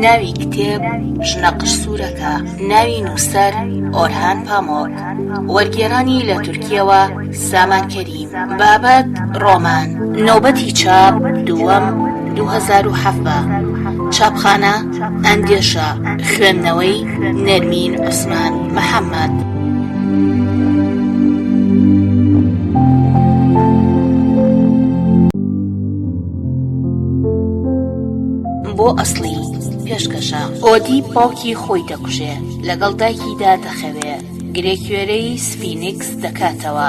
ناوی کتێب، ژنە قژ سوورەکە. ناوی نووسەر، ئۆرهان پامۆک. وەرگێڕانی لە تورکییەوە، سامان کەریم. بابەت، ڕۆمان. نۆبەتی چاپ، دووەم، 2017. چاپخانە، ئەندێشە. خوێندنەوەی، نەرمین عوسمان محەمەد. بۆ ئەسڵی پێشکەشە. ئۆدیپ باوکی خۆی دەکوژێ، لەگەڵ دایکیدا دەخەوێ، گرێکوێرەی سفینکس دەکاتەوە.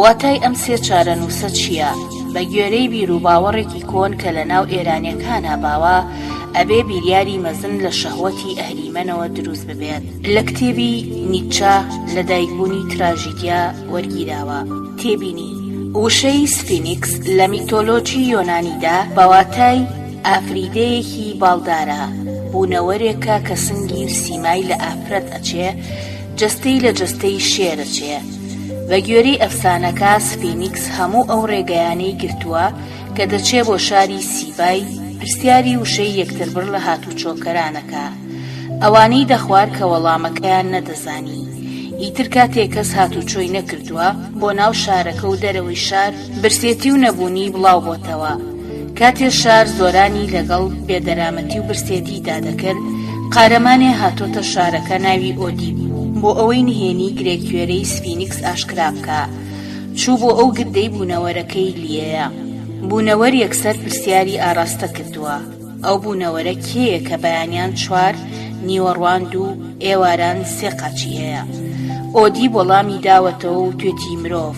واتای ئەم سێ چارەنووسە چییە؟ بە گوێرەی بیروباوەڕێکی کۆن کە لە ناو ئێرانیەکانا باوە، ئەبێ بیریاری مەزن لە شەهوەتی ئەهریمەنەوە دروست ببێت. لە کتێبی، نیتچە، لەدایکبوونی تراژیدیا، وەرگیراوە. تێبینی، وشەی سفینکس لە میتۆلۆجی یۆنانیدا بە واتای ئافریدەیەکی باڵدارە، بوونەوەرێکە کە سنگی و سیمای لە ئافرەت ئەچێ، جەستەی لە جەستەی شێر ئەچێ. بە گوێرەی ئەفسانەکە سفینکس هەموو ئەو ڕێگەیانەی گرتووە کە دەچێ بۆ شاری سیبای، پرسیاری وشەی یەکتربڕ لە هاتوچۆکەران ئەکا. ئەوانەی دەخوار کە وەڵامەکەیان نەدەزانی. ئیتر کاتێ کەس هاتوچۆی نەکردووە بۆ ناو شارەکە و دەرەوەی شار، برسێتی و نەبوونی بڵاو بۆتەوە. کاتێ شار زۆرانی لەگەڵ بێدەرامەتی و برسێتیدا دەکرد، قارەمانێ هاتۆتە شارەکە ناوی ئۆدیپ بوو، بۆ ئەوەی نهێنی گرێکوێرەی سفینکس ئاشکرا بکا، چوو بۆ ئەو گردەی بوونەوەرەکەی لیێیە. بوونەوەر یەکسەر پرسیاری ئاراستە کردووە. ئەو بوونەوەرە کێیە کە بەیانیان چوار، نیوەڕوان دوو، ئێواران سێ قاچی هەیە؟ ئۆدیب وەڵامی داوەتەوە وتوێتی مرۆڤ.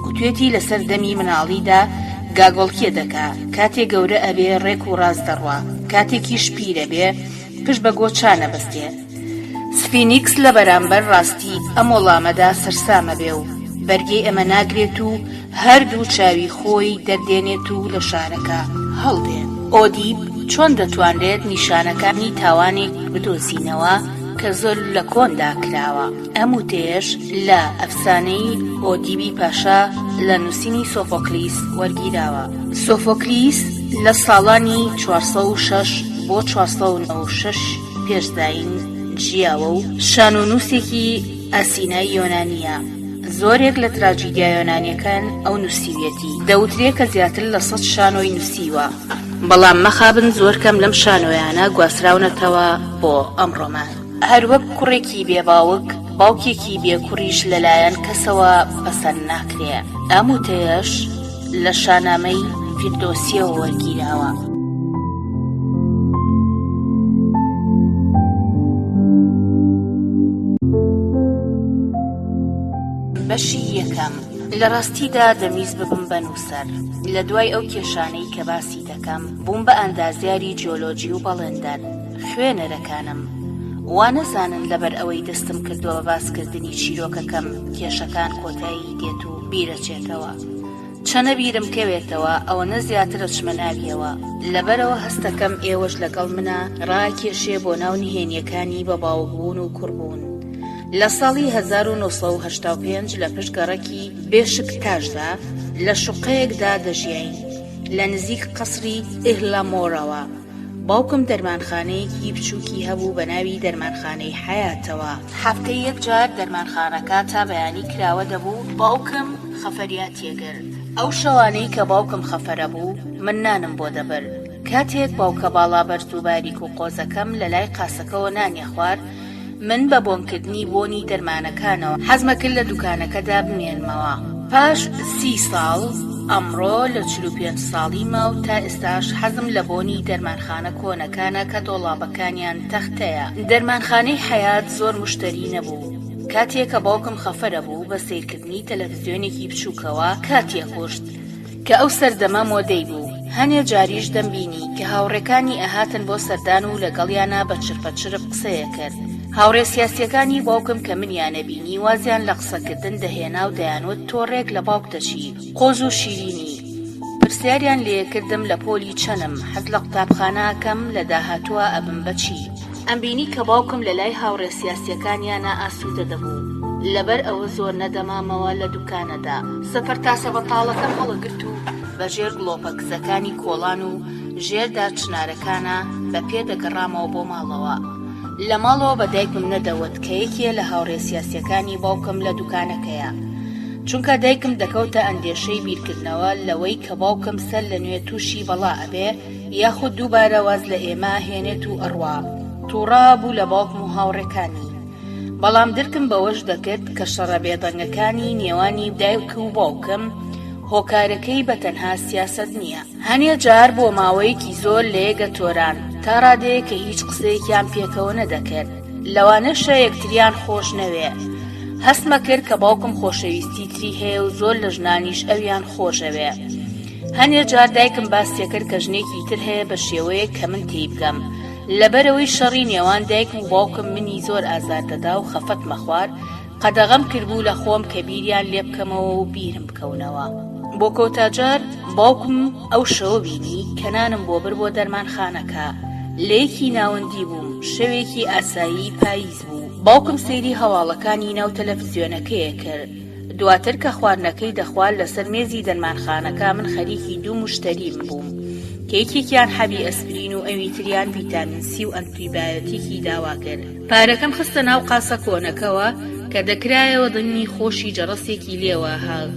وتوێتی لەسەر دەمی مناڵیدا گاگۆڵکێ دەکا، کاتێ گەورە ئەبێ ڕێک و ڕاست دەڕوا، کاتێکیش پیر ئەبێ پشت بە گۆچان ئەبەستێ. سفینکس لە بەرامبەر ڕاستی ئەم وەڵامەدا سەرسام ئەبێ و بەرگەی ئەمە ناگرێت و هەردوو چاوی خۆی دەردێنێت و لە شارەکە هەڵدێ. ئۆدیپ، چۆن دەتوانرێت نیشانەکانی تاوانێک بدۆزینەوە کە زۆر لە کۆندا کراوە؟ ئەم وتەیەش لە ئەفسانەی ئۆدیبی پاشا لە نووسینی سۆفۆکلیس وەرگیراوە. سۆفۆکلیس لە ساڵانی 406 بۆ 496 پێش زایین ژیاوە و شانۆنووسێکی ئاسینای یۆنانییە. زۆرێک لە تراجیدیا یۆنانییەکان ئەو نووسیویەتی. دەوترێ کە زیاتر لە سەد شانۆی نووسیوە. بەڵام مەخابن زۆر کەم لەم شانۆیانە گواستراونەتەوە بۆ ئەمڕۆمان. هەروەک کوڕێکی بێ باوک، باوکێکی بێ کوڕیش لەلایەن کەسەوە پەسەند ناکرێ. ئەم وتەیەش لە شانامەی فیردۆسییەوە وەرگیراوە. بەشی یەکەم، لە ڕاستیدا دەمویست ببم بە نووسەر. لە دوای ئەو کێشانەی کە باسی دەکەم، بووم بە ئەندازیاری جیۆلۆجی و بەڵێندەر. خوێنەرەکانم، وا نەزانن لەبەر ئەوەی دەستم کردووە بە باسکردنی چیرۆکەکەم، کێشەکان کۆتایی دێت و بیرەچێتەوە. چەنە بیرم کەوێتەوە ئەوەنە زیاتر ئەچمە ناویەوە. لەبەرئەوە هەستەکەم ئێوەش لەگەڵ منا ڕائەکێشێ بۆ ناو نهێنیەکانی بە باوک بوون و کوڕ بوون. لە ساڵی 1985 لە پشت گەڕەکی بێشکتاشدا لە شوقەیەکدا دەژیاین لە نزیک قەسری ئیهلامۆرەوە. باوکم دەرمانخانەیەکی بچووکی هەبوو بە ناوی دەرمانخانەی حەیاتەوە. هەفتەی یەک جار دەرمانخانەکە تا بەیانی کراوە دەبوو، باوکم خەفەریاتی ئەگرت. ئەو شەوانەی کە باوکم خەفەرە بوو، من نانم بۆ دەبرد. کاتێک باوکە باڵا بەرز و باریک و قۆزەکەم لە لای قاسەکەوە نانی ئەخوارد، من بە بۆنکردنی بۆنی دەرمانەکانەوە حەزمەکرد لە دوکانەکەدا بمێنمەوە. پاش سی ساڵ، ئەمڕۆ لە 45 ساڵیمە و تا ئێستاش حەزم لە بۆنی دەرمانخانە کۆنەکانە کە دۆڵابەکانیان تەختەیە. دەرمانخانەی حەیات زۆر موشتەری نەبوو. کاتێ کە باوکم خەفەرە بوو بە سەیرکردنی تەلەفزیۆنێکی بچووکەوە کاتی ئەکوشت. کە ئەو سەردەمە مۆدەی بوو. هەنێ جاریش دەمبینی کە هاوڕێکانی ئەهاتن بۆ سەردان و لەگەڵیانا بە چرپە چرپ قسەیەکرد. هاوڕێ سیاسیەکانی باوکم کە منیان ئەبینی وازیان لە قسەکردن دەهێنا و دەیانوت تۆ ڕێک لە باوکت ئەچی، قۆز و شیرینی. پرسیاریان لێکردم لە پۆلی چەنم، حەز لە قوتابخانە ئەکەم، لە داهاتووا ئەبم بە چی؟ ئەمبینی کە باوکم لە لای هاوڕێ سیاسیەکانیانا ئاسوودە دەبوو، لەبەر ئەوە زۆر نەدەمامەوە لە دوکانەدا. سەفەرتاسە بەتاڵەکەم هەڵەگرت و بە ژێر گڵۆپە کزەکانی کۆڵان و. ژێر دار چنارەکانا بە پێ دەگەڕامەوە بۆ ماڵەوە. لە ماڵەوە بە دایکمم نەدەوت کە یەکێ لە هاوڕێ سیاسیەکانی باوکم لە دوکانەکەیە. چونکە دایکم دەکەوتە ئەندێشەی بیرکردنەوە لەوەی کە باوکم سەر لە نوێ تووشی بەڵا ئەبێ یاخود دووبارە واز لە ئێمە ئەهێنێت و ئەڕوا. تووڕە بوو لە باوکم و هاوڕێکانی. بەڵام درکم بەوەش دەکرد کە شەڕە بێدەنگەکانی نێوانی دایک و باوکم هۆکارەکەی بە تەنها سیاسەت نییە. هەنێ جار بۆ ماوەیەکی زۆر لەیەک ئەتۆران، تا ڕادەیەک کە هیچ قسەیەکیان پێکەوە نەدەکرد. لەوانەشە یەکتریان خۆش نەوێ. هەستمەکرد کە باوکم خۆشەویستی تری هەیە و زۆر لە ژنانیش ئەویان خۆشەوێ. هەنێ جار دایکم باسیەکرد کە ژنێکی تر هەیە بە شێوەیەک کە من تێیبگەم. لەبەرئەوەی شەڕی نێوان دایکم و باوکم منی زۆر ئازار دەدا و خەفەتمەخوارد، قەدەغەم کردبوو لە خۆم کە بیریان لێ بکەمەوە و بیرم بکەونەوە. بۆ کۆتا جار باوکم ئەو شەوە بینی کە نانم بۆ برد بۆ دەرمانخانەکە. لە یەکی ناوەندی بووم، شەوێکی ئاسایی پاییز بوو. باوکم سەیری هەواڵەکانی ناو تەلەفزیۆنەکەیە کرد. دواتر کە خواردنەکەی دەخوارد لەسەر مێزی دەرمانخانەکە من خەریکی دوو موشتەریم بووم کە یەکێکیان حەبی ئەسپرین و ئەوی تریان ڤیتامین سی و ئەنتیبایۆتیکی داوا کرد. پارەکەم خستە ناو قاسە کۆنەکەوە کە دەکرایەوە دەنگی خۆشی جەڕەسێکی لێوە هات.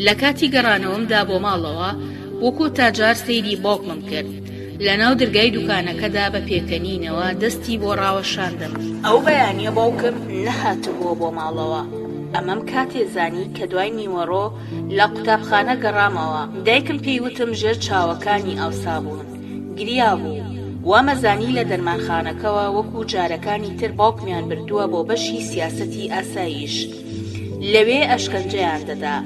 لە کاتی گەڕانەوەمدا بۆ ماڵەوە بۆ کۆتا جار سەیری باوکمم کرد لە ناو درگای دوکانەکەدا بە پێکەنینەوە دەستی بۆ ڕاوەشاندم. ئەو بەیانیە باوکم نەهاتبووە بۆ ماڵەوە. ئەمەم کاتێ زانی کە دوای نیوەڕۆ لە قوتابخانە گەڕامەوە دایکم پێی وتم ژێر چاوەکانی ئاوسابوون. گریابوو. وامەزانی لە دەرمانخانەکەوە وەکو جارەکانی تر باوکمیان بردووە بۆ بەشی سیاسەتی ئاسایش. لەوێ ئەشکەنجەیان دەدا.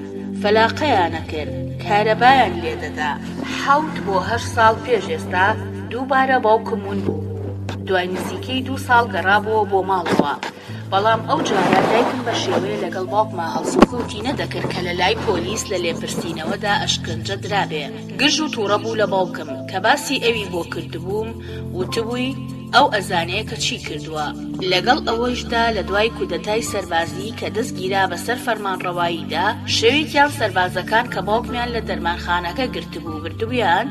فەلاقەیان ئەکرد. کارەبایان لێدەدا. حەوت بۆ هەشت ساڵ پێش ئێستا دووبارە باوکم ون بووبوو. دوای نزیکەی دوو ساڵ گەڕابووەوە بۆ ماڵەوە. بەڵام ئەو جارە دایکم بە شێوەیە لەگەڵ باوکما هەڵسوکەوتی نەدەکرد کە لە لای پۆلیس لە لێپرسینەوەدا ئەشکەنجە درابێ. گرژ و توڕە بوو لە باوکم کە باسی ئەوی بۆ کردبووم وتبووی ئەو ئەزانێ کە چی کردووە. لەگەڵ ئەوەیشدا لە دوای کودەتای سەربازی کە دەست گیرا بەسەر فەرمانڕەواییدا شەوێکیان سەربازەکان کە باوکمیان لە دەرمانخانەکە گرتبوو بردبوویان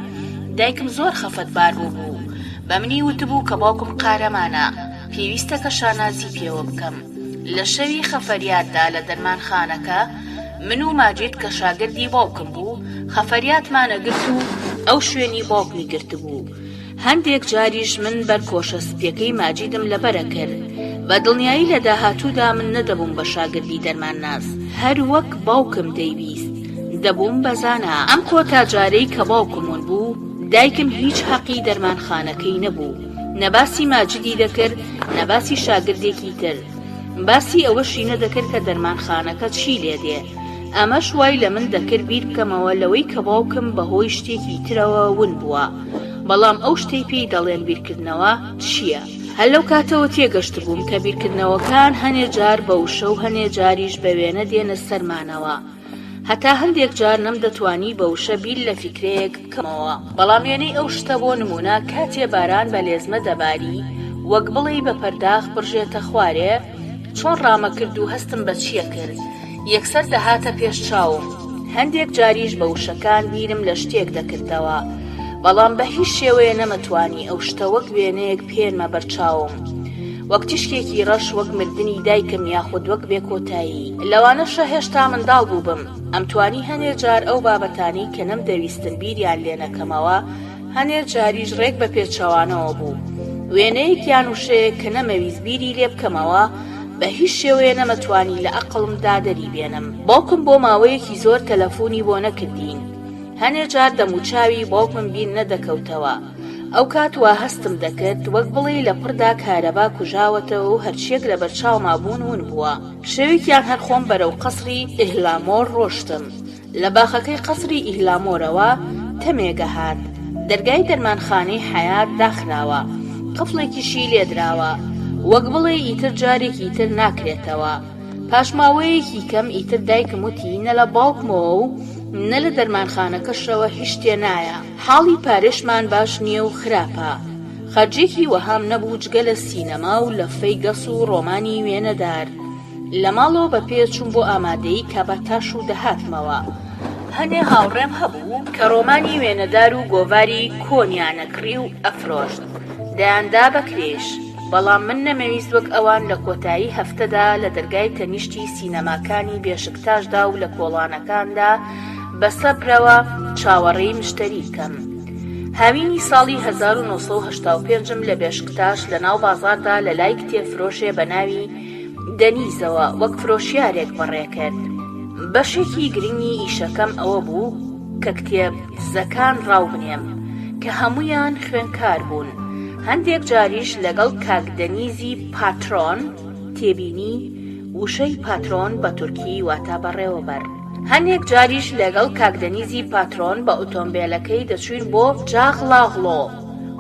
دایکم زۆر خەفەتبار بووبوو بە منی وتبوو کە باوکم قارەمانە پێویستە کە شانازی پێوە بکەم. لە شەوی خەفەریاتدا لە دەرمانخانەکە، من و ماجید کە شاگردی باوکم بوو، خەفەریاتمان ئەگرت و ئەو شوێنی باوکمی گرتبوو. هەندێک جاریش من بەر کۆشە سپیەکەی ماجیدم لەبەر ئەکرد. بە دڵنیایی لە داهاتوودا من نەدەبووم بە شاگردی دەرمانناس، هەر وەک باوکم دەیویست، دەبووم بە زانا. ئەم کۆتا جارەی کە باوکم ون بوو، دایکم هیچ هەقی دەرمانخانەکەی نەبوو. نە باسی ماجدی دەکرد نە باسی شاگردێکی تر باسی ئەوەشی نەدەکرد کە دەرمانخانەکە چی لێ دێ ئەمەش وای لە من دەکرد بیر بکەمەوە لەوەی کە باوکم بەهۆی شتێکی ترەوە ون بووە بەڵام ئەو شتەی پێی دەڵێن بیرکردنەوە چییە؟ هەر لەو کاتەوە تێگەشتبووم کە بیرکردنەوەکان هەنێ جار بە وشە و هەنێ جاریش بە وێنە دێنە سەرمانەوە. هەتا هەندێک جار نەمدەتوانی بە وشە بیر لە فیکرەیەک بکەمەوە، بەڵام وێنەی ئەو شتە بۆ نموونە کاتێ باران بە لێزمە دەباری وەک بڵێی بە پەرداخ بڕژێتە خوارێ، چۆن ڕامەکرد و هەستم بە چییە کرد یەکسەر دەهاتە پێش چاوم. هەندێک جاریش بە وشەکان بیرم لە شتێک دەکردەوە، بەڵام بە هیچ شێوەیە نەمەتوانی ئەو شتە وەک وێنەیەک بهێنمە بەرچاوم. وەک تیشکێکی ڕەش وەک مردنی دایکم یاخود وەک بێکۆتایی. لەوانەشە هێشتا منداڵ بووبم، ئەمتوانی هەنێ جار ئەو بابەتانەی کە نەمدەویستن بیریان لێ نەکەمەوە، هەنێ جاریش ڕێک بە پێچەوانەوە بوو. وێنەیەک یان وشەیەک کە نەمەویست بیری لێ بکەمەوە، بە هیچ شێوەیە نەمەتوانی لە ئەقڵمدا دەری بێنم. باوکم بۆ ماوەیەکی زۆر تەلەفوونی بۆ نەکردین. هەنێ جار دەموچاوی باوکمم بیر نەدەکەوتەوە. ئەوکات وا هەستم دەکرد وەک بڵێی لە پڕدا کارەبا کوژاوەتەوە و هەرچیەک لەبەرچاوما بوون ون بووە. شەوێکیان هەر خۆم بەرەو قەسری ئیهلامۆر ڕۆشتم. لە باخەکەی قەسری ئیهلامۆرەوە تەمێک ئەهات. دەرگای دەرمانخانەی حەیات داخراوە. قفڵێکیشی لێدراوە. وەک بڵێی ئیتر جارێکی تر ناکرێتەوە. پاش ماوەیەکی کەم ئیتر دایکم وتی نە لە باوکمەوە و نە لە دەرمانخانەکەشەوە هیچ شتێ نایە. حاڵی پارەشمان باش نییە و خراپە. خەرجێکی وەهام نەبوو جگە لە سینەما و لەفەی گەس و ڕۆمانی وێنەدار. لە ماڵەوە بە پێ چووم بۆ ئامادەیی کاباتاش و دەهاتمەوە. هەنێ هاوڕێم هەبوو کە ڕۆمانی وێنەدار و گۆڤاری کۆنیان ئەکڕی و ئەفرۆشت، دەیاندا بە کرێیش، بەڵام من نەمەویست وەک ئەوان لە کۆتایی هەفتەدا لە دەرگای تەنیشتی سینەماکانی بێشکتاشدا و لە کۆڵانەکاندا بە سەبرەوە چاوەڕێی مشتەری بکەم. هاوینی ساڵی 1985 م لە بێشکتاش لە ناو بازاڕدا لە لای کتێبفرۆشێ بە ناوی دەنیزەوە وەک فرۆشیارێک بەڕێکرد. بەشێکی گرنگی ئیشەکەم ئەوە بوو کە کتێب دزەکان ڕاو بنێم کە هەموویان خوێنکار بوون. هەندێک جاریش لەگەڵ کاک دەنیزی پاترۆن، تێبینی، وشەی پاترۆن بە تورکی واتە بەڕێوەبەر. هەندێک جاریش لەگەڵ کاک دەنیزی پاترۆن بە ئۆتۆمبێلەکەی دەچووین بۆ جاغڵاغڵۆ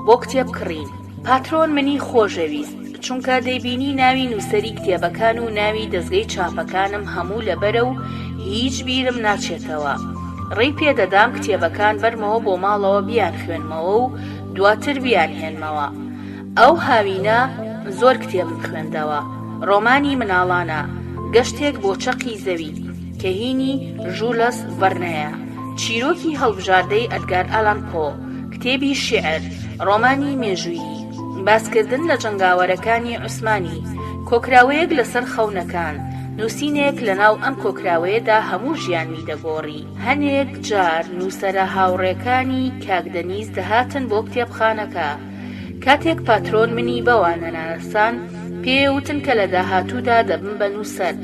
بۆ کتێب کڕین. پاترۆن منی خۆشەویست، چونکە دەیبینی ناوی نووسەری کتێبەکان و ناوی دەزگەی چاپەکانم هەموو لەبەرە و هیچ بیرم ناچێتەوە. ڕێی پێ دەدام کتێبەکان بەرمەوە بۆ ماڵەوە بیانخوێنمەوە و دواتر بیانهێنمەوە. ئەو هاوینە زۆر کتێبم خوێندەوە. ڕۆمانی مناڵانە، گەشتێک بۆ چەقی زەوی، کە هینی ژولس ڤەرنەیە، چیرۆکی هەڵبژاردەی ئەدگار ئالان پۆ، کتێبی شیعر، ڕۆمانی مێژوویی، باسکردن لە جەنگاوەرەکانی عوسمانی، کۆکراوەیەک لەسەر خەونەکان، نووسینێک لەناو ئەم کۆکراوەیەدا هەموو ژیانمی دەگۆڕی. هەنێک جار نووسەرە هاوڕێکانی کاک دەنیز دەهاتن بۆ کتێبخانەکە. کاتێک پاترۆن منی بەوان نەناسان، پێێ وتن کە لە داهاتوودا دەبم بە نووسەر.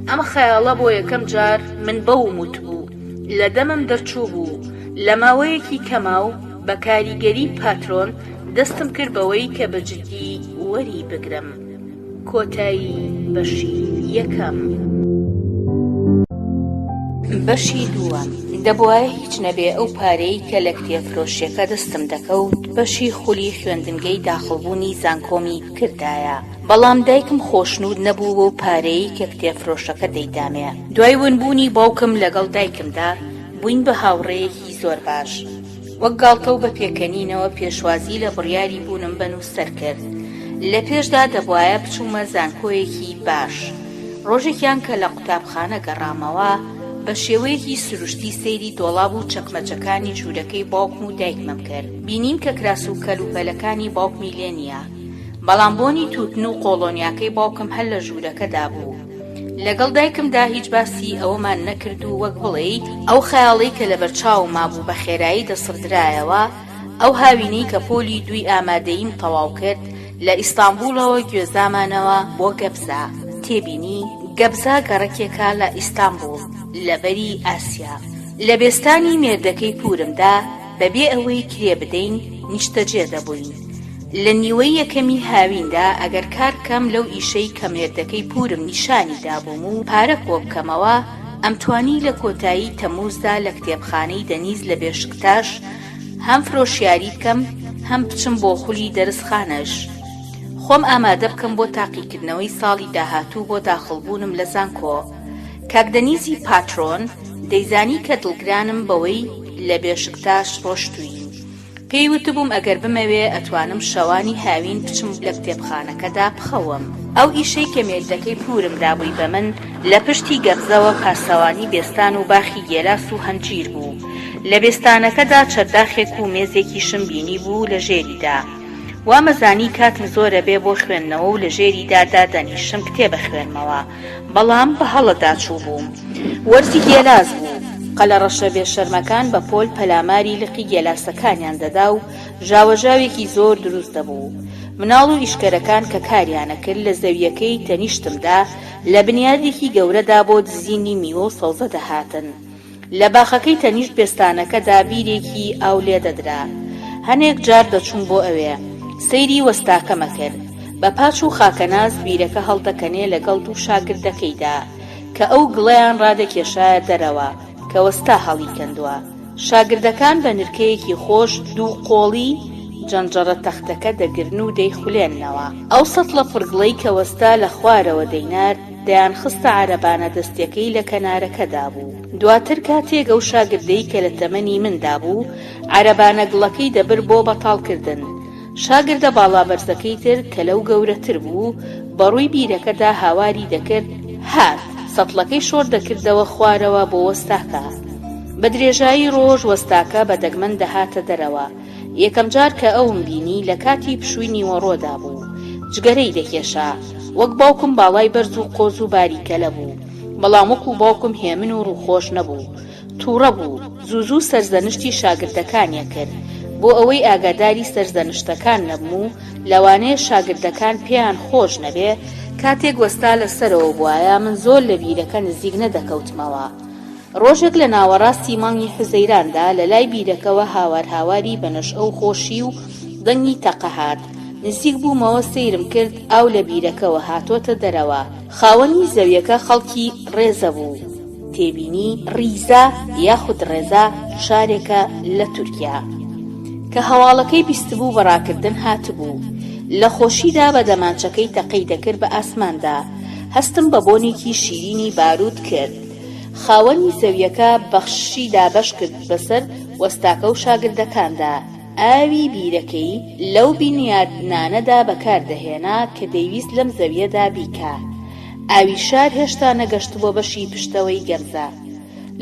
ئەم خەیاڵە بۆ یەکەم جار من بەوم وتبوو. لە دەمم دەرچووبوو. لە ماوەیەکی کەما و بە کاریگەری پاترۆن دەستم کرد بەوەی کە بە جدی وەری بگرم. کۆتایی بەشی یەکەم. بەشی دووەم، دەبوایە هیچ نەبێ ئەو پارەی کە لە کتێبفرۆشیەکە دەستم دەکەوت بەشی خولی خوێندنگەی داخڵبوونی زانکۆمی بکردایە، بەڵام دایکم خۆشنوود نەبوو بەو پارەیەی کە کتێبفرۆشەکە دەیدامێ. دوای ونبوونی باوکم لەگەڵ دایکمدا بووین بە هاوڕێیەکی زۆر باش. وەک گاڵتە و بە پێکەنینەوە پێشوازی لە بڕیاری بوونم بە نووسەر کرد. لە پێشدا دەبوایە بچوومە زانکۆیەکی باش. ڕۆژێکیان کە لە قوتابخانە گەڕامەوە، بە شێوەیەکی سروشتی سەیری دۆڵاب و چەکمەجەکانی ژوورەکەی باوکم و دایکمم کرد. بینیم کە کراس و کەلوپەلەکانی باوکمی لێ نییە. بەڵام بۆنی تووتن و قۆڵۆنیاکەی باوکم هەر لە ژوورەکەدا بوو. لەگەڵ دایکمدا هیچ باسی ئەوەمان نەکرد و وەک بڵێی ئەو خەیاڵەی کە لەبەرچاوم مابوو بە خێرایی دەسڕدرایەوە، ئەو هاوینەی کە پۆلی دووی ئامادەییم تەواو کرد، لە ئیستانبوڵەوە گوێزامانەوە بۆ گەبزە، تێبینی، گەبزە گەڕەکێکە لە ئیستانبوڵ، لە بەری ئاسیا. لە بێستانی مێردەکەی پوورمدا بەبێ ئەوەی کرێ بدەین نیشتەجێ دەبووین. لە نیوەی یەکەمی هاویندا ئەگەر کار بکەم لەو ئیشەی کە مێردەکەی پوورم نیشانی دابووم و پارە کۆ بکەمەوە، ئەمتوانی لە کۆتایی تەمووزدا لە کتێبخانەی دەنیز لە بێشکتاش هەم فرۆشیاری بکەم هەم بچم بۆ خولی دەرسخانەش خۆم ئامادە بکەم بۆ تاقیکردنەوەی ساڵی داهاتوو بۆ داخڵبوونم لە زانکۆ. کاک دەنیزی پاترۆن دەیزانی کە دڵگرانم بەوەی لە بێشکتاش ڕۆشتووین. پێی وتبووم ئەگەر بمەوێ ئەتوانم شەوانی هاوین بچم لە کتێبخانەکەدا بخەوم. ئەو ئیشەی کە مێردەکەی پوورم دابووی بە من، لە پشتی گەبزەوە پاسەوانی بێستان و باخی گێلاس و هەنجیر بوو. لە بێستانەکەدا چەرداخێک و مێزێکیشم بینیبوو لە ژێریدا. وامەزانی کاتم زۆرەبێ بۆ خوێندنەوە و لە ژێریدا دادەنیشم کتێب ئەخوێنمەوە. بەڵام بە هەڵەدا چووبووم. وەرزی گێلاس بوو. قەلەڕەشە بێشەرمەکان بە پۆل پەلاماری لقی گێلاسەکانیان دەدا و ژاوەژاوێکی زۆر دروست دەبوو. مناڵ و ئیشکەرەکان کە کاریان ئەکرد لە زەوییەکەی تەنیشتمدا لە بنیادێکی گەورەدا بۆ دزینی میوە و سەوزە دەهاتن. لە باخەکەی تەنیشت بێستانەکەدا بیرێکی ئاو لێدەدرا. هەنێک جار دەچووم بۆ ئەوێ. سەیری وەستاکەم ئەکرد. بە پاچ و خاکەناز بیرەکە هەڵدەکەنێ لەگەڵ دوو شاگردەکەیدا، کە ئەو گڵەیان ڕادەکێشایە دەرەوە، کە وەستا هەڵیکەندووە. شاگردەکان بە نرکەیەکی خۆش دووقۆڵی جەنجەڕە تەختەکە دەگرن و دەیخولێننەوە. ئەو سەتڵە پڕگڵەی کە وەستا لە خوارەوە دەینارد، دەیانخستە عەرەبانە دەستیەکەی لە کەنارەکەدا بوو. دواتر کاتێک ئەو شاگردەی کە لە تەمەنی مندا بوو، عەرەبانە گڵەکەی دەبرد بۆ بەتاڵکردن، شاگردە باڵابەرزەکەی تر کە لەو گەورەتر بوو، بە ڕووی بیرەکەدا هاواری دەکرد، هات! سەتڵەکەی شۆڕ دەکردەوە خوارەوە بۆ وەستاکە. بە درێژایی ڕۆژ وەستاکە بە دەگمەن دەهاتە دەرەوە. یەکەم جار کە ئەوم بینی لە کاتی پشووی نیوەڕۆدا بوو. جگەرەی دەکێشا. وەک باوکم باڵای بەرز و قۆز و باریکەلە بوو. بەڵام وەکوو باوکم هێمن و ڕووخۆش نەبوو. تووڕە بوو. زوو زوو سەرزەنشتی شاگردەکانی ئەکرد. بۆ ئەوەی ئاگاداری سەرزەنشتەکان نەبم و لەوانەیە شاگردەکان پێیان خۆش نەبێ، کاتێک وەستا لە سەرەوە بوایە من زۆر لە بیرەکە نزیک نەدەکەوتمەوە. ڕۆژێک لە ناوەڕاستی مانگی حوزەیراندا لە لای بیرەکەوە هاوار هاواری بە نەشئە و خۆشی و دەنگی تەقە هات. نزیک بوومەوە سەیرم کرد ئاو لە بیرەکەوە هاتۆتە دەرەوە. خاوەنی زەویەکە خەڵکی ڕێزە بوو. تێبینی، ڕیزە یاخود ڕێزە شارێکە لە تورکیا. کە هەواڵەکەی بیستبوو بە ڕاکردن هاتبوو. لە خۆشیدا بە دەمانچەکەی تەقەی دەکرد بە ئاسماندا. هەستم بە بۆنێکی شیرینی باروت کرد. خاوەنی زەویەکە بەخششی دابەش کرد بەسەر وەستاکە و شاگردەکاندا. ئاوی بیرەکەی لەو بینیادنانەدا بەکار دەهێنا کە دەیویست لەم زەویەدا بیکا. ئاوی شار هێشتا نەگەشتبووە بەشی پشتەوەی گەمزە.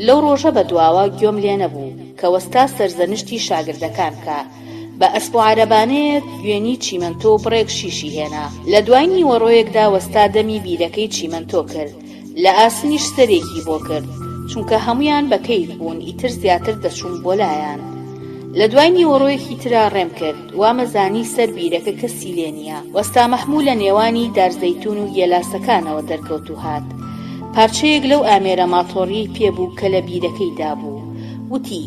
لەو ڕۆژە بەدواوە گوێم لێ نەبوو کە وەستا سەرزەنشتی شاگردەکان بکا. بە ئەسپ و عەرەبانەیەک گوێنی چیمەنتۆ و بڕێک شیشی هێنا. لە دوای نیوەڕۆیەکدا وەستا دەمی بیرەکەی چیمەنتۆ کرد. لە ئاسنیش سەرێکی بۆ کرد. چونکە هەموویان بە کەیف بوون ئیتر زیاتر دەچووم بۆ لایان. لە دوای نیوەڕۆیەکی ترا ڕێم کرد. وامەزانی سەر بیرەکە کەسی لێ نییە. وەستا مەحموو لە نێوانی دار زەیتوون و گێلاسەکانەوە دەرکەوت و هات. پارچەیەک لەو ئامێرە ماتۆڕیەی پێ بوو کە لە بیرەکەی دابوو. وتی،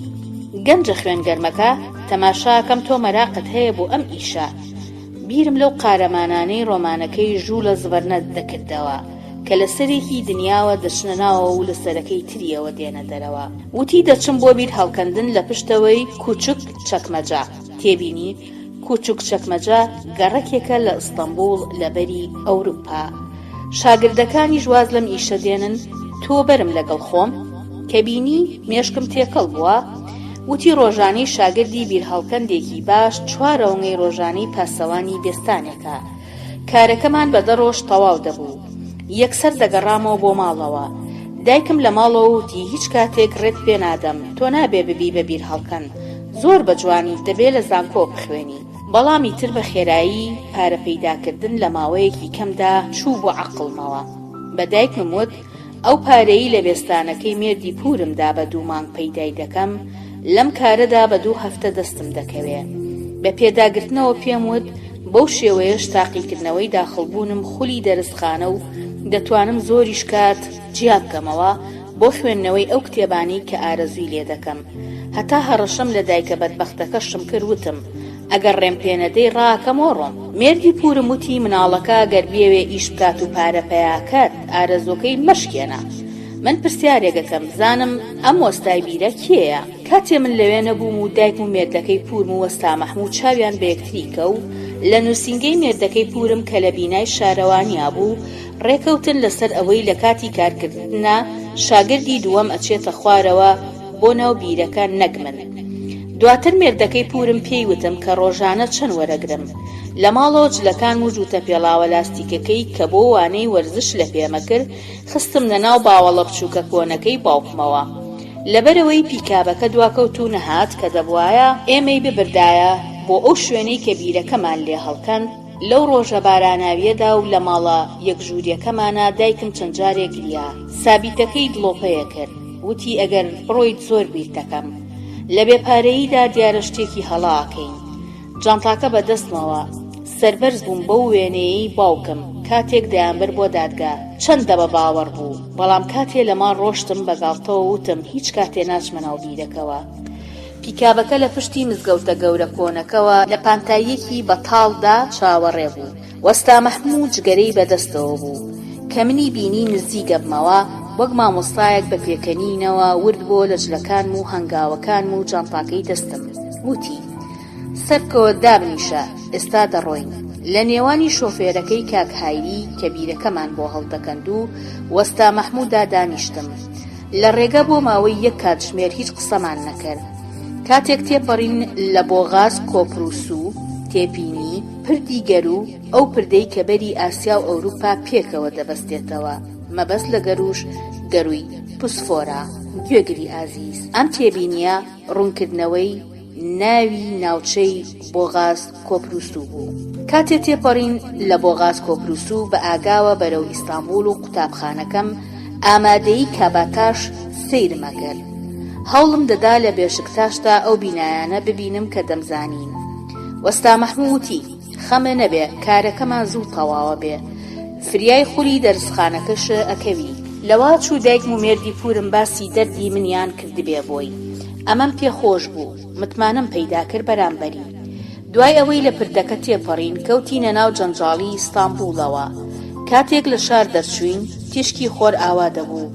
گەنجە خوێن گەرمەکە، تەماشاکەم تۆ مەراقت هەیە بۆ ئەم ئیشە. بیرم لەو قارەمانانەی ڕۆمانەکەی ژوولە زڤەرنە دەکردەوە کە لە سەرێکی دنیاوە دەچنە ناوەوە و لە سەرەکەی تریەوە دێنە دەرەوە. وتی دەچم بۆ بیر هەڵکەندن لە پشتەوەی کوچک چەکمەجە. تێبینی، کوچک چەکمەجە گەڕەکێکە لە ئستەنبوڵ لە بەری ئەوروپا. شاگردەکانیش واز لەم ئیشە دێنن تۆ بەرم لەگەڵ خۆم؟ کە بینی مێشکم تێکەڵ بووە وتی ڕۆژانەی شاگردی بیرهەڵکەندێکی باش چوارەونگەی ڕۆژانەی پاسەوانی بێستانێکە. کارەکەمان بە دە ڕۆژ تەواو دەبوو. یەکسەر دەگەڕامەوە بۆ ماڵەوە. دایکم لە ماڵەوە وتی هیچ کاتێک ڕێت پێ نادەم، تۆ نابێ ببی بە بیرهەڵکەن. زۆر بە جوانی دەبێ لە زانکۆ بخوێنی. بەڵام ئیتر بە خێرایی پارە پەیداکردن لە ماوەیەکی کەمدا چوو بۆ عەقڵمەوە. بە دایکمم وت ئەو پارەی لە بێستانەکەی مێردی پوورمدا بە دوو مانگ پەیدای دەکەم، لەم کارەدا بە دوو هەفتە دەستم دەکەوێ. بە پێداگرتنەوە پێم وت بەو شێوەیەش تاقیکردنەوەی داخڵبوونم خولی دەرسخانە و دەتوانم زۆریش کات جیا بکەمەوە بۆ خوێندنەوەی ئەو کتێبانەی کە ئارەزووی لێ دەکەم. هەتا هەڕەشەم لە دایکە بەدبەختەکەشم کرد وتم ئەگەر ڕێم پێ نەدەی ڕاکەم ئەڕۆم. مێردی پوورم وتی مناڵەکە گەر بیەوێ ئیش بکات و پارە پەیا کات ئارەزووەکەی مەشکێنە. من پرسیارێک ئەکەم بزانم ئەم وەستای بیرە کێیە؟ کاتێ من لەوێ نەبووم و دایکم و مێردەکەی پوورم و وەستا مەحموو چاویان بە یەکتری کەو، لە نووسینگەی مێردەکەی پوورم کە لە بینای شارەوانیا بوو، ڕێکەوتن لەسەر ئەوەی لە کاتی کارکردنا شاگردی دووەم ئەچێتە خوارەوە بۆ ناو بیرەکە نەک من. دواتر مێردەکەی پوورم پێی وتم کە ڕۆژانە چەند وەرەگرم. لە ماڵەوە جلەکانم و جووتە پێڵاوە لاستیکەکەی کە بۆ وانەی وەرزش لە پێمە کرد خستمنە ناو باوەڵە بچووکە کۆنەکەی باوکمەوە. لەبەرئەوەی پیکابەکە دواکەوت و نەهات کە دەبوایە ئێمەی ببردایە بۆ ئەو شوێنەی کە بیرەکەمان لێ هەڵکەند، لەو ڕۆژە باراناوییەدا و لە ماڵە یەک ژوورییەکەمانا دایکم چەند جارێک گریا، سابیتەکەی دڵۆپەیە کرد، وتی ئەگەر بڕۆیت زۆر بیرتەکەم. لە بێ پارەییدا دیارە شتێکی هەڵە ئەکەین. جانتاکە بە دەستمەوە، سەربەرز بووم بەو وێنەیەی باوکم کاتێک دەیانبرد بۆ دادگا، چەندە بە باوەڕ بوو، بەڵام کاتێ لە ماڵ ڕۆشتم بە گاڵتەوە وتم هیچ کاتێ ناچمە ناو بیرەکەوە. پیکابەکە لە پشتی مزگەوتە گەورە کۆنەکەوە لە پانتاییەکی بەتاڵدا چاوەڕێ بوو. وەستا مەحموو جگەرەی بە دەستەوە بوو. کە منی بینی نزیک ئەبمەوە، وەک مامۆستایەک بە پێکەنینەوە ورد بۆوە لە جلەکانم و هەنگاوەکانم و جانتاکەی دەستم. وتی. سەربکەوە دابنیشە، ئێستا دەڕۆین. لە نێوانی شۆفێرەکەی کاک هایری کە بیرەکەمان بۆ هەڵدەکەند و وەستا مەحموودا دانیشتم. لە ڕێگە بۆ ماوەی یەک کاتژمێر هیچ قسەمان نەکرد. کاتێک تێپەڕین لە بۆغاز کۆپروسو، تێپینی، پردی گەروو، ئەو پردەی کە بەری ئاسیا و ئەوروپا پێکەوە دەبەستێتەوە، مەبەست لە گەرووش گەرووی پسفۆرە. گوێگری ئازیز، ئەم تێبینییە ڕوونکردنەوەی ناوی ناوچەی بۆغاز کۆپروسو بوو. کاتێ تێپەڕین لە بۆغاز کۆپروسو بە ئاگاوە بەرەو ئیستانبوڵ و قوتابخانەکەم ئامادەیی کاباتاش سەیرم ئەکرد. هەوڵم دەدا لە بێشکتاشدا ئەو بینایانە ببینم کە دەمزانین. وەستا مەحموو وتی، خەمێ نەبێ کارەکەمان زوو تەواوە بێ فریای خولی دەرسخانەکەش ئەکەوی. لەوە چوو دایکم و مێردی پوورم باسی دەردی منیان کردبێ بۆی. ئەمەم پێ خۆش بوو. متمانەم پەیدا کرد بەرامبەری. دوای ئەوەی لە پردەکە تێپەڕین کەوتینە ناو جەنجاڵی ئیستانبوڵەوە. کاتێک لە شار دەرچووین تیشکی خۆر ئاوا دەبوو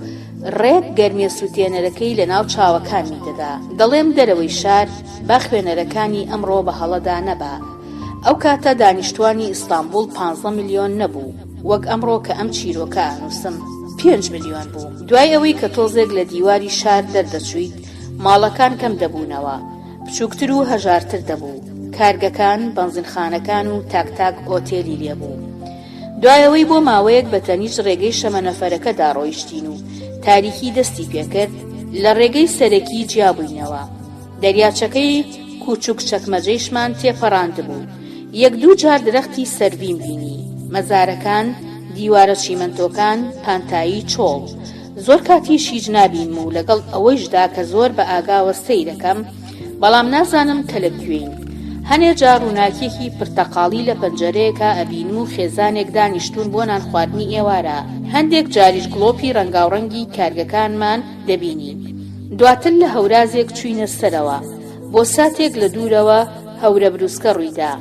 ڕێک گەرمیە سووتێنەرەکەی لە ناو چاوەکانمی دەدا. دەڵێم دەرەوەی شار با خوێنەرەکانی ئەمڕۆ بە هەڵەدا نەبا. ئەو کاتە دانیشتوانی ئیستانبوڵ پانزە ملیۆن نەبوو وەک ئەمڕۆ کە ئەم چیرۆکە ئەنووسم پێنج ملیۆن بوو. دوای ئەوەی کە تۆزێک لە دیواری شار دەردەچوویت ماڵەکان کەم دەبوونەوە، بچووکتر و هەژارتر دەبوو، کارگەکان، بەنزینخانەکان و تاک تاک ئۆتێلی لێ بوو. دوای ئەوەی بۆ ماوەیەک بە تەنیشت ڕێگەی شەمەنەفەرەکەدا ڕۆیشتین و تاریکی دەستی پێ کرد، لە ڕێگەی سەرەکی جیا بووینەوە. دەریاچەکەی کوچوک چەکمەجەیشمان تێپەڕاندبوو. یەک دوو جار درەختی سەرڤیم بینی. مەزارەکان، دیوارە چیمەنتۆکان، پانتایی چۆڵ. زۆر کاتیش هیچ نابینم و لەگەڵ ئەوەیشدا کە زۆر بە ئاگاوە سەیرەکەم، بەڵام نازانم کە لە کوێین. هەنێ جار ڕووناکییەکی پرتەقاڵی لە پەنجەرەیەکا ئەبینم و خێزانێک دانیشتوون بۆ نانخواردنی ئێوارە. هەندێک جاریش گڵۆپی ڕەنگاوڕەنگی کارگەکانمان دەبینی. دواتر لە هەورازێک چووینە سەرەوە. بۆ ساتێک لە دوورەوە هەورە بروسکە ڕوویدا.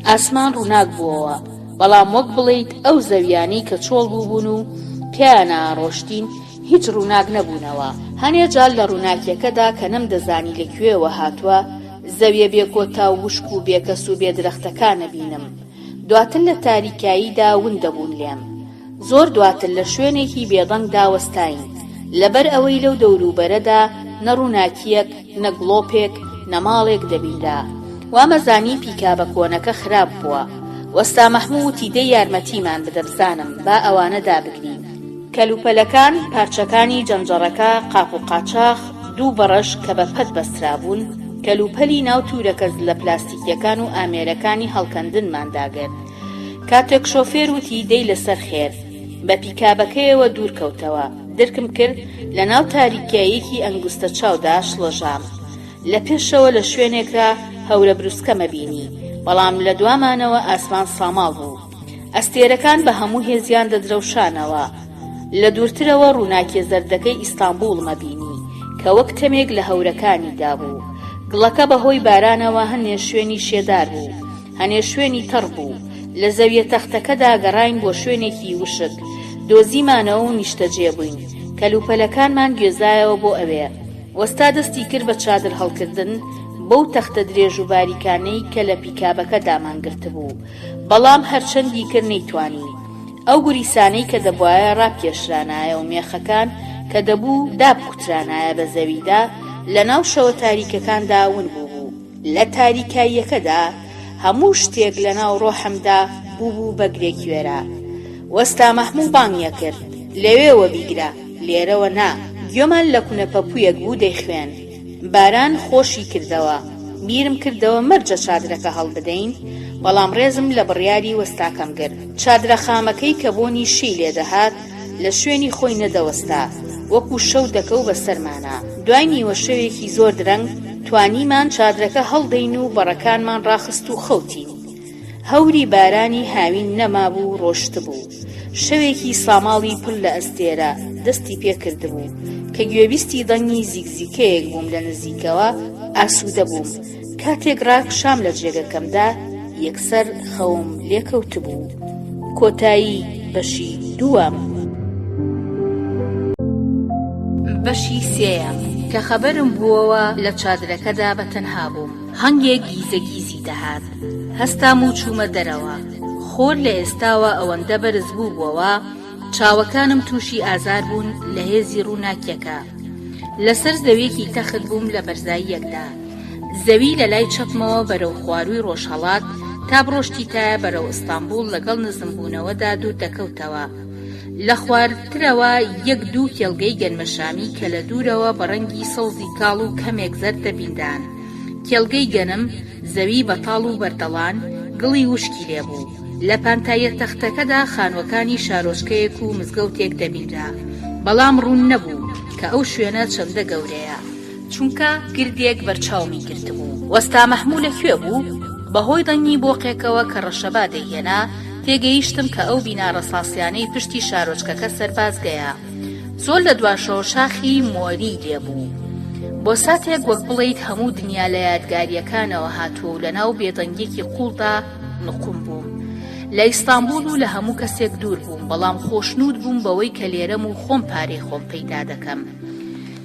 ئاسمان ڕووناک بووەوە. بەڵام وەک بڵێیت ئەو زەویانەی کە چۆڵ بووبوون و پیایانا ڕۆشتین هیچ ڕووناک نەبوونەوە. هەنێ جار لە ڕووناکیەکەدا کە نەمدەزانی لە کوێوە هاتووە، زەویە بێکۆتا و وشک و بێکەس و بێ درەختەکان ئەبینم. دواتر لە تاریکاییدا ون دەبوون لێم. زۆر دواتر لە شوێنێکی بێدەنگدا وەستاین. لەبەر ئەوەی لەو دەوروبەرەدا نە ڕووناکییەک، نە گڵۆپێک، نە ماڵێک دەبینرا. وامەزانی پیکابە کۆنەکە خراپ بووە. وەستا مەحموو وتی دەی یارمەتیمان بدە بزانم با ئەوانە دابگرین. کەلوپەلەکان، پارچەکانی جەنجەڕەکە، قاپوقاچاخ، دوو بەڕەش کە بە پەت بەسترابوون، کەلوپەلی ناو توورەکە زلە پلاستیکییەکان و ئامێرەکانی هەڵکەندنمان داگرت. کاتێک شۆفێر وتی دەی لەسەر خێر، بە پیکابەکەیەوە دوور کەوتەوە. درکم کرد لە ناو تاریکیاییەکی ئەنگوستە چاودا شڵەژام. لە پێشەوە لە شوێنێکا هەورە بروسکەمە بینی، بەڵام لە دوامانەوە ئاسمان ساماڵ بوو. ئەستێرەکان بە هەموو هێزیان دەدرەوشانەوە. لە دوورترەوە ڕووناکیە زەردەکەی ئیستانبوڵمە بینی کە وەک تەمێک لە هەورەکانی دابوو. گڵەکە بە هۆی بارانەوە هەنێ شوێنی شێدار بوو، هەنێ شوێنی تەڕ بوو. لە زەویە تەختەکەدا گەڕاین بۆ شوێنێکی وشک. دۆزیمانەوە و نیشتەجێ بووین. کەلوپەلەکانمان گوێزایەوە بۆ ئەوێ. وەستا دەستی کرد بە چادر هەڵکردن بەو تەختە درێژ و باریکانەی کە لە پیکابەکە دامانگرتبوو. بەڵام هەرچەندی کرد نەیتوانی. ئەو گوریسانەی کە دەبوایە ڕابکێشرانایە و مێخەکان کە دەبوو دابکوترانایە بە زەویدا، لەناو شەوە تاریکەکاندا ون بووبوو. لە تاریکاییەکەدا هەموو شتێک لەناو ڕۆحمدا بووبوو بە گرێکوێرە. وەستا مەحموو بانگی کرد، لەوێوە بیگرە، لێرەوە نا. گوێمان لە کونەپەپوویەک بوو دەیخوێند. باران خۆشی کردەوە. بیرم کردەوە مەرجە چادرەکە هەڵبدەین، بەڵام ڕێزم لە بڕیاری وەستاکەم گرت. چادرە خامەکەی کە بۆنی شێی لێ دەهات، لە شوێنی خۆی نەدەوەستا، وەکوو شەو دەکەو بە سەرمانا. دوای نیوە شەوێکی زۆر درەنگ، توانیمان چادرەکە هەڵدەین و بەڕەکانمان ڕاخست و خەوتین. هەوری بارانی هاوین نەمابوو ڕۆشتبوو. شەوێکی ساماڵی پڕ لە ئەستێرە دەستی پێ کردبوو. کە گوێبیستی دەنگی زیکزیکەیەک بووم لە نزیکەوە، ئاسوودە بووم. کاتێک ڕاکشام لە جێگەکەمدا، یەکسەر خەوم لێ کەوتبوو. کۆتایی بەشی دووەم. بەشی سێیەم. کە خەبەرم بووەوە لە چادرەکەدا بە تەنها بووم. هەنگێک گیزەگیزی دەهات. هەستام و چوومە دەرەوە. خۆر لە ئێستاوە ئەوەندە بەرز بووبووەوە، چاوەکانم تووشی ئازار بوون لە هێزی ڕووناکیەکە. لەسەر زەویەکی تەخت بووم لە بەرزاییەکدا. زەوی لە لای چەپمەوە بەرەو خوارووی ڕۆژهەڵات تا بڕۆشتیتایە بەرەو ئستانبوڵ لەگەڵ نزمبوونەوەدا دوور دەکەوتەوە. لە خوارترەوە یەک دوو کێڵگەی گەنمەشامی کە لە دوورەوە بە ڕەنگی سەوزی کاڵ و کەمێک زەرد دەبینران. کێڵگەی گەنم، زەوی بەتاڵ و بەردەڵان، گڵی وشکی لێ بوو. لە پانتاییە تەختەکەدا خانووەکانی شارۆچکەیەک و مزگەوتێک دەبینرا، بەڵام ڕوون نەبوو کە ئەو شوێنە چەندە گەورەیە، چونکە گردێک بەرچاومی گرتبوو. وەستا مەحموو لە کوێ بوو؟ بە هۆی دەنگی بۆقێکەوە کە ڕەشەبا دەیهێنا، تێگەیشتم کە ئەو بینا ڕەساسیانەی پشتی شارۆچکەکە سەربازگەیە. زۆر لە دواشەوە شاخی مۆری لێ بوو. بۆ ساتێک وەک بڵێیت هەموو دنیا لە یادگارییەکانەوە هاتووە و لەناو بێدەنگییەکی قووڵدا نوقم بووم. لە ئیستانبوڵ و لە هەموو کەسێک دوور بووم، بەڵام خۆشنوود بووم بەوەی کە لێرەم و خۆم پارەی خۆم پەیدا دەکەم.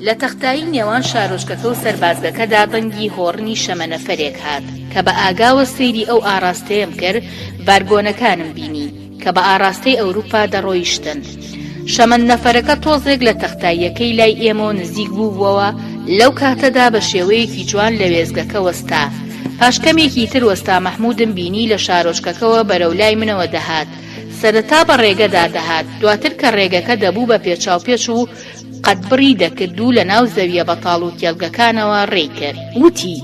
لە تەختایی نێوان شارۆچکەکە و سەربازگەکەدا دەنگی هۆڕنی شەمەنەفەرێک هات. کە بە ئاگاوە سەیری ئەو ئاڕاستەیەم کرد، ڤارگۆنەکانم بینی. کە بە ئاڕاستەی ئەوروپا دەڕۆیشتن. شەمەندنەفەرەکە تۆزێک لە تەختاییەکەی لای ئێمەوە نزیک بووبووەوە، لەو کاتەدا بە شێوەیەکی جوان لە وێستگەکە وەستا. پاش کەمێکی تر وەستا مەحموودم بینی لە شارۆچکەکەوە بەرەو لای منەوە دەهات. سەرەتا بە ڕێگەدا دەهات، دواتر کە ڕێگەکە دەبوو بە پێچاوپێچ و قەدبڕی دەکرد و لە ناو زەویە بەتاڵ و کێڵگەکانەوە ڕێی کرد. وتی،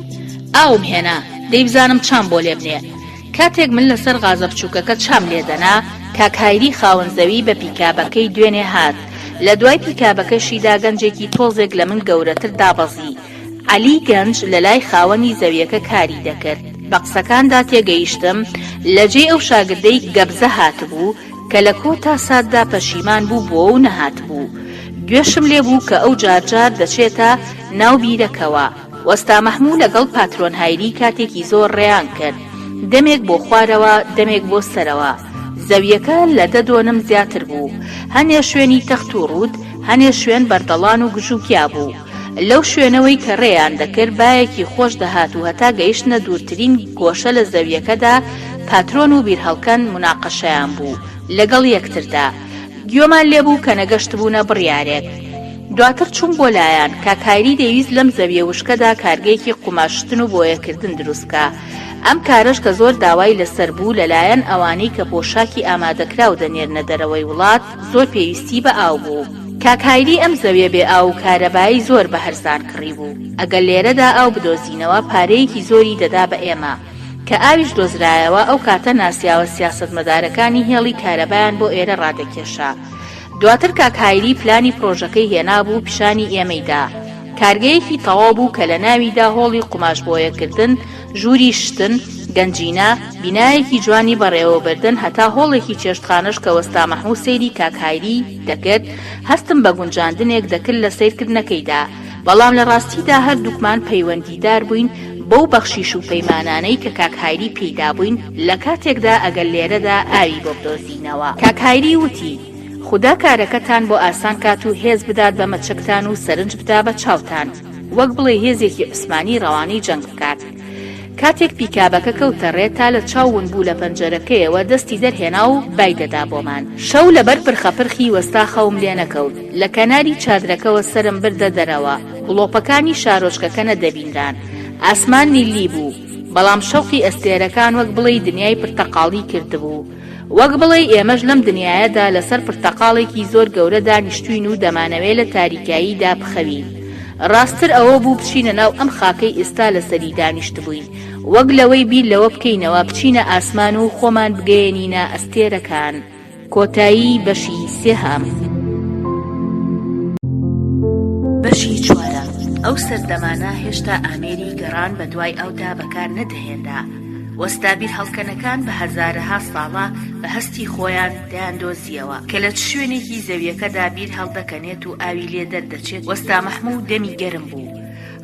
ئاوم هێنا، دەی بزانم چام بۆ لێبنێ. کاتێک من لەسەر غازە بچووکەکە چام لێدەنا، کاک هایری خاوەن زەوی بە پیکابەکەی دوێنێ هات. لە دوای پیکابەکەشیدا گەنجێکی تۆزێک لە من گەورەتر دابەزی. عەلی گەنج لە لای خاوەنی زەویەکە کاری دەکرد. بە قسەکاندا تێگەیشتم لە جێی ئەو شاگردەی گەبزە هاتبوو کە لە کۆتا ساتدا پەشیمان بووبووە و نەهاتبوو. گوێشم لێ بوو کە ئەو جار جار دەچێتە ناو بیرەکەوە. وەستا مەحموو لەگەڵ پاترۆن هایری کاتێکی زۆر ڕێیان کرد. دەمێک بۆ خوارەوە، دەمێک بۆ سەرەوە. زەوییەکە لە دە دۆنم زیاتر بوو. هەنێ شوێنی تەخت و ڕووت، هەنێ شوێن بەردەڵان و گژوگیا بوو. لەو شوێنەوەی کە ڕێیان دەکرد بایەکی خۆش دەهات و هەتا گەیشتنە دوورترین گۆشە لە زەوییەکەدا پاترۆن و بیرهەڵکەن موناقەشەیان بوو لەگەڵ یەکتردا. گوێمان لێ بوو کە نەگەشتبوونە بڕیارێک. دواتر چووم بۆ لایان، کاک هایری دەیویست لەم زەویە وشکەدا کارگەیەکی قوماش شتن و بۆیەکردن دروست بکا. ئەم کارەش کە زۆر داوای لەسەر بوو لە لایەن ئەوانەی کە پۆشاکی ئامادەکراو دەنێرنە دەرەوەی وڵات، زۆر پێویستی بە ئاو بوو. کاک هایری ئەم زەویە بێ ئاو و کارەبایەی زۆر بە هەرزان کڕیبوو. ئەگەر لێرەدا ئاو بدۆزینەوە پارەیەکی زۆری دەدا بە ئێمە. کە ئاویش دۆزرایەوە ئەو کاتە ناسیاوە سیاسەتمەدارەکانی هێڵی کارەبایان بۆ ئێرە ڕادەکێشا. دواتر کاک هایری پلانی پرۆژەکەی هێنابوو پیشانی ئێمەی دا. کارگەیەکی تەواو بوو کە لە ناویدا هۆڵی قوماش بۆیەکردن، ژووری شتن، گەنجینە، بینایەکی جوانی بەڕێوەبردن هەتا هۆڵێکی چێشتخانەش کە وەستا مەحموو سەیری کاک هایری دەکرد هەستم بە گونجاندنێک دەکرد لە سەیرکردنەکەیدا بەڵام لە ڕاستیدا هەردووکمان پەیوەندیدار بووین بەو بەخشیش و پەیمانانەی کە کاک هایری پێی دابووین لە کاتێکدا ئەگەر لێرەدا ئاوی بۆ بدۆزینەوە. کاک هایری وتی، خودا کارەکەتان بۆ ئاسان کات و هێز بدات بە مەچەکتان و سەرنج بدا بە چاوتان، وەک بڵێی هێزێکی عوسمانی ڕەوانەی جەنگ بکات. کاتێک پیکابەکە کەوتە ڕێ تا لە چاو ون بوو لە پەنجەرەکەیەوە دەستی دەرهێنا و بای دەدا بۆمان. شەو لەبەر پرخەپرخی وەستا خەوم لێ نەکەوت. لە کەناری چادرەکەوە سەرم بردە دەرەوە. گڵۆپەکانی شارۆچکەکە نەدەبینران. ئاسمان نیلی بوو. بەڵام شەوقی ئەستێرەکان وەک بڵێی دنیای پرتەقاڵی کردبوو. وەک بڵێی ئێمەش لەم دنیایەدا لەسەر پرتەقاڵێکی زۆر گەورە دانیشتووین و دەمانەوێ لە تاریکاییدا بخەوین. ڕاستتر ئەوە بوو بچینە ناو ئەم خاکەی ئێستا لەسەری دانیشتبووین، وەک لەوەی بیر لەوە بکەینەوە بچینە ئاسمان و خۆمان بگەیەنینە ئەستێرەکان. کۆتایی بەشی سێهەم. بەشی چوارەم، ئەو سەردەمانە هێشتا ئامێری گەڕان بەدوای ئاودا بەکار نەدەهێنرا. وەستا بیرهەڵکەنەکان بە هەزارەها ساڵە بە هەستی خۆیان دەیاندۆزییەوە کە لە چ شوێنێکی زەویەکەدا بیر هەڵدەکەنێت و ئاوی لێ دەردەچێت وەستا مەحموو دەمی گەرم بوو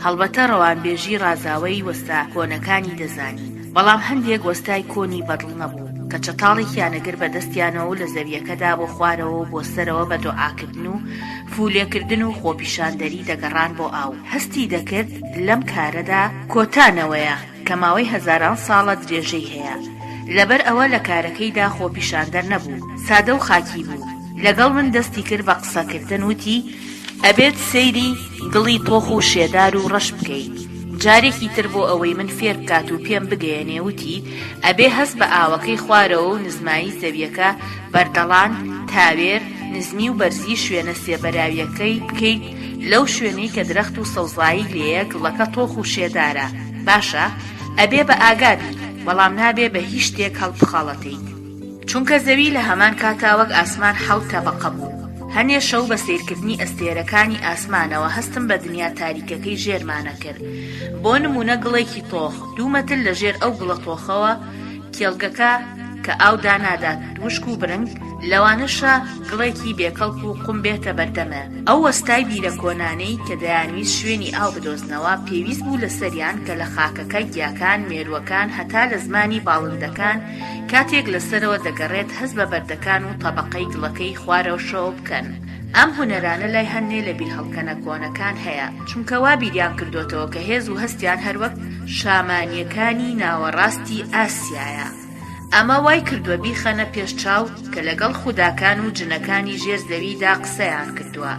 هەڵبەتە ڕەوانبێژی ڕازاوەی وەستا کۆنەکانی دەزانی بەڵام هەندێک وەستای کۆنی بەدڵ نەبوو کە چەتاڵێکیان ئەگرت بە دەستیانەوە و لە زەویەکەدا بۆ خوارەوە و بۆ سەرەوە بە دۆعاکردن و فوولێکردن و خۆپیشاندەری دەگەڕان بۆ ئاو هەستی دەکرد لەم کارەدا کۆتا نەوەیە کە ماوەی هەزاران ساڵە درێژەی هەیە، لەبەر ئەوە لە کارەکەیدا خۆپیشاندەر نەبوو، سادە و خاکی بوو. لەگەڵ من دەستی کرد بە قسەکردن، وتی، ئەبێت سەیری گڵی تۆخ و شێدار و ڕەش بکەیت. جارێکی تر بۆ ئەوەی من فێر بکات و پێم بگەیەنێ وتی، ئەبێ هەست بە ئاوەکەی خوارەوە و نزمایی زەویەکە، بەردەڵان، تاوێر. نزمی و بەرزی شوێنە سێبەراویەکەی بکەیت لەو شوێنەی کە درەخت و سەوزایی لێیە گڵەکە تۆخ و شێدارە باشە ئەبێ بە ئاگا بیت بەڵام نابێ بە هیچ شتێک هەڵبخەڵەتێیت. چونکە زەوی لە هەمان کاتا وەک ئاسمان حەوت تەبەقە بوو. هەنێ شەو بە سەیرکردنی ئەستێرەکانی ئاسمانەوە هەستم بە دنیا تاریکەکەی ژێرمانە کرد. بۆ نموونە گڵێکی تۆخ، دوو مەتر لە ژێر ئەو گڵە تۆخەوە کێڵگەکە کە ئاو دانادات وشک و برنگ، لەوانەشە گڵێکی بێکەڵک و قوم بێتە بەردەمێ. ئەو وەستای بیرە کۆنانەی کە دەیانویست شوێنی ئاو بدۆزنەوە، پێویست بوو لەسەریان کە لە خاکەکە، گیاکان، مێرووەکان هەتا لە زمانی باڵندەکان کاتێک لە سەرەوە دەگەڕێت هەست بە بەردەکان و تەبەقەی گڵەکەی خوارەوەشەوە بکەن. ئەم هونەرانە لای هەندێ لە بیرهەڵکەنە کۆنەکان هەیە، چونکە وا بیریان کردۆتەوە کە هێز و هەستیان هەر وەک شامانییەکانی ناوەڕاستی ئاسیایە. ئەمە وای کردووە بیخەنە پێش چاو کە لەگەڵ خوداکان و جنەکانی ژێر زەویدا قسەیان کردووە.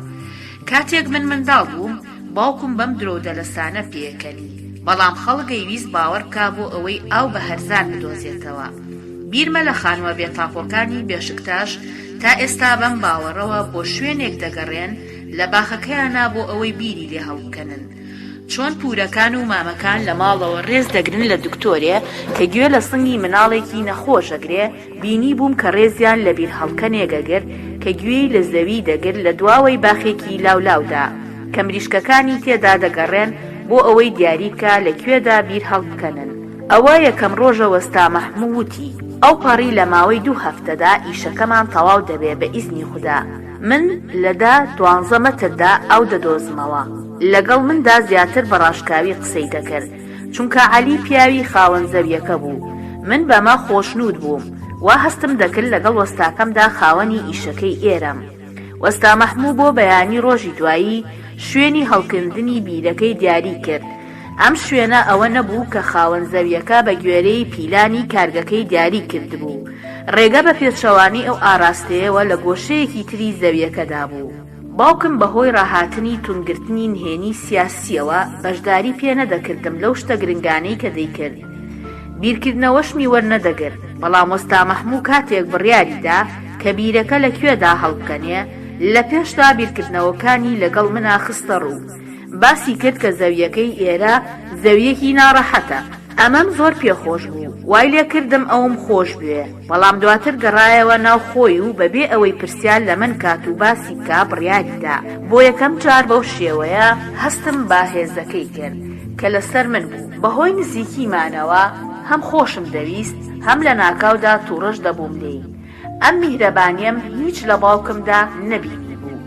کاتێک من منداڵ بووم، باوکم بەم درۆودەلەسانە پێکەنی، بەڵام خەڵک ئەیویست باوەڕ بکا بۆ ئەوەی ئاو بە هەرزان بدۆزێتەوە. بیرمە لە خانووە بێتاپۆکانی بێشکتاش تا ئێستا بەم باوەڕەوە بۆ شوێنێک دەگەڕێن لە باخەکەیانا بۆ ئەوەی بیری لێ هەڵبکەنن. چۆن پوورەکان و مامەکان لە ماڵەوە ڕێز دەگرن لە دکتۆرێ کە گوێ لە سنگی مناڵێکی نەخۆش ئەگرێ، بینیبووم کە ڕێزیان لە بیرهەڵکەنێک ئەگرت کە گوێی لە زەوی دەگرت لە دواوەی باخێکی لاولاودا کە مریشکەکانی تێدا دەگەڕێن بۆ ئەوەی دیاری بکا لە کوێدا بیر هەڵبکەنن. ئەوە یەکەم ڕۆژە وەستا مەحموو وتی، ئەوپەڕی لە ماوەی دوو هەفتەدا ئیشەکەمان تەواو دەبێ بە ئیزنی خودا. من لە دە دوانزە مەتردا ئاو دەدۆزمەوە. لەگەڵ مندا زیاتر بە ڕاشکاوی قسەی دەکرد. چونکە عەلی پیاوی خاوەن زەویەکە بوو. من بەمە خۆشنوود بووم. وا هەستم دەکرد لەگەڵ وەستاکەمدا خاوەنی ئیشەکەی ئێرەم. وەستا مەحموو بۆ بەیانی ڕۆژی دوایی شوێنی هەڵکەندنی بیرەکەی دیاری کرد. ئەم شوێنە ئەوە نەبوو کە خاوەن زەویەکە بە گوێرەی پیلانی کارگەکەی دیاری کردبوو. ڕێگە بە پێچەوانەی ئەو ئاراستەیەوە لە گۆشەیەکی تری زەویەکەدا بوو. باوکم بە هۆی ڕاهاتنی توندگرتنی نهێنی سیاسییەوە بەشداری پێ نەدەکردم لەو شتە گرنگانەی کە دەیکرد. بیرکردنەوەشمی وەرنەدەگرت، بەڵام وەستا مەحموو کاتێک بڕیاری دا کە بیرەکە لە کوێدا هەڵبکەنێ، لە پێشدا بیرکردنەوەکانی لەگەڵ منا خستە ڕوو. باسی کرد کە زەوییەکەی ئێرە زەوییەکی ناڕەحەتە. ئەمەم زۆر پێ خۆش بوو، وای لێ کردم ئەوم خۆش بوێ، بەڵام دواتر گەڕایەوە ناو خۆی و بەبێ ئەوەی پرسیار لە من کات و باسی بکا بڕیاری دا. بۆ یەکەم جار بەو شێوەیە هەستم بە هێزەکەی کرد کە لەسەر من بوو. بەهۆی نزیکیمانەوە هەم خۆشم دەویست، هەم لەناکاودا توڕەش دەبووم لێی. ئەم میهرەبانیەم هیچ لە باوکمدا نەبینیبوو.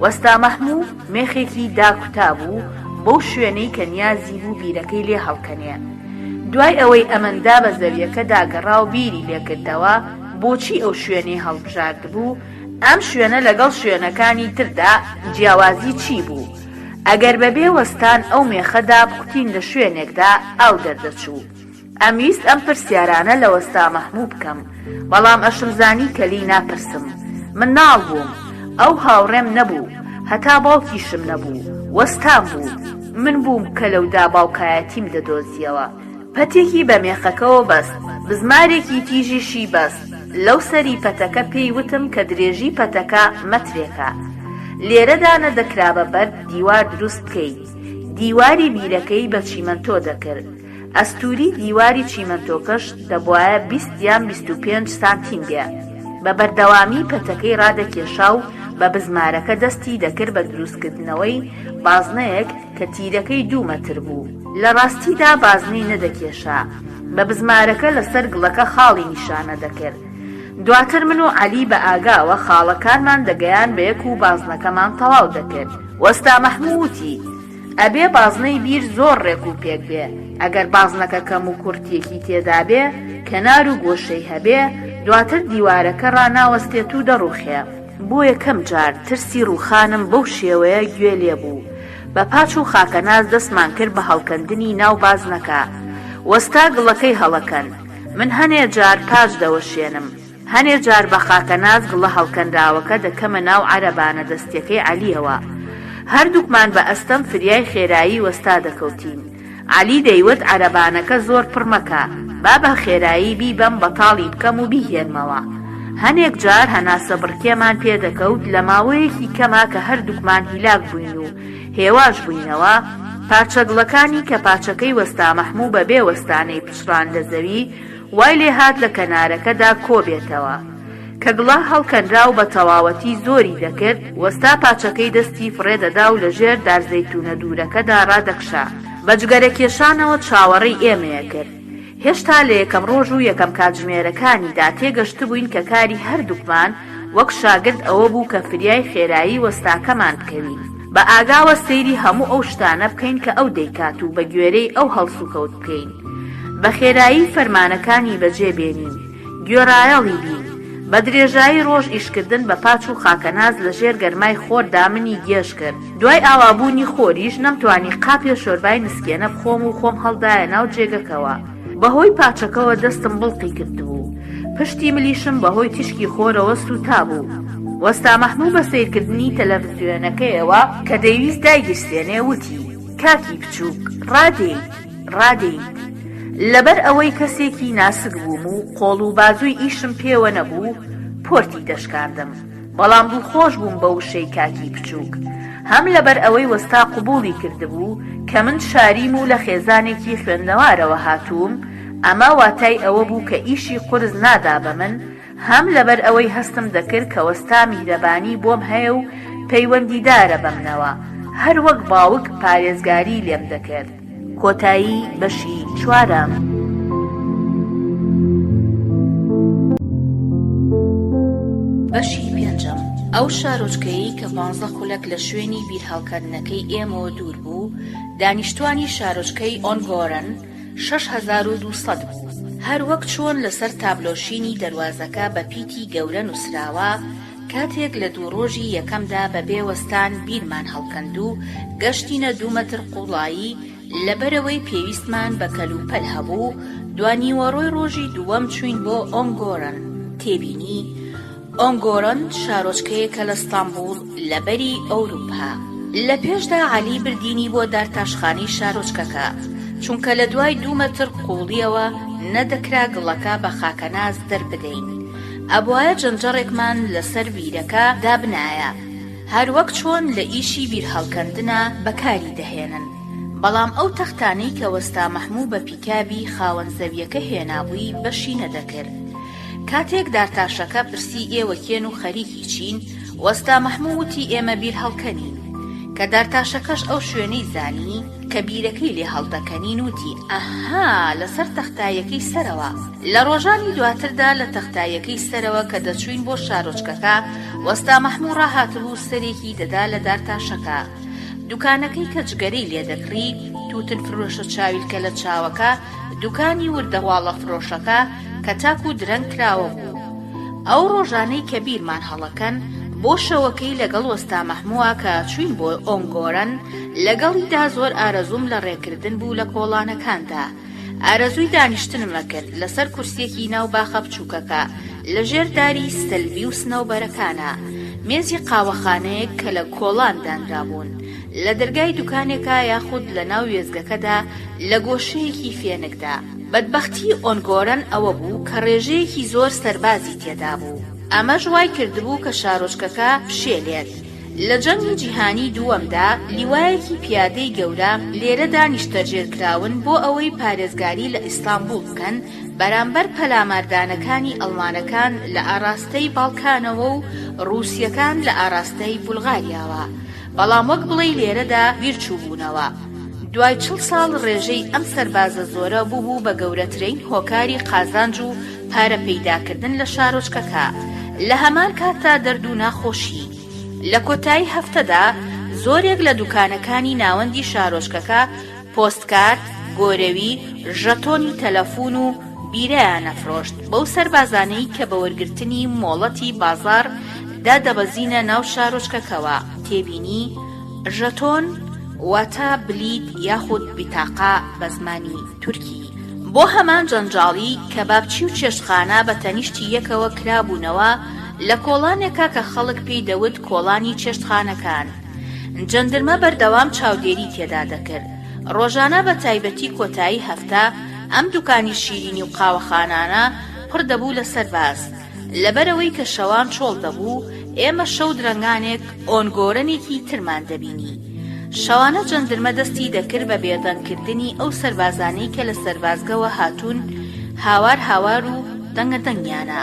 وەستا مەحموو مێخێکی داکوتابوو بەو شوێنەی کە نیازی بوو بیرەکەی لێ هەڵکەنێ. دوای ئەوەی ئەمەندا بە زەویەکەدا گەڕا و بیری لێ کردەوە بۆچی ئەو شوێنەی هەڵبژاردبوو، ئەم شوێنە لەگەڵ شوێنەکانی تردا جیاوازی چی بوو؟ ئەگەر بەبێ وەستان ئەو مێخە دابکوتین لە شوێنێکدا ئاو دەردەچوو. ئەمویست ئەم پرسیارانە لە وەستا مەحموو بکەم، بەڵام ئەشمزانی کە لێی ناپرسم. منداڵ بووم. ئەو هاوڕێم نەبوو. هەتا باوکیشم نەبوو. وەستام بوو. من بووم کە لەودا باوکایەتیم دەدۆزییەوە. پەتێکی بە مێخەکەوە بەست. بزمارێکی تیژیشی بەست. لەو سەری پەتەکە پێی وتم کە درێژی پەتەکە مەترێکە. لێرەدا نەدەکرا بە بەرد دیوار دروست بکەیت. دیواری بیرەکەی بە چیمەنتۆ دەکرد. ئەستووری دیواری چیمەنتۆکەش دەبوایە 20 یان 25 سانتیم بێ. بە بەردەوامی پەتەکەی ڕادەکێشا و بە بزمارەکە دەستی دەکرد بە دروستکردنەوەی بازنەیەک کە تیرەکەی دوو مەتر بوو. لە ڕاستیدا بازنەی نەدەکێشا، بە بزمارەکە لەسەر گڵەکە خاڵی نیشانە دەکرد. دواتر من و عەلی بە ئاگاوە خاڵەکانمان دەگەیان بە یەک و بازنەکەمان تەواو دەکرد. وەستا مەحموو وتی. ئەبێ بازنەی بیر زۆر ڕێک و پێک بێ، ئەگەر بازنەکە کەم و کورتیەکی تێدا بێ، کەنار و گۆشەی هەبێ، دواتر دیوارەکە ڕاناوەستێت و دەڕوخێ. بۆ یەکەم جار ترسی ڕووخانم بەو شێوەیە گوێ لێ بوو. بە پاچ و خاکەناز دەستمان کرد بە هەڵکەندنی ناو بازنەکە. وەستا گڵەکەی هەڵەکەند. من هەنێ جار پاچ دەوەشێنم. هەنێ جار بە خاکەناز گڵە هەڵکەنراوەکە دەکەمە ناو عەرەبانە دەستیەکەی عەلیەوە. هەردووکمان بە ئەستەم فریای خێرایی وەستا دەکەوتین. عەلی دەیوت عەرەبانەکە زۆر پڕ مەکە، با بە خێرایی بیبەم بەتاڵی بکەم و بیهێنمەوە. هەنێک جار هەناسەبڕکێمان پێ دەکەوت لە ماوەیەکی کەما کە هەردووکمان هیلاک بووین و هێواش بووینەوە، پارچە گڵەکانی کە پاچەکەی وەستا مەحموو بە بێ وەستانەی پچڕاندە زەوی، وای لێ هات لە کەنارەکەدا کۆ بێتەوە. کە گڵا هەڵکەنرا و بە تەواوەتی زۆری دەکرد، وەستا پاچەکەی دەستی فڕێ دەدا و لە ژێر دارزەیتوونە دوورەکەدا ڕادەکشا. بە جگەرەکێشانەوە چاوەڕێی ئێمەیە کرد. هێشتا لە یەکەم ڕۆژ و یەکەم کاتژمێرەکانیدا تێگەشتبووین کە کاری هەردووکمان وەک شاگرد ئەوە بوو کە فریای خێرایی وەستاکەمان بکەوین، بە ئاگاوە سەیری هەموو ئەو شتانە بکەین کە ئەو دەیکات و بە گوێرەی ئەو هەڵسوکەوت بکەین، بە خێرایی فەرمانەکانی بەجێ بێنین، گوێڕایەڵی بین. بە درێژایی ڕۆژ ئیشکردن بە پاچ و خاکەناز لە ژێر گەرمای خۆردا منی گێژ کرد. دوای ئاوابوونی خۆریش نەمتوانی قاپێ شۆربای نسکێنە بخۆم و خۆم هەڵدایە ناو جێگەکەوە. بەهۆی پاچەکەوە دەستم بڵقی کردبوو. پشتی ملیشم بەهۆی تیشکی خۆرەوە سووتابوو. وەستا مەحموو بە سەیرکردنی تەلەڤزیۆنەکەیەوە کە دەیویست دایگیرسێنێ وتی، کاکی بچووک، ڕادێیت، ڕادێیت. لەبەر ئەوەی کەسێکی ناسک بووم و قۆڵ و بازووی ئیشم پێوە نەبوو، پۆرتی دەشکاندم. بەڵام دڵخۆش بووم بە وشەی کاکی بچووک. هەم لەبەر ئەوەی وەستا قبووڵی کردبوو کە من شاریم و لە خێزانێکی خوێندەوارەوە هاتووم، ئەمە واتای ئەوە بوو کە ئیشی قورس نادا بە من، هەم لەبەر ئەوەی هەستم دەکرد کە وەستا میهرەبانی بۆم هەیە و پەیوەندیدارە بەمنەوە، هەر وەک باوک پارێزگاری لێم دەکرد. کۆتایی بەشی چوارەم. بەشی پێنجەم، ئەو شارۆچکەیەی کە پانزە خولەک لە شوێنی بیرهەڵکەندنەکەی ئێمەوە دوور بوو، دانیشتوانی شارۆچکەی ئۆنگۆرن 6200 بوو. هەر وەک چۆن لەسەر تابلۆشینی دەروازەکە بە پیتی گەورە نووسراوە، کاتێک لە دوو ڕۆژی یەکەمدا بە بێ وەستان بیرمان هەڵکەند و گەشتینە دوو مەتر قووڵایی، لەبەرئەوەی پێویستمان بە کەلوپەل هەبوو، دوانیوەڕۆی ڕۆژی دووەم چووین بۆ ئۆنگۆرن. تێبینی، ئۆنگۆرن شارۆچکەیەکە لە ستانبوڵ لە بەری ئەوروپا. لە پێشدا عەلی بردینی بۆ دارتاشخانەی شارۆچکەکە، چونکە لە دوای دوو مەتر قووڵییەوە نەدەکرا گڵەکە بە خاکەناز دەربدەین. ئەبوایە جەنجەڕێکمان لەسەر بیرەکە دابنایە، هەر وەک چۆن لە ئیشی بیرهەڵکەندنا بەکاری دەهێنن. بەڵام ئەو تەختانەی کە وەستا مەحموو بە پیکابی خاوەن زەویەکە هێنابووی بەشی نەدەکرد. کاتێک دارتاشەکە پرسی ئێوە کێن و خەریکی چین، وەستا مەحموو وتی ئێمە بیرهەڵکەنین. کە دارتاشەکەش ئەو شوێنەی زانی کە بیرەکەی لێ هەڵدەکەنین وتی ئەها لەسەر تەختاییەکەی سەرەوە. لە ڕۆژانی دواتردا لە تەختاییەکەی سەرەوە کە دەچووین بۆ شارۆچکەکە، وەستا مەحموو ڕاهاتبوو سەرێکی دەدا لە دارتاشەکە. دوکانەکەی کە جگەرەی لێ دەکڕی، تووتن فرۆشە چاویلکە لە چاوەکە، دوکانی وردەواڵە فرۆشەکە کە تاکوو درەنگ کراوە بوو. ئەو ڕۆژانەی کە بیرمان هەڵەکەن، بۆ شەوەکەی لەگەڵ وەستا مەحمووە کە چووین بۆ ئۆنگۆرەن، لەگەڵیدا زۆر ئارەزووم لە ڕێکردن بوو لە کۆڵانەکاندا. ئارەزووی دانیشتنم ئەکرد لەسەر کورسیەکی ناو باخە بچووکەکە لە ژێر داری سەلڤی و سنەوبەرەکانا، مێزی قاوەخانەیەک کە لە کۆڵان دانرابوون، لە دەرگای دوکانێکا یاخود لە ناو وێستگەکەدا لە گۆشەیەکی فێنکدا. بەدبەختی ئۆنگۆرەن ئەوە بوو کە ڕێژەیەکی زۆر سەربازی تێدا بوو، ئەمەش وای کردبوو کە شارۆچکەکە بشێلێت. لە جەنگی جیهانیی دووەمدا لیوایەکی پیادەی گەورە لێرەدا نیشتەجێکراون بۆ ئەوەی پارێزگاری لە ئیستانبوڵ بکەن بەرامبەر پەلاماردانەکانی ئەڵمانەکان لە ئاراستەی باڵکانەوە و ڕووسییەکان لە ئاراستەی بولغاریاوە بەڵام وەک بڵێی لێرەدا بیرچووبوونەوە. دوای چڵ ساڵ ڕێژەی ئەم سەربازە زۆرە بووبوو بە گەورەترین هۆکاری قازانج و پارە پەیداکردن لە شارۆچکەکە، لە هەمان کاتدا دەرد و ناخۆشی. لە کۆتایی هەفتەدا زۆرێک لە دوکانەکانی ناوەندی شارۆچکەکە پۆستکارت، گۆرەوی، ژەتۆنی تەلەفون و بیرەیان ئەفرۆشت بەو سەربازانەی کە بە وەرگرتنی مۆڵەتی بازاڕ دادەبەزینە ناو شارۆچکەکەوە. تێبینی، ژەتۆن واتە بلیت یاخود بیتاقە بە زمانی تورکی. بۆ هەمان جەنجاڵی کەبابچی و چێشتخانە بە تەنیشتی یەکەوە کرابوونەوە لە کۆڵانێکا کە خەڵک پێی دەوت کۆڵانی چێشتخانەکان. جەندرمە بەردەوام چاودێری تێدا دەکرد. ڕۆژانە بە تایبەتی کۆتایی هەفتە ئەم دوکانی شیرینی و قاوەخانانە پڕ دەبوو لە سەرباز. لەبەرئەوەی کە شەوان چۆڵ دەبوو، ئێمە شەو درەنگانێک ئۆنگۆرەنێکی ترمان دەبینی. شەوانە جەندرمە دەستی دەکرد بە بێدەنگ کردنی ئەو سەربازانەی کە لە سەربازگەوە هاتوون، هاوار هاوار و دەنگە دەنگیانە،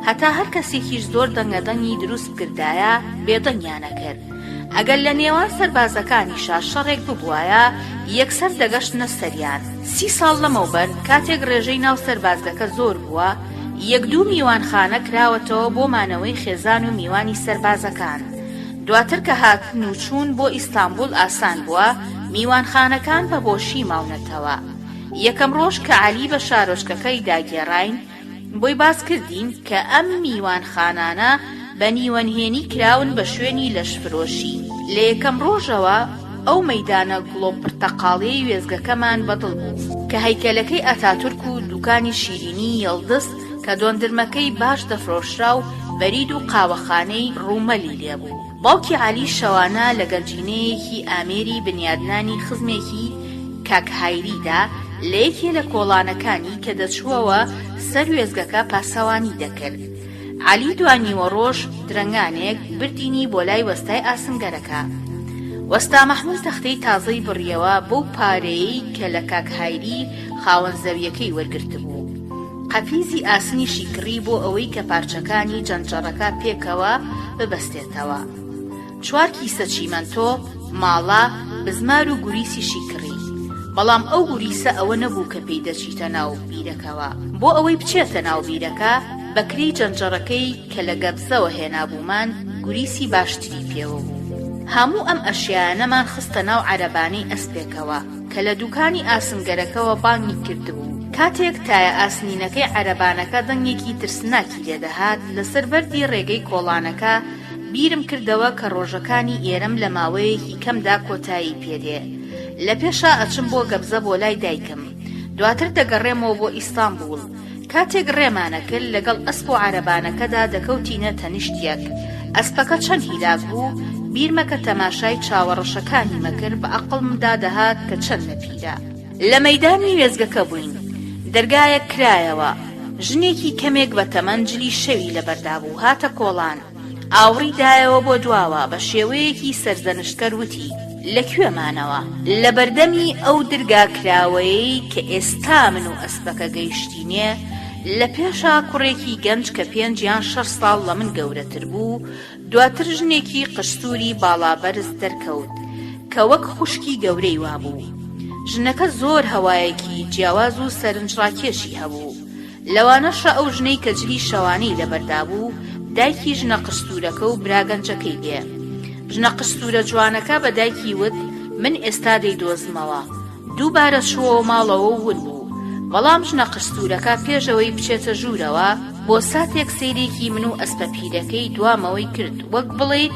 هەتا هەر کەسێکیش زۆر دەنگە دەنگی دروست بکردایە بێدەنگیان ئەکرد. ئەگەر لە نێوان سەربازەکانیشا شەڕێک ببوایە یەکسەر دەگەشتنە سەریان. سی ساڵ لەمەوبەر کاتێک ڕێژەی ناو سەربازگەکە زۆر بووە، یەک دوو میوانخانە کراوەتەوە بۆ مانەوەی خێزان و میوانی سەربازەکان. دواتر کە هاتن و چوون بۆ ئیستانبول ئاسان بووە، میوانخانەکان بە بۆشی ماونەتەوە. یەکەم ڕۆژ کە عەلی بە شارۆچکەکەیدا گێڕاین، بۆی باس کردین کە ئەم میوانخانانە بە نیوەنهێنی کراون بە شوێنی لەشفرۆشی. لە یەکەم ڕۆژەوە ئەو مەیدانە گوڵۆ پرتەقاڵیەی وێستگەکەمان بەدڵ بوو، کە هەیکەلەکەی ئەتاتورک و دوکانی شیرینی یڵدز کە دۆندرمەکەی باش دەفرۆشرا و بەرید و قاوەخانەی ڕومەلی لێ بوو. باوکی عەلی شەوانە لە گەنجینەیەکی ئامێری بنیادنانی خزمێکی کاک هایریدا لە یەکێ لە کۆڵانەکانی کە دەچووەوە سەر وێستگەکە پاسەوانی دەکرد. عەلی دوانیوەڕۆژ درەنگانێک بردینی بۆ لای وەستای ئاسنگەرەکە. وەستا مەحموو تەختەی تازەی بڕیەوە بەو پارەیەی کە لە کاک هایری خاوەن زەویەکەی وەرگرتبوو. قەفیزی ئاسنیشی کڕی بۆ ئەوەی کە پارچەکانی جەنجەڕەکە پێکەوە ببەستێتەوە. چوار کیسە چیمەنتۆ، ماڵە، بزمار و گوریسیشی کڕی. بەڵام ئەو گوریسە ئەوە نەبوو کە پێی دەچیتە ناو بیرەکەوە. بۆ ئەوەی بچێتە ناو بیرەکە، بە کرێی جەنجەڕەکەی کە لە گەبزەوە هێنابوومان، گوریسی باشتری پێوە بوو. هەموو ئەم ئەشیایانەمان خستە ناو عەرەبانەی ئەسپێکەوە کە لە دووکانی ئاسنگەرەکەوە بانگی کردبوو. کاتێک تایە ئاسنینەکەی عەرەبانەکە دەنگێکی ترسناکی لێدەهات، لەسەر بەردی ڕێگەی کۆڵانەکە، بیرم کردەوە کە ڕۆژەکانی ئێرەم لە ماوەیەکی کەمدا کۆتایی پێ دێ. لە پێشا ئەچم بۆ گەبزە بۆ لای دایکم. دواتر دەگەڕێمەوە بۆ ئیستانبوڵ. کاتێک ڕێمانەکرد لەگەڵ ئەسپ و عەرەبانەکەدا دەکەوتینە تەنیشت یەک. ئەسپەکە چەند هیلاک بوو، بیرمە کە تەماشای چاوە ڕەشەکانیمە کرد بە ئەقڵمدا دەهات کە چەند نەپیرە. لە مەیدانی وێستگەکە بووین. دەرگایەک کرایەوە. ژنێکی کەمێک بە تەمەن جلی شەوی لەبەردا بوو هاتە کۆڵان. ئاوڕی دایەوە بۆ دواوە بە شێوەیەکی سەرزەنشتکەر وتی، لە کوێ مانەوە؟ لە بەردەمی ئەو درگا کراوەیەی کە ئێستا من و ئەسپەکە گەیشتینێ، لە پێشا کوڕێکی گەنج کە پێنج یان شەش ساڵ لە من گەورەتر بوو، دواتر ژنێکی قژسووری باڵابەرز دەرکەوت کە وەک خوشکی گەورەی وابوو. ژنەکە زۆر هەوایەکی جیاواز و سەرنجڕاکێشی هەبوو. لەوانەشە ئەو ژنەی کە جلی شەوانەی لەبەردا بوو، دایکی ژنە قژسوورەکە و برا گەنجەکەی بێ. ژنە قژسوورە جوانەکە بە دایکی وت، من ئێستا دەیدۆزمەوە. دووبارە چووەوە ماڵەوە و ون بوو. بەڵام ژنە قژسوورەکە پێش ئەوەی بچێتە ژوورەوە، بۆ ساتێک سەیرێکی من و ئەسپە پیرەکەی دوامەوەی کرد وەک بڵێیت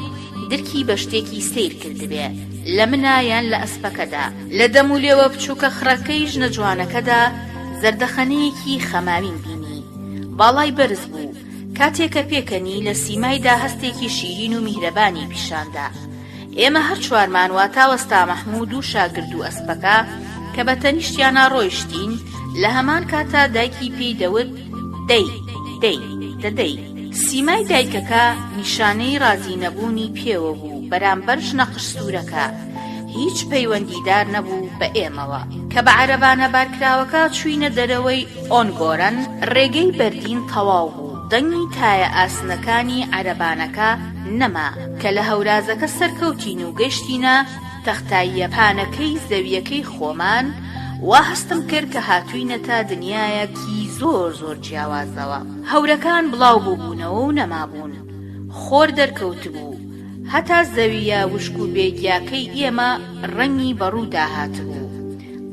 درکی بە شتێکی سەیر کردبێ لە منا یان لە ئەسپەکەدا. لە دەمولێوە بچووکە خڕەکەی ژنە جوانەکەدا زەردەخەنەیەکی خەماویم بینی. باڵای بەرز بوو. کاتێ کە پێکەنی، لە سیمایدا هەستێکی شیرین و میهرەبانی پیشان دا. ئێمە هەر چوارمان واتا وەستا مەحموود و شاگرد و ئەسپەکە کە بە تەنیشتیانا ڕۆیشتین، لە هەمان کاتا دایکی پێی دەوت، دەی، دەی، دە دەی. سیمای دایکەکە نیشانەی ڕازی نەبوونی پێوە بوو بەرامبەر ژنە قژسوورەکە. هیچ پەیوەندیدار نەبوو بە ئێمەوە. کە بە عەرەبانە بارکراوەکە چووینە دەرەوەی ئۆنگۆرەن، ڕێگەی بەردین تەواو بوو، دەنگی تایە ئاسنەکانی عەرەبانەکە نەما، کە لە هەورازەکە سەرکەوتین و گەشتینە تەختاییە پانەکەی زەوییەکەی خۆمان، وا هەستم کرد کە هاتووینەتە دنیایەکی زۆر زۆر جیاوازەوە. هەورەکان بڵاو بووبوونەوە و نەمابوون. خۆر دەرکەوتبوو. هەتا زەوییە وشک و بێ گیاکەی ئێمە ڕەنگی بە ڕوودا هاتبوو.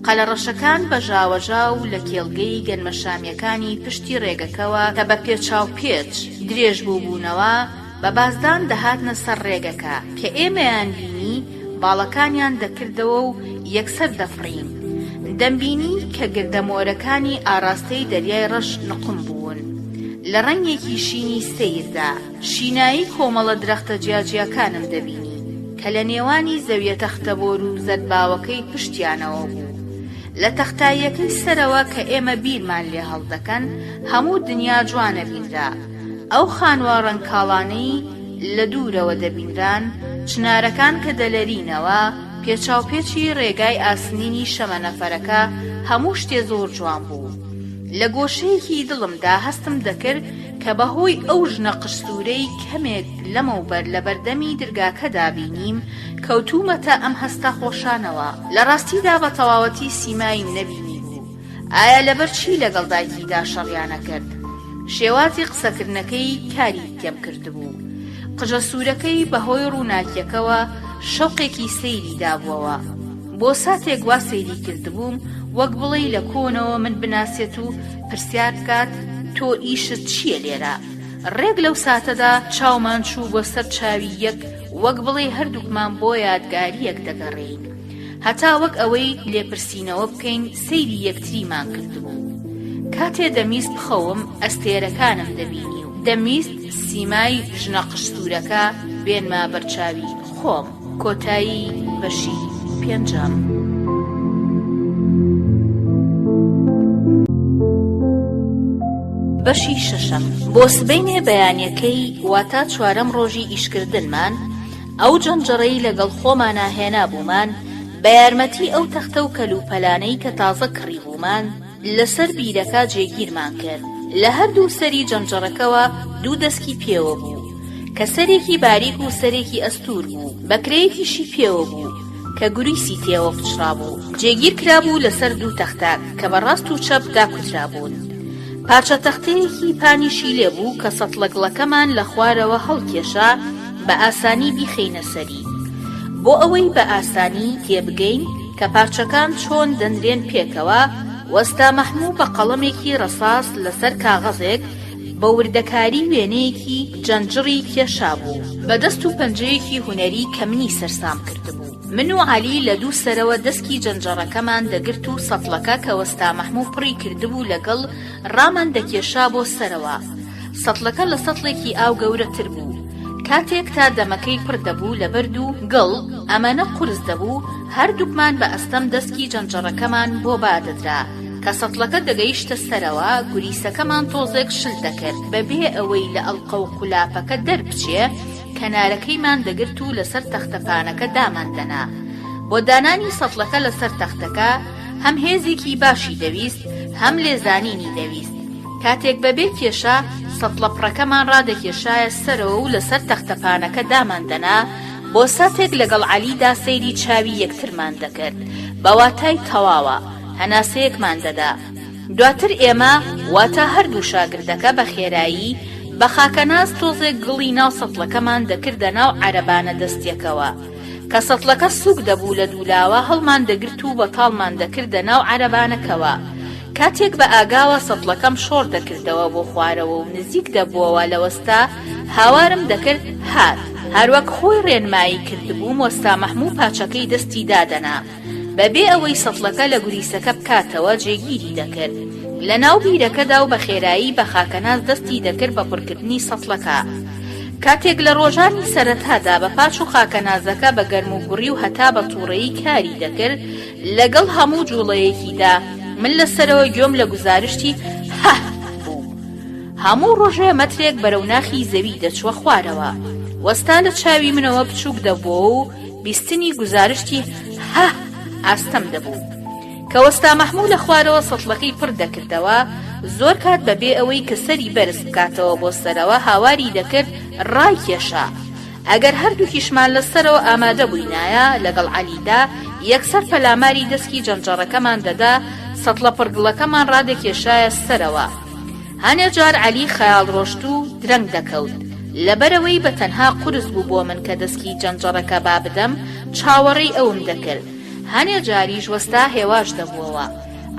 قەلەڕەشەکان بە ژاوەژاو لە کێڵگەی گەنمەشامییەکانی پشتی ڕێگەکەوە کە بە پێچاوپێچ درێژ بووبوونەوە، بە بازدان دەهاتنە سەر ڕێگەکە. کە ئێمەیان بینی، باڵەکانیان دەکردەوە و یەکسەر دەفڕین. دەمبینی کە گردە مۆرەکانی ئاڕاستەی دەریای ڕەش نوقم بوون لە ڕەنگێکی شینی سەیردا. شینایی کۆمەڵە درەختە جیاجیاکانم دەبینی کە لە نێوانی زەویە تەختەبۆر و زەردباوەکەی پشتیانەوە بوو. لە تەختاییەکەی سەرەوە کە ئێمە بیرمان لێ هەڵدەکەن، هەموو دنیا جوان ئەبینرا. ئەو خانووە ڕەنگکاڵانەی لە دوورەوە دەبینران، چنارەکان کە دەلەرینەوە، پێچاوپێچی ڕێگای ئاسنینی شەمەنەفەرەکە، هەموو شتێ زۆر جوان بوو. لە گۆشەیەکی دڵمدا هەستم دەکرد کە بە هۆی ئەو ژنە قژسوورەی کەمێک لەمەوبەر لە بەردەمی درگاکەدا بینیم، کەوتوومەتە ئەم هەستە خۆشانەوە. لە ڕاستیدا بە تەواوەتی سیمایم نەبینیبوو. ئایا لەبەر چی لەگەڵ دایکیدا شەڕیان ئەکرد؟ شێوازی قسەکردنەکەی کاری تێم کردبوو. قژە سوورەکەی بە هۆی ڕووناکیەکەوە شەوقێکی سەیری دابووەوە. بۆ ساتێک وا سەیری کردبووم وەک بڵێی لە کۆنەوە من بناسێت و پرسیار بکات تۆ ئیشت چییە لێرە؟ ڕێک لەو ساتەدا چاومان چوو بۆ سەر چاوی یەک وەک بڵێی هەردووکمان بۆ یادگارییەک دەگەڕێین. هەتا وەک ئەوەی لێپرسینەوە بکەین سەیری یەکتریمان کردبوو. کاتێ دەمویست بخەوم ئەستێرەکانم دەبینی و دەمویست سیمای ژنە قژسوورەکە بێنمە بەرچاوی خۆم. کۆتایی بەشی پێنجەم. بەشی شەشەم. بۆ سبەینێ بەیانیەکەی واتا چوارەم ڕۆژی ئیشکردنمان، ئەو جەنجەڕەی لەگەڵ خۆمانا هێنابوومان، بە یارمەتی ئەو تەختە و کەلوپەلانەی کە تازە کڕیبوومان، لەسەر بیرەکە جێگیرمان کرد. لە هەردوو سەری جەنجەڕەکەوە دوو دەسکی پێوە بوو، کە سەرێکی باریک و سەرێکی ئەستوور بوو، بەکرەیەکیشی پێوە بوو، کە گوریسی تێوە پچڕابوو، جێگیر کرابوو لەسەر دوو تەختە کە بە ڕاست و چەپ داکوترابوون. پارچە تەختەیەکی پانیشی لێ بوو کە سەتڵە گڵەکەمان لە خوارەوە هەڵکێشا بە ئاسانی بیخەینە سەری. بۆ ئەوەی بە ئاسانی تێبگەین کە پارچەکان چۆن دەنرێن پێکەوە، وەستا مەحموو بە قەڵەمێکی ڕەساس لەسەر کاغەزێک بە وردەکاری وێنەیەکی جەنجڕی کێشابوو. بە دەست و پەنجەیەکی هونەری کە منی سەرسام کردبوو. من و عەلی لە دوو سەرەوە دەسکی جەنجەڕەکەمان دەگرت و سەتڵەکە کە وەستا مەحموو پڕی کردبوو لەگەڵ ڕامان دەکێشا بۆ سەرەوە. سەتڵەکە لە سەتڵێکی ئاو گەورەتر بوو. کاتێک تا دەمەکەی پڕ دەبوو لە بەرد و گڵ، ئەمەنە قورس دەبوو، هەردووکمان بە ئەستەم دەسکی جەنجەڕەکەمان بۆ با دەدرا. کە سەتڵەکە دەگەیشتە سەرەوە، گوریسەکەمان تۆزێک شل دەکرد، بە بێ ئەوەی لە ئەڵقە و قولاپەکە دەربچێ، کەنارەکەیمان دەگرت و لەسەر تەختە پانەکە دامان دەنا. بۆ دانانی سەتڵەکە لەسەر تەختەکە، هەم هێزێکی باشی دەویست، هەم لێزانینی دەویست. کاتێک بەبێ کێشە سەتڵە پڕەکەمان ڕادەکێشایە سەرەوە و لەسەر تەختە پانەکە دامان دەنا، بۆ ساتێک لەگەڵ عەلیدا سەیری چاوی یەکترمان دەکرد، بە واتای تەواوە، هەناسەیەکمان دەدا. دواتر ئێمە، واتە هەردوو شاگردەکە بە خێرایی، بە خاکەناز تۆزێک گڵی ناو سەتڵەکەمان دەکردە ناو عەرەبانە دەستیەکەوە. کە سەتڵەکە سووک دەبوو لە دوولاوە هەڵمان دەگرت و بەتاڵمان دەکردە ناو عەرەبانەکەوە. کاتێک بە ئاگاوە سەتڵەکەم شۆڕ دەکردەوە بۆ خوارەوە و نزیک دەبووەوە لە وەستا، هاوارم دەکرد، هات! هەروەک خۆی ڕێنمایی کردبووم وەستا مەحموو پاچەکەی دەستی دادەنا. بە بێ ئەوەی سەتڵەکە لە گوریسەکە بکاتەوە جێگیری دەکرد لە ناو بیرەکەدا و بە خێرایی بە خاکەناز دەستی دەکرد بە پڕکردنی سەتڵەکە. کاتێک لە ڕۆژانی سەرەتادا بە پاچ و خاکەنازەکە بە گەرموگوڕی و هەتا بە توڕەیی کاری دەکرد، لەگەڵ هەموو جوڵەیەکیدا من لە سەرەوە گوێم لە گوزارشتی هه بوو. هەموو ڕۆژێ مەترێک بەرەو ناخی زەوی دەچووە خوارەوە. وەستا لە چاوی منەوە بچووک دەبووەوە و بیستنی گوزارشتی هه ئاستەم دەبوو. کە وەستا مەحموو لە خوارەوە سەتڵەکەی پڕ دەکردەوە، زۆر کات بە بێ ئەوەی کە سەری بەرز بکاتەوە بۆ سەرەوە هاواری دەکرد ڕایکێشا. ئەگەر هەردووکیشمان لە سەرەوە ئامادە بووینایە لەگەڵ عەلیدا، یەکسەر پەلاماری دەسکی جەنجەڕەکەمان دەدا، سەتڵە پڕگڵەکەمان ڕادەکێشایە سەرەوە. هەنێ جار عەلی خەیاڵ ڕۆشتوو درەنگ دەکەوت. لەبەرئەوەی بە تەنها قورس بوو بۆ من کە دەسکی جەنجەڕەکە با بدەم، چاوەڕێی ئەوم دەکرد. هەنێ جاریش وەستا هێواش دەبووەوە.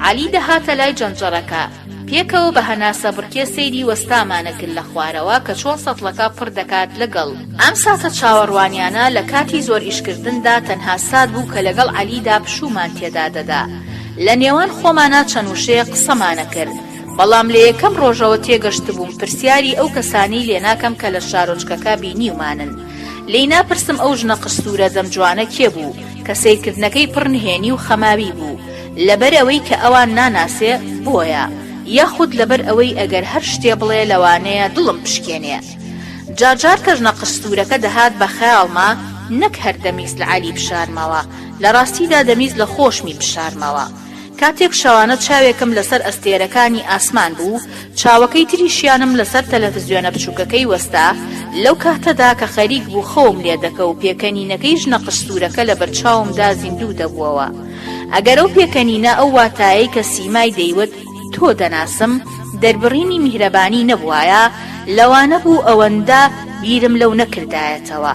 عەلی دەهاتە لای جەنجەڕەکە. پێکەوە بە هەناسە بڕکێ سەیری وەستامانەکرد لە خوارەوە کە چۆن سەتڵەکە پڕ دەکات لەگەڵ. ئەم ساتە چاوەڕوانیانە لە کاتی زۆر ئیشکردندا تەنها سات بوو کە لەگەڵ عەلیدا پشوومان تێدا دەدا. لە نێوان خۆمانا چەند وشەیەک قسەمانەکرد. بەڵام لە یەکەم ڕۆژەوە تێگەشتبووم پرسیاری ئەو کەسانەی لێناکەم کە لە شارۆچکەکە بینیومانن. لێی ناپرسم ئەو ژنە قژسوورە دەم جوانە کێ بوو کە سەیرکردنەکەی پڕ نهێنی و خەماوی بوو. لەبەرئەوەی کە ئەوان ناناسێ بۆیە. یاخود لەبەر ئەوەی ئەگەر هەر شتێ بڵێ لەوانەیە دڵم بشکێنێ. جارجار کە ژنە قژسوورەکە دەهات بە خەیاڵما نەک هەر دەمویست لە عەلی بشارمەوە، لە ڕاستیدا دەمویست لە خۆشمی بشارمەوە. کاتێک شەوانە چاوێکم لەسەر ئەستێرەکانی ئاسمان بوو، چاوەکەی تریشیانم لەسەر تەلەفزیۆنە بچووکەکەی وەستا، لەو کاتەدا کە خەریک بوو خەوم لێ دەکەوت پێکەنینەکەی ژنە قژسوورەکە لەبەرچاومدا زیندوو دەبووەوە. ئەگەر ئەو پێکەنینە ئەو واتایەی کە سیمای دەیوت تۆ دەناسم، دەربڕینی میهرەبانی نەبوایە، لەوانە بوو ئەوەندە بیرم لەو نەکردایەتەوە.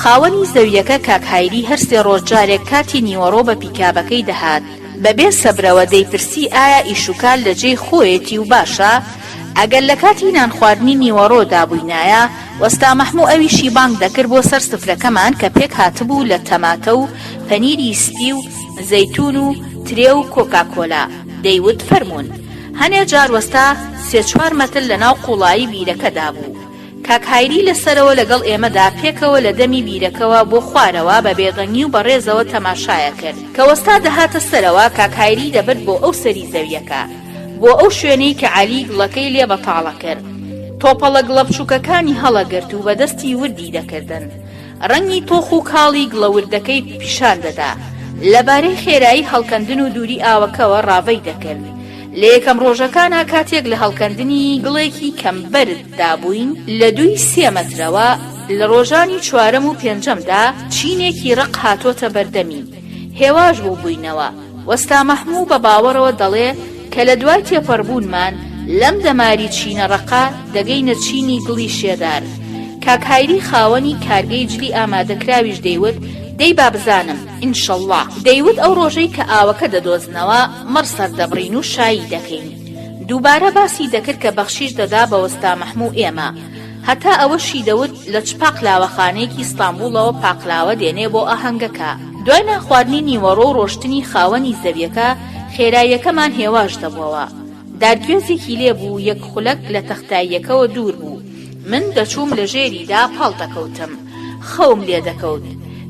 خاوەنی زەوییەکە کاک هایری هەر سێ ڕۆژ جارێک کاتی نیوەڕۆ بە پیکابەکەی دەهات، بە بێ سەبرەوە دەیپرسی ئایا ئیشوکار لە جێی خۆیەتی و باشە؟ ئەگەر لە کاتی نانخواردنی نیوەڕۆ دا بووینایە، وەستا مەحموو ئەویشی بانگ دەکرد بۆ سەر سفرەکەمان کە پێک هاتبوو لە تەماتە و پەنیری سپی و زەیتوون و ترێ و کۆکاکۆلا، دەیوت فەرموون. هەنێ جار وەستا سێ چوار مەتر لە ناو قووڵایی بیرەکە دابوو. کاک هایری لە سەرەوە لەگەڵ ئێمەدا پێکەوە لە دەمی بیرەکەوە بۆ خوارەوە بە بێدەنگی و بە ڕێزەوە تەماشایە کرد. کە وەستا دەهاتە سەرەوە کاک هایری دەبرد بۆ ئەو سەری زەویەکە. بۆ ئەو شوێنەی کە عەلی گڵەکەی لێ بەتاڵە کرد. تۆپەڵە گڵە بچووکەکانی هەڵەگرت و بە دەستی وردی دەکردن. ڕەنگی تۆخ و کاڵی گڵە وردەکەی پیشان دەدا. لە بارەی خێرایی هەڵکەندن و دووری ئاوەکەوە ڕاڤەی دەکرد. لە یەکەم ڕۆژەکانا کاتێک لە هەڵکەندنی گڵێکی کەم بەرد دا بووین لە دووی سێ مەترەوە، لە ڕۆژانی چوارەم و پێنجەمدا چینێکی ڕەق هاتۆتە بەردەمی. هێواش بووبووینەوە. وەستا مەحموو بە باوەڕەوە دەڵێ کە لە دوای تێپەڕبوونمان لەم دەماری چینە ڕەقە دەگەینە چینی گڵی شێدار. کاک هایری خاوەنی کارگەی جلی ئامادەکراویش دەیوت دەی با بزانم، ئینشەڵڵا. دەیوت ئەو ڕۆژەی کە ئاوەکە دەدۆزنەوە مەڕ سەردەبڕین و شایی دەکەین. دووبارە باسی دەکرد کە بەخشیش دەدا بە وەستا مەحموو ئێمە. هەتا ئەوەشی دەوت لە چ پاقلاوەخانەیەکی ستانبوڵەوە پاقلاوە دێنێ بۆ ئاهەنگەکە. دوای نانخواردنی نیوەڕۆ و ڕۆشتنی خاوەنی زەویەکە، خێراییەکەمان هێواش دەبوەوە. دارگوێزێکی لێ بوو یەک خولەک لە تەختاییەکەوە دوور بوو. من دەچووم لە ژێریدا پاڵ دەکەوتم. خەوم لێ دەکەوت.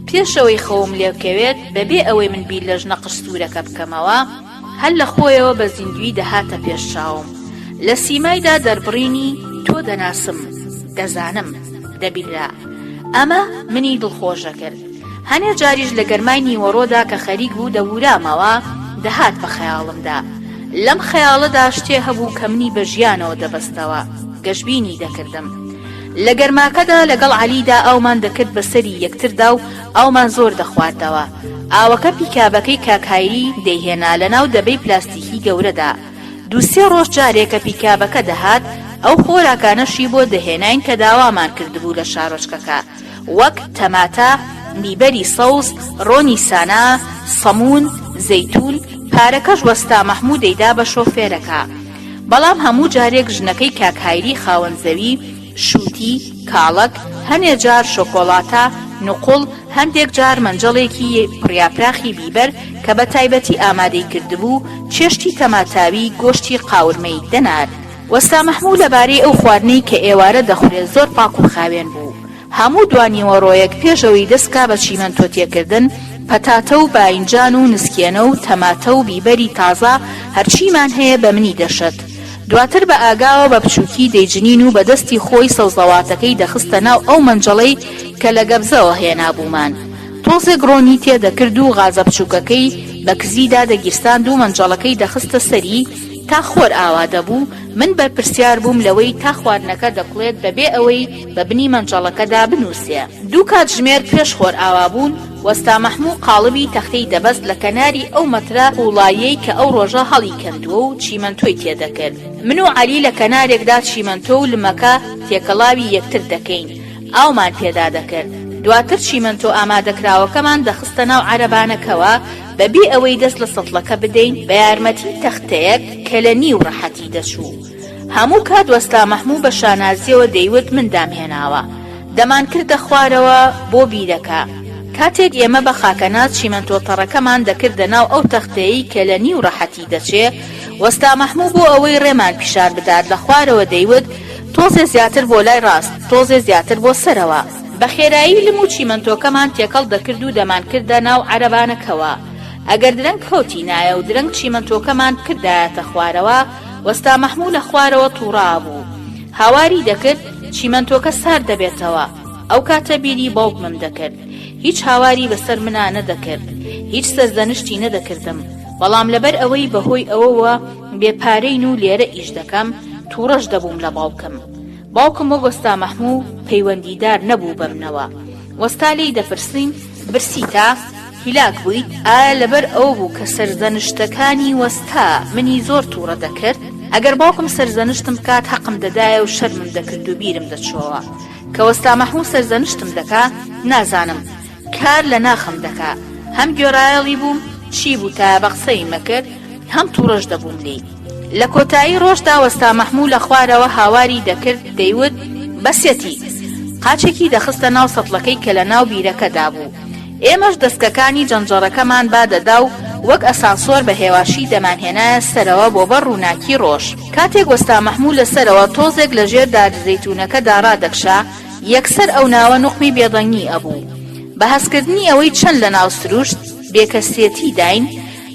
پێش ئەوەی خەوم لێ بکەوێت، بەبێ ئەوەی من بیر لە ژنە قژسوورەکە بکەمەوە، هەر لە خۆیەوە بە زیندوویی دەهاتە پێش چاوم. لە سیمایدا دەربڕینی تۆ دەناسم، دەزانم، دەبینرا. ئەمە منی دڵخۆش دەکرد. هەنێ جاریش لە گەرمای نیوەڕۆدا کە خەریک بوو دەبوورامەوە، دەهات بە خەیاڵمدا. لەم خەیاڵەدا شتێ هەبوو کە منی بە ژیانەوە دەبەستەوە، گەشبینی دەکردم. لە گەرماکەدا لەگەڵ عەلیدا ئاومان دەکرد بە سەری یەکتردا و ئاومان زۆر دەخواردەوە. ئاوەکە پیکابەکەی کاک هایری دەیهێنا لەناو دەبەی پلاستیکی گەورەدا. دوو سێ ڕۆژ جارێ کە پیکابەکە دەهات ئەو خۆراکانەشی بۆ دەهێناین کە داوامان کردبوو لە شارۆچکەکە وەک، تەماتە، بیبەری سەوز، ڕۆنی سانا، سەموون، زەیتوون، پارەکەش وەستا مەحموو دەیدا بە شۆفێرەکە. بەڵام هەموو جارێک ژنەکەی کاک هایری خاوەن زەوی، شووتی، کاڵەک، هەنێ جار شۆکۆڵاتە، نوقوڵ، هەندێک جار مەنجەڵێکی پڕیاپراخی بیبەر کە بە تایبەتی ئامادەی کردبوو، چێشتی تەماتاوی گۆشتی قاورمەی دەنارد. وەستا مەحموو لەبارەی ئەو خواردنەی کە ئێوارە دەخورێ زۆر پاک و خاوێن بوو. هەموو دوانیوەڕۆیەک پێش ئەوەی دەست کا بە چیمەنتۆ تێکردن، پەتاتە و باینجان و نسکێنە و تەماتە و بیبەری تازە هەرچیمان هەیە بە منی دەشت. دواتر بە ئاگاوە بە بچووکی دەیجنین و بە دەستی خۆی سەوزەواتەکەی دەخستە ناو ئەو مەنجەڵەی کە لە گەبزەوە هێنابوومان. تۆزێک ڕۆنی تێ دەکرد و غازە بچووکەکەی بە کزی دادەگیرساند و مەنجەڵەکەی دەخستە سەری تا خۆر ئاوا دەبوو، من بەرپرسیار بووم لەوەی تا خواردنەکە دەکوڵێت بەبێ ئەوەی بە بنی مەنجەڵەکەدا بنووسێ. دوو کاتژمێر پێش خۆرئاوابوون، وەستا مەحموو قاڵبی تەختەی دەبەست لە کەناری ئەو مەترە قووڵاییەی کە ئەو ڕۆژە هەڵی کەندووە و چیمەنتۆی تێ دەکرد. من و عەلی لە کەنارێکدا چیمەنتۆ و لمەکە تێکەڵاوی یەکتر دەکەین، ئاومان پێدا دەکرد. دواتر چیمەنتۆ ئامادەکراوەکەمان دەخستە ناو عەرەبانەکەوە بە بێ ئەوەی دەست لە سەتڵەکە بدەین بە یارمەتی تەختەیەک کە لە نیو ڕەحەتی دەچوو. هەموو کات وەستا مەحموو بە شانازییەوە دەیوت من دامهێناوە. دەمانکردە خوارەوە بۆ بیرەکە. کاتێک ئێمە بە خاکەناز چیمەنتۆ تەڕەکەمان دەکردە ناو ئەو تەختەیەی کە لە نیو ڕەحەتی دەچێ، وەستا مەحموو بۆ ئەوەی ڕێمان پیشان بدات لە خوارەوە دەیوت تۆزێ زیاتر بۆ لای ڕاست، تۆزێ زیاتر بۆ سەرەوە. بە خێرایی لم و چیمەنتۆکەمان تێکەڵ دەکرد و دەمانکردە ناو عەرەبانەکەوە. ئەگەر درەنگ کەوتینایە و درەنگ چیمەنتۆکەمان بکردایەتە خوارەوە، وەستا مەحموو لە خوارەوە تووڕابوو. هاواری دەکرد، چیمەنتۆکە سارد دەبێتەوە. ئەو کاتە بیری باوکمم دەکرد. هیچ هاواری بەسەر منا نەدەکرد. هیچ سەرزەنشتی نەدەکردم. بەڵام لەبەر ئەوەی بەهۆی ئەوەوە بێ پارەین و لێرە ئیش دەکەم، تووڕەش دەبووم لە باوکم. باوکم وەک وەستا مەحموو پەیوەندیدار نەبوو بەمنەوە. وەستا لێی دەپرسیم، برسیتە؟ هیلاک بوویت؟ ئایا لەبەر ئەوە بوو کە سەرزەنشتەکانی وەستا منی زۆر تووڕە دەکرد؟ ئەگەر باوکم سەرزەنشتم بکات هەقم دەدایە و شەرمم دەکرد و بیرم دەچۆوە کە وەستا مەحموو سەرزەنشتم دەکا، نازانم کار لە ناخم دەکا. هەم گوێڕایەڵی بووم، چی بووتایە بە قسەیم ئەکرد، هەم تووڕەش دەبووم لێی. لە کۆتایی ڕۆژدا وەستا مەحموو لە خوارەوە هاواری دەکرد دەیوت بەسیەتی! قاچێکی دەخستە ناو سەتڵەکەی کە لە ناو بیرەکەدا بوو. ئێمەش دەسکەکانی جەنجەڕەکەمان با دەدا و وەک ئەسانسۆر بە هێواشی دەمانهێنایە سەرەوە بۆ بەر ڕووناکی ڕۆژ. کاتێک وەستا مەحموو لە سەرەوە تۆزێک لە ژێر دارزەیتوونەکەدا ڕادەکشا، یەکسەر ئەو ناوە نوقمی بێدەنگی ئەبوو. بە هەستکردنی ئەوەی چەند لە ناو سروشت بێکەسێتیداین،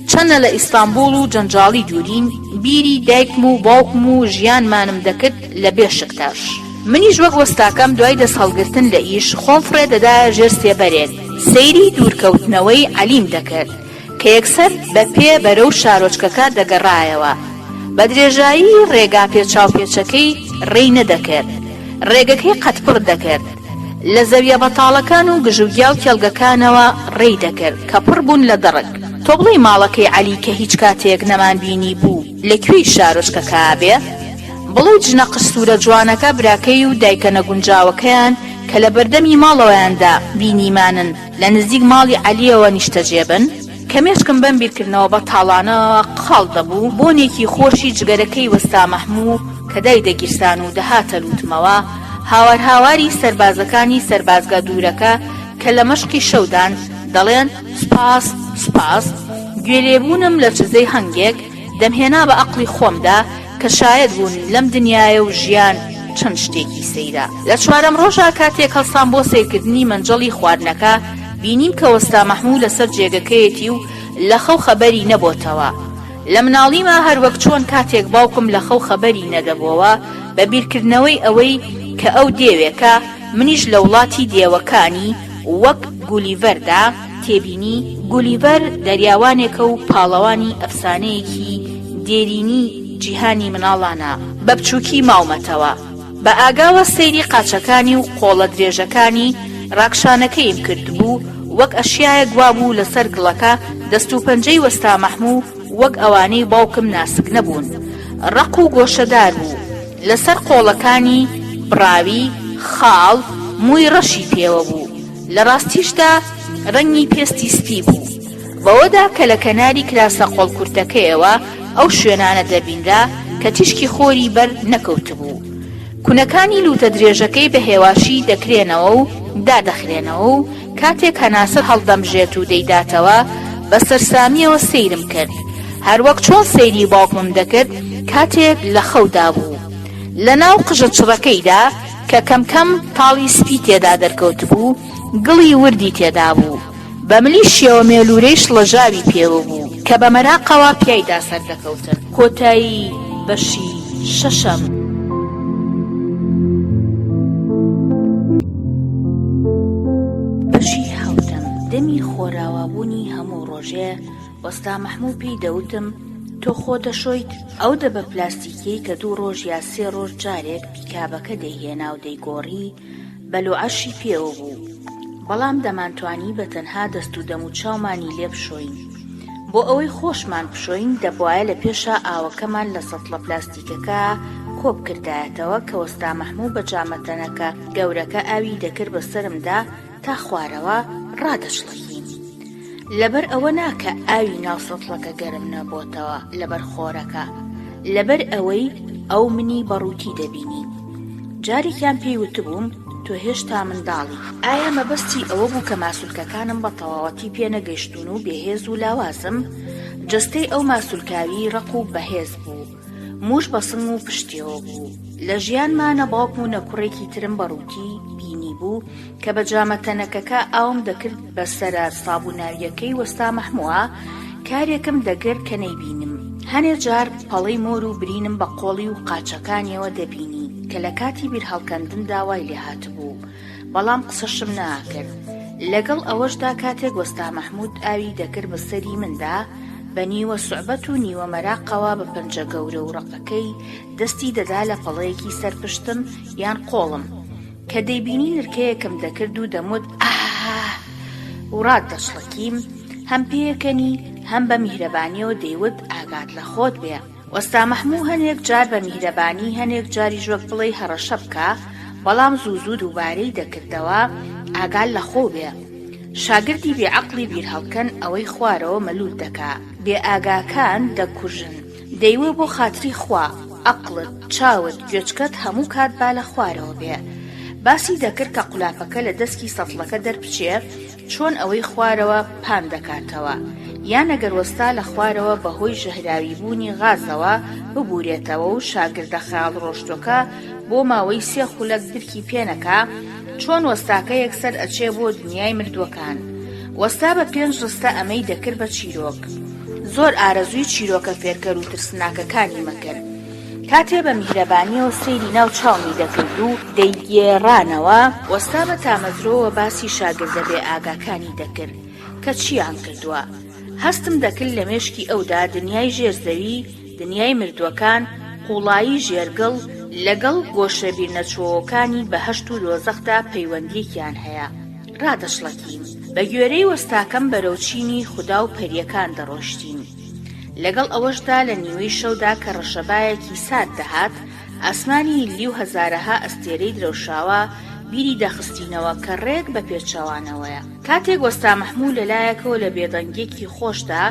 چەنە لە ئیستانبوڵ و جەنجاڵی دوورین، بیری دایکم و باوکم و ژیانمانم دەکرد لە بێشکتاش. منیش وەک وەستاکەم دوای دەستهەڵگرتن لە ئیش، خۆم فڕێ دەدایە ژێر سێبەرێک، سەیری دوورکەوتنەوەی عەلیم دەکرد کە یەکسەر بە پێ بەرەو شارۆچکەکە دەگەڕایەوە. بە درێژایی ڕێگا پێچاوپێچەکەی ڕێی نەدەکرد، ڕێگەکەی قەدپڕ دەکرد. لە زەویە بەتاڵەکان و گژوگیا و کێڵگەکانەوە ڕێی دەکرد کە پڕ بوون لە دڕک. تۆ بڵێی ماڵەکەی عەلی کە هیچ کاتێک نەمانبینیبوو لە کوێی شارۆچکەکە بێ؟ بڵێی ژنە قژسوورە جوانەکە براکەی و دایکە نەگونجاوەکەیان کە لە بەردەمی ماڵەوەیاندا بینیمانن لە نزیک ماڵی عەلییەوە نیشتەجێ بن؟ کە مێشکم بەم بیرکردنەوە بەتاڵانەوە قاڵ دەبوو، بۆنێکی خۆشی جگەرەکەی وەستا مەحموو کە دایدەگیرسان و دەهاتە لووتمەوە، هاوارهاواری سەربازەکانی سەربازگە دوورەکە کە لە مەشقی شەودان، دەڵێن سوپاس، سوپاس، گوێلێبوونم لە چزەی هەنگێک، دەمهێنا بە ئەقڵی خۆمدا کە شایەت بوون لەم دنیایە و ژیان چەند شتێکی سەیرە. لە چوارەم ڕۆژا کاتێک هەڵسام بۆ سەیرکردنی مەنجەڵی خواردنەکە، بینیم کە وەستا مەحموو لەسەر جێگەکەیەتی و لە خەو خەبەری نەبۆتەوە. لە مناڵیما هەر وەک چۆن کاتێک باوکم لە خەو خەبەری نەدەبۆوە بە بیرکردنەوەی ئەوەی کە ئەو دێوێکە، منیش لە وڵاتی دێوەکانی وەک گولیڤەردا، تێبینی، گولیڤەر دەریاوانێکە و پاڵەوانی ئەفسانەیەکی دێرینی جیهانی مناڵانە، بە بچووکی ماومەتەوە. بە ئاگاوە سەیری قاچەکانی و قۆڵە درێژەکانی ڕاکشانەکەیم کردبوو، وەک ئەشیایەک وابوو لەسەر گڵەکە، دەست و پەنجەی وەستا مەحموو وەک ئەوانەی باوکم ناسک نەبوون، ڕەق و گۆشەدار بوو، لەسەر قۆڵەکانی بڕاوی، خاڵ، مووی ڕەشی پێوە بوو، لە ڕاستیشدا ڕەنگی پێستی سپی بوو، بەوەدا کە لە کەناری کراسە قۆڵکورتەکەیەوە ئەو شوێنانە دەبینرا کە تیشکی خۆری بەر نەکەوتبوو. کونەکانی لووتە درێژەکەی بە هێواشی دەکرێنەوە و دادەخرێنەوە و کاتێک هەناسە هەڵدەمژێت و دەیداتەوە، بە سەرسامییەوە سەیرم کرد. هەروەک چۆن سەیری باوکمم دەکرد کاتێک لە خەودا بوو. لە ناو قژە چڕەکەیدا کە کەم کەم تاڵی سپی تێدا دەرکەوتبوو، گڵی وردی تێدا بوو. بە ملیشیەوە مێلوورەی شڵەژاوی پێوە بوو کە بە مەراقەوە پیایدا سەردەکەوتن. کۆتایی بەشی شەشەم. بەشی حەوتەم. دەمی خۆراوابوونی هەموو ڕۆژێ وەستا مەحموو پێی دەوتم تۆ خۆ دەشۆیت؟ ئەو دەبە پلاستیکیەی کە دوو ڕۆژ یا سێ ڕۆژ جارێک پیکابەکە دەیهێنا و دەیگۆڕی، بەلوعەشی پێوە بوو، بەڵام دەمانتوانی بە تەنها دەست و دەم و چاومانی لێ بشۆین. بۆ ئەوەی خۆشمان بشۆین دەبوایە لە پێشا ئاوەکەمان لە سەتڵە پلاستیکەکە کۆ بکردایەتەوە کە وەستا مەحموو بە جامە تەنەکە گەورەکە ئاوی دەکرد بە سەرمدا تا خوارەوە ڕادەچڵەکیم. لەبەر ئەوە نا کە ئاوی ناو سەتڵەکە گەرم نەبۆتەوە لەبەر خۆرەکە، لەبەر ئەوەی ئەو منی بە ڕووتی دەبینی. جارێکیان پێی وتبووم تۆ هێشتا منداڵی. ئایا مەبەستی ئەوە بوو کە ماسولکەکانم بە تەواوەتی پێ نەگەیشتوون و بێهێز و لاوازم؟ جەستەی ئەو ماسولکاوی ڕەق و بەهێز بوو. مووش بە سنگ و پشتیەوە بوو. لە ژیانما نە باوکم و نە کوڕێکی ترم بە ڕووتی بینیبوو کە بە جامە تەنەکەکە ئاوم دەکرد بە سەرە سابووناوییەکەی وەستا مەحمووە، کارێکم دەگرت کە نەیبینم. هەنێ جار پەڵەی مۆر و برینم بە قۆڵی و قاچەکانیەوە دەبینی کە لە کاتی بیرهەڵکەندندا وای لێ هاتبوو، بەڵام قسەشم نەئەکرد. لەگەڵ ئەوەشدا کاتێک وەستا مەحموود ئاوی دەکرد بە سەری مندا، بە نیوە سوعبەت و نیوە مەراقەوە بە پەنجە گەورە و ڕەقەکەی دەستی دەدا لە پەڵەیەکی سەر پشتم یان قۆڵم. کە دەیبینی نرکەیەکم دەکرد و دەموت ئاه و ڕاتدەچڵەکیم، هەم پێیەکەنی هەم بە میهرەبانیەوە دەیوت ئاگات لە خۆت بێ. وەستا مەحموو هەنێک جار بە میهرەبانی هەنێک جاریش وەک بڵێی هەڕەشە بکا، بەڵام زوو زوو دووبارەی دەکردەوە ئاگات لە خۆو بێ. شاگردی بێ عەقڵی بیرهەڵکەن ئەوەی خوارەوە مەلوول دەکا. بێ ئاگاکان دەکوژن. دەیوێ بۆ خاتری خوا، ئەقڵت، چاوت، گوێچکەت هەموو کات با لە خوارەوە بێ. باسی دەکرد کە قولاپەکە لە دەسکی سەتڵەکە دەربچێ چۆن ئەوەی خوارەوە پان دەکاتەوە، یان ئەگەر وەستا لە خوارەوە بە هۆی ژەهراوی بوونی غازەوە ببورێتەوە و شاگردە خەیاڵڕۆشتوەکە بۆ ماوەی سێ خولەک درکی پێنەکا چۆن وەستاکە یەکسەر ئەچێ بۆ دنیای مردووەکان. وەستا بە پێنج ڕستە ئەمەی دەکرد بە چیرۆک. زۆر ئارەزووی چیرۆکە فێرکەر و ترسناکەکانیم ئەکرد. کاتێ بە میهرەبانییەوە سەیری ناو چاومی دەکرد و دەیگێڕانەوە، وەستا بە تامەزرۆوە باسی شاگردە بێ ئاگاکانی دەکرد کە چییان کردووە. هەستم دەکرد لە مێشکی ئەودا دنیای ژێر زەوی، دنیای مردووەکان، قووڵایی ژێر گڵ، لەگەڵ گۆشە بیرنەچووەوەکانی بەهەشت و دۆزەخدا پەیوەندییەکیان هەیە. ڕادەچڵەکیم. بە گوێرەی وەستاکەم بەرەو چینی خودا و پەرییەکان دەڕۆیشتین. لەگەڵ ئەوەشدا لە نیوەی شەودا کە ڕەشەبایەکی سارد دەهات، ئاسمانی نیلی و هەزارەها ئەستێرەی درەوشاوە بیری دەخستینەوە کە ڕێک بە پێچەوانەوەیە. کاتێک وەستا مەحموو لە لایەکەوە لە بێدەنگییەکی خۆشدا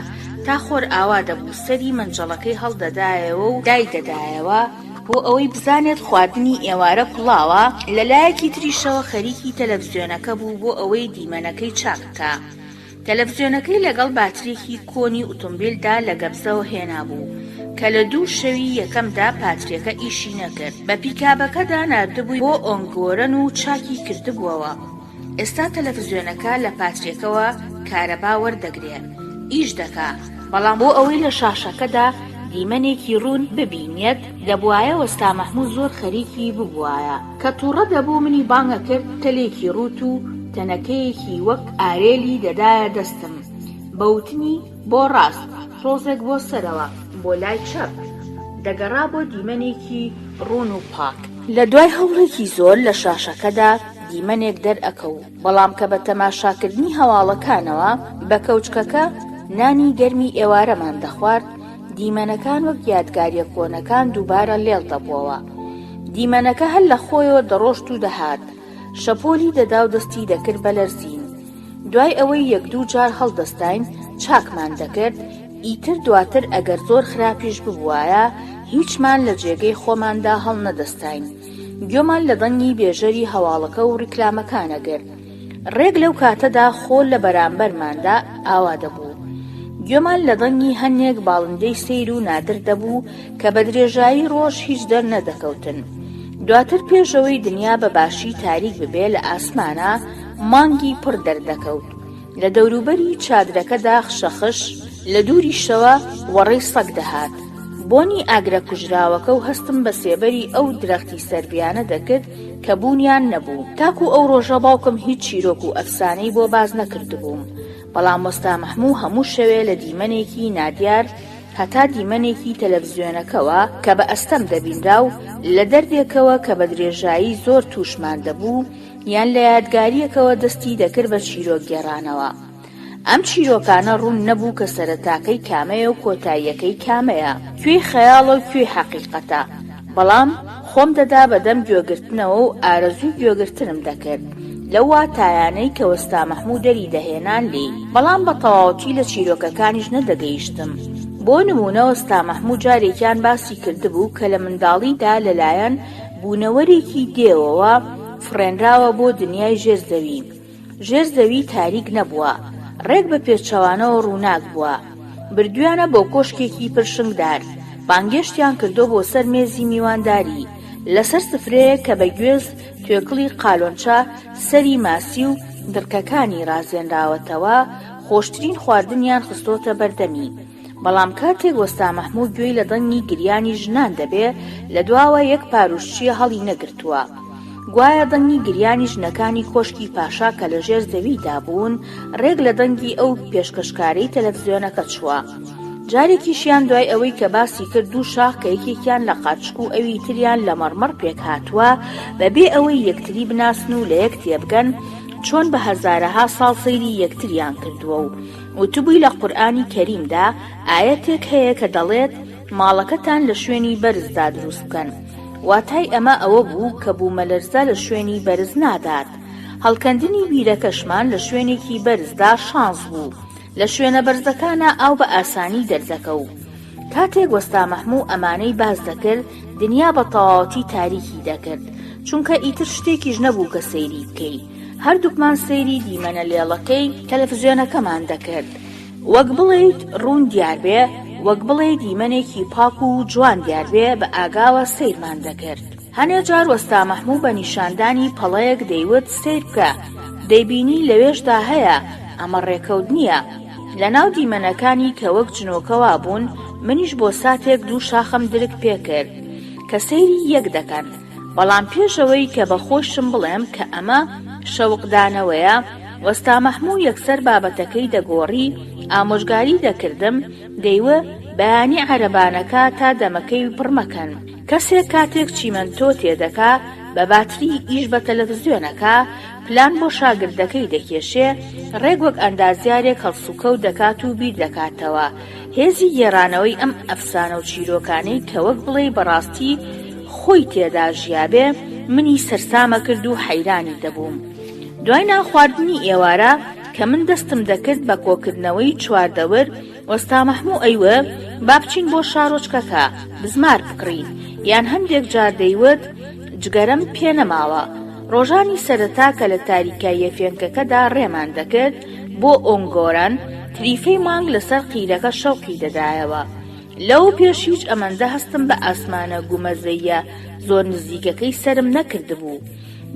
تا خۆر ئاوا دەبوو سەری مەنجەڵەکەی هەڵدەدایەوە و دایدەدایەوە بۆ ئەوەی بزانێت خواردنی ئێوارە کوڵاوە، لە لایەکی تریشەوە خەریکی تەلەفزیۆنەکە بوو بۆ ئەوەی دیمەنەکەی چاک بکا. تەلەفزیۆنەکەی لەگەڵ باترییەکی کۆنی ئوتومبیلدا لە گەبزەوە هێنابوو، کە لە دوو شەوی یەکەمدا پاتریەکە ئیشی نەکرد، بە پیکابەکەدا ناردبووی بۆ ئۆنگۆرەن و چاکی کردبووەوە. ئێستا تەلەفزیۆنەکە لە پاتریەکەوە کارەبا وەردەگرێ، ئیش دەکا، بەڵام بۆ ئەوەی لە شاشەکەدا دیمەنێکی ڕوون ببینێت، دەبوایە وەستا مەحموو زۆر خەریکی ببوایە. کە تووڕە دەبوو منی بانگ ئەکرد، تەلێکی ڕووت و تەنەکەیەکی وەک ئارێلی دەدایە دەستم، بە وتنی بۆ ڕاست، تۆزێک بۆ سەرەوە، بۆ لای چەپ، دەگەڕا بۆ دیمەنێکی ڕوون و پاک. لە دوای هەوڵێکی زۆر لە شاشەکەدا دیمەنێک دەرئەکەوت، بەڵام کە بە تەماشاکردنی هەواڵەکانەوە بە کەوچکەکە نانی گەرمی ئێوارەمان دەخوارد، دیمەنەکان وەک یادگارییە کۆنەکان دووبارە لێڵ دەبووەوە. دیمەنەکە هەر لە خۆیەوە دەڕۆشت و دەهات، شەپۆلی دەدا و دەستی دەکرد بە لەرزین. دوای ئەوەی یەک دوو جار هەڵدەستاین چاکمان دەکرد، ئیتر دواتر ئەگەر زۆر خراپیش ببوایە هیچمان لە جێگەی خۆماندا هەڵنەدەستاین. گوێمان لە دەنگی بێژەری هەواڵەکە و ڕیکلامەکان ئەگرت. ڕێک لەو کاتەدا خۆر لە بەرامبەرماندا ئاوا دەبوو. گوێمان لە دەنگی هەنێک باڵندەی سەیر و نادر دەبوو کە بە درێژایی ڕۆژ هیچ دەرنەدەکەوتن. دواتر پێش ئەوەی دنیا بە باشی تاریک ببێ لە ئاسمانا مانگی پڕ دەردەکەوت. لە دەوروبەری چادرەکەدا خشەخش، لە دووریشەوە وەڕەی سەگ دەهات. بۆنی ئاگرە کوژراوەکە و هەستم بە سێبەری ئەو درەختی سەرڤیانە دەکرد کە بوونیان نەبوو. تاکو ئەو ڕۆژە باوکم هیچ چیرۆک و ئەفسانەی بۆ باس نەکردبووم. بەڵام وەستا مەحموو هەموو شەوێ لە دیمەنێکی نادیار هەتا دیمەنێکی تەلەفزیۆنەکەوە کە بە ئەستەم دەبینرا و لە دەردێکەوە کە بە درێژایی زۆر تووشمان دەبوو یان لە یادگارییەکەوە دەستی دەکرد بە چیرۆک گێڕانەوە. ئەم چیرۆکانە ڕوون نەبوو کە سەرەتاکەی کامەیە و کۆتاییەکەی کامەیە، کوێی خەیاڵە و کوێی حەقیقەتە، بەڵام خۆم دەدا بە دەم گوێگرتنەوە و ئارەزووی گوێگرتنم دەکرد لەو واتایانەی کە وەستا مەحموو دەری دەهێنان لێی، بەڵام بە تەواوەتی لە چیرۆکەکانیش نەدەگەیشتم. بۆ نموونە وەستا مەحموو جارێکیان باسی کردبوو کە لە منداڵیدا لەلایەن بوونەوەرێکی دێوەوە فڕێنراوە بۆ دنیای ژێر زەوی. ژێر زەوی تاریک نەبووە، ڕێک بە پێچەوانەوە ڕووناک بووە. بردوویانە بۆ کۆشکێکی پرشنگدار، بانگێشتیان کردووە بۆ سەر مێزی میوانداری، لەسەر سفرەیەک کە بە گوێز، توێکڵی قالۆنچە، سەری ماسی و دڕکەکانی ڕازێنراوەتەوە، خۆشترین خواردنیان خستۆتە بەردەمی. بەڵام کاتێک وەستا مەحموو گوێی لە دەنگی گریانی ژنان دەبێ، لە دواوە یەک پاروشچییە هەڵی نەگرتووە. گوایە دەنگی گریانی ژنەکانی کۆشکی پاشا کە لە ژێر زەویدا بوون، ڕێک لە دەنگی ئەو پێشکەشکارەی تەلەفزیۆنەکە چووە. جارێکیشیان دوای ئەوەی کە باسی کرد دوو شاخ کە یەکێکیان لە قارچک و ئەوی تریان لە مەڕمەڕ پێک هاتووە، بە بێ ئەوەی یەکتری بناسن و لە یەک تێبگەن، چۆن بە هەزارەها ساڵ سەیری یەکتریان کردووە و وتبووی لە قورئانی کەریمدا ئایەتێک هەیە کە دەڵێت ماڵەکەتان لە شوێنی بەرزدا دروست بکەن واتای ئەمە ئەوە بوو کە بوومەلەرزە لە شوێنی بەرز نادات هەڵکەندنی بیرەکەشمان لە شوێنێکی بەرزدا شانس بوو لە شوێنە بەرزەکانا ئاو بە ئاسانی دەردەکەو. کاتێک وەستا مەحموو ئەمانەی باس دەکرد دنیا بە تەواوەتی تاریکی دەکرد چونکە ئیتر شتێکیش نەبوو کە سەیری بکەی هەردووکمان سەیری دیمەنە لێڵەکەی تەلەفزیۆنەکەمان دەکرد وەک بڵێیت ڕوون دیار بێ وەک بڵێی دیمەنێکی پاک و جوان دیار بێ بە ئاگاوە سەیرمان دەکرد. هەنێ جار وەستا مەحموو بە نیشاندانی پەڵەیەک دەیوت سەیر بکە، دەیبینی لەوێشدا هەیە، ئەمە ڕێکەوت نییە. لە ناو دیمەنەکانی کە وەک جنۆکە وابوون، منیش بۆ ساتێک دوو شاخم درک پێ کرد کە سەیری یەک دەکەن. بەڵام پێش ئەوەی کە بە خۆیشم بڵێم کە ئەمە شەوقدانەوەیە، وەستا مەحموو یەکسەر بابەتەکەی دەگۆڕی، ئامۆژگاری دەکردم، دەیوت بەیانی عەرەبانەکە تا دەمەکەی پڕ مەکەن. کەسێک کاتێک چیمەنتۆ تێدەکا، بە باتری ئیش بە تەلەفزیۆن ئەکا، پلان بۆ شاگردەکەی دەکێشێ، ڕێک وەک ئەندازیارێک هەڵسوکەوت دەکات و بیر دەکاتەوە. هێزی گێڕانەوەی ئەم ئەفسانە و چیرۆکانەی کە وەک بڵێی بەڕاستی خۆی تێدا ژیابێ، منی سەرسامەکرد و حەیرانی دەبووم. دوای نانخواردنی ئێوارە کە من دەستم دەکرد بە کۆکردنەوەی چواردەور، وەستا مەحموو ئەیوت با بچین بۆ شارۆچکەکە بزمار بکڕین، یان هەندێک جار دەیوت جگەرەم پێ نەماوە. ڕۆژانی سەرەتا کە لە تاریکاییە فێنکەکەدا ڕێمان دەکرد بۆ ئۆنگۆران، تریفەی مانگ لەسەر قیرەکە شەوقی دەدایەوە. لەوە پێش هیچ ئەمەندە هەستم بە ئاسمانە گومەزەییە زۆر نزیکەکەی سەرم نەکردبوو.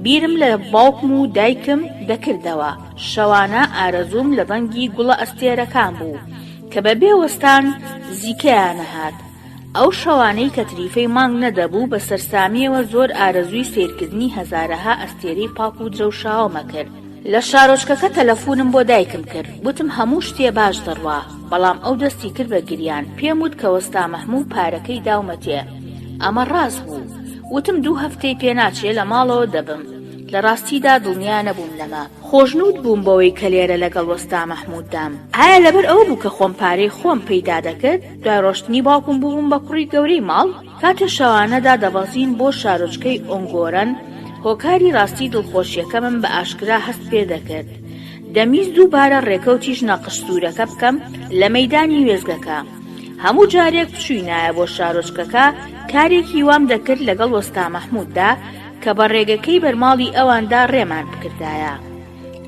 بیرم لە باوکم و دایکم دەکردەوە، شەوانە ئارەزووم لە دەنگی گوڵە ئەستێرەکان بوو کە بە بێ وەستان زیکەیان ئەهات. ئەو شەوانەی کە تریفەی مانگ نەدەبوو بە سەرسامییەوە زۆر ئارەزووی سەیرکردنی هەزارەها ئەستێرەی پاک و درەوشاوەم ئەکرد. لە شارۆچکەکە تەلەفونم بۆ دایکم کرد، وتم هەموو شتێ باش دەڕوا، بەڵام ئەو دەستی کرد بە گریان، پێم وت کە وەستا مەحموو پارەکەی داومەتێ. ئەمە ڕاست بوو. وتم دوو هەفتەی پێ ناچێ لە ماڵەوە دەبم. لە ڕاستیدا دڵنیا نەبووم لەمە. خۆشنوود بووم بەوەی کە لێرە لەگەڵ وەستا مەحمووددام. ئایا لەبەر ئەوە بوو کە خۆم پارەی خۆم پەیدا دەکرد، دوای ڕۆشتنی باوکم بووبووم بە کوڕی گەورەی ماڵ؟ کاتێ شەوانە دادەبەزین بۆ شارۆچکەی ئۆنگۆرەن، هۆکاری ڕاستی دڵخۆشیەکەمم بە ئاشکرا هەست پێ دەکرد. دەمویست دووبارە ڕێکەوتی ژنە قژسوورەکە بکەم لە مەیدانی وێستگەکە. هەموو جارێک بچووینایە بۆ شارۆچکەکە، کارێکی وام دەکرد لەگەڵ وەستا مەحمووددا کە بە ڕێگەکەی بەرماڵی ئەواندا ڕێمان بکردایە.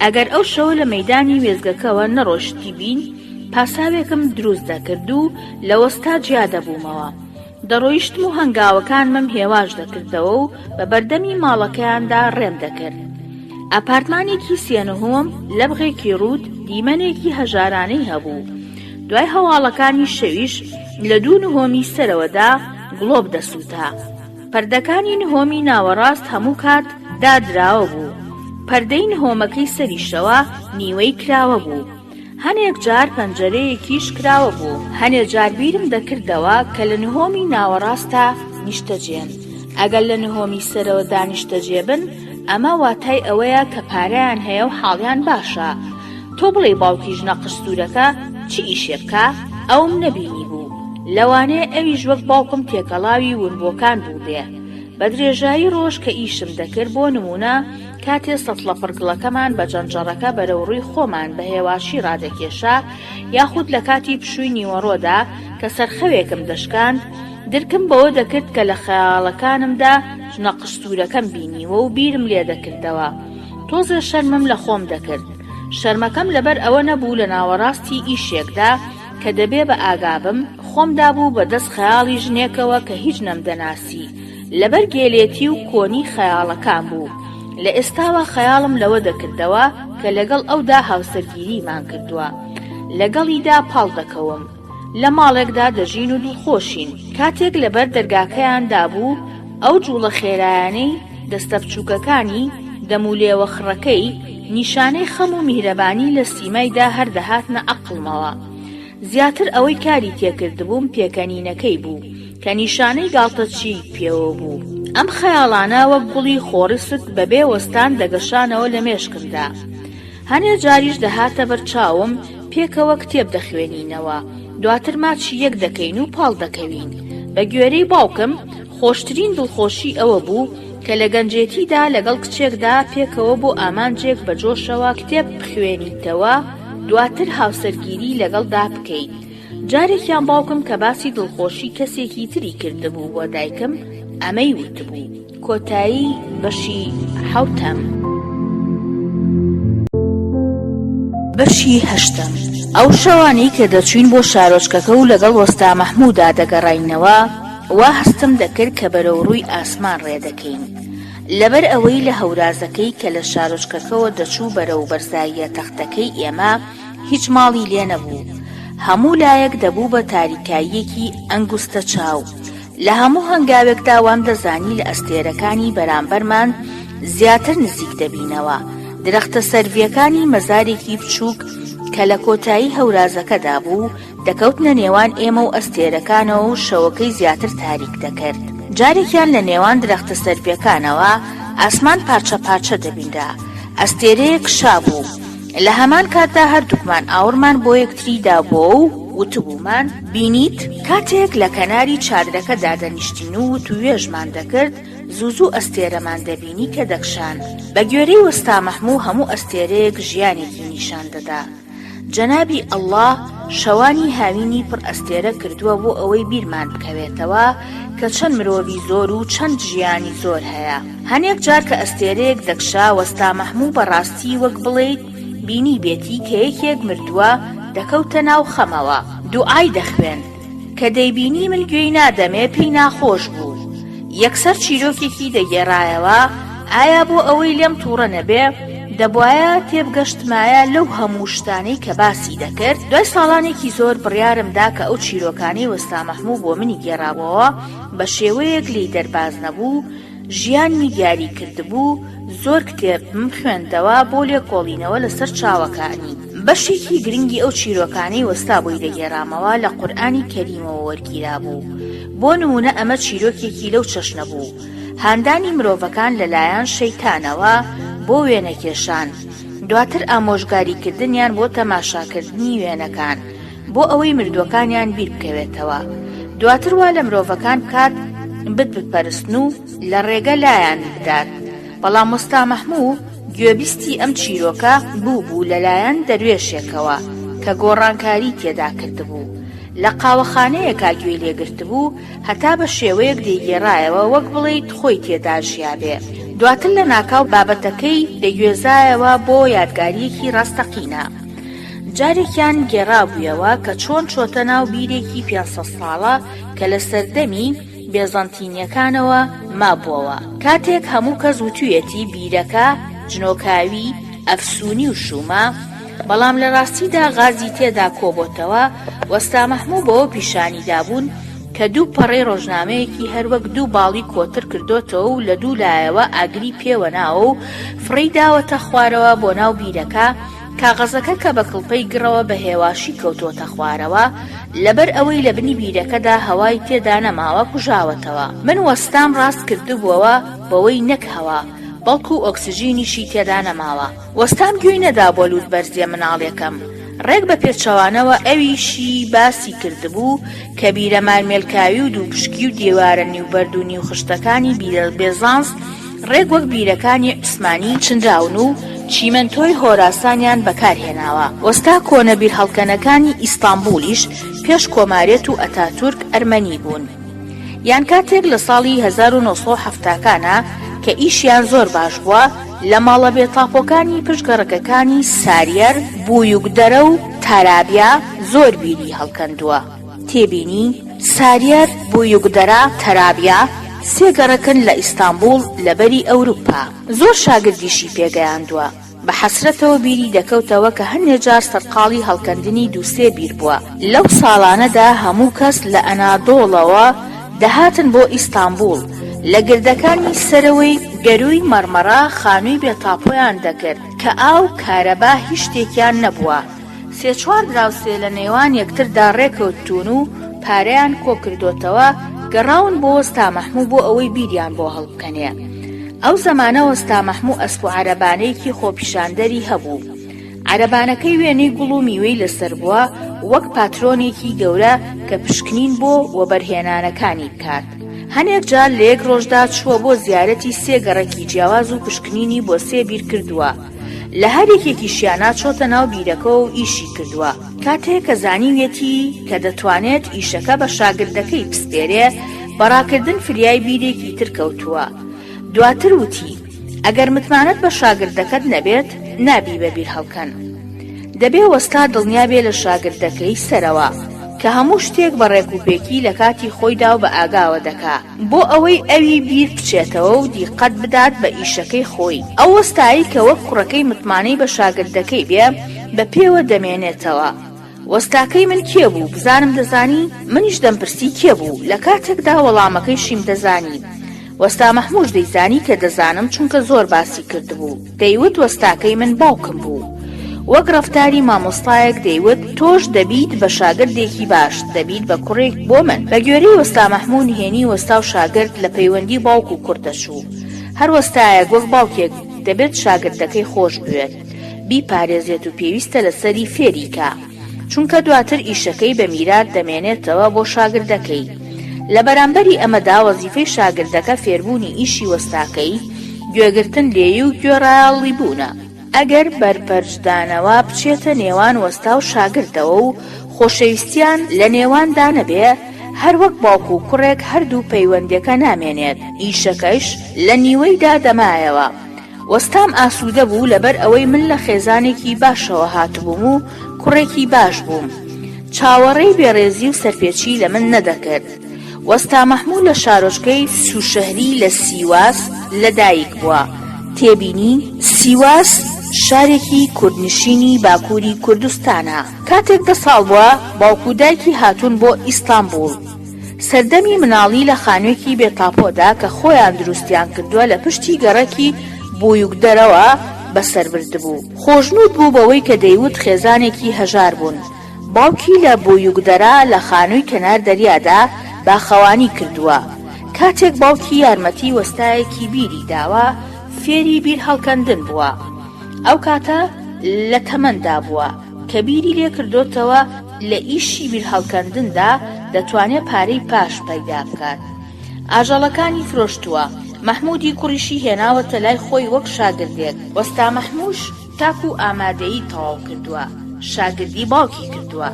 ئەگەر ئەو شەوە لە مەیدانی وێستگەکەوە نەڕۆشتیبین، پاساوێکم دروست دەکرد و لە وەستا جیا دەبوومەوە. دەڕۆیشتم و هەنگاوەکانمم هێواش دەکردەوە و بە بەردەمی ماڵەکەیاندا ڕێم دەکرد. ئەپارتمانێکی سێ نهۆم، لەبغێکی ڕووت، دیمەنێکی هەژارانەی هەبوو. دوای هەواڵەکانی شەویش لە دوو نهۆمی سەرەوەدا گڵۆپ دەسووتا. پەردەکانی نهۆمی ناوەڕاست هەموو کات دادراوە بوو. پەردەی نهۆمەکەی سەریشەوە نیوەی کراوە بوو. هەنێک جار پەنجەرەیەکیش کراوە بوو. هەنێ جار بیرم دەکردەوە کە لە نهۆمی ناوەڕاستا نیشتەجێن. ئەگەر لە نهۆمی سەرەوەدا نیشتەجێ بن، ئەمە واتای ئەوەیە کە پارەیان هەیە و حاڵیان باشە. تۆ بڵێی باوکی ژنە قژسوورەکە چ ئیشێ بکا؟ ئەوم نەبینیبوو. لەوانەیە ئەویش وەک باوکم تێکەڵاوی ونبووەکان بووبێ. بە درێژایی ڕۆژ کە ئیشم دەکرد، بۆ نموونە کاتێ سەتڵە پڕگڵەکەمان بە جەنجەڕەکە بەرەو ڕووی خۆمان بە هێواشی ڕادەکێشا، یاخود لە کاتی پشووی نیوەڕۆدا کە سەرخەوێکم دەشکاند، درکم بەوە دەکرد کە لە خەیاڵەکانمدا ژنە قژسوورەکەم بینیوە و بیرم لێ دەکردەوە. تۆزێ شەرمم لە خۆم دەکرد. شەرمەکەم لەبەر ئەوە نەبوو لە ناوەڕاستی ئیشێکدا کە دەبێ بە ئاگا بم، خۆم دابوو بە دەست خەیاڵی ژنێکەوە کە هیچ نەمدەناسی. لەبەر گێلێتی و کۆنی خەیاڵەکان بوو. لە ئێستاوە خەیاڵم لەوە دەکردەوە کە لەگەڵ ئەودا هاوسەرگیریمان کردووە. لەگەڵیدا پاڵ دەکەوم. لە ماڵێکدا دەژین و دڵخۆشین. کاتێک لەبەر دەرگاکەیاندا بوو، ئەو جووڵە خێرایانەی دەستە بچووکەکانی، دەم و لێوە خڕەکەی، نیشانەی خەم و میهرەبانی لە سیمایدا هەر دەهاتنە عەقڵمەوە. زیاتر ئەوەی کاری تێکردبووم پێکەنینەکەی بوو کە نیشانەی گاڵتەچیی پێوە بوو. ئەم خەیاڵانە وەک گوڵی خۆڕسک بەبێ وەستان دەگەشانەوە لە مێشکمدا. هەنێ جاریش دەهاتە بەر چاوم پێکەوە کتێب دەخوێنینەوە، دواتر ماچی یەک دەکەین و پاڵ دەکەوین. بە گوێرەی باوکم، خۆشترین دڵخۆشی ئەوە بوو کە لە گەنجێتیدا لەگەڵ کچێکدا پێکەوە بۆ ئامانجێک بە جۆشەوە کتێب بخوێنیتەوە، دواتر هاوسەرگیری لەگەڵدا بکەیت. جارێکیان باوکم کە باسی دڵخۆشی کەسێکی تری کردبوو بۆ دایکم، ئەمەی وتبوو. کۆتایی بەشی حەوتەم. بەشی هەشتەم. ئەو شەوانەی کە دەچووین بۆ شارۆچکەکە و لەگەڵ وەستا مەحموودا دەگەڕاینەوە، وا هەستم دەکرد کە بەرەو ڕووی ئاسمان ڕێ دەکەین. لەبەر ئەوەی لە هەورازەکەی کە لە شارۆچکەکەوە دەچوو بەرەو بەرزاییە تەختەکەی ئێمە هیچ ماڵی لێ نەبوو. هەموو لایەک دەبوو بە تاریکاییەکی ئەنگوستەچاو. لە هەموو هەنگاوێکدا وام دەزانی لە ئەستێرەکانی بەرامبەرمان زیاتر نزیک دەبینەوە. درەختە سەرڤییەکانی مەزارێکی بچووک کە لە کۆتایی هەورازەکەدا بوو، دەکەوتنە نێوان ئێمە و ئەستێرەکانەوە و شەوەکەی زیاتر تاریک دەکرد. جارێکیان لە نێوان درەختە سەرپێکانەوە ئاسمان پارچە پارچە دەبینرا. ئەستێرەیەک کشابوو. لە هەمان کاتدا هەردووکمان ئاوڕمان بۆ یەکتری دابۆوە و وتبوومان، بینیت؟ کاتێک لە کەناری چادرەکە دادەنیشتین و وتووێژمان دەکرد، زوو زوو ئەستێرەمان دەبینی کە دەکشان. بە گوێرەی وەستا مەحموو هەموو ئەستێرەیەک ژیانێکی نیشان دەدا. جەنابی اللە شەوانی هاوینی پڕ ئەستێرە کردووە بۆ ئەوەی بیرمان بکەوێتەوە کە چەند مرۆڤی زۆر و چەند ژیانی زۆر هەیە. هەنێک جار کە ئەستێرەیەک دەکشا وەستا مەحموو بە ڕاستی وەک بڵێیت بینیبێتی کە یەکێک مردووە دەکەوتە ناو خەمەوە دوعای دەخوێند. کە دەیبینی من گوێی نادەمێ پێی ناخۆش بوو. یەکسەر چیرۆکێکی دەگێڕایەوە، ئایا بۆ ئەوەی لێم تووڕە نەبێ، دەبوایە تێبگەشتمایە لەو هەموو شتانەی کە باسی دەکرد؟ دوای ساڵانێکی زۆر بڕیارم دا کە ئەو چیرۆکانەی وەستا مەحموو بۆ منی گێڕابۆوە بە شێوەیەک لێی دەرباز نەبوو، ژیانمی دیاری کردبوو، زۆر کتێبم خوێندەوە بۆ لێکۆڵینەوە لەسەر چاوەکانی. بەشێکی گرنگی ئەو چیرۆکانەی وەستا بۆی دەگێرامەوە لە قورئانی کەریمەوە وەرگیرابوو. بۆ نموونە ئەمە چیرۆکێکی لەو چەشنە بوو، هاندانی مرۆڤەکان لەلایەن شەیتانەوە بۆ وێنەکێشان، دواتر ئامۆژگاریکردنیان بۆ تەماشاکردنی وێنەکان بۆ ئەوەی مردووەکانیان بیر بکەوێتەوە، دواتر وا لە مرۆڤەکان بکات بت بپەرستن و لە ڕێگە لایان بدات. بەڵام وەستا مەحموو گوێبیستی ئەم چیرۆکە بوو بوو لەلایەن دەروێشێکەوە کە گۆڕانکاری تێدا کردبوو. لە قاوەخانەیەکا گوێی لێ گرتبوو، هەتا بە شێوەیەک دەیگێڕایەوە وەک بڵێیت خۆی تێدا ژیابێ. دواتر لە ناکاو بابەتەکەی دەگوێزایەوە بۆ یادگارییەکی ڕاستەقینە. جارێکیان گێڕابوویەوە کە چۆن چۆتە ناو بیرێکی 500 ساڵە کە لە سەردەمی بێزەنتینیەکانەوە مابووەوە. کاتێک هەموو کەس وتویەتی بیرەکە جنۆکاوی، ئەفسونی و شوومە، بەڵام لە ڕاستیدا غازی تێدا کۆبۆتەوە، وەستا مەحموو بەوە پیشانی دابوون کە دوو پەڕەی ڕۆژنامەیەکی هەر وەک دوو باڵی کۆتر کردۆتەوە و لە دوو لایەوە ئاگری پێوە ناوە و فڕێی داوەتە خوارەوە بۆ ناو بیرەکە، کاغەزەکە کە بە کڵپەی گڕەوە بە هێواشی کەوتۆتە خوارەوە، لەبەر ئەوەی لە بنی بیرەکەدا هەوای تێدا نەماوە کوژاوەتەوە. من وەستام ڕاست کردبووەوە بەوەی نەک هەوا، بەڵکو ئۆکسجینیشی تێدا نەماوە. وەستام گوێی نەدا بۆ لووت بەرزیە مناڵێکەم. ڕێک بە پێچەوانەوە ئەویشی باسی کردبوو کە بیرە مارمێلکاوی و دووپشکی و دێوارە نیوبەرد و نیوخشتەکانی بیرە بێزانس ڕێک وەک بیرەکانی عوسمانی چنراون و چیمەنتۆی هۆراسانیان بەکار هێناوە. وەستا کۆنە بیرهەڵکەنەکانی ئیستانبوڵیش پێش کۆمارێت و ئەتاتورک ئەرمەنی بوون. یان کاتێک لە ساڵی 1970 کانا کە ئیشیان زۆر باش بووە لە ماڵە بێ تاپۆکانی پشت گەڕەکەکانی ساریەر، بویوکدەرە و تارابیا زۆر بیری هەڵکەندووە. تێبینی، ساریەر، بویوکدەرە، تەرابیا سێ گەڕەکن لە ئیستانبوڵ لە بەری ئەوروپا. زۆر شاگردیشی پێگەیاندووە. بە حەسرەتەوە بیری دەکەوتەوە کە هەنێ جار سەرقاڵی هەڵکەندنی دووسێ بیر بووە. لەو ساڵانەدا هەموو کەس لە ئەنادۆڵەوە دەهاتن بۆ ئیستانبوڵ، لە گردەکانی سەرەوەی گەرووی مەڕمەڕە خانووی بێ تاپۆیان دەکرد کە ئاو، کارەبا هیچ شتێکیان نەبووە. سێ چوار دراوسێ لە نێوان یەکتردا ڕێکەوتوون و پارەیان کۆکردۆتەوە، گەڕاون بۆ وەستا مەحموو بۆ ئەوەی بیریان بۆ هەڵبکەنێ. ئەو زەمانە وەستا مەحموو ئەسپ و عەرەبانەیەکی خۆپیشاندەری هەبوو. عەرەبانەکەی وێنەی گوڵ و میوەی لەسەر بووە وەک پاترۆنێکی گەورە کە پشکنین بۆ وەبەرهێنانەکانی بکات. هەنێک جار لە یەک ڕۆژدا چووە بۆ زیارەتی سێ گەڕەکی جیاواز و پشکنینی بۆ سێ بیر کردووە. لە هەر یەکێکیشیانا چۆتە ناو بیرەکەوە و ئیشی کردووە. کاتێ کە زانیویەتی کە دەتوانێت ئیشەکە بە شاگردەکەی بسپێرێ، بە ڕاکردن فریای بیرێکی تر کەوتووە. دواتر وتی، ئەگەر متمانەت بە شاگردەکەت نەبێت، نابی بە بیر هەڵکەن. دەبێ وەستا دڵنیا بێ لە شاگردەکەی سەرەوە، کە هەموو شتێک بە ڕێکوپێکی لە کاتی خۆیدا و بە ئاگاوە دەکا. بۆ ئەوەی ئەوی بیر بچێتەوە و دیقەت بدات بە ئیشەکەی خۆی. ئەو وەستایەی کە وەک کوڕەکەی متمانەی بە شاگردەکەی بێ، بە پێوە دەمێنێتەوە. وەستاکەی من کێ بوو بزانم دەزانی؟ منیش دەمپرسی کێ بوو؟ لە کاتێکدا وەڵامەکەیشیم دەزانی. وەستا مەحمووش دەیزانی کە دەزانم چونکە زۆر باسی کردبوو. دەیوت وەستاکەی من باوکم بوو. وەک ڕەفتاری مامۆستایەک دەیوت تۆش دەبیت بە شاگردێکی باش، دەبیت بە کوڕێک بۆ من. بە گوێرەی وەستا مەحموو نهێنی وەستا و شاگرد لە پەیوەندی باوک و کوڕ دەچوو. هەر وەستایەک وەک باوکێک دەبێت شاگردەکەی خۆش بوێت. بیپارێزێت و پێویستە لەسەری فێری کا چونکە دواتر ئیشەکەی بە میرات دەمێنێتەوە بۆ شاگردەکەی لە بەرامبەری ئەمەدا وەزیفەی شاگردەکە فێربوونی ئیشی وەستاکەی گوێگرتن لێی و گوێڕایەڵی بوونە. ئەگەر بەرپەرچدانەوە بچێتە نێوان وەستا و شاگردەوە و خۆشەویستیان لە نێواندا نەبێ هەر وەک باوک و کوڕێک هەردوو پەیوەندێکە نامێنێت ئیشەکەش لە نیوەیدا دەمایەوە. وەستام ئاسوودە بوو لەبەر ئەوەی من لە خێزانێکی باشەوە هاتبووم و کوڕێکی باش بووم. چاوەڕێی بێڕێزی و سەرپێچی لە من نەدەکرد. وەستا مەحموو لە شارۆچکەی سوشەهری لە سیواس لە دایک بووە. تێبینی، سیواس شارێکی کوردنشینی باکووری کوردستانە. کاتێک دە ساڵ بووە، باوک و دایکی هاتوون بۆ ئیستانبوڵ. سەردەمی مناڵی لە خانوێکی بێ تاپۆدا کە خۆیان دروستیان کردووە لە پشتی گەڕەکی بویوکدەرەوە بەسەر بردبوو. خۆشنوود بوو بەوەی کە دەیوت خێزانێکی هەژار بوون. باوکی لە بویوکدەرە لە خانووی کەنار دەریادا باخەوانی کردووە. کاتێک باوکی یارمەتی وەستایەکی بیری داوە، فێری بیر هەڵکەندن بووە. ئەو کاتە لە تەمەندا بووە. کە بیری لێ کردۆتەوە لە ئیشی بیرهەڵکەندندا دەتوانێ پارەی باش پەیدا بکات. ئاژەڵەکانی فرۆشتووە. مەحموودی کوڕیشی هێناوەتە لای خۆی وەک شاگردێک. وەستا مەحمووش تاکوو ئامادەیی تەواو کردووە، شاگردی باوکی کردووە.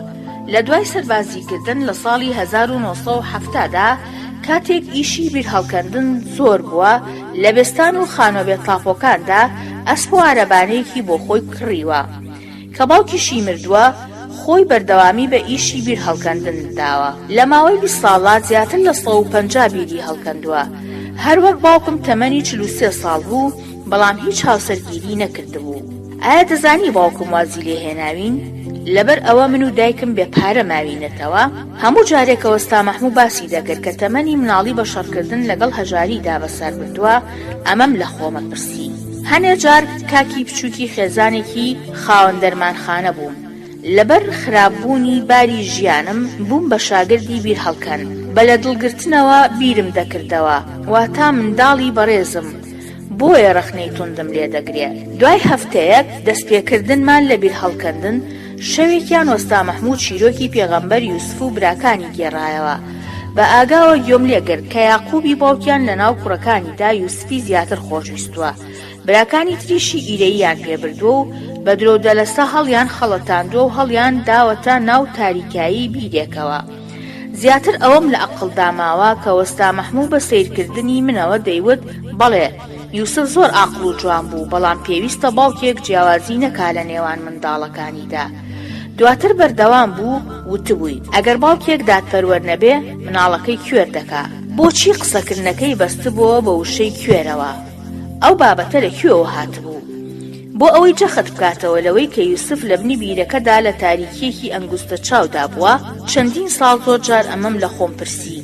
لە دوای سەربازیکردن لە ساڵی 1970 دا کاتێک ئیشی بیرهەڵکەندن زۆر بووە لە بێستان و خانووە بێ تاپۆکاندا ئەسپ و عەرەبانەیەکی بۆ خۆی کڕیوە. کە باوکیشی مردووە خۆی بەردەوامی بە ئیشی بیر هەڵکەندن داوە لە ماوەی 20 ساڵا زیاتر لە 150 بیری هەڵکەندووە هەر وەک باوکم تەمەنی 43 ساڵ بوو بەڵام هیچ هاوسەرگیری نەکردبوو ئایا دەزانی باوکم وازی لێ هێناوین لەبەر ئەوە من و دایکم بێ پارە ماوینەتەوە هەموو جارێک کە وەستا مەحموو باسی دەکرد کە تەمەنی مناڵی بە شەڕکردن لەگەڵ هەژاریدا بەسەر بردووە ئەمەم لە خۆمە پرسی. هەنێ جار کاکی بچووکی خێزانێکی خاوەن دەرمانخانە بووم. لەبەر خراپ بوونی باری ژیانم بووم بە شاگردی بیرهەڵکەن. بە لە دڵ گرتنەوە بیرم دەکردەوە. واتا منداڵی بەڕێزم بۆیە ڕەخنەی توندم لێ دەگرێ. دوای هەفتەیەک دەستپێکردنمان لە بیرهەڵکەندن، شەوێکیان وەستا مەحموو چیرۆکی پێغەمبەر یوسف و براکانی گێڕایەوە. بە ئاگاوە گوێم لێ گرت کە یاقووبی باوکیان لە ناو کوڕەکانیدا یوسفی زیاتر خۆش ویستووە. براکانی تریشی ئیرەییان پێ بردووە و بە درۆودەلەسە هەڵیان خەڵەتاندووە و هەڵیان داوەتە ناو تاریکایی بیرێکەوە. زیاتر ئەوەم لە ئەقڵدا ماوە کە وەستا مەحموو بە سەیرکردنی منەوە دەیوت بەڵێ، یوسف زۆر ئاقڵ و جوان بوو، بەڵام پێویستە باوکێک جیاوازی نەکا لە نێوان منداڵەکانیدا. دواتر بەردەوام بوو وتبووی، ئەگەر باوکێک دادپەروەر نەبێ، مناڵەکەی کوێر دەکا. بۆچی قسەکردنەکەی بەستبۆوە بە وشەی کوێرەوە؟ ئەو بابەتە لە کوێوە هاتبوو؟ بۆ ئەوەی جەخت بکاتەوە لەوەی کە یوسف لە بنی بیرەکەدا لە تاریکییەکی ئەنگوستە چاودا بووە، چەندین ساڵ زۆر جار ئەمەم لە خۆم پرسی.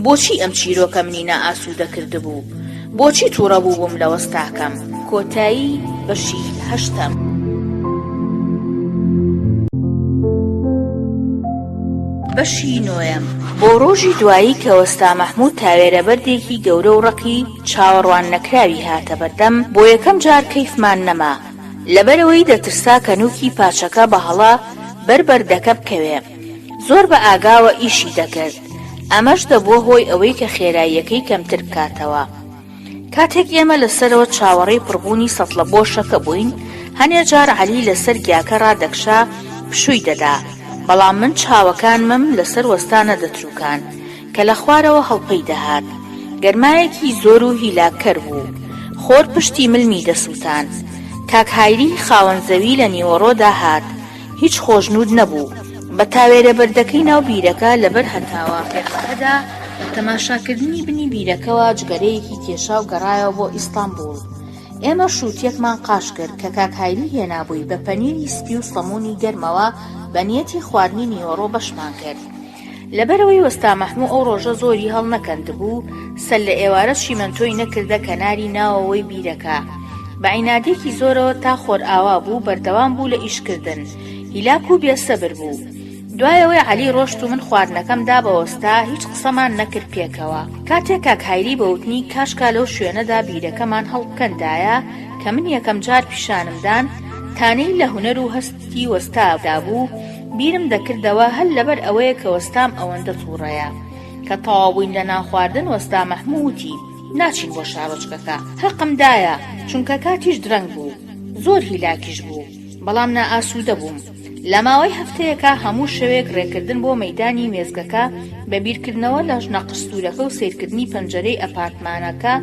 بۆچی ئەم چیرۆکە منی نائاسوودە کردبوو؟ بۆچی تووڕە بووبووم لە وەستاکەم؟ کۆتایی بەشی هەشتەم. بەشی نۆیەم. بۆ ڕۆژی دوایی کە وەستا مەحموود تاوێرە بەردێکی گەورە و ڕەقی چاوەڕوان نەکراوی هاتە بەردەم، بۆ یەکەم جار کەیفمان نەما، لەبەرئەوەی دەترسا کە نووکی پاچەکە بە هەڵە بەر بەردەکە بکەوێ. زۆر بە ئاگاوە ئیشی دەکرد، ئەمەش دەبووە هۆی ئەوەی کە خێراییەکەی کەمتر بکاتەوە. کاتێک ئێمە لە سەرەوە چاوەڕێی پڕبوونی سەتڵە بۆشەکە بووین، هەنێ جار عەلی لەسەر گیاکە ڕادەکشا پشووی دەدا، بەڵام من چاوەکانمم لەسەر وەستا نەدەتروکان کە لە خوارەوە هەڵپەی دەهات. گەرمایەکی زۆر و هیلاککەر بوو. خۆر پشتی ملمی دەسووتاند. کاک هایری خاوەن زەوی لە نیوەڕۆدا هات. هیچ خۆشنوود نەبوو. بە تاوێرە بەردەکەی ناو بیرەکە لەبەر هەتاوە پێخەکەدا بە تەماشاکردنی بنی بیرەکەوە جگەرەیەکی کێشا و گەڕایەوە بۆ ئیستانبوڵ. ئێمە شووتییەکمان قاش کرد کە کاک هایری هێنابووی بە پەنیری سپی و سەموونی گەرمەوە بە نیەتی خواردنی نیوەڕۆ بەشمان کرد. لەبەرئەوەی وەستا مەحموو ئەو ڕۆژە زۆری هەڵنەکەندبوو، سەر لە ئێوارە چیمەنتۆی نەکردە کەناری ناوەوەی بیرەکە. بە عینادێکی زۆرەوە تا خۆرئاوا بوو بەردەوام بوو لە ئیشکردن. هیلاک و بێسەبر بوو. دوای ئەوەی عەلی ڕۆشت و من خواردنەکەم دا بە وەستا، هیچ قسەمان نەکرد پێکەوە. کاتێک کاک هایری بە وتنی کاشکا لەو شوێنەدا بیرەکەمان هەڵبکەندایە کە من یەکەم جار پیشانم دان، تانەی لە هونەر و هەستی وەستا دابوو، بیرم دەکردەوە هەر لەبەر ئەوەیە کە وەستام ئەوەندە توڕەیە. کە تەواو بووین لە نان خواردن وەستا مەحموو وتی، ناچین بۆ شارۆچکەکە. هەقم دایە، چونکە کاتیش درەنگ بوو. زۆر هیلاکیش بوو. بەڵام نائاسوودە بووم. لە ماوەی هەفتەیەکا هەموو شەوێک ڕێکردن بۆ مەیدانی وێستگەکە بە بیرکردنەوە لە نەقش سوورەکە و سەیرکردنی پەنجەرەی ئەپارتمانەکە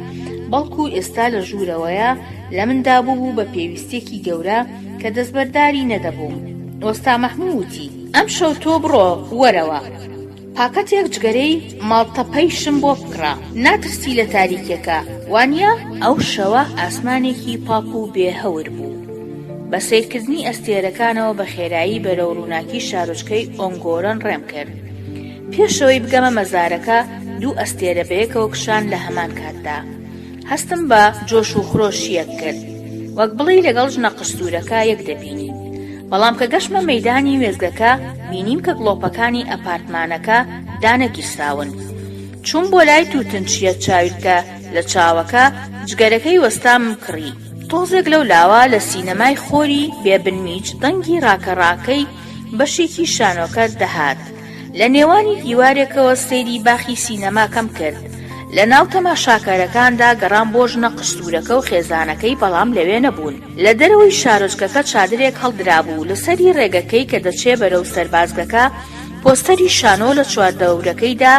بەڵکو ئێستا لە ژوورەوەیە لە مندا بووبوو بە پێویستیەکی گەورە کە دەستبەرداری نەدەبووم. وەستا مەحموو وتی. ئەمشەو تۆ بڕۆ وەرەوە پاکەتێک جگەرەی ماڵتەپەیشم بۆ بکڕە. ناترسی لە تاریکیەکە، وانیە؟ ئەو شەوە ئاسمانێکی پاک و بێ هەور بوو. بە سەیرکردنی ئەستێرەکانەوە بە خێرایی بەرەو ڕووناکی شارۆچکەی ئۆنگۆرەن ڕێم کرد. پێشەوەی بگەمە مەزارەکە، دوو ئەستێرە بەیەکەوە کشان لە هەمان کاتدا. هەستم بە جۆش و خرۆشییەک کرد، وەک بڵێی لەگەڵ ژنە قژسوورەکە یەک دەبینین. بەڵام کە گەشتمە مەیدانی وێستگەکە، بینیم کە گڵۆپەکانی ئەپارتمانەکە دانەگیرساون. چووم بۆ لای تووتنچییە چاویلکە لە چاوەکە، جگەرەکەی وەستامم کڕی. تۆزێک لەو لاوە لە سینەمای خۆری بێ بنمیچ دەنگی ڕاکەڕاکەی بەشێکی شانۆکە دەهات. لە نێوانی دیوارێکەوە سەیری باخی سینەماکەم کرد. لە ناو تەماشاکەرەکاندا گەڕام بۆ ژنە قژسوورەکە و خێزانەکەی بەڵام لەوێ نەبوون. لە دەرەوەی شارۆچکەکە چادرێک هەڵدرابوو لە سەری ڕێگەکەی کە دەچێ بەرەو سەربازگەکە پۆستەری شانۆ لە چواردەورەکەیدا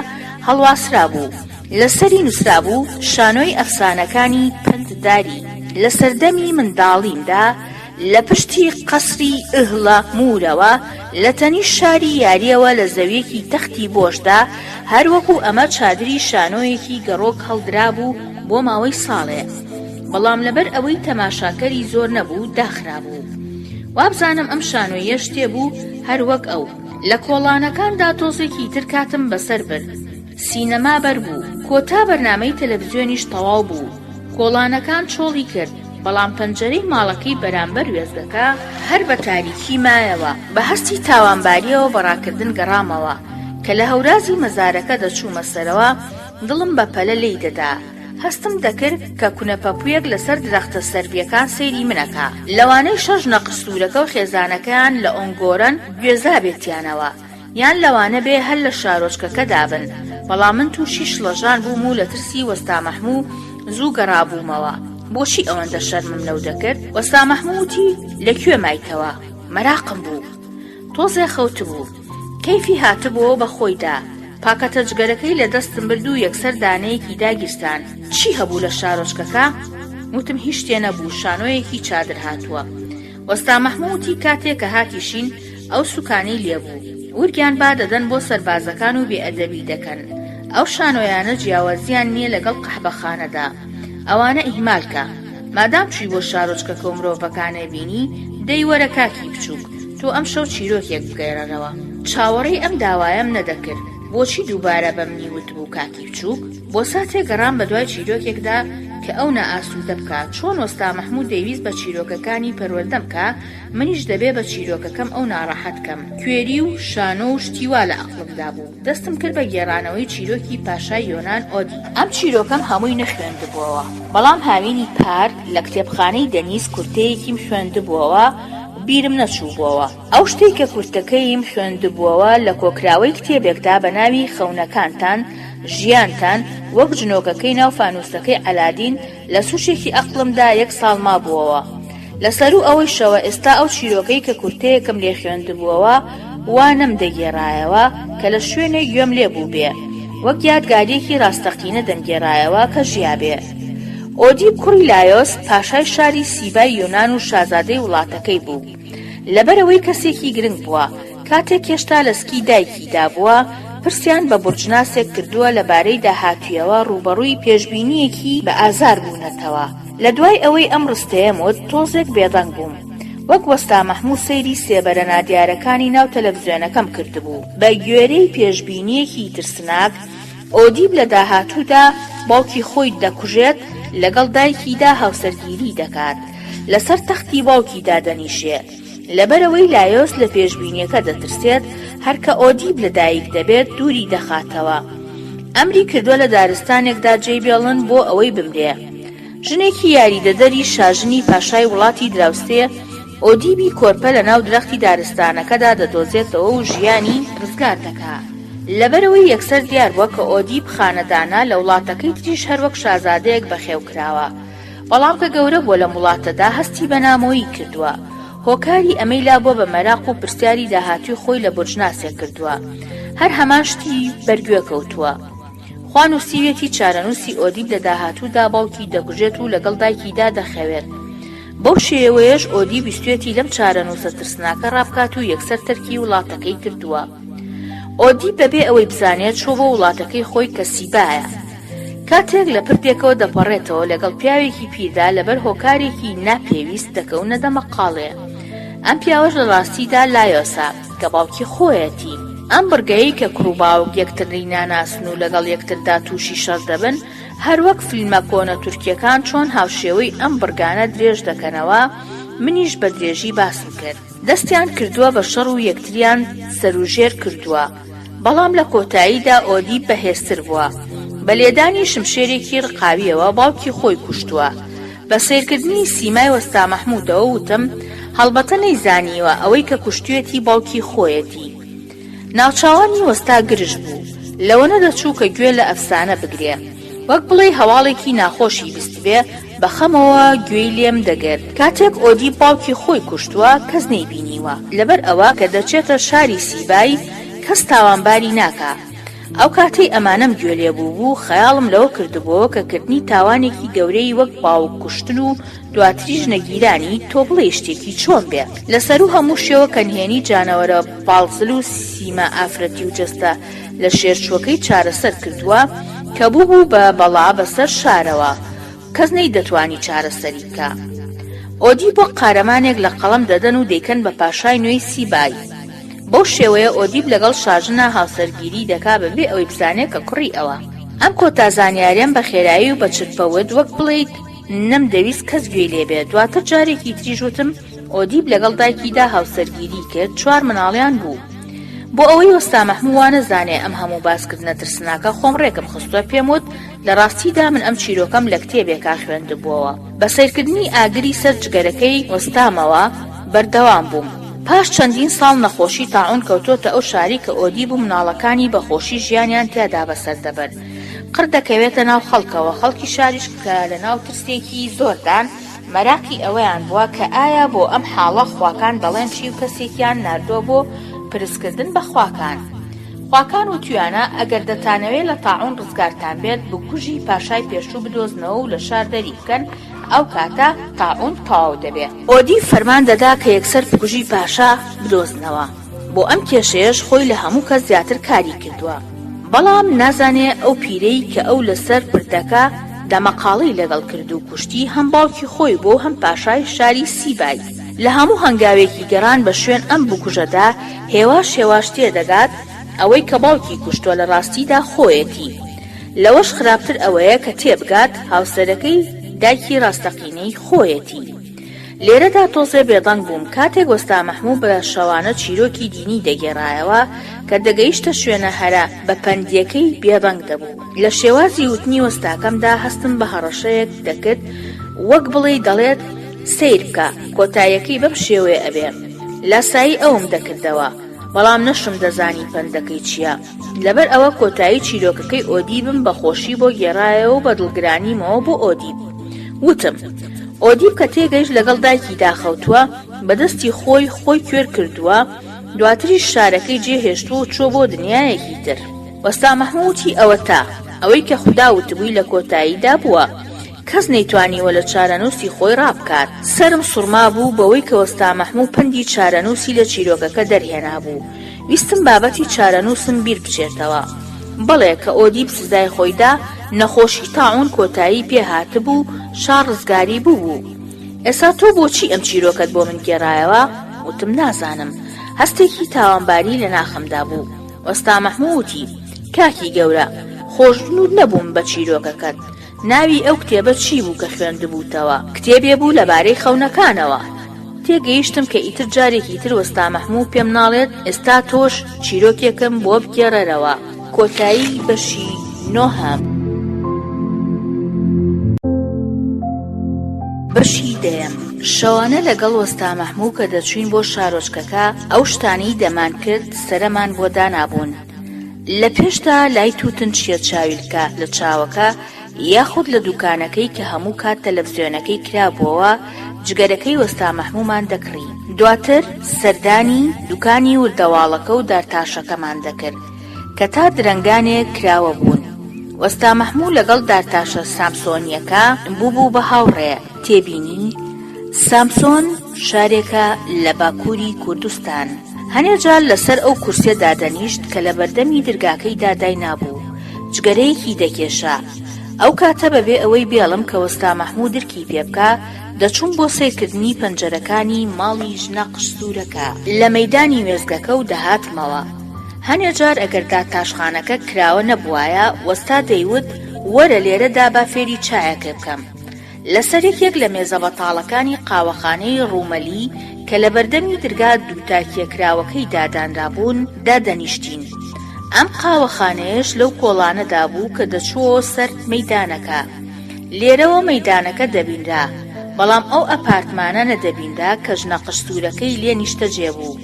هەڵواسرابوو. لە سەری نووسرابوو شانۆی ئەفسانەکانی پەندداری. لە سەردەمی منداڵیمدا لە پشتی قەسری ئهڵە موورەوە، لە تەنیشت شاری یارییەوە لە زەوییەکی تەختی بۆشدا، هەر وەکوو ئەمە چادری شانۆیەکی گەڕۆک هەڵدرابوو بۆ ماوەی ساڵێ. بەڵام لەبەر ئەوەی تەماشاکەری زۆر نەبوو، داخرابوو. وابزانم ئەم شانۆیە شتێ بوو هەر وەک ئەو. لە کۆڵانەکاندا تۆزێکی تر کاتم بەسەر برد. سینەما بەر بوو. کۆتا بەرنامەی تەلەفزیۆنیش تەواو بوو. کۆڵانەکان چۆڵی کرد، بەڵام پەنجەرەی ماڵەکەی بەرامبەر وێستگەکە هەر بە تاریکی مایەوە. بە هەستی تاوانبارییەوە بە ڕاکردن گەڕامەوە. کە لە هەورازی مەزارەکە دەچوومە سەرەوە، دڵم بە پەلە لێی دەدا. هەستم دەکرد کە کونەپەپوویەک لەسەر درەختە سەرڤییەکان سەیری من ئەکا. لەوانەیشە ژنە قژسوورەکە و خێزانەکەیان لە ئۆنگۆرەن گوێزابێتیانەوە. یان لەوانە بێ هەر لە شارۆچکەکەدا بن، بەڵام من تووشی شڵەژان بووم و لە ترسی وەستا مەحموو زوو گەڕابوومەوە. بۆچی ئەوەندە شەرمم لەو دەکرد؟ وەستا مەحموو وتی، لە کوێ مایتەوە؟ مەراقم بوو. تۆزێ خەوتبوو. کەیفی هاتبۆوە بە خۆیدا. پاکەتە جگەرەکەی لە دەستم برد و یەکسەر دانەیەکی داگیرسان. چی هەبوو لە شارۆچکەکە؟ وتم هیچ شتێ نەبوو، شانۆیەکی چادر هاتووە. وەستا مەحموو وتی کاتێ کە هاتیشین ئەو سوکانەی لێبوو ورگیان با دەدەن بۆ سەربازەکان و بێ ئەدەبی دەکەن ئەو شانۆیانە جیاوازیان نیە لەگەڵ قەحبەخانەدا ئەوانە ئیهمال کە. مادام چووی بۆ شارۆچکەکە و مرۆڤەکانێ بینی، دەی وەرە کاکی بچووک، تۆ ئەمشەو چیرۆکێک بگێڕەرەوە. چاوەڕێی ئەم داوایەم نەدەکرد. بۆچی دووبارە بە منی وتبوو کاکی بچووک؟ بۆ ساتێ گەڕام بە دوای چیرۆکێکدا کە ئەو نائاسوودە بکا. چۆن وەستا مەحموود دەیویست بە چیرۆکەکانی پەروەردەم کا، منیش دەبێ بە چیرۆکەکەم ئەو ناڕەحەت کەم. کوێری و شانۆ و شتی وا لە ئەقڵمدا بوو. دەستم کرد بە گێڕانەوەی چیرۆکی پاشای یۆنان ئۆدی. ئەم چیرۆکەم هەمووی نەخوێندبۆوە، بەڵام هاوینی پار لە کتێبخانەی دەنیز کورتەیەکیم خوێندبۆوە و بیرم نەچووبۆوە. ئەو شتەی کە کورتەکەیم خوێندبۆوە لە کۆکراوەی کتێبێکدا بە ناوی خەونەکانتان، ژیانتان، وەک جنۆکەکەی ناو فانووسەکەی عەلادین لە سوچێکی ئەقڵمدا یەک ساڵ مابووەوە. لە سەروو ئەوەیشەوە ئێستا ئەو چیرۆکەی کە کورتەیەکم لێ خوێندبووەوە وا نەمدەگێڕایەوە کە لە شوێنێک گوێم لێ بووبێ، وەک یادگارییەکی ڕاستەقینە دەمگێڕایەوە کە ژیابێ. ئۆدیب کوڕی لایۆس، پاشای شاری سیبای یۆنان و شازادەی وڵاتەکەی بوو. لەبەرئەوەی کەسێکی گرنگ بووە، کاتێک هێشتا لە سکی دایکیدا بووە، پرسیان بە بورجناسێک کردووە لەبارەی داهاتوویەوە ڕووبەڕووی پێشبینییەکی بە ئازار بوونەتەوە. لە دوای ئەوەی ئەم ڕستەیەم وت، تۆزێک بێدەنگ بووم. وەک وەستا مەحموو سەیری سێبەرە نادیارەکانی ناو تەلەفزیۆنەکەم کردبوو. بە گوێرەی پێشبینییەکی ترسناک، ئۆدیب لە داهاتوودا باوکی خۆی دەکوژێت، لەگەڵ دایکیدا هاوسەرگیری دەکات، لەسەر تەختی باوکی دادەنیشێ. لەبەرئەوەی لایۆس لە پێشبینیەکە دەترسێت، هەر کە ئۆدیب لە دایک دەبێت دووری دەخاتەوە. ئەمری کردووە لە دارستانێکدا جێی بێڵن بۆ ئەوەی بمرێ. ژنێکی یاریدەدەری شاژنی پاشای وڵاتی دراوسێ ئۆدیبی کۆرپە لەناو درەختی دارستانەکەدا دەدۆزێتەوە و ژیانی ڕزگار دەکا. لەبەرئەوەی یەکسەر دیار بووە کە ئۆدیب خانەدانە، لە وڵاتەکەی تریش هەر وەک شازادەیەک بەخێو کراوە. بەڵام کە گەورە بووە لەم وڵاتەدا هەستی بە نامۆیی کردووە. هۆکاری ئەمەی لا بووە بە مەراق و پرسیاری داهاتووی خۆی لە بورجناسێک کردووە. هەر هەمان شتی بەرگوێ کەوتووە. خوا نووسیویەتی چارەنووسی ئۆدیب لە داهاتوودا باوکی دەکوژێت و لەگەڵ دایکیدا دەخەوێت. بەو شێوەیەش ئۆدیب ویستویەتی لەم چارەنووسە ترسناکە ڕابکات و یەکسەر تەرکی وڵاتەکەی کردووە. ئۆدیب بەبێ ئەوەی بزانێت چووە بۆ وڵاتەکەی خۆی کە سیبایە. کاتێک لە پردێکەوە دەپەڕێتەوە لەگەڵ پیاوێکی پیردا لەبەر هۆکارێکی نا پێویست دەکەونە دەمەقاڵێ. ئەم پیاوەش لە ڕاستیدا لایۆسە کە باوکی خۆیەتی. ئەم بڕگەیەی کە کوڕ و باوک یەکتری ناناسن و لەگەڵ یەکتردا تووشی شەڕ دەبن، هەروەک فیلمە کۆنە تورکیەکان چۆن هاوشێوەی ئەم بڕگانە درێژ دەکەنەوە، منیش بە درێژی باسم کرد. دەستیان کردووە بە شەڕ و یەکتریان سەروژێر کردووە، بەڵام لە کۆتاییدا ئۆدیپ بەهێزتر بووە، بە لێدانی شمشێرێکی ڕقاوییەوە باوکی خۆی کوشتووە. بە سەیرکردنی سیمای وەستا مەحموودەوە وتم، هەڵبەتە نەیزانیوە ئەوەی کە کوشتویەتی باوکی خۆیەتی. ناوچاوانی وەستا گرژ بوو، لەوە نەدەچوو کە گوێ لە ئەفسانە بگرێ. وەک بڵێی هەواڵێکی ناخۆشی بیستبێ، بە خەمەوە گوێی لێم دەگرت. کاتێک ئۆدیپ باوکی خۆی کوشتووە، کەس نەیبینیوە. لەبەر ئەوە کە دەچێتە شاری سیبای، کەس تاوانباری ناکا. ئەو کاتەی ئەمانەم گوێ لێ بووبوو، خەیاڵم لەوە کردبۆوە کە کردنی تاوانێکی گەورەی وەک باوک کوشتن و دواتریش نەگیرانی، تۆ بڵێی شتێکی چۆن بێ؟ لە سەروو هەمووشیەوە کە نهێنی جانەوەرە باڵزل و سیما ئافرەتی و جەستە لە شێرچووەکەی چارەسەر کردووە، کە بووبوو بە بەڵا بەسەر شارەوە، کەس نەیدەتوانی چارەسەری بکا. ئۆدیپ وەک قارەمانێک لە قەڵەم دەدەن و دەیکەن بە پاشای نوێی سیبای. بەو شێوەیە ئۆدیپ لەگەڵ شاژنا هاوسەرگیری دەکا بەبێ ئەوەی بزانێ کە کوڕی ئەوە. ئەم کۆتا زانیاریەم بە خێرایی و بە چرپە وت وەک بڵێیت نەمدەویست کەس گوێی لێ بێ. دواتر جارێکی تریش وتم ئۆدیپ لەگەڵ دایکیدا هاوسەرگیری کرد، چوار مناڵیان بوو. بۆ ئەوەی وەستا مەحموو وا نەزانێ ئەم هەموو باسکردنە ترسناکە خۆم ڕێکم خستووە پێم وت لە ڕاستیدا من ئەم چیرۆکەم لە کتێبێکا خوێندبووەوە. بە سەیرکردنی ئاگری سەر جگەرەکەی وەستامەوە، بەردەوام بووم. پاش چەندین ساڵ نەخۆشی تاعوون کەوتۆتە ئەو شارەی کە ئۆدیب و مناڵەکانی بە خۆشی ژیانیان تیادا بەسەر دەبرد. قڕ دەکەوێتە ناو خەڵکەوە، خەڵکی شاریش کە لە ناو ترسێکی زۆردان، مەراقی ئەوەیان بووە کە ئایا بۆ ئەم حاڵە خواکان دەڵێن چی و کەسێکیان ناردووە بۆ پرسکردن بە خواکان. خواکان وتویانە ئەگەر دەتانەوێ لە تاعون ڕزگارتان بێت بکوژی پاشای پێشوو بدۆزنەوە و لە شار دەری بکەن ئەو کاتە تاعون تەواو دەبێ. ئۆدیب فەرمان دەدا کە یەکسەر بکوژی پاشا بدۆزنەوە. بۆ ئەم کێشەیەش خۆی لە هەموو کەس زیاتر کاری کردووە. بەڵام نازانێ ئەو پیرەی کە ئەو لە سەر پردەکە. دەمەقاڵەی لەگەڵ کرد و کوشتی هەم باوکی خۆی بوو و هەم پاشای شاری سیبای. لە هەموو هەنگاوێکی گەڕان بە شوێن ئەم بکوژەدا هێواش هێواش تێدەگات ئەوەی کە باوکی کوشتوە لە ڕاستیدا خۆیەتی. لەوەش خراپتر ئەوەیە کە تێبگات هاوسەرەکەی دایکی ڕاستەقینەی خۆیەتی. لێرەدا تۆزێ بێدەنگ بووم کاتێک وەستا مەحموو بە شەوانە چیرۆکی دینی دەگێڕایەوە کە دەگەیشتە شوێنە هەرە بە پەندییەکەی بێدەنگ دەبوو. لە شێوازی وتنی وەستاکەمدا هەستم بە هەڕەشەیەک دەکرد وەک بڵێی دەڵێت سەیر بکە کۆتاییەکەی بەم شێوەیە ئەبێ. لاسایی ئەوم دەکردەوە بەڵام نەشم دەزانی پەندەکەی چییە. لەبەر ئەوە کۆتایی چیرۆکەکەی ئۆدیبم بە خۆشی بۆ گێڕایەوە و بە دڵگرانیمەوە بۆ ئۆدیب وتم. ئۆدیب کە تێگەیشت لەگەڵ دایکیدا خەوتووە، بە دەستی خۆی خۆی کوێر کردووە، دواتریش شارەکەی جێهێشتووە و چووە بۆ دنیایەکی تر. وەستا مەحموو وتی ئەوەتا، ئەوەی کە خودا وتبووی لە کۆتاییدا بووە. کەس نەیتوانیوە لە چارەنووسی خۆی ڕابکات. سەرم سوڕمابوو بەوەی کە وەستا مەحموو پەندی چارەنووسی لە چیرۆکەکە دەرهێنابوو. ویستم بابەتی چارەنووسم بیر بچێتەوە. بەڵێ، کە ئۆدیپ سزای خۆی دا، نەخۆشی تاعوون کۆتایی پێ هاتبوو، شار ڕزگاری بووبوو. ئێستا تۆ بۆچی ئەم چیرۆکەت بۆ من گێڕایەوە؟ وتم نازانم. هەستێکی تاوانباری لە ناخمدا بوو. وەستا مەحموو وتی، کاکی گەورە، خۆشنوود نەبووم بە چیرۆکەکەت. ناوی ئەو کتێبە چی بوو کە خوێندبووتەوە؟ کتێبێ بوو لەبارەی خەونەکانەوە. تێگەیشتم کە ئیتر جارێکی تر وەستا مەحموو پێم ناڵێت ئێستا تۆش چیرۆکێکم بۆ بگێڕەرەوە. کۆتایی بەشی نۆهەم. بەشی دەیەم. شەوانە لەگەڵ وەستا مەحموو کە دەچووین بۆ شارۆچکەکە ئەو شتانەی دەمانکرد سەرەمان بۆ دانابوون. لە پێشدا لای توتن چیە چاویلکە لە چاوەکە یاخود لە دوکانەکەی کە هەموو کات تەلەفزیۆنەکەی کرابووەوە جگەرەکەی وەستا مەحموومان دەکڕی دواتر سەردانی دوکانی وردەواڵەکە و دارتاشەکەمان دەکرد کە تا درەنگانێ کراوە بوون وەستا مەحموو لەگەڵ دارتاشە سامسۆنیەکە بووبوو بە هاوڕێ. تێبینی، سامسۆن شارێکە لە باکووری کوردستان. هەنێ جار لەسەر ئەو کورسیە دادەنیشت کە لە بەردەمی درگاکەیدا داینابوو، جگەرەیەکی دەکێشا. ئەو کاتە بەبێ ئەوەی بێڵم کە وەستا مەحموو درکی پێ بکا، دەچووم بۆ سەیرکردنی پەنجەرەکانی ماڵی ژنە قژسوورەکە لە مەیدانی وێستگەکە و دەهاتمەوە. هەنێ جار ئەگەر دارتاشخانەکە کراوە نەبوایە، وەستا دەیوت، وەرە لێرەدا با فێری چایەکێ بکەم. لەسەر یەکێک لە مێزە بەتاڵەکانی قاوەخانەی ڕوومەلی کە لە بەردەمی درگا دووتاکیە کراوەکەیدا دانرابوون دادەنیشتین. ئەم قاوەخانەیەش لەو کۆڵانەدا بوو کە دەچووەوە سەر مەیدانەکە. لێرەوە مەیدانەکە دەبینرا، بەڵام ئەو ئەپارتمانە نەدەبینرا کە ژنە قژسوورەکەی لێ نیشتەجێ بوو.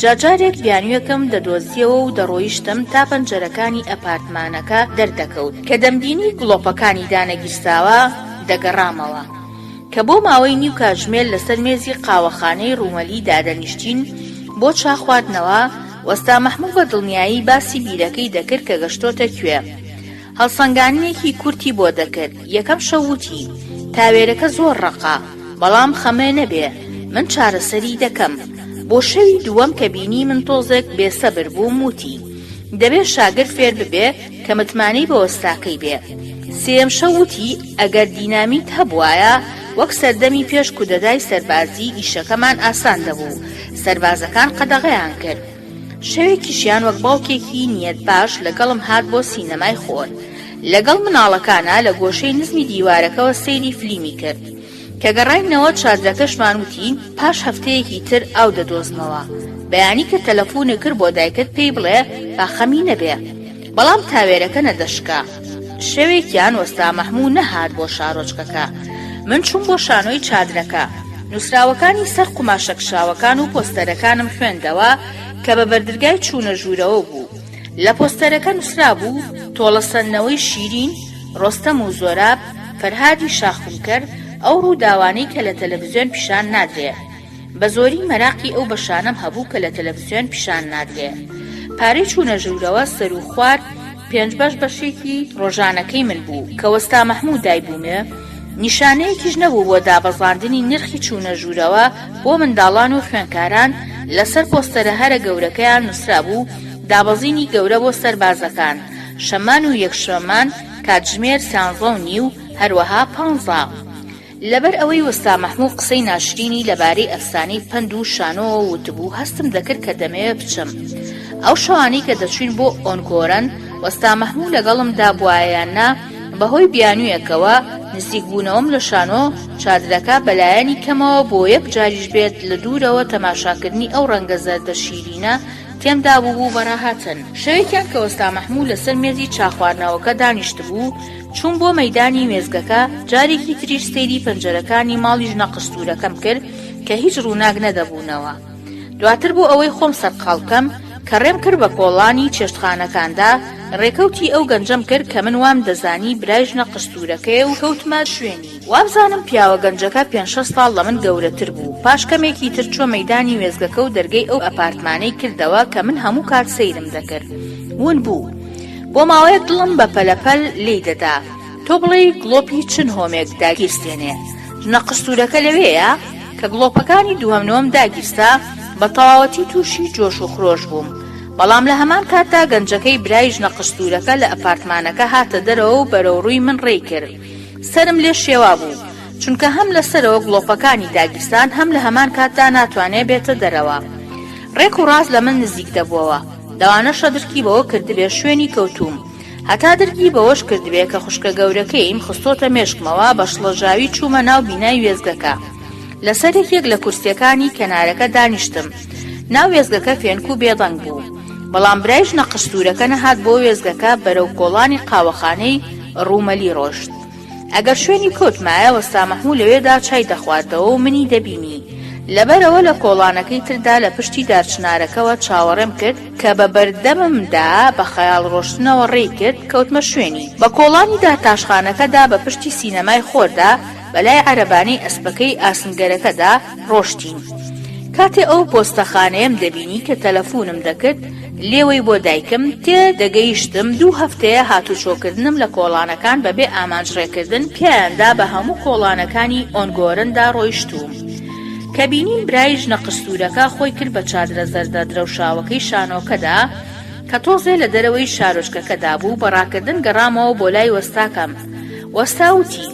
جاجارێک بیانوویەکم دەدۆزییەوە و دەڕۆیشتم تا پەنجەرەکانی ئەپارتمانەکە دەردەکەوت. کە دەمبینی گڵۆپەکانی دانەگیرساوە، دەگەڕامەوە. کە بۆ ماوەی نیو کاتژمێر لەسەر مێزی قاوەخانەی ڕوومەلی دادەنیشتین بۆ چا خواردنەوە، وەستا مەحموو بە دڵنیایی باسی بیرەکەی دەکرد کە گەشتۆتە کوێ. هەڵسەنگاندنێکی کورتی بۆ دەکرد، یەکەم شەو وتی، تاوێرەکە زۆر ڕەقە، بەڵام خەمێ نەبێ، من چارەسەری دەکەم. بۆ شەوی دووەم کە بینی من تۆزێک بێ سەبر بووم، وتی، دەبێ شاگرد فێر ببێ کە متمانەی بە وەستاکەی بێ. سێیەم شەو وتی، ئەگەر دینامیت هەبوایە، وەک سەردەمی پێش کودەتای سەربازی ئیشەکەمان ئاسان دەبوو، سەربازەکان قەدەغەیان کرد. شەوێکیشیان وەک باوکێکی نیەت باش لەگەڵم هات بۆ سینەمای خۆر. لەگەڵ مناڵەکانا لە گۆشەی نزمی دیوارەکەوە سەیری فلیمی کرد. کە گەڕاینەوە چادرەکەشمان وتی پاش هەفتەیەکی تر ئاو دەدۆزمەوە. بەیانی کە تەلەفونت کرد بۆ دایکت پێی بڵێ با خەمی نەبێ. بەڵام تاوێرەکە نەدەشکا. شەوێکیان وەستا مەحموو نەهات بۆ شارۆچکەکە. من چووم بۆ شانۆی چادرەکە. نووسراوەکانی سەر قوماشە کشاوەکان و پۆستەرەکانم خوێندەوە کە بە بەردرگای چوونە ژوورەوە بوو. لە پۆستەرەکە نووسرابوو، تۆڵەسەندنەوەی شیرین، ڕۆستەم و زۆراب، فەرهادی شاخکونکەر، ئەو ڕووداوانەی کە لە تەلەفزیۆن پیشان نادرێ. بە زۆری مەراقی ئەو بەشانەم هەبوو کە لە تەلەفزیۆن پیشان نادرێ. پارەی چوونە ژوورەوە سەروو خوار پێنج بەش بەشێکی ڕۆژانەکەی من بوو کە وەستا مەحموو دایبوومێ، نیشانەیەکیش نەبوو بۆ دابەزاندنی نرخی چوونە ژوورەوە بۆ منداڵان و خوێنکاران، لەسەر پۆستەرە هەرە گەورەکەیان نووسرابوو، دابەزینی گەورە بۆ سەربازەکان، شەممان و یەکشەممان کاتژمێر سیانزە و نیو. هەروەها پانزە. لەبەر ئەوەی وەستا مەحموو قسەی ناشرینی لەبارەی ئەفسانەی پەند و شانۆوە وتبوو هەستم دەکرد کە دەمەوێ بچم. ئەو شەوانەی کە دەچووین بۆ ئۆنگۆرەن، وەستا مەحموو لەگەڵمدا بوایە یان نا، بەهۆی بیانوویەکەوە، نزیکبوونەوەم لە شانۆ، چادرەکە، بەلایەنی کەمەوە بۆ یەک جاریش بێت لە دوورەوە تەماشاکردنی ئەو ڕەنگە زەردە شیرینە تێمدا بووبوو بە ڕاهاتن. شەوێکیان کە وەستا مەحموو لەسەر مێزی چاخواردنەوەکە دانیشتبوو، چووم بۆ مەیدانی وێستگەکە، جارێکی تریش سەیری پەنجەرەکانی ماڵی ژنە قژسوورەکەم کرد کە هیچ ڕووناک نەدەبوونەوە. دواتر بۆ ئەوەی خۆم سەرقاڵ بکەم، کە ڕێم کرد بە کۆڵانی چێشتخانەکاندا، ڕێکەوتی ئەو گەنجەم کرد کە من وام دەزانی برای ژنە قژسوورەکەیە و کەوتمە شوێنی. وابزانم پیاوە گەنجەکە پێنج شەش ساڵ لە من گەورەتر بوو. پاش کەمێکی تر چووە مەیدانی وێستگەکە و دەرگەی ئەو ئەپارتمانەی کردەوە کە من هەموو کات سەیرم دەکرد. ون بوو. بۆ ماوەیەک دڵم بە پەلەپەل لێی دەدا. تۆ بڵێی گڵۆپی چ نهۆمێک داگیرسێنێ؟ ژنە قژسوورەکە لەوێیە؟ کە گڵۆپەکانی دووهەم نهۆم داگیرسا، بە تەواوەتی تووشی جۆش و خرۆش بووم. بەڵام لە هەمان کاتدا گەنجەکەی برای ژنە قژسوورەکە لە ئەپارتمانەکە هاتە دەرەوە و بەرەو ڕووی من ڕێی کرد. سەرم لێ شێوا بوو. چونکە هەم لە سەرەوە گڵۆپەکانی داگیرسان هەم لە هەمان کاتدا ناتوانێ بێتە دەرەوە. ڕێک و ڕاست لە من نزیک دەبووەوە. لەوانەشە درکی بەوە کردبێ شوێنی کەوتووم. هەتا درکی بەوەش کردبێ کە خوشکە گەورەکەیم خستۆتە مێشکمەوە بە شڵەژاوی چوومە ناو بینای وێستگەکە. لەسەر یەکێک لە کورسییەکانی کەنارەکە دانیشتم. ناو وێستگەکە فێنک و بێدەنگ بوو. بەڵام برای ژنە قژسوورەکە نەهات بۆ وێستگەکە بەرەو کۆڵانی قاوەخانەی ڕوومەلی ڕۆشت. ئەگەر شوێنی بکەوتمایە وەستا مەحموو لەوێدا چای دەخواردەوە و منی دەبینی. لەبەرئەوە لە کۆڵانەکەی تردا لە پشتی دارچنارەکەوە چاوەڕێم کرد کە بە بەردەممدا بە خەیاڵ ڕۆشتنەوە ڕێی کرد کەوتمە شوێنی. بە کۆڵانی دارتاشخانەکەدا بە پشتی سینەمای خۆردا بە لای عەرەبانەی ئەسپەکەی ئاسنگەرەکەدا ڕۆشتین. کاتێ ئەو پۆستەخانەیەم دەبینی کە تەلەفوونم دەکرد لێوەی بۆ دایکم، تێ دەگەیشتم دوو هەفتەیە هاتوچۆکردنم لە کۆڵانەکان بەبێ ئامانج ڕێکردن پیایاندا بە هەموو کۆڵانەکانی ئۆنگۆرندا ڕۆیشتووم. کە بینیم برای ژنە قژسوورەکە خۆی کرد بە چادرە زەردە درەوشاوەکەی شانۆکەدا کە تۆزێ لە دەرەوەی شارۆچکەکەدا بوو بە ڕاکردن گەڕامەوە بۆ لای وەستاکەم. وەستا وتی،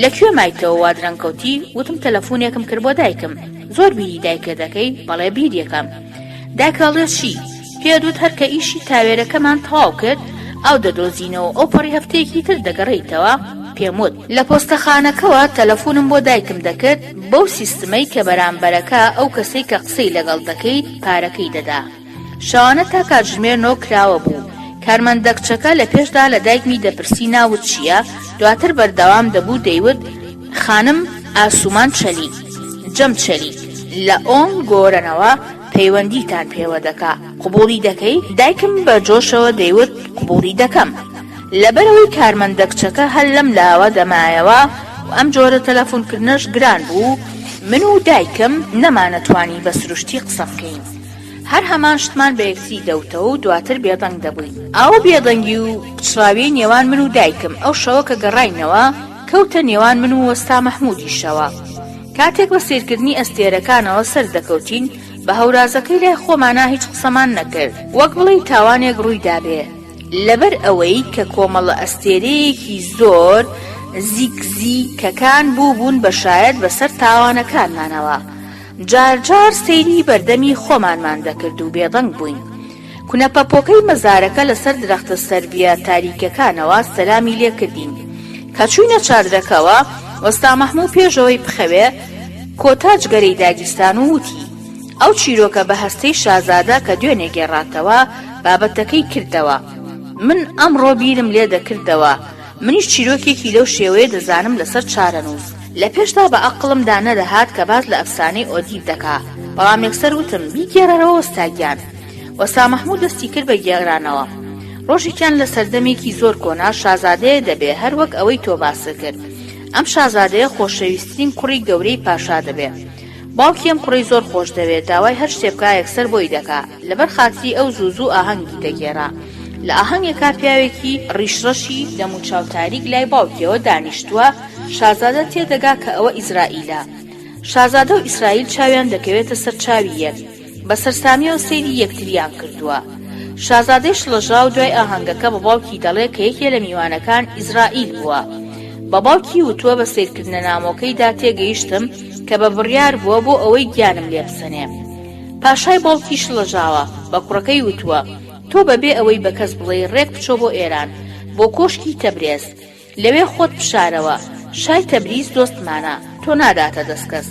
لە کوێ مایتەوە وا درەنگ کەوتی؟ وتم تەلەفونێکم کرد بۆ دایکم. زۆر بیری دایکت دەکەی؟ بەڵێ بیریەکەم. دایکە ئەڵێ چی؟ پێت وت هەر کە ئیشی تاوێرەکەمان تەواو کرد ئاو دەدۆزینەوە ئەوپەڕی هەفتەیەکی تر دەگەڕێیتەوە؟ پێم وت. لە پۆستەخانەکەوە تەلەفونم بۆ دایکم دەکرد بەو سیستمەی کە بەرامبەرەکە ئەو کەسەی کە قسەی لەگەڵ دەکەیت پارەکەی دەدا. شەوانە تا کاتژمێر نۆ کراوە بوو. کارمەندە کچەکە لە پێشدا لە دایکمی دەپرسی ناوت چییە؟ دواتر بەردەوام دەبوو دەیوت خانم ئاسومان چەلیک، جەم چەلیک، لە ئۆن گۆرەنەوە پەیوەندیتان پێوە دەکا، قبوڵی دەکەی؟ دایکم بە جۆشەوە دەیوت قبوڵی دەکەم. لەبەرئەوەی کارمەندە کچەکە هەر لەم لاوە دەمایەوە و ئەم جۆرە تەلەفونکردنەش گران بوو، من و دایکم نەمانەتوانی بە سروشتی قسە بکەین. هەر هەمان شتمان بە یەکتری دەوتەوە و دواتر بێدەنگ دەبووین. ئەو بێدەنگی و پچڕاویەی نێوان من و دایکم ئەو شەوە کە گەڕاینەوە کەوتە نێوان من و وەستا مەحموودیشەوە. کاتێک بە سەیرکردنی ئەستێرەکانەوە سەر دەکەوتین، بە هەورازەکەی لای خۆمانا هیچ قسەمان نەکرد. وەک بڵێی تاوانێک ڕووی دابێ. لەبەر ئەوەی کە کۆمەڵە ئەستێرەیەکی زۆر زیکزیکەکان بووبوون بە شایەت بەسەر تاوانەکانمانەوە. جار جار سەیری بەردەمی خۆمانمان دەکرد و بێدەنگ بووین. کونە پەپۆکەی مەزارەکە لەسەر درەختە سەرڤییە تاریکەکانەوە سەلامی لێ کردین. کە چووینە چادرەکەوە، وەستا مەحموو پێش ئەوەی بخەوێ، کۆتا جگەرەی داگیرسان و وتی، ئەو چیرۆکە بەهەستەی شازادە کە دوێنێ گێڕاتەوە، بابەتەکەی کردەوە. من ئەمڕۆ بیرم لێ دەکردەوە. منیش چیرۆکێکی لەو شێوەیە دەزانم لەسەر چارەنووس. لە پێشدا بە ئەقڵمدا نەدەهات کە باس لە ئەفسانەی ئۆدیپ دەکا، بەڵام یەکسەر وتم، بیگێڕەرەوە وەستا گیان. وەستا مەحموو دەستی کرد بە گێڕانەوە. ڕۆژێکیان لە سەردەمێکی زۆر کۆنا شازادەیە دەبێ هەر وەک ئەوەی تۆ باست کرد. ئەم شازادەیە خۆشەویسترین کوڕی گەورەی پاشا دەبێ. باوکی ئەم کوڕەی زۆر خۆش دەوێ، داوای هەر شتێ بکا یەکسەر بۆی دەکا. لەبەر خاتری ئەو زوو زوو ئاهەنگی دەگێڕا. لە ئاهەنگێکا پیاوێکی ڕیش ڕەشی دەموچاو تاریک لای باوکیەوە دانیشتووە، شازادە تێدەگا کە ئەوە ئیزرائیلە. شازادە و ئیسرائیل چاویان دەکەوێتە سەر چاوی یەک. بە سەرسامیەوە سەیری یەکتریان کردووە. شازادەی شڵەژاو دوای ئاهەنگەکە بە باوکی دەڵێ کە یەکێ لە میوانەکان ئیزرائیل بووە. بە باوکی وتووە بە سەیرکردنە نامۆکەیدا تێگەیشتم کە بە بڕیار بووە بۆ ئەوەی گیانم لێ بسەنێ. پاشای باوکی شڵەژاوە، بە کوڕەکەی وتووە، تۆ بەبێ ئەوەی بە کەس بڵێی ڕێک بچۆ بۆ ئێران، بۆ کۆشکی تەبرێز. لەوێ خۆت بشارەوە، شای تەبریز دۆستمانە، تۆ ناداتە دەست کەس.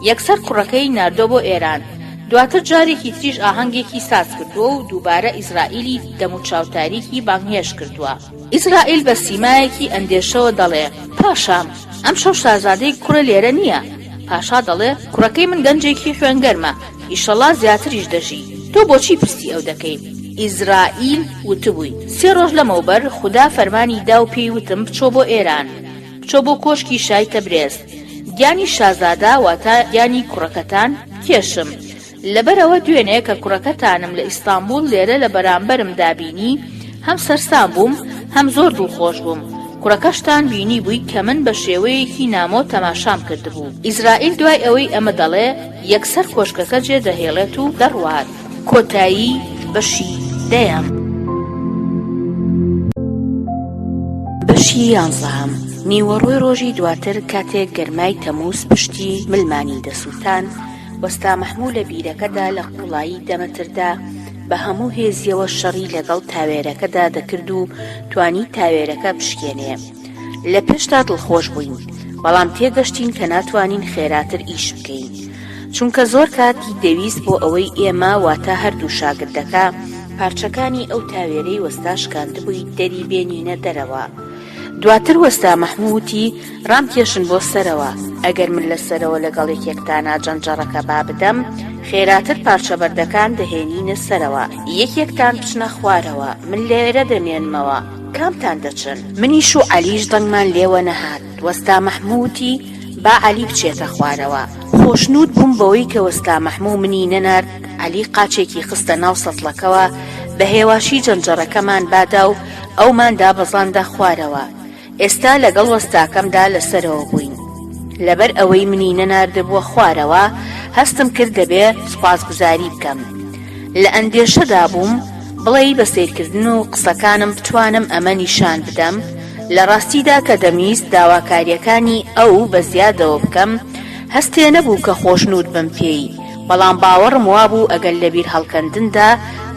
یەکسەر کوڕەکەی ناردوە بۆ ئێران. دواتر جارێکی تریش ئاهەنگێکی ساز کردووە و دووبارە ئیزرائیلی دەموچاو تاریکی بانگهێشت کردووە. ئیزرائیل بە سیمایەکی ئەندێشەوە دەڵێ، پاشام، ئەمشەو شازادەی کوڕە لێرە نییە. پاشا دەڵێ، کوڕەکەی من گەنجێکی خوێنگەرمە، ئیشەڵا زیاتریش دەژی. تۆ بۆچی پرسی ئەو دەکەی؟ ئیزرائیل وتبووی، سێ ڕۆژ لەمەوبەر خودا فەرمانی دا و پێی وتم بچۆ بۆ ئێران، بچۆ بۆ کۆشکی شای تەبرێز، گیانی شازادە واتە گیانی کوڕەکەتان بکێشم. لەبەرئەوە دوێنێ کە کوڕەکەتانم لە ئیستانبوڵ لێرە لە بەرامبەرمدا بینی، هەم سەرسام بووم، هەم زۆر دڵخۆش بووم. کوڕەکەشتان بینیبووی کە من بە شێوەیەکی نامۆ تەماشام کردبوو. ئیزرائیل دوای ئەوەی ئەمە دەڵێ، یەکسەر کۆشکەکە جێدەهێڵێت و دەڕوات. کۆتایی بەشی دەیەم. بەشی یانزەهەم. نیوەڕۆی ڕۆژی دواتر کاتێک گەرمای تەمووز پشتی ملمانی دەسووتان، وەستا مەحموو لە بیرەکەدا لە قووڵایی دە مەتردا بە هەموو هێزیەوە شەڕی لەگەڵ تاوێرەکەدا دەکرد و توانی تاوێرەکە بشکێنێ. لە پێشدا دڵخۆش بووین، بەڵام تێگەشتین کە ناتوانین خێراتر ئیش بکەین. چونکە زۆر کاتی دەویست بۆ ئەوەی ئێمە واتە هەردوو شاگردەکە پارچەکانی ئەو تاوێرەی وەستا شکاندبووی دەری بێنینە دەرەوە. دواتر وەستا مەحموو وتی ڕامکێشن بۆ سەرەوە، ئەگەر من لە سەرەوە لەگەڵ یەکێکتانا جەنجەڕەکە با بدەم، خێراتر پارچە بەردەکان دەهێنینە سەرەوە، یەکێکتان بچنە خوارەوە، من لێرە دەمێنمەوە، کامتان دەچن؟ منیش و عەلیش دەنگمان لێوە نەهات، وەستا مەحموو وتی با عەلی بچێتە خوارەوە. خۆشنوود بووم بەوەی کە وەستا مەحموو منی نەنارد، عەلی قاچێکی خستە ناو سەتڵەکەوە، بە هێواشی جەنجەڕەکەمان بادا و ئەومان دابەزاندە خوارەوە. ئێستا لەگەڵ وەستاکەمدا لە سەرەوە بووین. لەبەر ئەوەی منی نەناردبووە خوارەوە، هەستم کرد دەبێ سوپاسگوزاری بکەم. لە ئەندێشەدا بووم بڵێی بە سەیرکردن و قسەکانم بتوانم ئەمە نیشان بدەم؟ لە ڕاستیدا کە دەمویست داواکارییەکانی ئەو بە زیادەوە بکەم، هەستێ نەبوو کە خۆشنوود بم پێی، بەڵام باوەڕم وابوو ئەگەر لە بیرهەڵکەندندا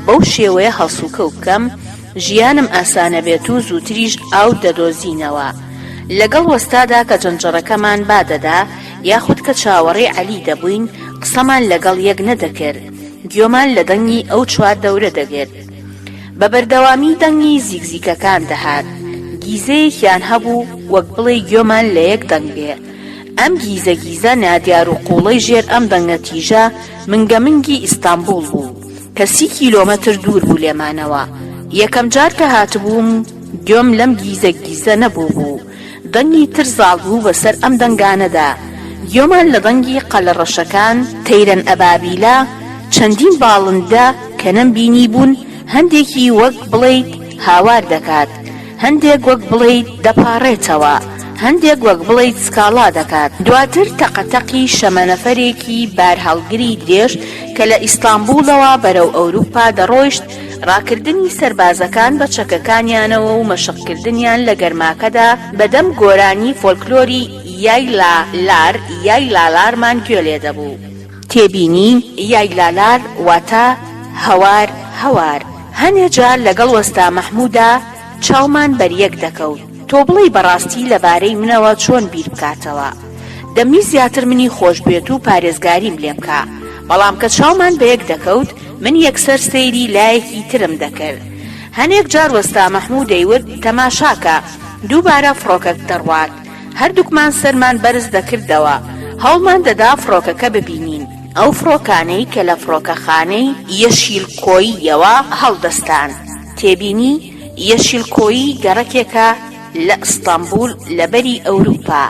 بەو شێوەیە هەڵسوکەوت بکەم، ژیانم ئاسانەبێت و زووتریش ئاو دەدۆزینەوە. لەگەڵ وەستادا کە جەنجەڕەکەمان بادەدا، یاخود کە چاوەڕێی عەلی دەبووین، قسەمان لەگەڵ یەک نەدەکرد، گوێمان لە دەنگی ئەو چواردەورە دەگرت. بە بەردەوامی دەنگی زیکزیکەکان دەهات. گیزەیەکیان هەبوو وەک بڵێی گوێمان لە یەک دەنگ بێ. ئەم گیزە گیزە نادیار و قووڵەی ژێر ئەم دەنگە تیژە منگەمنگی ئیستانبوڵ بوو کە سی کیلۆمەتر دوور بوو لێمانەوە. یەکەم جار کە هاتبووم گوێم لەم گیزە گیزە نەبووبوو. دەنگی تر زاڵ بوو بەسەر ئەم دەنگانەدا. گوێمان لە دەنگی قەلەڕەشەکان، تەیرەن ئەبابیلە، چەندین باڵندە کە نەمبینیبوون، هەندێکی وەک بڵێیت هاوار دەکات، هەندێک وەک بڵێیت دەپاڕێتەوە، هەندێک وەک بڵێیت سکاڵا دەکات. دواتر تەقەتەقی شەمەنەفەرێکی بارهەڵگری درێژ کە لە ئیستانبوڵەوە بەرەو ئەوروپا دەڕۆیشت، ڕاکردنی سەربازەکان بە چەکەکانیانەوە و مەشقکردنیان لە گەرماکەدا بەدەم گۆرانی فۆلکلۆری یایلا لار یایلالارمان گوێ لێ دەبوو. تێبینی، یایلالار واتە هەوار هەوار. هەنێ جار لەگەڵ وەستا مەحموودا چاومان بەریەک دەکەوت. تۆ بڵێی بەڕاستی لەبارەی منەوە چۆن بیر بکاتەوە؟ دەمویست زیاتر منی خۆش بوێت و پارێزگاریم لێ بکا. بەڵام کە چاومان بەیەک دەکەوت، من یەکسەر سەیری لایەکی ترم دەکرد. هەنێک جار وەستا مەحموو دەیوت تەماشاکە، دووبارە فڕۆکەک دەڕوات. هەردووکمان سەرمان بەرز دەکردەوە، هەوڵمان دەدا فڕۆکەکە ببینین، ئەو فڕۆکانەی کە لە فڕۆکەخانەی یەشیلکۆییەوە هەڵدەستان. تێبینی، یەشیلکۆیی گەڕەکێکە لە ئیستانبول لە بەری ئەوروپا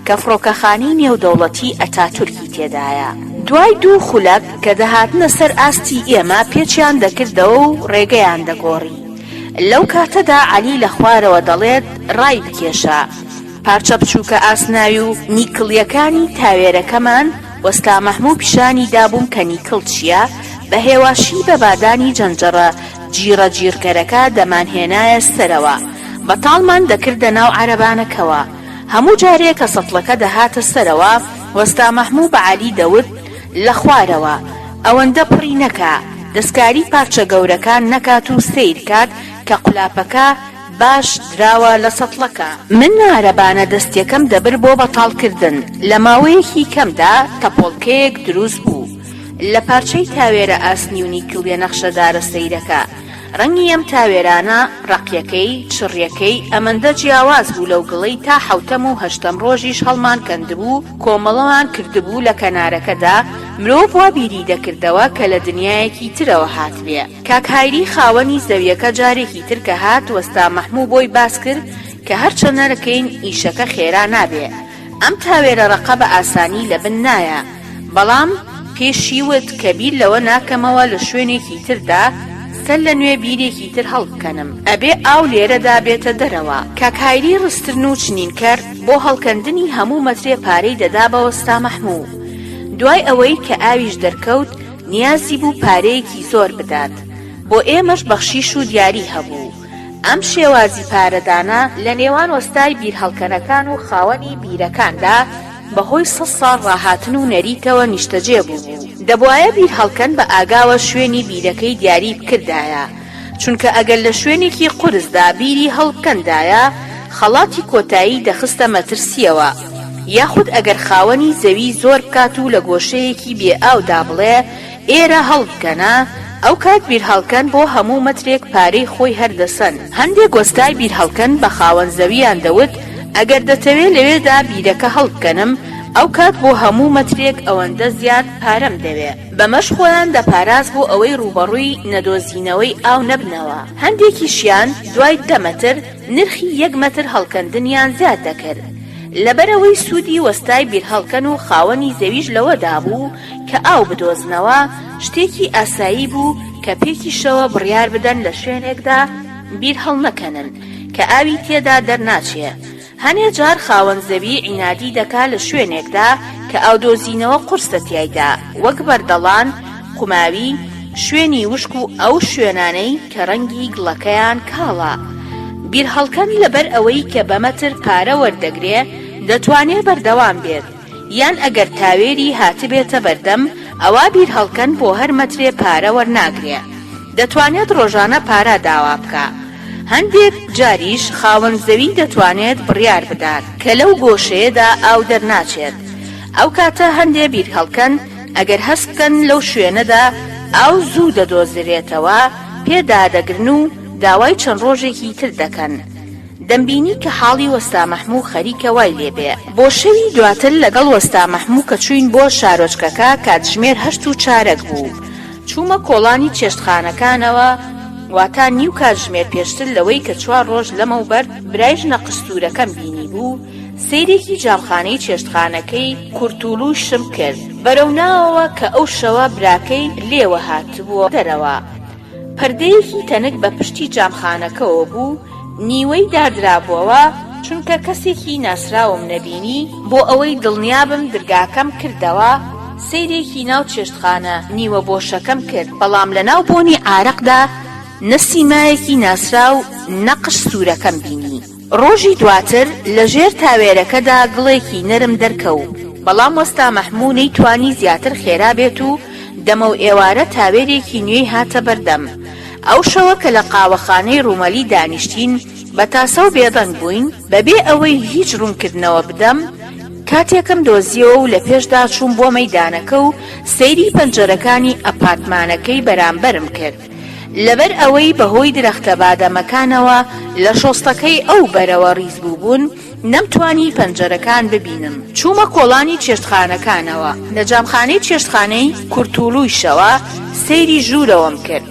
کە فڕۆکەخانەی نێودەوڵەتی ئەتاتورکی تێدایە. دوای دوو خولەک کە دەهاتنە سەر ئاستی ئێمە پێچیان دەکردەوە و ڕێگەیان دەگۆڕی. لەو کاتەدا عەلی لە خوارەوە دەڵێت ڕایبکێشە. پارچە بچووکە ئاسناوی و نیکڵییەکانی تاوێرەکەمان، وەستا مەحموو پیشانی دابووم کە نیکڵ چییە، بە هێواشی بە بادانی جەنجەڕە جیڕە جیڕکەرەکە دەمانهێنایە سەرەوە، بەتاڵمان دەکردە ناو عەرەبانەکەوە. هەموو جارێ کە سەتڵەکە دەهاتە سەرەوە، وەستا مەحموو بە عەلی دەوت، لە خوارەوە، ئەوەندە پڕی نەکا، دەستکاری پارچە گەورەکان نەکات و سەیر کات کە قولاپەکە باش دراوە لە سەتڵەکە. من عەرەبانە دەستیەکەم دەبرد بۆ بەتاڵکردن، لە ماوەیەکی کەمدا تەپۆڵکەیەک دروست بوو لە پارچەی تاوێرە ئاسنی و نیکڵیە نەخشەدارە سەیرەکە. ڕەنگی ئەم تاوێرانە، ڕەقیەکەی، چڕیەکەی، ئەمەندە جیاواز بوو لەو گڵەی تا حەوتەم و هەشتەم ڕۆژیش هەڵمان کەندبوو، کۆمەڵەمان کردبوو لە کەنارەکەدا، مرۆڤ وا بیری دەکردەوە کە لە دنیایەکی ترەوە هاتبێ. کاک هایری خاوەنی زەویەکە جارێکی تر کە هات وەستا مەحموو بۆی باس کرد کە هەرچەنە رکەین ئیشەکە خێرا نابێ ئەم تاوێرە ڕەقە بە ئاسانی لە بن نایە بەڵام پێشی وت کە بیر لەوە ناکەمەوە لە شوێنێکی تردا سەر لە نوێ بیرێکی تر هەڵبکەنم ئەبێ ئاو لێرەدا بێتە دەرەوە. کاک هایری ڕسترن و چنینکەر بۆ هەڵکەندنی هەموو مەترێ پارەی دەدا بە وەستا مەحموو دوای ئەوەی کە ئاویش دەرکەوت نیازی بوو پارەیەکی زۆر بدات، بۆ ئێمەش بەخشیش و دیاری هەبوو. ئەم شێوازی پارەدانە لە نێوان وەستای بیرهەڵکەنەکان و خاوەنی بیرەکاندا بە هۆی سەد ساڵ ڕاهاتن و نەریتەوە نیشتەجێ بووبوو. دەبوایە بیرهەڵکەن بە ئاگاوە شوێنی بیرەکەی دیاری بکردایە، چونکە ئەگەر لە شوێنێکی قورسدا بیری هەڵبکەندایە خەڵاتی کۆتایی دەخستە مەترسییەوە، یاخود ئەگەر خاوەنی زەوی زۆر بکات و لە گۆشەیەکی بێ ئاودا بڵێ ئێرە هەڵبکەنە، ئەوکات بیرهەڵکەن بۆ هەموو مەترێک پارەی خۆی هەر دەسەن. هەندێک وەستای بیرهەڵکەن بە خاوەن زەوییان دەوت ئەگەر دەتەوێ لەوێدا بیرەکە هەڵبکەنم ئەوکات بۆ هەموو مەترێک ئەوەندە زیاد پارەم دەوێ. بەمەش خۆیان دەپاراست بۆ ئەوەی ڕووبەڕووی نەدۆزینەوەی ئاو نەبنەوە، هەندێکیشیان دوای دە مەتر نرخی یەک مەتر هەڵکەندنیان زیاد دەکرد، لەبەرئەوەی سوودی وەستای بیرهەڵکەن و خاوەنی زەویش لەوەدا بوو کە ئاو بدۆزنەوە، شتێکی ئاسایی بوو کە پێکیشەوە بڕیار بدەن لە شوێنێکدا بیر هەڵنەکەنن کە ئاوی تێدا دەرناچێ. هەنێ جار خاوەن زەوی عینادی دەکا لە شوێنێکدا کە ئاودۆزینەوە قورسە تیایدا وەک بەردەڵان، قوماوی، شوێنی وشک و ئەو شوێنانەی کە ڕەنگی گڵەکەیان کاڵە. بیرهەڵکەن لەبەر ئەوەی کە بە مەتر پارە وەردەگرێ دەتوانێ بەردەوام بێت یان ئەگەر تاوێری هاتبێتە بەردەم ئەوا بیرهەڵکەن بۆ هەر مەترێ پارە وەرناگرێ دەتوانێت ڕۆژانە پارە داوا بکا. هەندێک جاریش خاوەن زەوی دەتوانێت بڕیار بدات کە لەو گۆشەیەدا ئاو دەرناچێت، ئەو کاتە هەندێ بیرهەڵکەن ئەگەر هەست بکەن لەو شوێنەدا ئاو زوو دەدۆزرێتەوە پێ دادەگرن و داوای چەند ڕۆژێکی تر دەکەن. دەمبینی کە حاڵی وەستا مەحموو خەریکە وای لێ بێ. بۆ شەوی دواتر لەگەڵ وەستا مەحموو کە چووین بۆ شارۆچکەکە کاتژمێر هەشت و چارەک بوو. چوومە کۆڵانی چێشتخانەکانەوە، واتا نیو کاتژمێر پێشتر لەوەی کە چوار ڕۆژ لەمەوبەر برای ژنە قژسوورەکەم بینیبوو، سەیرێکی جامخانەی چێشتخانەکەی کورتوڵوشم کرد بەرەو ناوەوە کە ئەو شەوە براکەی لێوە هاتبووە دەرەوە. پەردەیەکی تەنک بە پشتی جامخانەکەوە بوو، نیوەی دادرابووەوە، چونکە کەسێکی ناسراوم نەبینی، بۆ ئەوەی دڵنیابم درگاکەم کردەوە، سەیرێکی ناو چێشتخانە نیوە بۆشەکەم کرد، بەڵام لەناو بۆنی عارەقدا نە سیمایەکی ناسراو نە قژ سوورەکەم بینی. ڕۆژی دواتر لە ژێر تاوێرەکەدا گڵێکی نەرم دەرکەوت، بەڵام وەستا مەحموو نەیتوانی زیاتر خێرا بێت و دەمەو ئێوارە تاوێرێکی نوێی هاتە بەردەم. ئەو شەوە کە لە قاوەخانەی ڕومەلی دانیشتین، بە تاسە و بێدەنگ بووین، بەبێ ئەوەی هیچ ڕوونکردنەوە بدەم، کاتێکم دۆزیەوە و لە پێشدا چووم بۆ مەیدانەکە و سەیری پەنجەرەکانی ئەپارتمانەکەی بەرامبەرم کرد. لەبەر ئەوەی بەهۆی درەختە بادەمەکانەوە لە شۆستەکەی ئەو بەرەوە ڕیز بووبوون، نەمتوانی پەنجەرەکان ببینم. چوومە کۆڵانی چێشتخانەکانەوە. لە جامخانەی چێشتخانەی کورتوڵویشەوە سەیری ژوورەوەم کرد.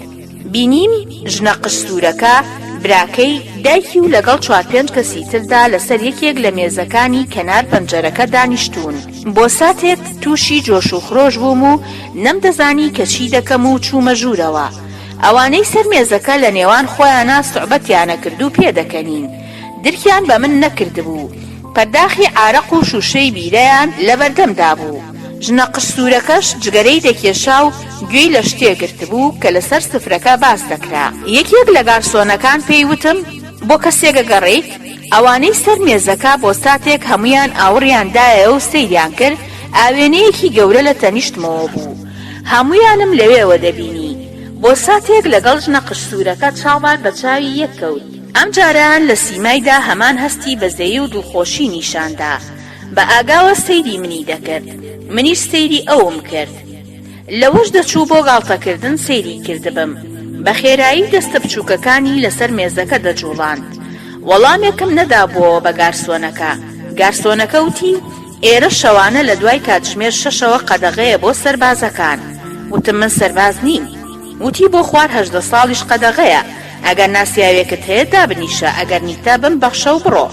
بینیم ژنە قژ سوورەکە، براکەی، دایکی و لەگەڵ چوار پێنج کەسی تردا لەسەر یەکێک لە مێزەکانی کەنار پەنجەرەکە دانیشتوون. بۆ ساتێک تووشی جۆش و خرۆش بووم و نەمدەزانی کە چی دەکەم و چوومە ژوورەوە. ئەوانەی سەر مێزەکە لە نێوان خۆیانا سوعبەتیانە کرد و پێدەکەنین. درکیان بە من نەکردبوو. پەرداخی عارەق و شووشەی بیرەیان لە بەردەمدا بوو. ژنە قژ سوورەکەش جگەرەی دەکێشا و گوێی لە شتێ گرتبوو کە لەسەر سفرەکە باس دەکرا. یەکێک لە گارسۆنەکان پێی وتم، بۆ کەسێک ئەگەڕێیت؟ ئەوانەی سەر مێزەکە بۆ ساتێک هەموویان ئاوڕیان دایەوە و سەیریان کرد، ئاوێنەیەکی گەورە لە تەنیشتمەوە بوو. هەموویانم لەوێوە دەبینی. بۆ ساتێک لەگەڵ ژنە قژسوورەکە چاومان بە چاوی یەک کەوت. ئەمجارەیان لە سیمایدا هەمان هەستی بەزەیی و دڵخۆشی نیشان دا. بە ئاگاوە سەیری منی دەکرد. منیش سەیری ئەوم کرد. لەوەش دەچوو بۆ گاڵتەکردن سەیری کردبم. بە خێرایی دەستە بچووکەکانی لەسەر مێزەکە دەجووڵاند. وەڵامێکم نەدابووەوە بە گارسۆنەکە. گارسۆنەکە وتی، ئێرە شەوانە لە دوای کاتژمێر شەشەوە قەدەغەیە بۆ سەربازەکان. وتم من سەرباز نیم. وتی بۆ خوار 18 ساڵیش قەدەغەیە. ئەگەر ناسیاوێکت هەیە دابنیشە، ئەگەر نیتە بمبەخشە و بڕۆ.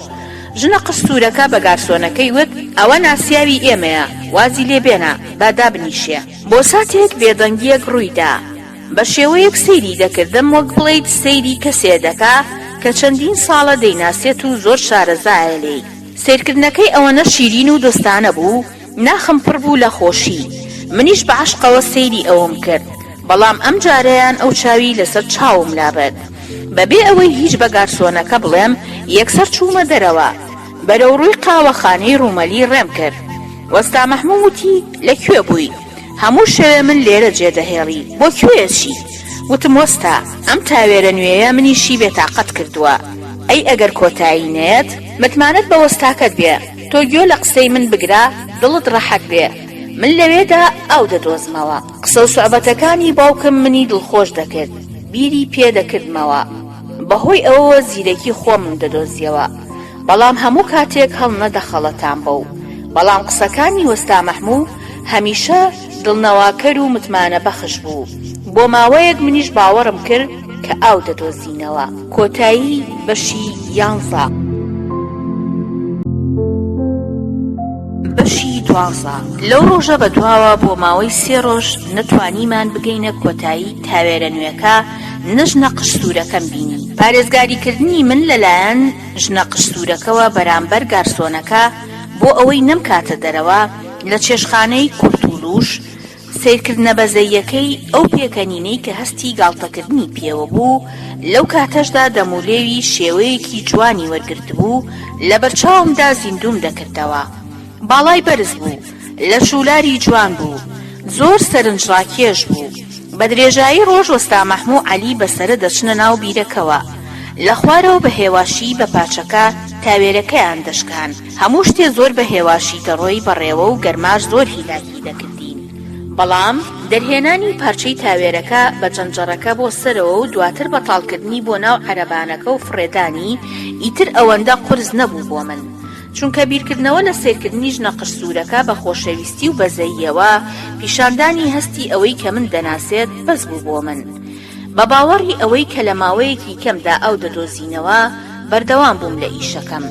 ژنە قژ سوورەکە بە گارسۆنەکەی وت، ئەوە ناسیاوی ئێمەیە، وازی لێ بێنە، با دابنیشێ. بۆ ساتێک بێدەنگییەک ڕووی دا. بە شێوەیەک سەیری دەکردم وەک بڵێیت سەیری کەسێ دەکا کە چەندین ساڵە دەیناسێت و زۆر شارەزایە لێی. سەیرکردنەکەی ئەوەنە شیرین و دۆستانە بوو، ناخم پڕ بوو لە خۆشی. منیش بە عەشقەوە سەیری ئەوم کرد. بەڵام ئەم جارەیان ئەو چاوی لەسەر چاوم لابرد. بەبێ ئەوەی هیچ بە گارسۆنەکە بڵێم، یەکسەر چوومە دەرەوە. بەرەو ڕووی قاوەخانەی ڕوومەلی ڕێم کرد. وەستا مەحموو وتی، لە کوێ بووی؟ هەموو شەوێ من لێرە جێ دەهێڵی، بۆ کوێ ئەچی؟ وتم وەستا، ئەم تاوێرە نوێیە منیشی بێتاقەت کردووە. ئەی ئەگەر کۆتایی نەیەت؟ متمانەت بە وەستاکەت بێ، تۆ گوێ لە قسەی من بگرە، دڵت ڕەحەت بێ. من لەوێدا ئاو دەدۆزمەوە. قسە و سوعبەتەکانی باوکم منی دڵخۆش دەکرد، بیری پێ دەکردمەوە. بە هۆی ئەوەوە زیرەکی خۆمم دەدۆزیەوە. بەڵام هەموو کاتێک هەڵنەدەخەڵەتام بەو. بەڵام قسەکانی وەستا مەحموو هەمیشە دڵنەواکەر و متمانەبەخش بوو. بۆ ماوەیەک منیش باوەڕم کرد کە ئاو دەدۆزینەوە. کۆتایی بەشی یانزە. بەشی دوازە. لەو ڕۆژە بەدواوە بۆ ماوەی سێ ڕۆژ نە توانیمان بگەینە کۆتایی تاوێرە نوێکە، نە ژنە قژ سوورەکەم بینی. پارێزگاریکردنی من لەلایەن ژنە قژ سوورەکەوە بەرامبەر گارسۆنەکە بۆ ئەوەی نەمکاتە دەرەوە لە چێشتخانەی کورتولوش، سەیرکردنە بەزەییەکەی ئەو پێکەنینەی کە هەستی گاڵتەکردنی پێوە بوو، لەو کاتەشدا دەمولێوی شێوەیەکی جوانی وەرگرتبوو، لەبەرچاومدا زیندووم دەکردەوە. باڵای بەرز بوو، لەش و لاری جوان بوو، زۆر سەرنجڕاکێش بوو. بە درێژایی ڕۆژ وەستا مەحموو عەلی بە سەرە دەچنە ناو بیرەکەوە. لە خوارەوە بە هێواشی بە پاچەکە تاوێرەکەیان دەشکان. هەموو شتێ زۆر بە هێواشی دەڕۆی بەڕێوە و گەرماش زۆر هیلاکی دەکردین. بەڵام دەرهێنانی پارچەی تاوێرەکە بە جەنجەڕەکە بۆ سەرەوە و دواتر بەتاڵکردنی بۆ ناو عەرەبانەکە و فڕێدانی، ئیتر ئەوەندە قورس نەبوو بۆ من. چونکە بیرکردنەوە لە سەیرکردنی ژنە قژسوورەکە بە خۆشەویستی و بەزەییەوە، پیشاندانی هەستی ئەوەی کە من دەناسێت بەس بوو بۆ من. بە باوەڕی ئەوەی کە لە ماوەیەکی کەمدا ئاو دەدۆزینەوە، بەردەوام بووم لە ئیشەکەم.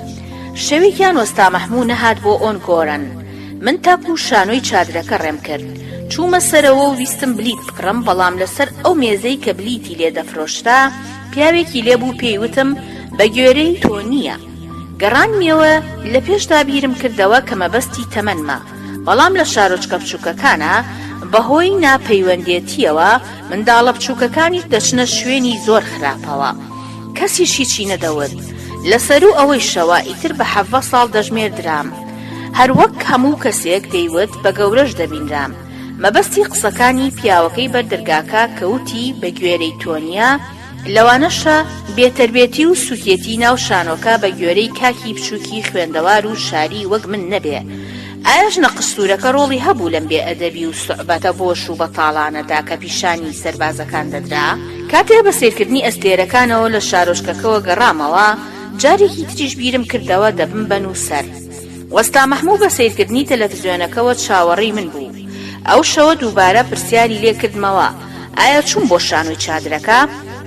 شەوێکیان وەستا مەحموو نەهات بۆ ئۆنگۆرن. من تاکوو شانۆی چادرەکە ڕێم کرد. چوومە سەرەوە و ویستم بلیت بکڕم، بەڵام لەسەر ئەو مێزەی کە بلیتی لێ دەفرۆشرا، پیاوێکی لێ بوو پێی وتم بە گوێرەی تۆ نییە. گەڕانمیەوە، لە پێشدا بیرم کردەوە کە مەبەستی تەمەنمە، بەڵام لە شارۆچکە بچووکەکانا بەهۆی نا پەیوەندێتیەوە منداڵە بچووکەکانیش دەچنە شوێنی زۆر خراپەوە. کەسیش هیچی نەدەوت. لە سەروو ئەوەیشەوە ئیتر بە حەڤە ساڵ دەژمێردرام. هەر وەک هەموو کەسێک دەیوت بە گەورەش دەبینرام. مەبەستی قسەکانی پیاوەکەی بەر دەرگاکە کە وتی بە گوێرەی تۆ نیە، لەوانەشە بێتەربێتی و سوکێتی ناو شانۆکە بە گوێرەی کاکی بچوکی خوێندەوار و شاری وەک من نەبێ. ئایا ژنە قژسوورەکە ڕۆڵی هەبوو لەم بێ ئەدەبی و سوعبەتە بۆش و بەتاڵانەدا کە پیشانی سەربازەکان دەدرا؟ کاتێ بە سەیرکردنی ئەستێرەکانەوە لە شارۆچکەکەوە گەڕامەوە، جارێکی تریش بیرم کردەوە دەبم بە نووسەر. وەستا مەحموو بە سەیرکردنی تەلەفزیۆنەکەوە چاوەڕێی من بوو. ئەو شەوە دووبارە پرسیاری لێ کردمەوە، ئایا چووم بۆ شانۆی چادرەکە؟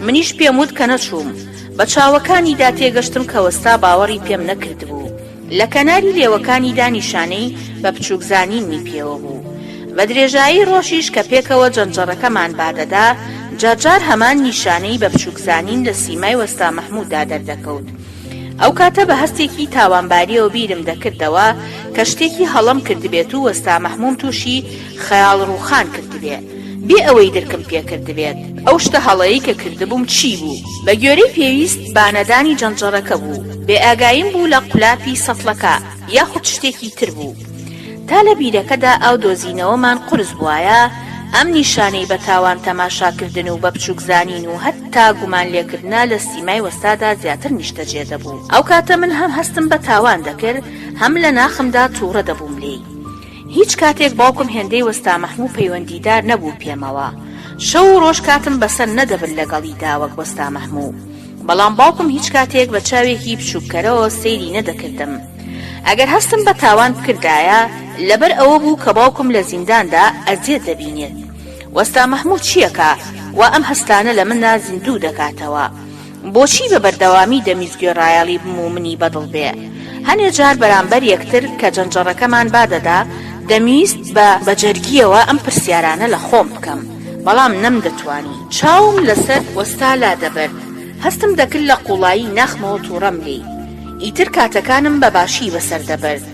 منیش پێم وت کە نەچووم. بە چاوەکانیدا تێگەشتم کە وەستا باوەڕی پێم نەکردبوو. لە کەناری لێوەکانیدا نیشانەی بە بچووکزانینمی پێوە بوو. بە درێژایی ڕۆژیش کە پێکەوە جەنجەڕەکەمان بادەدا، جارجار هەمان نیشانەی بە بچووکزانین لە سیمای وەستا مەحمووددا دەردەکەوت. ئەو کاتە بە هەستێکی تاوانبارییەوە بیرم دەکردەوە کە شتێکی هەڵەم کردبێت و وەستا مەحمووم تووشی خەیاڵ ڕووخان کردبێ، بێ ئەوەی درکم پێ کردبێت. ئەو شتە هەڵەیەی کە کردبووم چی بوو؟ بە گوێرەی پێویست بانەدانی جەنجەڕەکە بوو. بێ ئاگاییم بوو لە قولاپی سەتڵەکە یاخود شتێکی تر بوو. تا لە بیرەکەدا ئاو دۆزینەوەمان قورس بوایە، ئەم نیشانەی بە تاوان تەماشاکردن و بە بچووک زانین و هەتا گومان لێکردنە لە سیمای وەستادا زیاتر نیشتەجێ دەبوو. ئەو کاتە من هەم هەستم بە تاوان دەکرد، هەم لە ناخمدا تووڕە دەبووم لێی. هیچ کاتێک باوکم هێندەی وەستا مەحموو پەیوەندیدار نەبوو پێمەوە. شەو و ڕۆژ کاتم بەسەر نەدەبرد لەگەڵیدا وەک وەستا مەحموو. بەڵام باوکم هیچ کاتێک بە چاوێکی بچووککەرەوە سەیری نەدەکردم. ئەگەر هەستم بە تاوان بکردایە، لەبەر ئەوە بوو کە باوکم لە زینداندا ئەزیەت دەبینێت. وەستا مەحموو چییەکە وا ئەم هەستانە لە مندا زیندوو دەکاتەوە؟ بۆچی بە بەردەوامی دەمویست گوێڕایەڵی بم و منی بەدڵ بێ؟ هەنێ جار بەرامبەر یەکتر کە جەنجەڕەکەمان بادەدا، دەمویست بە بەجەرگییەوە ئەم پرسیارانە لە خۆم بکەم، بەڵام نەمدەتوانی. چاوم لەسەر وەستا لادەبرد، هەستم دەکرد لە قووڵایی ناخمەوە تووڕەم لێی. ئیتر کاتەکانم بە باشی بەسەر دەبرد.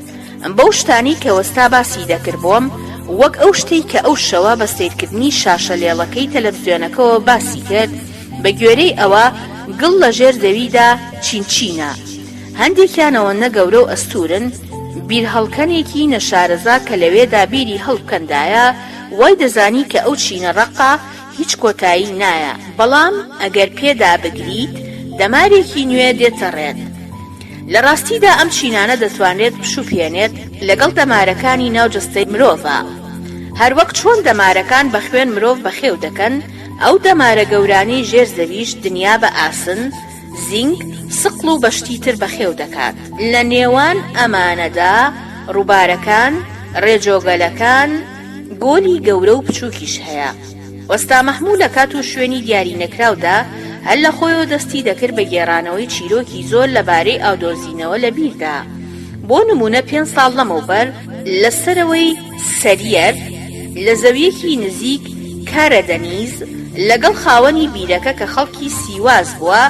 بەو شتانەی کە وەستا باسی دەکرد بۆم، وەک ئەو شتەی کە ئەو شەوە بە سەیرکردنی شاشە لێڵەکەی تەلەفزیۆنەکەوە باسی کرد، بە گوێرەی ئەوە گڵ لە ژێر زەویدا چین چینە. هەندێکیان ئەوەندە گەورە و ئەستوورن، بیرهەڵکەنێکی نەشارەزا کە لەوێدا بیری هەڵبکەندایە، وای دەزانی کە ئەو چینە ڕەقە هیچ کۆتایی نایە، بەڵام ئەگەر پێدا بگریت دەمارێکی نوێ دێتە ڕێت. لە ڕاستیدا ئەم چینانە دەتوانرێت بشوبهێنێت لەگەڵ دەمارەکانی ناو جەستەی مرۆڤا. هەروەک چۆن دەمارەکان بە خوێن مرۆڤ بەخێو دەکەن، ئەو دەمارە گەورانەی ژێر زەویش دنیا بە ئاسن، زینک، سقڵ و بە شتی تر بەخێو دەکات. لە نێوان ئەمانەدا ڕووبارەکان، ڕێجۆگەلەکان، گۆلی گەورە و بچووکیش هەیە. وەستا مەحموو لە کات و شوێنی دیاری نەکراودا هەر لە خۆیەوە دەستی دەکرد بە گێڕانەوەی چیرۆکی زۆر لە بارەی ئاودۆزینەوە لە بیردا. بۆ نموونە پێنج ساڵ لەمەوبەر لە سەرەوەی سەریەر لە زەوییەکی نزیک کارەدەنیز لەگەڵ خاوەنی بیرەکە کە خەڵکی سیواز بووە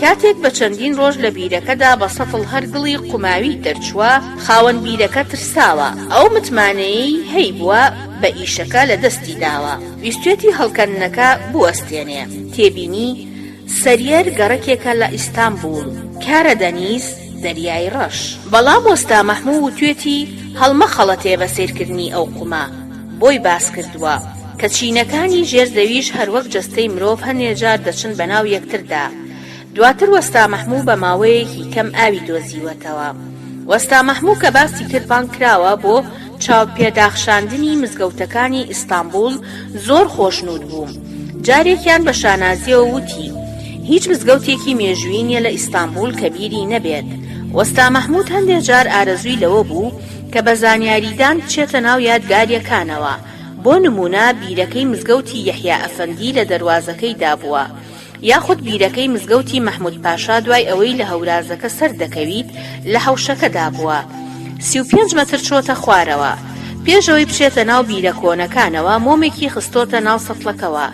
کاتێک بە چەندین ڕۆژ لە بیرەکەدا بە سەتڵ هەر گڵی قوماوی دەرچووە، خاوەن بیرەکە ترساوە، ئەو متمانەیەی هەیبووە بە ئیشەکە لە دەستی داوە، ویستویەتی هەڵکەندنەکە بوەستێنێ. تێبینی، سەریەر گەڕەکێکە لە ئیستانبوڵ، کارەدەنیز، دەریای ڕەش. بەڵام وەستا مەحموو وتوێتی هەڵمەخەڵەتێ بە سەیرکردنی ئەو قومە، بۆی باس کردووە، کە چینەکانی ژێر زەویش هەروەک جەستەی مرۆڤ هەنێ جار دەچن بەناو یەکتردا. دواتر وەستا مەحموو بە ماوەیەکی کەم ئاوی دۆزیوەتەوە. وەستا مەحموو کە باسی کرد بانگ کراوە بۆ چاوپێداخشاندنی مزگەوتەکانی ئیستانبوڵ زۆر خۆشنوود بوو. جارێکیان بە شانازییەوە وتی، هیچ مزگەوتێکی مێژوویی نییە لە ئیستانبوڵ کە بیری نەبێت. وەستا مەحموود هەندێ جار ئارەزووی لەوە بوو کە بە زانیاریدان بچێتە ناو یادگارییەکانەوە، بۆ نموونە بیرەکەی مزگەوتی یەحیا ئەفەندی لە دەروازەکەیدا بووە، یاخود بیرەکەی مزگەوتی مەحمود پاشا دوای ئەوەی لە هەورازەکە سەردەکەویت لە حەوشەکەدا بووە 35 مەتر چۆتە خوارەوە پێش ئەوەی بچێتە ناو بیرە کۆنەکانەوە مۆمێکی خستۆتە ناو سەتڵەکەوە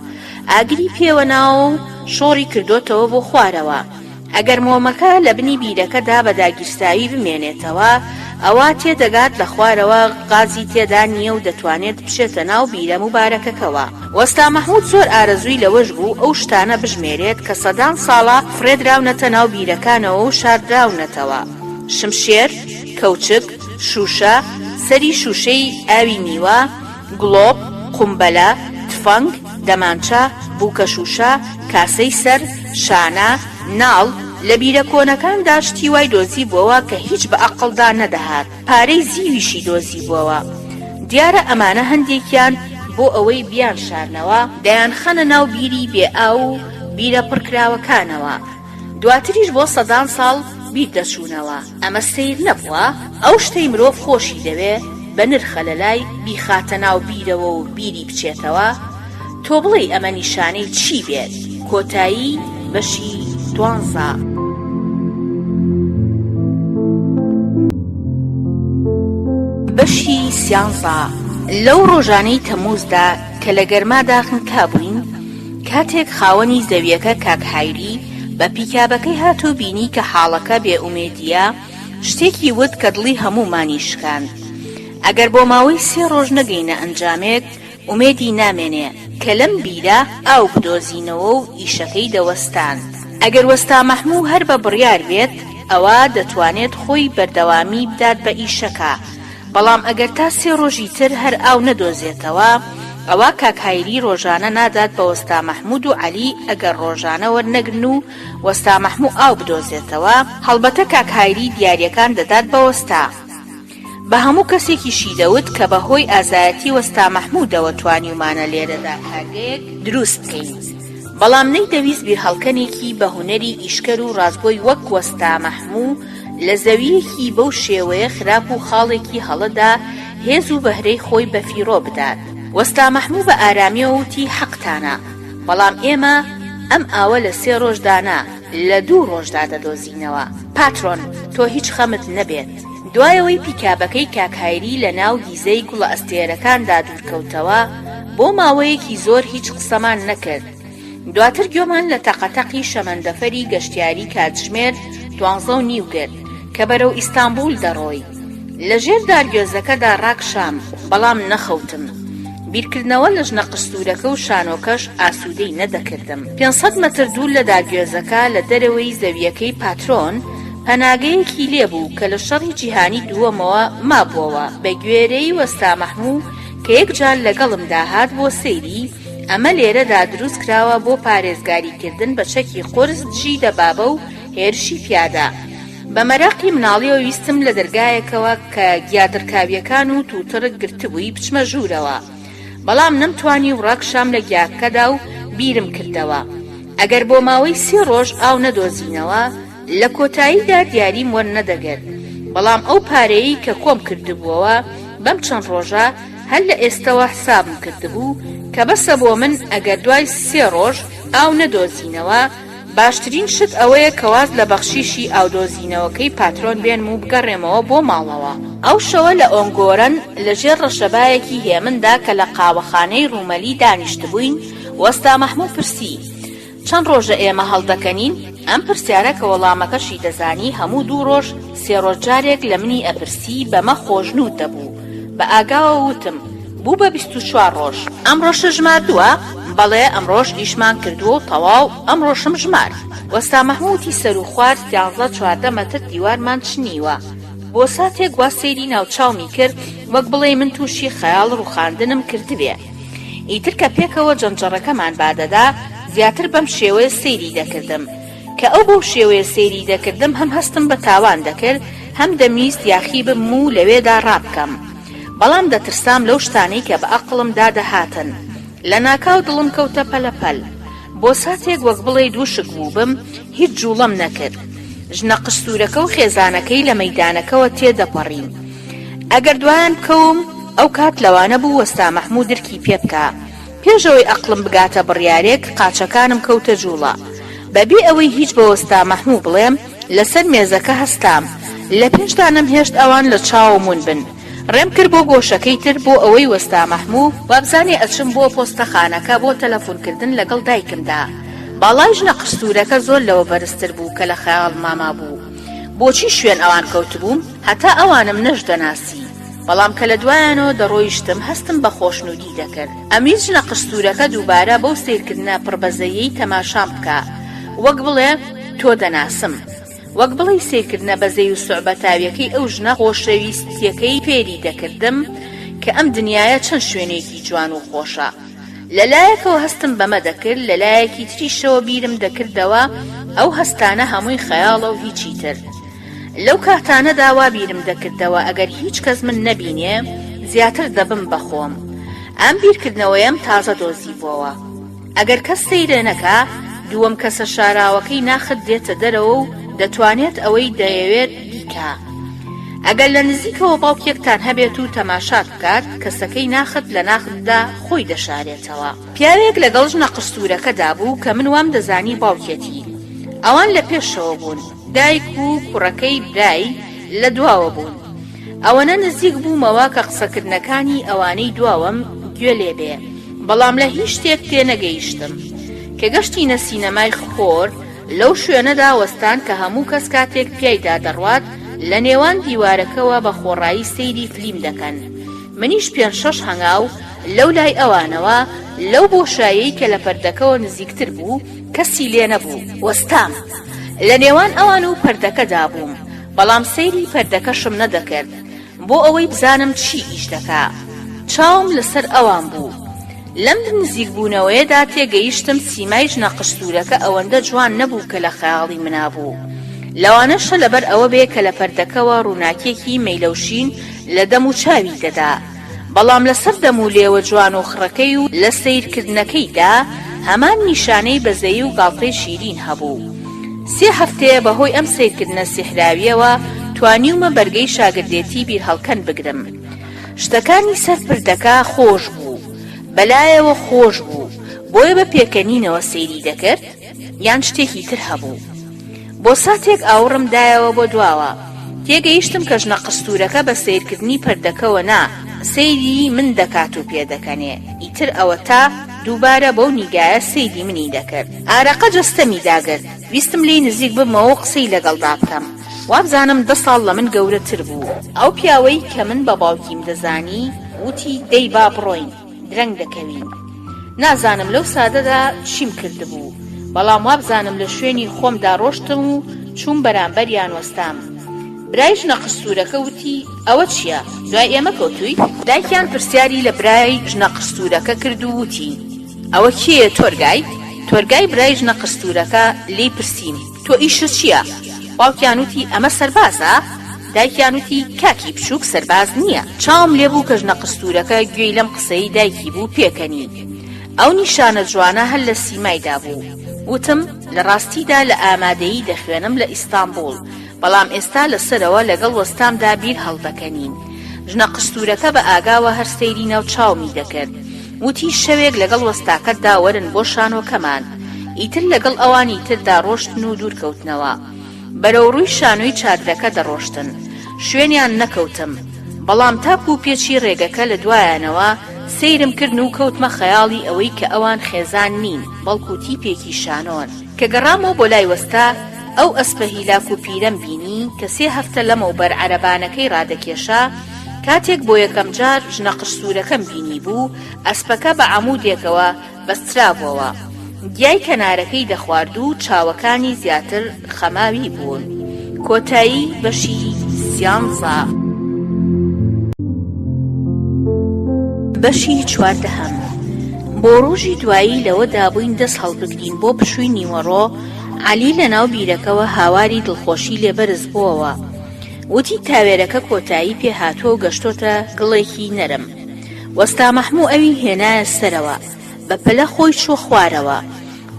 ئاگری پێوە ناوە و شۆڕی کردۆتەوە بۆ خوارەوە ئەگەر مۆمەکە لە بنی بیرەکەدا بە داگیرساوی بمێنێتەوە، ئەوا تێدەگات لە خوارەوە غازی تێدا نییە و دەتوانێت بچێتە ناو بیرە موبارەکەکەوە. وەستا مەحموود زۆر ئارەزووی لەوەش بوو ئەو شتانە بژمێرێت کە سەدان ساڵە فڕێدراونەتە ناو بیرەکانەوە و شاردراونەتەوە، شمشێر، کەوچک، شووشە، سەری شووشەی ئاوی میوە، گڵۆپ، قومبەلە، تفەنگ، دەمانچە، بووکەشووشە، کاسەی سەر، شانە، ناڵ، لە بیرە کۆنەکاندا شتی وای دۆزیبووەوە کە هیچ بە ئەقڵدا نەدەهات، پارەی زیویشی دۆزیبووەوە. دیارە ئەمانە هەندێکیان بۆ ئەوەی بیانشارنەوە، دەیانخەنە ناو بیری بێ ئاو و بیرە پڕکراوەکانەوە. دواتریش بۆ سەدان ساڵ بیر دەچوونەوە. ئەمە سەیر نەبووە؟ ئەو شتەی مرۆڤ خۆشی دەوێ بە نرخە لە لای بیخاتە ناو بیرەوە و بیری بچێتەوە، تۆ بڵێی ئەمە نیشانەی چی بێت؟ کۆتایی بەشی دوانزە. بەشی سیانزە. لەو ڕۆژانەی تەمووزدا کە لە گەرمادا خنکابووین، کاتێک خاوەنی زەویەکە کاک هایری بە پیکابەکەی هات و بینی کە حاڵەکە بێ ئومێدیە شتێکی وت کە دڵی هەموومانی شکاند ئەگەر بۆ ماوەی سێ ڕۆژ نەگەینە ئەنجامێک ئومێدی نامێنێ کە لەم بیرە ئاو بدۆزینەوە و ئیشەکەی دەوەستاند ئەگەر وەستا مەحموو هەر بە بڕیار بێت. ئەوا دەتوانێت خۆی بەردەوامی بدات بە ئیشەکە، بەڵام ئەگەر تا سێ ڕۆژی تر هەر ئاو نەدۆزێتەوە ئەوا کاک هایری ڕۆژانە نادات بە وەستا مەحمود و عەلی ئەگەر ڕۆژانە وەرنەگرن و وەستا مەحمو ئاو بدۆزێتەوە هەڵبەتە کاک هایری دیاریەکان دەدات بە وەستا. بە هەموو کەسێکیشی دەوت کە بە هۆی ئازایەتی وەستا مەحمودەوە توانیومانە لێرەدا کارگەیەک دروست بکەین، بەڵام نەیدەویست بیرهەڵکەنێکی بە هونەری ئیشکەر و ڕاستگۆی وەک وەستا مەحمو لە زەوییەکی بەو شێوەیە خراپ و خاڵێکی هەڵەدا هێز و بەهرەی خۆی بە فیڕۆ بدات. وەستا مەحمو بە ئارامیەوە وتی حەقتانە، بەڵام ئێمە ئەم ئاوە لە سێ ڕۆژدا نا، لە دوو ڕۆژدا دەدۆزینەوە. پاترۆن، تۆ هیچ خەمت نەبێت. دوای ئەوەی پیکابەکەی کاک هایری لە ناو گیزەی گوڵە ئەستێرەکاندا دوورکەوتەوە، بۆ ماوەیەکی زۆر هیچ قسەمان نەکرد. دواتر گوێمان لە تەقەتەقی شەمەندەفەری گەشتیاری کاتژمێر دوانزە و نیو گرت کە بەرەو ئیستانبوول دەڕۆی. لە ژێر دارگوێزەکەدا ڕاکشام، بەڵام نەخەوتم. بیرکردنەوە لە ژنە قژسوورەکە و شانۆکەش ئاسوودەی نەدەکردم. 500 مەتر دوور لە دارگوێزەکە، لە دەرەوەی زەوییەکەی پاترۆن، پەناگەیەکی لێ بوو کە لە شەڕی جیهانی دووەمەوە مابووەوە. بە گوێرەی وەستا مەحموو کە یەک جار لەگەڵمدا هات بۆ سەیری، ئەمە لێرەدا دروست کراوە بۆ پارێزگاری کردن بە چەکی قورس دژی دەبابە و هێرشی پیادە. بە مەراقی مناڵیەوە ویستم لە دەرگایەکەوە کە گیا دڕکاویەکان و تووتڕک گرتبووی بچمە ژوورەوە، بەڵام نەمتوانی و ڕاکشام لە گیاکەدا و بیرم کردەوە ئەگەر بۆ ماوەی سێ ڕۆژ ئاو نەدۆزینەوە لە کۆتاییدا دیاریم وەرنەدەگرت، بەڵام ئەو پارەیەی کە کۆم کردبووەوە بەم چەند ڕۆژە هەر لە ئێستەوە حسابم کردبوو کە بەسە بۆ من ئەگەر دوای سێ ڕۆژ ئاو نەدۆزینەوە باشترین شت ئەوەیە کە واز لە بەخشیشی ئاودۆزینەوەکەی پاترۆن بێنم و بگەڕێمەوە بۆ ماڵەوە. ئەو شەوە لە ئۆنگۆرەن لە ژێر ڕەشەبایەکی هێمندا کە لە قاوەخانەی ڕومەلی دانیشتبووین، وەستا مەحموو پرسی، چەند ڕۆژە ئێمە هەڵدەکەنین؟ ئەم پرسیارە کە وەڵامەکەشی دەزانی هەموو دوو ڕۆژ سێ ڕۆژ جارێک لە منی ئەپرسی بەمە خۆشنوود دەبوو. بە ئاگاوە وتم، بوو بە 24 ڕۆژ. ئەمڕۆشت ژماردووە؟ بەڵێ ئەمڕۆش ئیشمان کردووە و تەواو ئەمڕۆشم ژمارد. وەستا مەحموو وتی سەروو خوار سیانزە چواردە مەتر دیوارمان چنیوە. بۆ ساتێک وا سەیری ناوچاومی کرد وەک بڵێی من تووشی خەیاڵ ڕووخاندنم کردبێ. ئیتر کە پێکەوە جەنجەڕەکەمان بادەدا زیاتر بەم شێوەیە سەیری دەکردم. کە ئەو بەو شێوەیە سەیری دەکردم هەم هەستم بە تاوان دەکرد هەم دەمویست یاخی ببم و لەوێدا ڕابکەم. بەڵام دەترسام لەو شتانەی کە بە ئەقڵمدا دەهاتن. لەناکاو دڵم کەوتە پەلەپەل. بۆ ساتێک وەک بڵێیت وشک بووبم، هیچ جووڵەم نەکرد. ژنە قژسوورەکە و خێزانەکەی لە مەیدانەکەوە تێدەپەڕین. ئەگەر دوایان بکەوم، ئەو کات لەوانە بوو وەستا مەحموو درکی پێ بکا. پێش ئەوەی ئەقڵم بگاتە بڕیارێک، قاچەکانم کەوتە جووڵە. بە بێ ئەوەی هیچ بە وەستا مەحموو بڵێم، لەسەر مێزەکە هەستام. لە پێشدا نەمهێشت ئەوان لە چاوم ون بن. ڕێم کرد بۆ گۆشەکەی تر بۆ ئەوەی وەستا مەحموو وابزانێ ئەچم بۆ پۆستەخانەکە بۆ تەلەفونکردن لەگەڵ دایکمدا. باڵای ژنە قژسوورەکە زۆر لەوە بەرزتر بوو کە لە خەیاڵما مابوو. بۆچی شوێن ئەوان کەوتبووم؟ هەتا ئەوانم نەشدەناسی. بەڵام کە لە دوایانەوە دەڕۆیشتم هەستم بە خۆشنوودی دەکرد. ئەمویست ژنە قژسوورەکە دووبارە بەو سەیرکردنە پڕبەزەییەی تەماشام بکا. وەک بڵێ تۆ دەناسم. وەک بڵێی سەیرکردنە بەزەی و سوعبەتاویەکەی ئەو ژنە خۆشەویستیەکەی فێری دەکردم کە ئەم دنیایە چەند شوێنێکی جوان و خۆشە. لە لایەکەوە هەستم بەمە دەکرد، لە لایەکی تریشەوە بیرم دەکردەوە ئەو هەستانە هەمووی خەیاڵە و هیچی تر. لەو کاتانەدا وا بیرم دەکردەوە ئەگەر هیچ کەس من نەبینێ زیاتر دەبم بە خۆم. ئەم بیرکردنەوەیەم تازە دۆزیبۆوە. ئەگەر کەس سەیرێ نەکا، دووەم کەسە شاراوەکەی ناخت دێتە دەرەوە و دەتوانێت ئەوەی دەیەوێت بیکا. ئەگەر لە نزیکەوە باوکێکتان هەبێت و تەماشات بکات، کەسەکەی ناخت لە ناختدا خۆی دەشارێتەوە. پیاوێک لەگەڵ ژنە قژسوورەکەدا بوو کە من وام دەزانی باوکێتی. ئەوان لە پێشەوە بوون، دایک و کوڕەکەی برای لە دواوە بوون. ئەوەنە نزیک بوومەوە کە قسەکردنەکانی ئەوانەی دواوەم گوێ لێ بێ، بەڵام لە هیچ شتێک تێنەگەیشتم. کە گەشتینە سینەمای خۆر، لەو شوێنەدا وەستان کە هەموو کەس کاتێک پیایدا دەڕوات لە نێوان دیوارەکەوە بە خۆڕایی سەیری فلیم دەکەن. منیش پێنج شەش هەنگاو لەو لای ئەوانەوە، لەو بۆشایەی کە لە پەردەکەوە نزیکتر بوو، کەسی لێ نەبوو، وەستام. لە نێوان ئەوان و پردەکەدا بووم، بەڵام سەیری پردەکەشم نەدەکرد. بۆ ئەوەی بزانم چی ئیش دەکا. چاوم لەسەر ئەوان بوو. لەم نزیکبوونەوەیەدا تێگەیشتم سیمای ژنە قژسوورەکە ئەوەندە جوان نەبوو کە لە خەیاڵی منا بوو. لەوانەشە لەبەر ئەوە بێ کە لە پەردەکەوە ڕووناکییەکی مەیلەوشین لە دەم و چاوی دەدا. بەڵام لەسەر دەم و لێوە جوان و خڕەکەی و لە سەیرکردنەکەیدا هەمان نیشانەی بەزەیی و گاڵتەی شیرین هەبوو. سێ هەفتەیە بە هۆی ئەم سەیرکردنە سیحراوییەوە توانیومە بەرگەی شاگردێتی بیرهەڵکەن بگرم. شتەکانی سەر پردەکە خۆش بوو. بەلایەوە خۆش بوو. بۆیە بە پێکەنینەوە سەیری دەکرد؟ یان شتێکی تر هەبوو؟ بۆ ساتێک ئاوڕم دایەوە بۆ دواوە. تێگەیشتم کە ژنە قستوورەکە بە سەیرکردنی پردەکەوە نا، سەیری من دەکات و پێدەکەنێ. ئیتر ئەوەتا دووبارە بەو نیگایە سەیری منی دەکرد. ئارەقە جەستەمی داگرت. ویستم لێی نزیک ببمەوە و قسەی لەگەڵدا بکەم. وابزانم دە ساڵ لە من گەورەتر بوو. ئەو پیاوەی کە من بە باوکیم دەزانی، وتی دەی با بڕۆین. درەنگ دەکەوین. نازانم لەو ساتەدا چیم کردبوو، بەڵام وابزانم لە شوێنی خۆمدا ڕۆشتم و چووم بەرامبەریان وەستام. برای ژنە قژسوورەکە وتی، ئەوە چییە؟ دوای ئێمە کەوتوویت؟ دایکیان پرسیاری لە برای ژنە قژسوورەکە کرد و وتی، ئەوە کێیە تۆرگای؟ تۆرگای برای ژنە قژسوورەکە لێی پرسیم، تۆ ئیشت چییە؟ باوکیان وتی، ئەمە سەربازە؟ دایکیان وتی، کاکی بچووک سەرباز نییە. چاوم لێ بوو کە ژنە قژسوورەکە گوێی لەم قسەی دایکی بوو پێکەنی. ئەو نیشانە جوانە هەر لە سیمایدا بوو. وتم، لە ڕاستیدا لە ئامادەیی دەخوێنم لە ئیستانبوڵ، بەڵام ئێستا لە سەرەوە لەگەڵ وەستامدا بیر هەڵدەکەنین. ژنە قژسوورەکە بە ئاگاوە هەر سەیری ناو چاومی دەکرد. وتی، شەوێک لەگەڵ وەستاکەتدا وەرن بۆ شانۆکەمان. ئیتر لەگەڵ ئەوانی تردا ڕۆشتن و دوور کەوتنەوە. بەرەو ڕووی شانۆی چادرەکە دەڕۆشتن. شوێنیان نەکەوتم. بەڵام تاکوو پێچی ڕێگەکە لە دوایانەوە سەیرم کردن و کەوتمە خەیاڵی ئەوەی کە ئەوان خێزان نین، بەڵکوو تیپێکی شانۆن. کە گەڕامەوە بۆ لای وەستا، ئەو ئەسپە هیلاک و پیرەم بینی کە سێ هەفتە لەمەوبەر عەرەبانەکەی ڕادەکێشا، کاتێک بۆ یەکەم جار ژنە قژسوورەکەم بینیبوو، ئەسپەکە بە عەموودێکەوە بەسترابووەوە، گیای کەنارەکەی دەخوارد و چاوەکانی زیاتر خەماوی بوون. کۆتایی بەشی سیانزە. بەشی چواردەهەم. بۆ ڕۆژی دوایی لەوەدا بووین دەست هەڵبگرین بۆ پشووی نیوەڕۆ، عەلی لەناو بیرەکەوە هاواری دڵخۆشی لێ بەرز بۆوە. وتی تاوێرەکە کۆتایی پێ هاتووە و گەشتۆتە گڵێکی نەرم. وەستا مەحموو ئەوی هێنایە سەرەوە. بە پەلە خۆی چووە خوارەوە.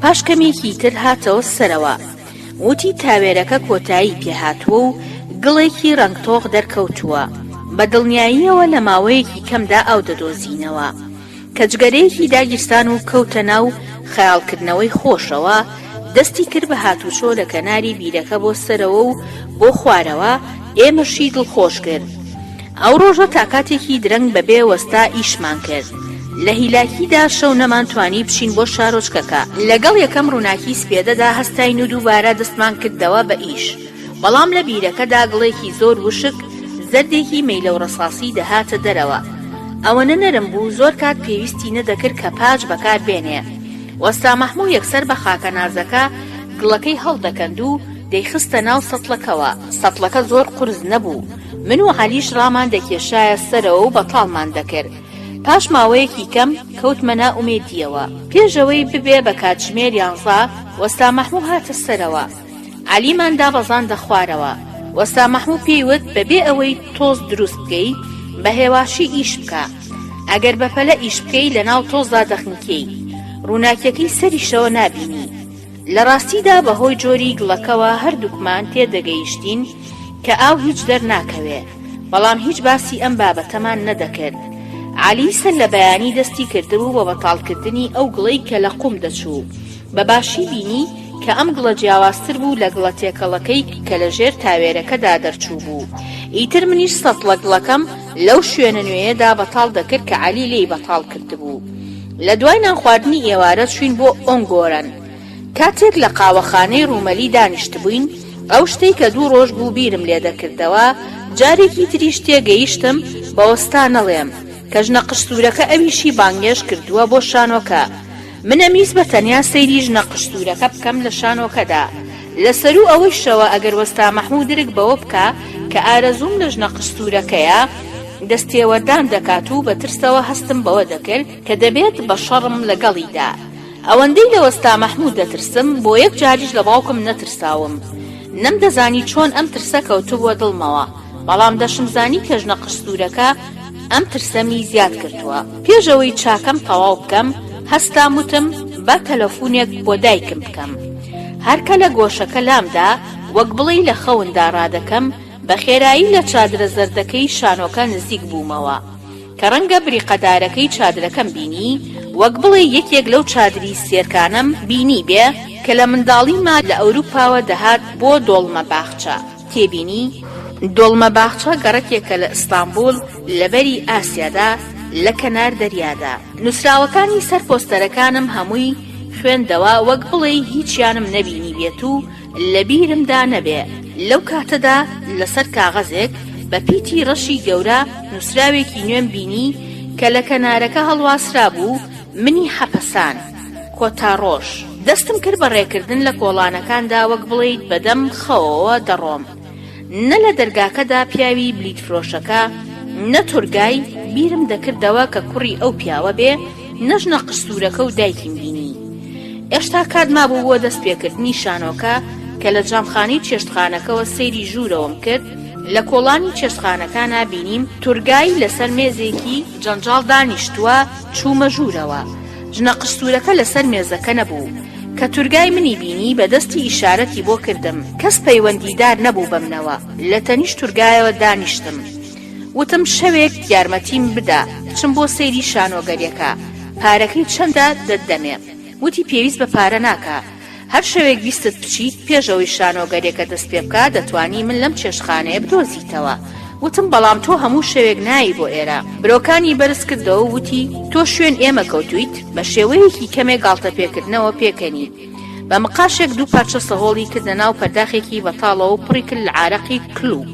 پاش کەمێکی تر هاتەوە سەرەوە. وتی تاوێرەکە کۆتایی پێ هاتووە و گڵێکی ڕەنگ تۆخ دەرکەوتووە. بە دڵنیاییەوە لە ماوەیەکی کەمدا ئاو دەدۆزینەوە. کە جگەرەیەکی داگیرسان و کەوتە ناو خەیاڵکردنەوەی خۆشەوە، دەستی کرد بە هاتوچۆ لە کەناری بیرەکە بۆ سەرەوە و بۆ خوارەوە، ئێمەشی دڵخۆش کرد. ئەو ڕۆژە تا کاتێکی درەنگ بەبێ وەستا ئیشمان کرد. لە هیلاکیدا شەو نەمانتوانی بچین بۆ شارۆچکەکە. لەگەڵ یەکەم ڕووناکی سپێدەدا هەستاین و دووبارە دەستمان کردەوە بە ئیش. بەڵام لە بیرەکەدا گڵێکی زۆر وشک، زەردێکی مەیلەو ڕەساسی دەهاتە دەرەوە. ئەوەنە نەرم بوو زۆر کات پێویستی نەدەکرد کە پاچ بەکار بێنێ. وەستا مەحموو یەکسەر بە خاکەنازەکە گڵەکەی هەڵدەکەند و دەیخستە ناو سەتڵەکەوە. سەتڵەکە زۆر قورس نەبوو. من و عەلیش ڕامان دەکێشایە سەرەوە و بەتاڵمان دەکرد. پاش ماوەیەکی کەم کەوتمە نائومێدییەوە. پێش ئەوەی ببێ بە کاتژمێر یانزە، وەستا مەحموو هاتە سەرەوە. عەلیمان دابەزاندە خوارەوە. وەستا مەحموو پێی وت بەبێ ئەوەی تۆز دروست بکەی، بە هێواشی ئیش بکە. ئەگەر بە پەلە ئیش بکەی لەناو تۆزدا دەخنکێی. ڕووناکیەکەی سەریشەوە نابینی. لە ڕاستیدا بە هۆی جۆری گڵەکەوە هەردووکمان تێدەگەیشتین کە ئاو هیچ دەرناکەوێ. بەڵام هیچ باسی ئەم بابەتەمان نەدەکرد. عەلی سەر لە بەیانی دەستی کردبوو بە بەتاڵکردنی ئەو گڵەی کە لە قوم دەچوو. بە باشی بینی کە ئەم گڵە جیاوازتر بوو لە گڵە تێکەڵەکەی کە لە ژێر تاوێرەکەدا دەرچووبوو. ئیتر منیش سەتڵە گڵەکەم لەو شوێنە نوێیەدا بەتاڵ دەکرد کە عەلی لێی بەتاڵ کردبوو. لە دوای نانخواردنی ئێوارە چووین بۆ ئۆنگۆرەن. کاتێک لە قاوەخانەی ڕوومەلی دانیشتبووین، ئەو شتەی کە دوو ڕۆژ بوو بیرم لێ دەکردەوە، جارێکی تریش تێگەیشتم بە وەستا نەڵێم، کە ژنە قژسوورەکە ئەویشی بانگێشت کردووە بۆ شانۆکە. من ئەمویست بە تەنیا سەیری ژنە قژسوورەکە بکەم لە شانۆکەدا. لە سەروو ئەوەیشەوە ئەگەر وەستا مەحموو درک بەوە بکا کە ئارەزووم لە ژنە قژسوورەکەیە، دەستێوەردان دەکات و بە ترسەوە هەستم بەوە دەکرد کە دەبێت بە شەڕم لەگەڵیدا. ئەوەندەی لە وەستا مەحموو دەترسم، بۆ یەک جاریش لە باوکم نەترساوم. نەمدەزانی چۆن ئەم ترسە کەوتبووە دڵمەوە، بەڵام دەشمزانی کە ژنە قژسوورەکە ئەم ترسەمی زیاد کردووە. پێش ئەوەی چاکەم تەواو بکەم، هەستام وتم با تەلەفونێک بۆ دایکم بکەم. هەر کە لە گۆشەکە لامدا، وەک بڵێی لە خەوندا ڕادەکەم، بە خێرایی لە چادرە زەردەکەی شانۆکە نزیک بوومەوە. کە ڕەنگە بریقەدارەکەی چادرەکەم بینی، وەک بڵێی یەکێک لەو چادری سێرکانەم بینیبێ کە لە منداڵیما لە ئەوروپاوە دەهات بۆ دۆڵمە باخچە. تێبینی، دۆڵمە باخچە گەڕەکێکە لە ئیستانبول لە بەری ئاسیادا لە کەنار دەریادا. نووسراوەکانی سەر پۆستەرەکانم هەمووی خوێندەوە وەک بڵێی هیچیانم نەبینیبێت و لە بیرمدا نەبێ لەو کاتەدا لەسەر کاغەزێک بە پیتی ڕەشی گەورە نووسراوێکی نوێم بینی کە لە کەنارەکە هەڵواسرابوو منی حەپەسان. کۆتا ڕۆژ. دەستم کرد بە ڕێکردن لە کۆڵانەکاندا وەک بڵێیت بەدەم خەوەوە دەڕۆم. نە لە دەرگاکەدا پیاوی بلیتفرۆشەکە، نە تورگای، بیرم دەکردەوە کە کوڕی ئەو پیاوە بێ، نە ژنە قژسوورەکە و دایکیم بینی. ئێشتا کات مابوو بۆ دەست پێکردنی شانۆکە، کە لە جامخانەی چێشتخانەکەوە سەیری ژوورەوەم کرد، لە کۆڵانی چێشتخانەکانا بینیم تورگای لەسەر مێزێکی جەنجاڵ دانیشتووە، چوومە ژوورەوە. ژنە قژسوورەکە لەسەر مێزەکە نەبوو. کە تورگای منی بینی بە دەستی ئیشارەتی بۆ کردم. کەس پەیوەندیدار نەبوو بەمنەوە. لە تەنیشت تورگایەوە دانیشتم. وتم شەوێک یارمەتیم بدە بچم بۆ سەیری شانۆگەریەکە. پارەکەی چەندە دەتدەمێ. وتی پێویست بە پارە ناکا. هەر شەوێک ویستت بچیت پێش ئەوەی شانۆگەریەکە دەست پێ بکا دەتوانی من لەم چێشتخانەیە بدۆزیتەوە. وتم بەڵام تۆ هەموو شەوێک نایەی بۆ ئێرە. برۆکانی بەرز کردەوە و وتی تۆ شوێن ئێمە کەوتوویت؟ بە شێوەیەکی کەمێ گاڵتەپێکردنەوە پێکەنی. بە مقاشێک دوو پارچە سەهۆڵی کردە ناو پەرداخێکی بەتاڵەوە و پڕی کرد لە عارەقی کلوپ.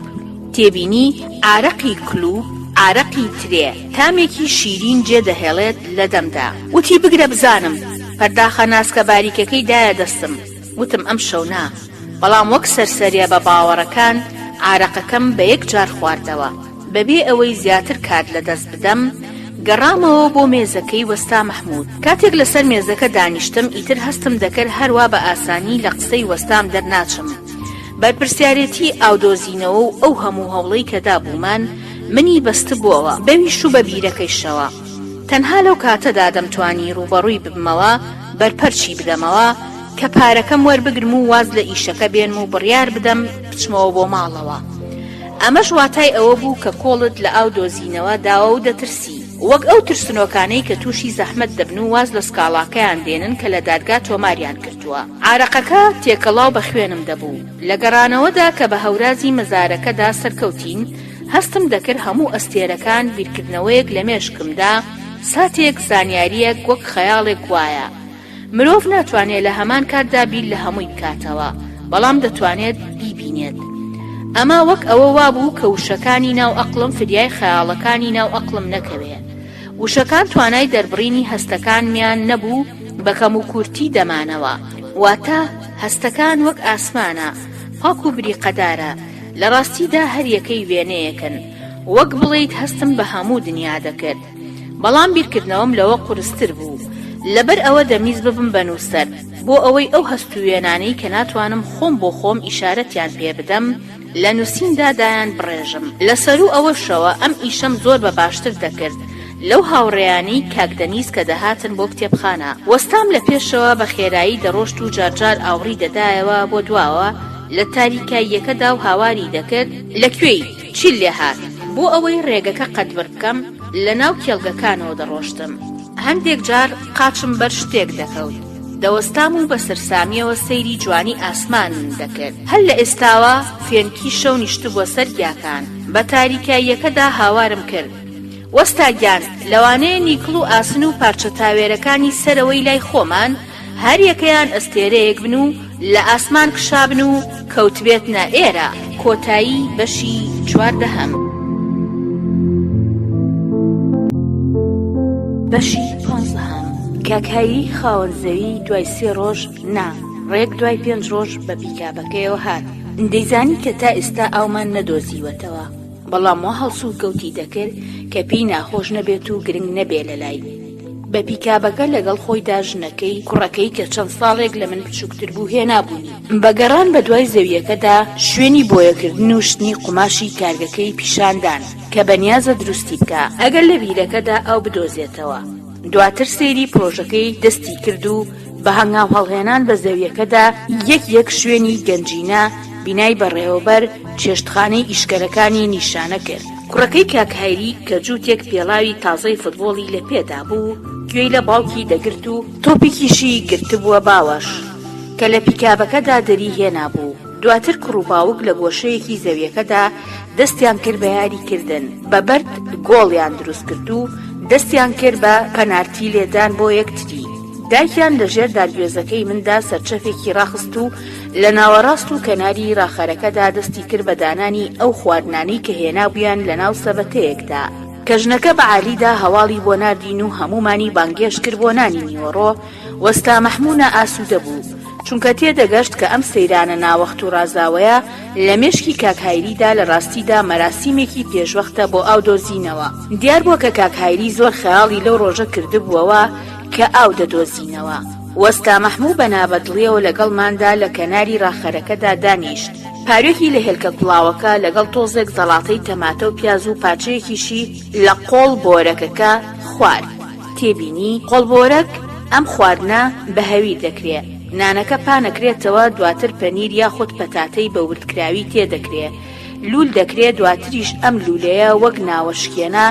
تێبینی، عارەقی کلوپ، عارەقی ترێ، تامێکی شیرین جێ دەهێڵێت لە دەمدا. وتی بگرە بزانم. پەرداخە ناسکە باریکەکەی دایە دەستم. وتم ئەمشەو نا. بەڵام وەک سەرسەریە بە باوەڕەکان عارەقەکەم بە یەک جار خواردەوە. بەبێ ئەوەی زیاتر کات لە دەست بدەم، گەڕامەوە بۆ مێزەکەی وەستا مەحموود. کاتێک لەسەر مێزەکە دانیشتم، ئیتر هەستم دەکرد هەروا بە ئاسانی لە قسەی وەستام دەرناچم. بەرپرسیارێتی ئاودۆزینەوە و ئەو هەموو هەوڵەی کە دابوومان، منی بەستبووەوە، بەویش و بە بیرەکەیشەوە. تەنها لەو کاتەدا دەمتوانی ڕووبەڕووی ببمەوە، بەرپەرچی بدەمەوە، کە پارەکەم وەربگرم و واز لە ئیشەکە بێنم و بڕیار بدەم بچمەوە بۆ ماڵەوە. ئەمەش واتای ئەوە بوو کە کۆڵت لە ئاو دۆزینەوە داوە و دەترسی. وەک ئەو ترسنۆکانەی کە تووشی زەحمەت دەبن و واز لە سکاڵاکەیان دێنن کە لە دادگا تۆماریان کردووە. عارەقەکە تێکەڵاو بە خوێنم دەبوو. لە گەڕانەوەدا کە بە هەورازی مەزارەکەدا سەرکەوتین، هەستم دەکرد هەموو ئەستێرەکان بیرکردنەوەیەک لە مێشکمدا، ساتێک زانیارییەک وەک خەیاڵێک وایە. مرۆڤ ناتوانێت لە هەمان کاتدا بیر لە هەمووی بکاتەوە، بەڵام دەتوانێت بیبینێت. ئەمە وەک ئەوە وابوو کە وشەکانی ناو ئەقڵم فریای خەیاڵەکانی ناو ئەقڵم نەکەوێ. وشەکان توانای دەربڕینی هەستەکانمیان نەبوو بە کەموکورتی دەمانەوە. واتە هەستەکان وەک ئاسمانە، پاک و بریقەدارە، لە ڕاستیدا هەریەکەی وێنەیەکن. وەک بڵێیت هەستم بە هەموو دنیا دەکرد. بەڵام بیرکردنەوەم لەوە قورستر بوو. لەبەر ئەوە دەمویست ببم بە نووسەر، بۆ ئەوەی ئەو هەست و وێنانەی کە ناتوانم خۆم بۆ خۆم ئیشارەتیان پێ بدەم، لە نووسیندا دایان بڕێژم. لە سەروو ئەوەشەوە ئەم ئیشەم زۆر بە باشتر دەکرد لەو هاوڕێیانەی کاک دەنیز کە دەهاتن بۆ کتێبخانە. وەستام لە پێشەوە بە خێرایی دەڕۆشت و جارجار ئاوڕی دەدایەوە بۆ دواوە لە تاریکاییەکەدا و هاواری دەکرد، لە کوێی؟ چیت لێ هات؟ بۆ ئەوەی ڕێگەکە قەدبڕ بکەم، لە ناو کێڵگەکانەوە دەڕۆشتم. هەندێک جار قاچم بەر شتێک دەکەوت، دەوەستام و بە سەرسامییەوە سەیری جوانی ئاسمانم دەکرد. هەر لە ئێستاوە فێنکی شەو نیشتبووە سەر گیاکان. بە تاریکاییەکەدا هاوارم کرد، وەستا گیان، لەوانەیە نیکڵ و ئاسن و پارچە تاوێرەکانی سەرەوەی لای خۆمان، هەر یەکەیان ئەستێرەیەک بن و لە ئاسمان کشابن و کەوتبێتنە ئێرە. کۆتایی بەشی چواردەهەم. بەشی پانزەهەم. کاک هایری خاوەن زەوی دوای سێ ڕۆژ نا. ڕێک دوای پێنج ڕۆژ بە پیکابەکەیەوە هات. دەیزانی کە تا ئێستا ئاومان نەدۆزیوەتەوە، بەڵام وا هەڵسوکەوتی دەکرد کە پێی ناخۆش نەبێت و گرنگ نەبێ لەلای. بە پیکابەکە لەگەڵ خۆیدا ژنەکەی، کوڕەکەی کە چەند ساڵێک لە من بچووکتر بوو هێنابوونی. بە گەڕان بە دوای زەوییەکەدا شوێنی بۆیەکردن و شتنی قوماشی کارگەکەی پیشان دان کە بەنیازە دروستی بکا ئەگەر لە بیرەکەدا ئاو بدۆزێتەوە. دواتر سەیری پرۆژەکەی دەستی کرد و بە هەنگاو هەڵهێنان بە زەویەکەدا یەک یەک شوێنی گەنجینە، بینای بەڕێوەبەر، چێشتخانەی ئیشکەرەکانی نیشانە کرد. کوڕەکەی کاک هایری کە جووتێک پێڵاوی تازەی فتبۆڵی لە پێدا بوو، گوێی لە باوکی دەگرت و تۆپێکیشی گرتبووە باوەش کە لە پیکابەکەدا دەری هێنابوو. دواتر کوڕ و باوک لە گۆشەیەکی زەویەکەدا دەستیان کرد بە یاری کردن، بە بەرد گۆڵیان دروست کرد و دەستیان کرد بە پەنارتی لێدان بۆ یەکتری. دایکیان لە ژێر دارگوێزەکەی مندا سەرچەفێکی ڕاخست و لە ناوەڕاست و کەناری ڕاخەرەکەدا دەستی کرد بە دانانی ئەو خواردنانەی کە هێنابوویان لە ناو سەبەتەیەکدا. کە ژنەکە بە عالیدا هەواڵی بۆ ناردین و هەموومانی بانگێشت کرد بۆ نانی نیوەڕۆ، وەستا مەحموو نائاسوودە بوو، چونکە تێدەگەشت کە ئەم سەیرانە ناوەخت و ڕازاوەیە لە مێشکی کاک هایریدا لە ڕاستیدا مەراسیمێکی پێشوەختە بۆ ئاو دۆزینەوە. دیار بووە کە کاک هایری زۆر خەیاڵی لەو ڕۆژە کردبووەوە کە ئاو دەدۆزینەوە. وەستا مەحموو بە نابەدڵییەوە لەگەڵماندا لە کەناری ڕاخەرەکەدا دانیشت. پاروێکی لە هێلکە کوڵاوەکە لەگەڵ تۆزێک زەڵاتەی تەماتە و پیاز و پارچەیەکیشی لە قۆڵ بۆرەکەکە خوارد. تێبینی، قۆڵبۆرەک، ئەم خواردنە بە هەویر دەکرێ، نانەکە پانەکرێتەوە دواتر پەنیر یاخود پەتاتەی بە وردکراوی تێدەکرێ لوول دەکرێ دواتریش ئەم لوولەیە وەک ناوەشکێنە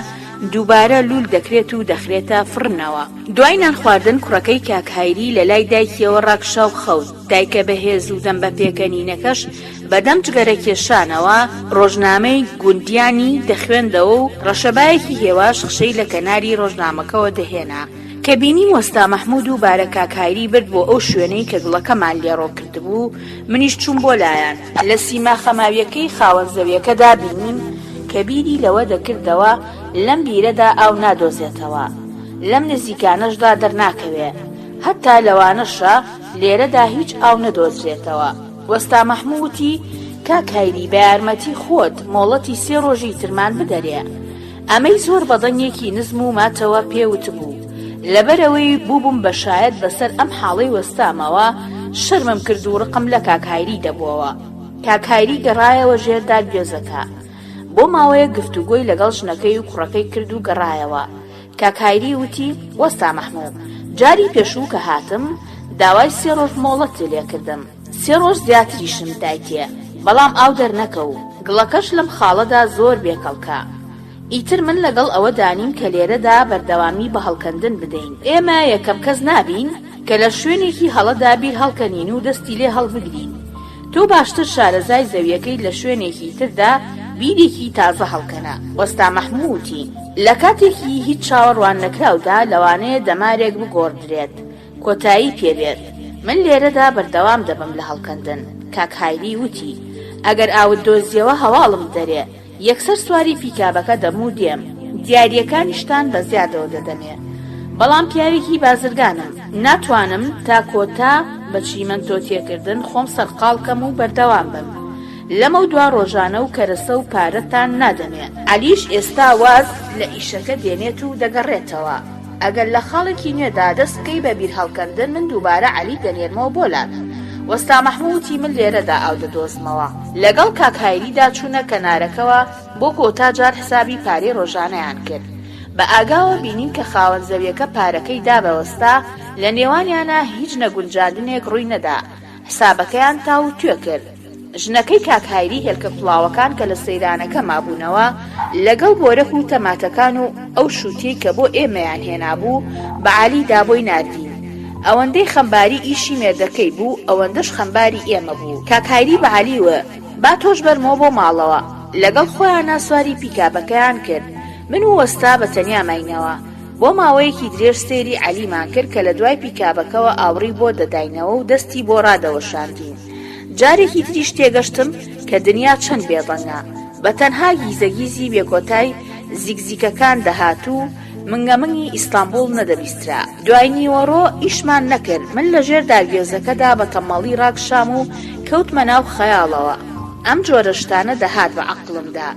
دووبارە لوول دەکرێت و دەخرێتە فڕنەوە. دوای نان خواردن کوڕەکەی کاک هایری لە لای دایکیەوە ڕاکشا و خەوت، دایکە بەهێز و دەم بە پێکەنینەکەش بە دەم جگەرە کێشانەوە ڕۆژنامەی گوندیانی دەخوێندەوە و ڕەشەبایەکی هێواش خشەی لە کەناری ڕۆژنامەکەوە دەهێنا. کە بینیم وەستا مەحموود و بارە کاک هایری برد بۆ ئەو شوێنەی کە گڵەکەمان لێ ڕۆ کردبوو، منیش چووم بۆ لایان. لە سیما خەماوییەکەی خاوەن زەوییەکەدا بینیم کە بیری لەوە دەکردەوە لەم بیرەدا ئاو نادۆزێتەوە، لەم نزیکانەشدا دەرناکەوێ، هەتا لەوانەشە لێرەدا هیچ ئاو نەدۆزرێتەوە. وەستا مەحموو وتی، کاک هایری بە یارمەتی خۆت مۆڵەتی سێ ڕۆژی ترمان بدەرێ. ئەمەی زۆر بە دەنگێکی نزم و ماتەوە پێ وتبوو. لەبەرئەوەی بووبووم بە شایەت بەسەر ئەم حاڵەی وەستامەوە، شەرمم کرد و ڕقم لە کاک هایری دەبۆوە. کاک هایری گەڕایەوە ژێر دارگوێزەکە. بۆ ماوەیەک گفتوگۆی لەگەڵ ژنەکەی و کوڕەکەی کرد و گەڕایەوە. کاک هایری وتی، وەستا مەحموو، جاری پێشوو کە هاتم، داوای سێ ڕۆژ مۆڵەتت لێ کردم. سێ ڕۆژ زیاتریشم دایتێ، بەڵام ئاو دەرنەکەوت. گڵەکەش لەم خاڵەدا زۆر بێکەڵکە. ئیتر من لەگەڵ ئەوەدا نیم کە لێرەدا بەردەوامی بە هەڵکەندن بدەین. ئێمە یەکەم کەس نابین کە لە شوێنێکی هەڵەدا بیر هەڵکەنین و دەستی لێ هەڵبگرین. تۆ باشتر شارەزای زەویەکەیت لە شوێنێکی تردا بیرێکی تازە هەڵکەنە. وەستا مەحموو وتی، لە کاتێکی هیچ چاوەڕواننەکراودا لەوانەیە دەمارێک بگۆڕدرێت، کۆتایی پێ بێت. من لێرەدا بەردەوام دەبم لە هەڵکەندن. کاک هایری وتی، ئەگەر ئاوت دۆزیەوە هەواڵم بدەرێ. یەکسەر سواری پیکابەکە دەبم و دێم. دیارییەکانیشتان بە زیادەوە دەدەمێ. بەڵام پیاوێکی بازرگانم. ناتوانم تا کۆتا بە چیمەنتۆ تێکردن خۆم سەرقاڵ کەم و بەردەوام بم. لەمەودوا ڕۆژانە و کەرەسە و پارەتان نادەمێ. عەلیش ئێستا واز لە ئیشەکە دێنێت و دەگەڕێتەوە. ئەگەر لە خاڵێکی نوێدا دەست بکەی بە بیرهەڵکەندن من دووبارە عەلی دەنێرمەوە بۆ لات. وەستا مەحموو وتی من لێرەدا ئاو دەدۆزمەوە. لەگەڵ کاک هایریدا چوونە کەنارەکەوە بۆ کۆتا جار حسابی پارەی ڕۆژانەیان کرد. بە ئاگاوە بینیم کە خاوەن زەویەکە پارەکەی دا بە وەستا، لە نێوانیانا هیچ نەگونجاندنێک ڕووی نەدا، حسابەکەیان تاووتوێ کرد. ژنەکەی کاک هایری هێلکە کوڵاوەکان کە لە سەیرانەکە مابوونەوە لەگەڵ بۆرەک و تەماتەکان و ئەو شووتیەی کە بۆ ئێمەیان هێنابوو بە عالی دا بۆی ناردین. ئەوەندەی خەمباری ئیشی مێردەکەی بوو ئەوەندەش خەمباری ئێمە بوو. کاک هایری بە عەلی و. با تۆش بەرمەوە بۆ ماڵەوە. لەگەڵ خۆیانا سواری پیکابەکەیان کرد. من و وەستا بە تەنیا ماینەوە. بۆ ماوەیەکی درێژ سەیری عەلیمان کرد کە لە دوای پیکابەکەوە ئاوڕی بۆ دەداینەوە و دەستی بۆ ڕادەوەشاندین. جارێکی تریش تێگەشتم کە دنیا چەند بێدەنگە. بە تەنها گیزەگیزی بێکۆتای زیکزیکەکان دەهات و. منگەمنگی ئیستانبوڵ نەدەبیسترا. دوای نیوەڕۆ ئیشمان نەکرد، من لە ژێر دارگوێزەکەدا بە تەممەڵی ڕاکشام و کەوتمە ناو خەیاڵەوە. ئەم جۆرە شتانە دەهات بە عەقڵمدا.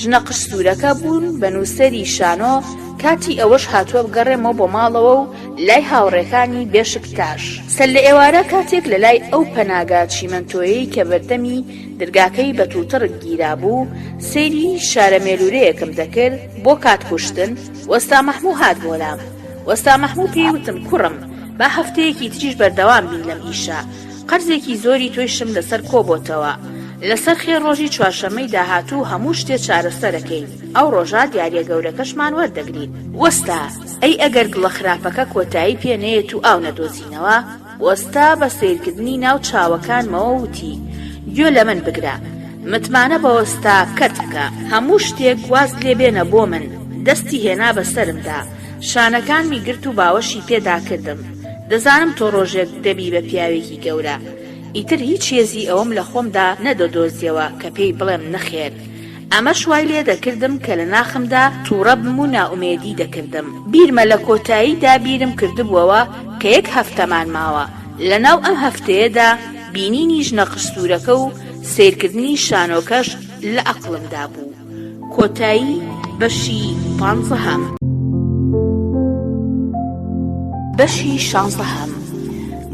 ژنە قژ سوورەکە بوون بە نووسەری شانۆ، کاتی ئەوەش هاتووە بگەڕێمەوە بۆ ماڵەوە و لای هاوڕێکانی بێشکتاش. سەرلەئێوارە کاتێک لە لای ئەو پەناگا چیمەنتۆیەی کە بەردەمی درگاکەی بە تووتڕک گیرابوو، سەیری شارە مێلوورەیەکم دەکرد بۆ کات کوشتن، وەستا مەحموو هات بۆ لام. وەستا مەحموو پێی وتم کوڕم با هەفتەیەکی تریش بەردەوام بین لەم ئیشە، قەرزێکی زۆری تۆیشم لەسەر کۆبۆتەوە. لەسەر خێر ڕۆژی چوارشەممەی داهاتوو هەموو شتێ چارەسەرەکەین، ئەو ڕۆژە دیاریە گەورەکەشمان وەردەگرین. وەستا، ئەی ئەگەر گڵە خراپەکە کۆتایی پێ نەیەت و ئاو نەدۆزینەوە؟ وەستا بە سەیرکردنی ناو چاوەکانمەوە وتی، گوێ لە من بگرە، متمانە بە وەستاکەت بکە، هەموو شتێک واز لێ بێنە بۆ من، دەستی هێنا بە سەرمدا، شانەکانمی گرت و باوەشی پێدا کردم، دەزانم تۆ ڕۆژێک دەبی بە پیاوێکی گەورە. ئیتر هیچ هێزی ئەوەم لە خۆمدا نەدەدۆزیەوە کە پێی بڵێم نەخێر. ئەمەش وای لێ دەکردم کە لە ناخمدا تووڕە بم و نائومێدی دەکردم. بیرمە لە کۆتاییدا بیرم کردبووەوە کە یەک هەفتەمان ماوە، لە ناو ئەم هەفتەیەدا بینینی ژنە قژسوورەکە و سەیرکردنی شانۆکەش لە ئەقڵمدا بوو. کۆتایی بەشی پانزەهەم. بەشی شانزەهەم.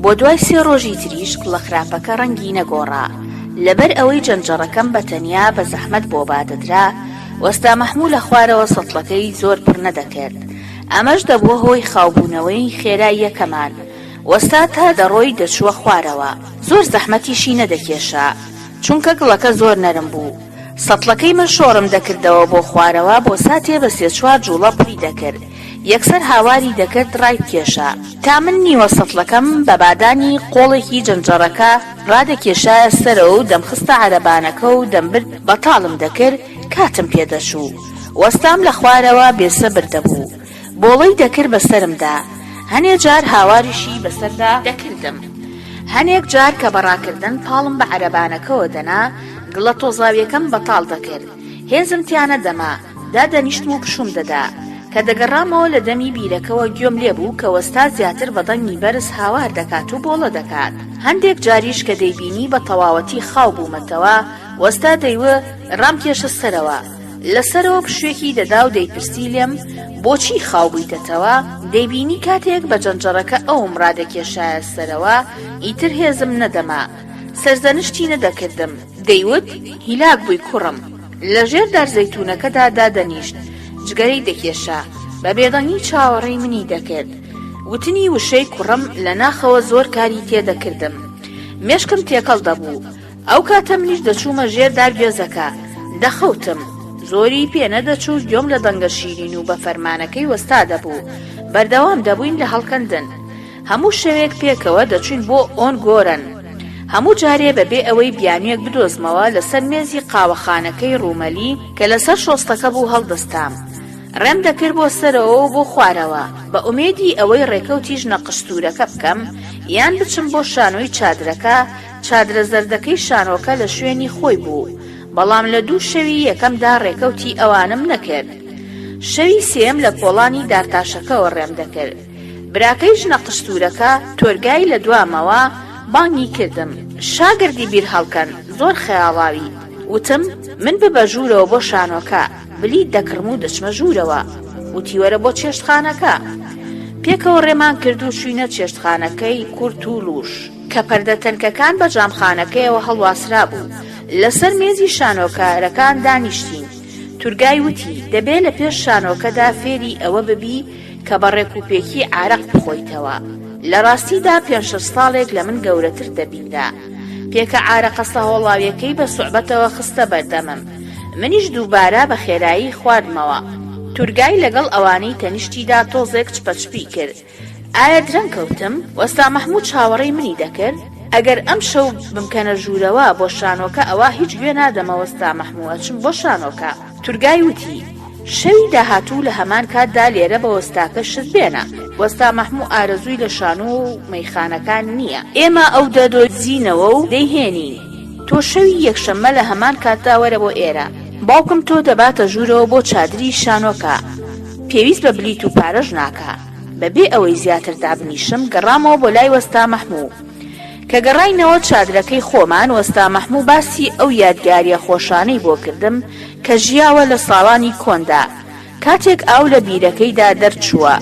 بۆ دوای سێ ڕۆژی تریش گوڵە خراپەکە ڕەنگی نەگۆڕا. لەبەر ئەوەی جەنجەڕەکەم بە تەنیا بە زەحمەت بۆ بادەدرا، وەستا مەحموو لە خوارەوە سەتڵەکەی زۆر پڕ نەدەکرد. ئەمەش دەبووە هۆی خاوبوونەوەی خێرای یەکەمان. وەستا تا دەڕۆی دەچووە خوارەوە. زۆر زەحمەتیشی نەدەکێشا. چونکە گڵەکە زۆر نەرم بوو. سەتڵەکەی من شۆڕم دەکردەوە بۆ خوارەوە بۆ ساتێ بە سێ چوار جوڵە پڕی دەکرد یەکسەر هاواری دەکرد ڕایبکێشە. تا من نیوە سەتڵەکەم بە بادانی قۆڵێکی جەنجەڕەکە ڕادەکێشایە سەرەوە و دەمخستە عەرەبانەکە و دەمبرد بەتاڵم دەکرد کاتم پێ دەچوو. وەستام لە خوارەوە بێسەبر دەبوو. بۆڵەی دەکرد بە سەرمدا. هەنێ جار هاواریشی بەسەردا دەکردم. هەنێک جار کە بە ڕاکردن پاڵم بە عەرەبانەکەوە دەنا، گڵە تۆزاویەکەم بەتاڵ دەکرد. هێزم تیا نەدەما، دادەنیشتم و پشووم دەدا. کە دەگەڕامەوە لە دەمی بیرەکەوە گوێم لێ بوو کە وەستا زیاتر بە دەنگی بەرز هاوار دەکات و بۆڵە دەکات. هەندێک جاریش کە دەیبینی بە تەواوەتی خاو بوومەتەوە، وەستا دەیوت ڕامکێشە سەرەوە. لە سەرەوە پشووێکی دەدا و دەیپرسی لێم بۆچی خاو بوویتەتەوە؟ دەیبینی کاتێک بە جەنجەڕەکە ئەوم ڕادەکێشایە سەرەوە ئیتر هێزم نەدەما. سەرزەنشتی نەدەکردم. دەیوت هیلاک بووی کوڕم. لە ژێر دار زەیتوونەکەدا دادەنیشت، جگەرەی دەکێشا. بە بێدەنگی چاوەڕێی منی دەکرد. وتنی وشەی کوڕم لە ناخەوە زۆر کاری تێدەکردم. مێشکم تێکەڵ دەبوو. ئەو کاتە منیش دەچوومە ژێر دار گوێزەکە، دەخەوتم. زۆری پێ نەدەچوو گوێم لە دەنگە شیرین و بە فەرمانەکەی وەستا دەبوو. بەردەوام دەبووین لە هەڵکەندن. هەموو شەوێک پێکەوە دەچووین بۆ ئۆنگۆرەن. هەموو جارێ بە بێ ئەوەی بیانوویەک بدۆزمەوە لەسەر مێزی قاوەخانەکەی ڕوومەلی کە لەسەر شۆستەکە بوو هەڵدەستام. ڕێم دەکرد بۆ سەرەوە و بۆ خوارەوە، بە ئومێدی ئەوەی ڕێکەوتی ژنە قژسوورەکە بکەم، یان بچم بۆ شانۆی چادرەکە، چادرە زەردەکەی شانۆکە لە شوێنی خۆی بوو، بەڵام لە دوو شەوی یەکەمدا ڕێکەوتی ئەوانم نەکرد. شەوی سێیەم لە کۆڵانی دارتاشەکەوە ڕێم دەکرد. براکەی ژنە قژسوورەکە تۆرگای لە دوامەوە بانگی کردم، شاگردی بیرهەڵکەن، زۆر خەیاڵاویت. وتم، من ببە ژوورەوە بۆ شانۆکە، بلیت دەکڕم و دەچمە ژوورەوە. وتی وەرە بۆ چێشتخانەکە. پێکەوە ڕێمان کرد و چووینە چێشتخانەکەی کورتولوش. کە پەردە تەنکەکان بە جامخانەکەیەوە هەڵواسرابوو، لەسەر مێزی شانۆکارەکان دانیشتین. تورگای وتی، دەبێ لە پێش شانۆکەدا فێری ئەوە ببی کە بە ڕێکوپێکی عارەق بخۆیتەوە. لە ڕاستیدا پێنج شەش ساڵێک لە من گەورەتر دەبینرا. پێکە عارەقە سەهۆڵاویەکەی بە سوعبەتەوە خستە بەردەمم. منیش دووبارە بە خێرایی خواردمەوە. تورگای لەگەڵ ئەوانەی تەنیشتیدا تۆزێک چپەچپی کرد. ئایا درەنگ کەوتم؟ وەستا مەحموود چاوەڕێی منی دەکرد؟ ئەگەر ئەمشەو بمکەنە ژوورەوە بۆ شانۆکە ئەوا هیچ گوێ نادەمە وەستا مەحموو ئەچم بۆ شانۆکە. تورگای وتی، شەوی داهاتوو لە هەمان کاتدا لێرە بە وەستاکە شت بێنە. وەستا مەحموو ئارەزووی لە شانۆ و مەیخانەکان نییە. ئێمە ئەو دەدۆزینەوە و دەیهێنین. تۆ شەوی یەکشەممە لە هەمان کاتدا وەرە بۆ ئێرە. باوکم تۆ دەباتە ژوورەوە بۆ چادری شانۆکە. پێویست بە بلیت و پارەش ناکا. بە بێ ئەوەی زیاتر دابنیشم گەڕامەوە بۆ لای وەستا مەحموو. کە گەڕاینەوە چادرەکەی خۆمان وەستا مەحموو باسی ئەو یادگارییە خۆشانەی بۆ کردم کە ژیاوە لە ساڵانی کۆندا کاتێک ئاو لە بیرەکەیدا دەرچووە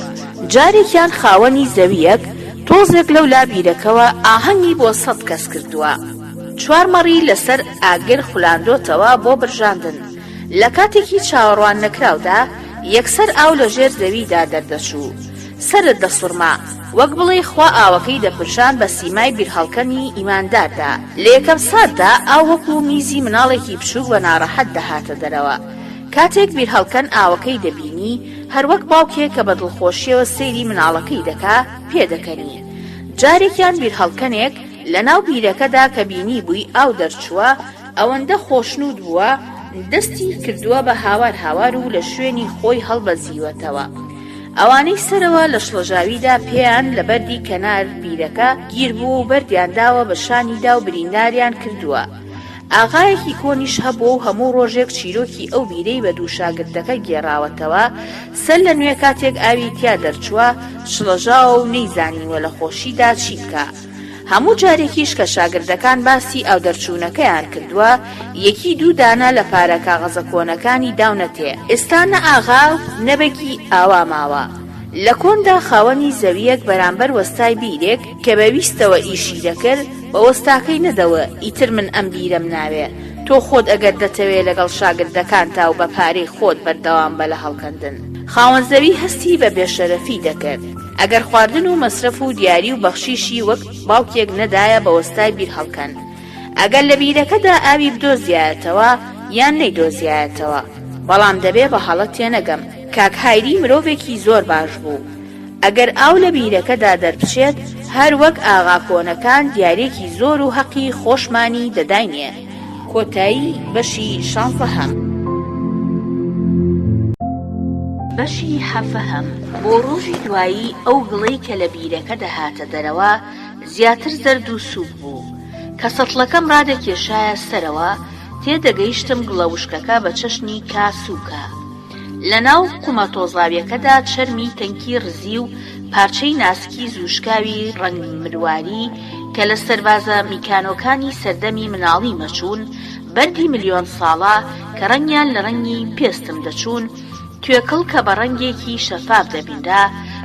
جارێکیان خاوەنی زەوییەک تۆزێک لەولا بیرەکەوە ئاهەنگی بۆ سەت کەس کردووە چوار مەڕی لەسەر ئاگر خولاندۆتەوە بۆ برژاندن لە کاتێکی چاوەڕوان نەکراودا یەکسەر ئاو لە ژێر زەویدا دەردەچوو سەرت دەسوڕما وەک بڵێی خوا ئاوەکەی دەپرژان بە سیمای بیرهەڵکەنی ئیمانداردا. لە یەکەم ساتدا ئاو وەکو میزی مناڵێکی بچووک بە ناڕەحەت دەهاتە دەرەوە. کاتێک بیرهەڵکەن ئاوەکەی دەبینی، هەر وەک باوکێک کە بە دڵخۆشییەوە سەیری مناڵەکەی دەکا، پێدەکەنی. جارێکیان بیرهەڵکەنێک لە ناو بیرەکەدا کە بینیبووی ئاو دەرچووە، ئەوەندە خۆشنوود بووە، دەستی کردووە بە هاوار هاوار و لە شوێنی خۆی هەڵبەزیوەتەوە. ئەوانەی سەرەوە لە شڵەژاویدا پێیان لە بەردی کەنار بیرەکە گیر بووە و بەردیان داوە بە شانیدا و برینداریان کردووە. ئاغایەکی کۆنیش هەبووە و هەموو ڕۆژێک چیرۆکی ئەو بیرەی بە دوو شاگردەکە گێڕاوەتەوە، سەر لە نوێ کاتێک ئاوی تیا دەرچووە، شڵەژاوە و نەیزانیوە لە خۆشیدا چی بکا. هەموو جارێکیش کە شاگردەکان باسی ئاودەرچوونەکەیان کردووە، یەکی دوو دانە لە پارە کاغەزە کۆنەکانی داونەتێ. ئێستا نە ئاغا و نە بەگی ئاوا ماوە. لە کۆندا خاوەنی زەوییەک بەرامبەر وەستای بیرێک کە بە ویستەوە ئیشی دەکرد، بە وەستاکەی نەدەوە ئیتر من ئەم بیرەم ناوێ، تۆ خۆت ئەگەر دەتەوێ لەگەڵ شاگردەکانتا و بە پارەی خۆت بەردەوام بە لە هەڵکەندن. خاوەن زەوی هەستی بە بێشەرەفی دەکرد. ئەگەر خواردن و مەسرەف و دیاری و بەخشیشی وەک باوکێک نەدایە بە وەستای بیر هەڵکەن. ئەگەر لە بیرەکەدا ئاوی بدۆزیایەتەوە یان نەیدۆزیایەتەوە. بەڵام دەبێ بە هەڵە تێنەگەم. کاک هایری مرۆڤێکی زۆر باش بوو. ئەگەر ئاو لە بیرەکەدا دەربچێت، هەر وەک ئاغا کۆنەکان دیارییەکی زۆر و هەقی خۆشمانی دەداینێ. کۆتایی بەشی شانزەهەم. بەشی حەڤەهەم، بۆ ڕۆژی دوایی ئەو گڵەی کە لە بیرەکە دەهاتە دەرەوە زیاتر زەرد و سووک بوو. کە سەتڵەکەم ڕادەکێشایە سەرەوە، تێدەگەیشتم گڵە وشکەکە بە چەشنی کا سووکە. لەناو قومە تۆزاویەکەدا چەرمی تەنکی ڕزی و پارچەی ناسکی زووشکاوی ڕەنگ مرواری کە لە سەربازە میکانۆکانی سەردەمی مناڵیمە چوون، بەردی ملیۆن ساڵە کە ڕەنگیان لە ڕەنگی پێستم دەچوون، توێکڵ کە بە ڕەنگێکی شەفاف دەبینرا،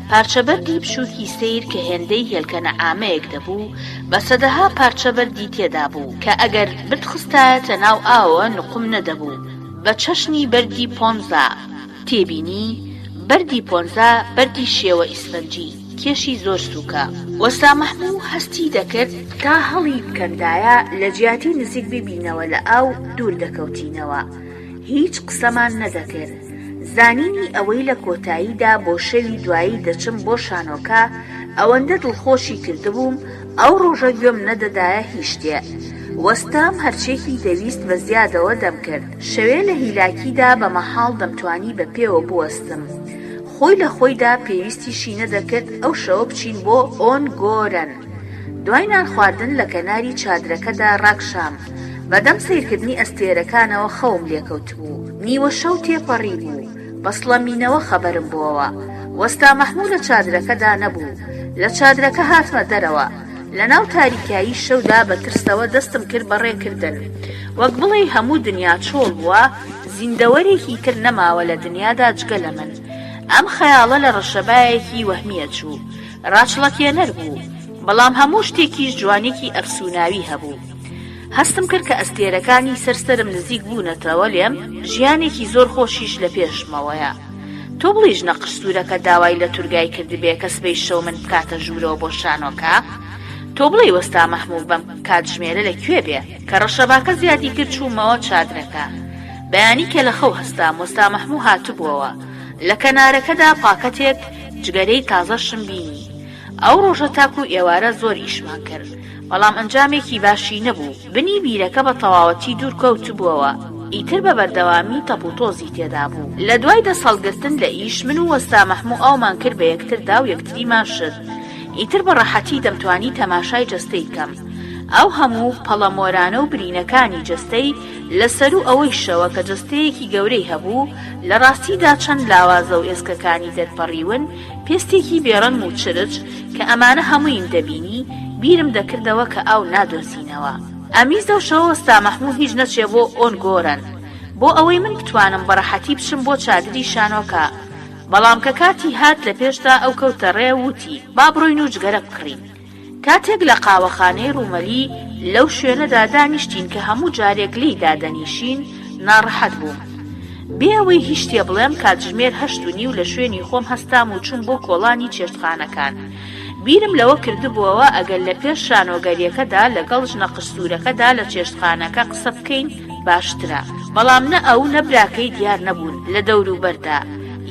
پارچە بەردی بچووکی سەیر کە هێندەی هێلکە نەعامەیەک دەبوو، بە سەدەها پارچە بەردی تێدا بوو کە ئەگەر بتخستایەتە ناو ئاوەوە نوقم نەدەبوو. بە چەشنی بەردی پۆنزا. تێبینی، بەردی پۆنزا بەردی شێوە ئیسفەنجی، کێشی زۆر سووکە. وەستا مەحموو هەستی دەکرد تا هەڵی بکەندایە لە جیاتی نزیک ببینەوە لە ئاو دوور دەکەوتینەوە. هیچ قسەمان نەدەکرد. زانینی ئەوەی لە کۆتاییدا بۆ شەوی دوایی دەچم بۆ شانۆکە ئەوەندە دڵخۆشی کردبووم ئەو ڕۆژە گوێم نەدەدایە هیچ شتێ. وەستام هەرچێکی دەویست بە زیادەوە دەمکرد. شەوێ لە هیلاکیدا بە مەحاڵ دەمتوانی بە پێوە بوەستم. خۆی لە خۆیدا پێویستیشی نەدەکرد ئەو شەوە بچین بۆ ئۆنگۆرەن. دوای نانخواردن لە کەناری چادرەکەدا ڕاکشام. بە دەم سەیرکردنی ئەستێرەکانەوە خەوم لێکەوتبوو. نیوە شەو تێپەڕیبوو. بە سڵەمینەوە خەبەرم بۆوە. وەستا مەحموو لە چادرەکەدا نەبوو. لە چادرەکە هاتمە دەرەوە. لە ناو تاریکایی شەودا بە ترسەوە دەستم کرد بە ڕێکردن. وەک بڵێی هەموو دنیا چۆڵ بووە، زیندەوەرێکی تر نەماوە لە دنیادا جگە لە من. ئەم خەیاڵە لە ڕەشەبایەکی وەهمییە چوو. ڕاچڵەکێنەر بوو. بەڵام هەموو شتێکیش جوانییەکی ئەفسووناوی هەبوو. هەستم کرد کە ئەستێرەکانی سەر سەرم نزیک بوونەتەوە لێم، ژیانێکی زۆر خۆشیش لە پێشمەوەیە. تۆ بڵێی ژنە قژسوورەکە داوای لە تورگای کردبێ کە سبەی شەو من بکاتە ژوورەوە بۆ شانۆکە؟ تۆ بڵێی وەستا مەحموو بەم کاتژمێرە لە کوێ بێ؟ کە ڕەشەباکە زیادی کرد چوومەوە چادرەکە. بەیانی کە لە خەو هەستام وەستا مەحموو هاتبووەوە. لە کەنارەکەدا پاکەتێک جگەرەی تازەشم بینی. ئەو ڕۆژە تاکوو ئێوارە زۆر ئیشمان کرد. بەڵام ئەنجامێکی باشی نەبوو، بنی بیرەکە بە تەواوەتی دوور کەوتبووەوە، ئیتر بە بەردەوامی تەپ و تۆزی تێدا بوو. لە دوای دەست هەڵگرتن لە ئیش، من و وەستا مەحموو ئاومان کرد بە یەکتردا و یەکتریمان شت. ئیتر بە ڕەحەتی دەمتوانی تەماشای جەستەی بکەم. ئەو هەموو پەڵە مۆرانە و برینەکانی جەستەی، لە سەروو ئەوەیشەوە کە جەستەیەکی گەورەی هەبوو، لە ڕاستیدا چەند لاوازە و ئێسکەکانی دەرپەڕیون، پێستێکی بێڕەنگ و چرچ، کە ئەمانە هەموویم دەبینی، بیرم دەکردەوە کە ئاو نادۆزینەوە. ئەمیز ئەو شەوە وەستا مەحموو هیچ نەچێ بۆ ئۆنگۆرەن، بۆ ئەوەی من بتوانم بە ڕەحەتی بچم بۆ چادری شانۆکە. بەڵام کە کاتی هات لە پێشدا ئەو کەوتە ڕێ و وتی، با بڕۆین و جگەرە بکڕین. کاتێک لە قاوەخانەی ڕومەلی لەو شوێنەدا دانیشتین کە هەموو جارێک لێی دادەنیشین، ناڕەحەت بووم. بێ ئەوەی هیچ شتێ بڵێم کاتژمێر 8:30 لە شوێنی خۆم هەستام و چووم بۆ کۆڵانی چێشتخانەکان. بیرم لەوە کردبووەوە ئەگەر لە پێش شانۆگەرییەکەدا لەگەڵ ژنە قژسوورەکەدا لە چێشتخانەکە قسە بکەین باشترە. بەڵام نە ئەو نە براکەی دیار نەبوون لە دەوروبەردا.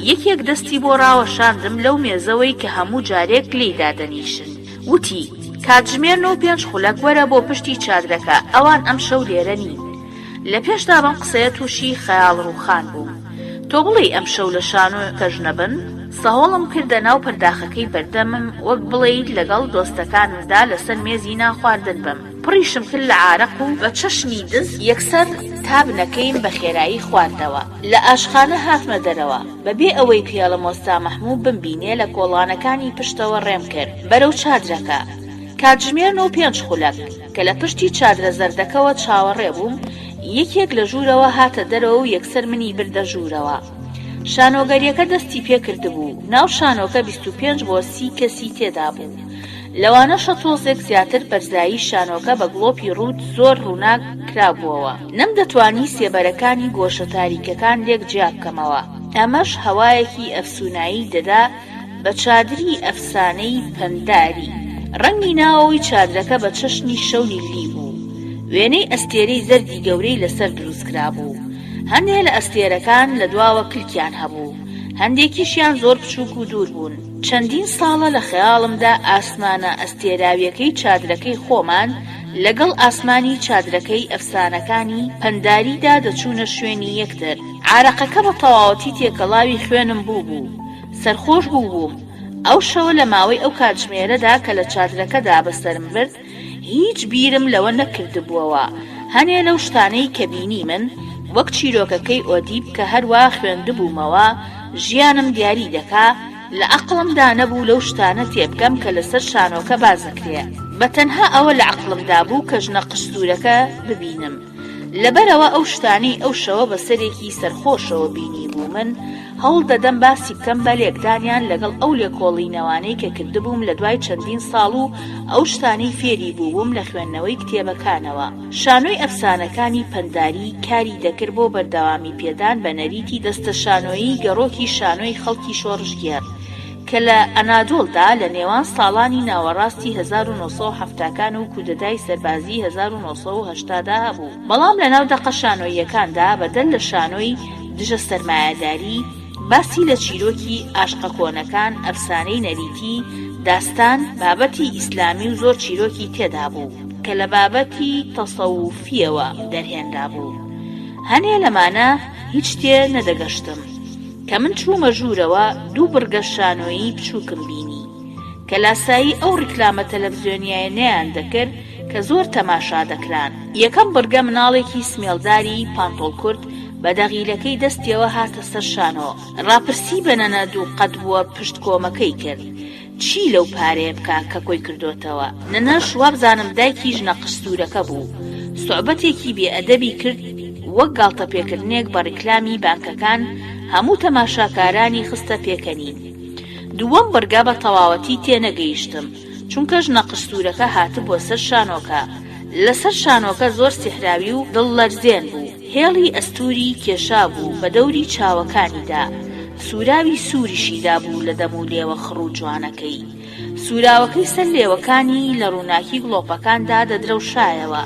یەکێک دەستی بۆ ڕاوەشاندم لەو مێزەوەی کە هەموو جارێک لێی دادەنیشن. وتی، کاتژمێر نۆ و پێنج خولەک وەرە بۆ پشتی چادرەکە، ئەوان ئەمشەو لێرە نین. لە پێشدا بەم قسەیە تووشی خەیاڵ ڕووخان بووم. تۆ بڵێی ئەمشەو لە شانۆ کەژ نەبن؟ سەهۆڵم کردە ناو پەرداخەکەی بەردەمم وەک بڵێیت لەگەڵ دۆستەکانمدا لەسەر مێزی نانخواردن بم. پڕیشم کرد لە عارەق و بە چەشنی دز یەکسەر تا بنەکەیم بە خێرایی خواردەوە. لە ئاشخانە هاتمە دەرەوە. بە بێ ئەوەی پێڵم وەستا مەحموو بمبینێ لە کۆڵانەکانی پشتەوە ڕێم کرد بەرەو چادرەکە. کاتژمێر نۆ و پێنج خولەک. کە لە پشتی چادرە زەردەکەوە چاوەڕێ بووم، یەکێک لە ژوورەوە هاتە دەرەوە و یەکسەر منی بردە ژوورەوە. شانۆگەرییەکە دەستی پێ کردبوو. ناو شانۆکە 25 بۆ 30 کەسی تێدا بوو. لەوانەشە تۆزێک زیاتر بەرزایی شانۆکە بە گڵۆپی ڕووت زۆر ڕووناک کرابووەوە. نەمدەتوانی سێبەرەکانی گۆشە تاریکەکان لێک جیا بکەمەوە. ئەمەش هەوایەکی ئەفسوونایی دەدا بە چادری ئەفسانەی پەنداری. ڕەنگی ناوەوەی چادرەکە بە چەشنی شەو لیلی بوو. وێنەی ئەستێرەی زەردی گەورەی لەسەر دروست کرابوو. هەندێ لە ئەستێرەکان لە دواوە کلکیان هەبوو. هەندێکیشیان زۆر بچووک و دوور بوون. چەندین ساڵە لە خەیاڵمدا ئاسمانە ئەستێراوییەکەی چادرەکەی خۆمان لەگەڵ ئاسمانی چادرەکەی ئەفسانەکانی پەنداریدا دەچوونە شوێنی یەکتر. عارەقەکە بە تەواوەتی تێکەڵاوی خوێنم بووبوو. سەرخۆش بووبووم. ئەو شەوە لە ماوەی ئەو کاتژمێرەدا کە لە چادرەکەدا بەسەرم برد، هیچ بیرم لەوە نەکردبووەوە هەنێ لەو شتانەی کە بینیمن، وەک چیرۆکەکەی ئۆدیپ کە هەروا خوێندبوومەوە، ژیانم دیاری دەکا، لە عەقڵمدا نەبوو لەو شتانە تێبگەم کە لەسەر شانۆکە باس دەکرێ. بە تەنها ئەوە لە عەقڵمدا بوو کە ژنە قژسوورەکە ببینم. لەبەرئەوە ئەو شتانەی ئەو شەوە بە سەرێکی سەرخۆشەوە بینیبوومن، هەوڵ دەدەم باسی بکەم بە لێکدانیان لەگەڵ ئەو لێکۆڵینەوانەی کە کردبووم لە دوای چەندین ساڵ و ئەو شتانەی فێری بووبووم لە خوێندنەوەی کتێبەکانەوە. شانۆی ئەفسانەکانی پەنداری کاری دەکرد بۆ بەردەوامی پێدان بە نەریتی دەستە شانۆیی گەڕۆکی شانۆی خەڵکی شۆڕشگێڕ کە لە ئەنادۆڵدا لە نێوان ساڵانی ناوەڕاستی 1970 کان و کودەتای سەربازیی 1980 دا هەبوو. بەڵام لەناو دەقە شانۆییەکاندا بەدەر لە شانۆی دژە سەرمایەداری، باسی لە چیرۆکی ئاشقە کۆنەکان، ئەفسانەی نەریتی، داستان، بابەتی ئیسلامی و زۆر چیرۆکی تێدا بوو کە لە بابەتی تەسەوفییەوە دەرهێنرابوو. هەنێ لەمانە هیچ تێ نەدەگەشتم. کە من چوومە ژوورەوە دوو بڕگە شانۆیی بچووکم بینی کە لاسایی ئەو ڕیکلامە تەلەفزیۆنیایەنەیان دەکرد کە زۆر تەماشا دەکران. یەکەم بڕگە مناڵێکی سمێڵداری پانتۆڵ کورت بە دەغیلەکەی دەستیەوە هاتە سەر شانۆ، ڕاپرسی بە نەنە دوو قەد بووە پشت کۆمەکەی کرد چی لەو پارەیە بکا کە کۆی کردۆتەوە، نەنەش وابزانم دایکی ژنە قژ سوورەکە بوو، سوعبەتێکی بێ ئەدەبی کرد وەک گاڵتەپێکردنێک بە ڕیکلامی بانکەکان هەموو تەماشاکارانی خستە پێکەنین. دووەم بڕگە بە تەواوەتی تێنەگەیشتم. چونکە ژنە قژسوورەکە هاتبووە سەر شانۆکە. لەسەر شانۆکە زۆر سیحراوی و دڵ لەرزێن بوو. هێڵی ئەستووری کێشابوو بە دەوری چاوەکانیدا. سووراوی سووریشی دابوو لە دەم و لێوە خڕ و جوانەکەی. سووراوەکەی سەر لێوەکانی لە ڕووناکی گڵۆپەکاندا دەدرەوشایەوە.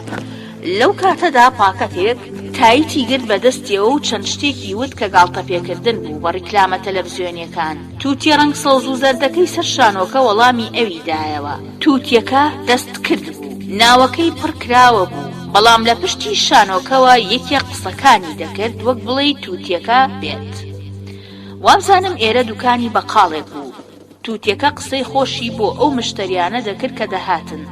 لەو کاتەدا پاکەتێک تایتی گرت بە دەستیەوە و چەند شتێکی وت کە گاڵتەپێکردن بوو بە ڕیکلامە تەلەفزیۆنیەکان. توتیە ڕەنگ سەوز و زەردەکەی سەر شانۆکە وەڵامی ئەوی دایەوە. توتیەکە دەستکرد بوو. ناوەکەی پڕ کراوە بوو. بەڵام لە پشتی شانۆکەوە یەکێک قسەکانی دەکرد وەک بڵێی توتیەکە بێت. وابزانم ئێرە دوکانی بەقاڵێک بوو. توتیەکە قسەی خۆشی بۆ ئەو مشتەریانە دەکرد کە دەهاتن.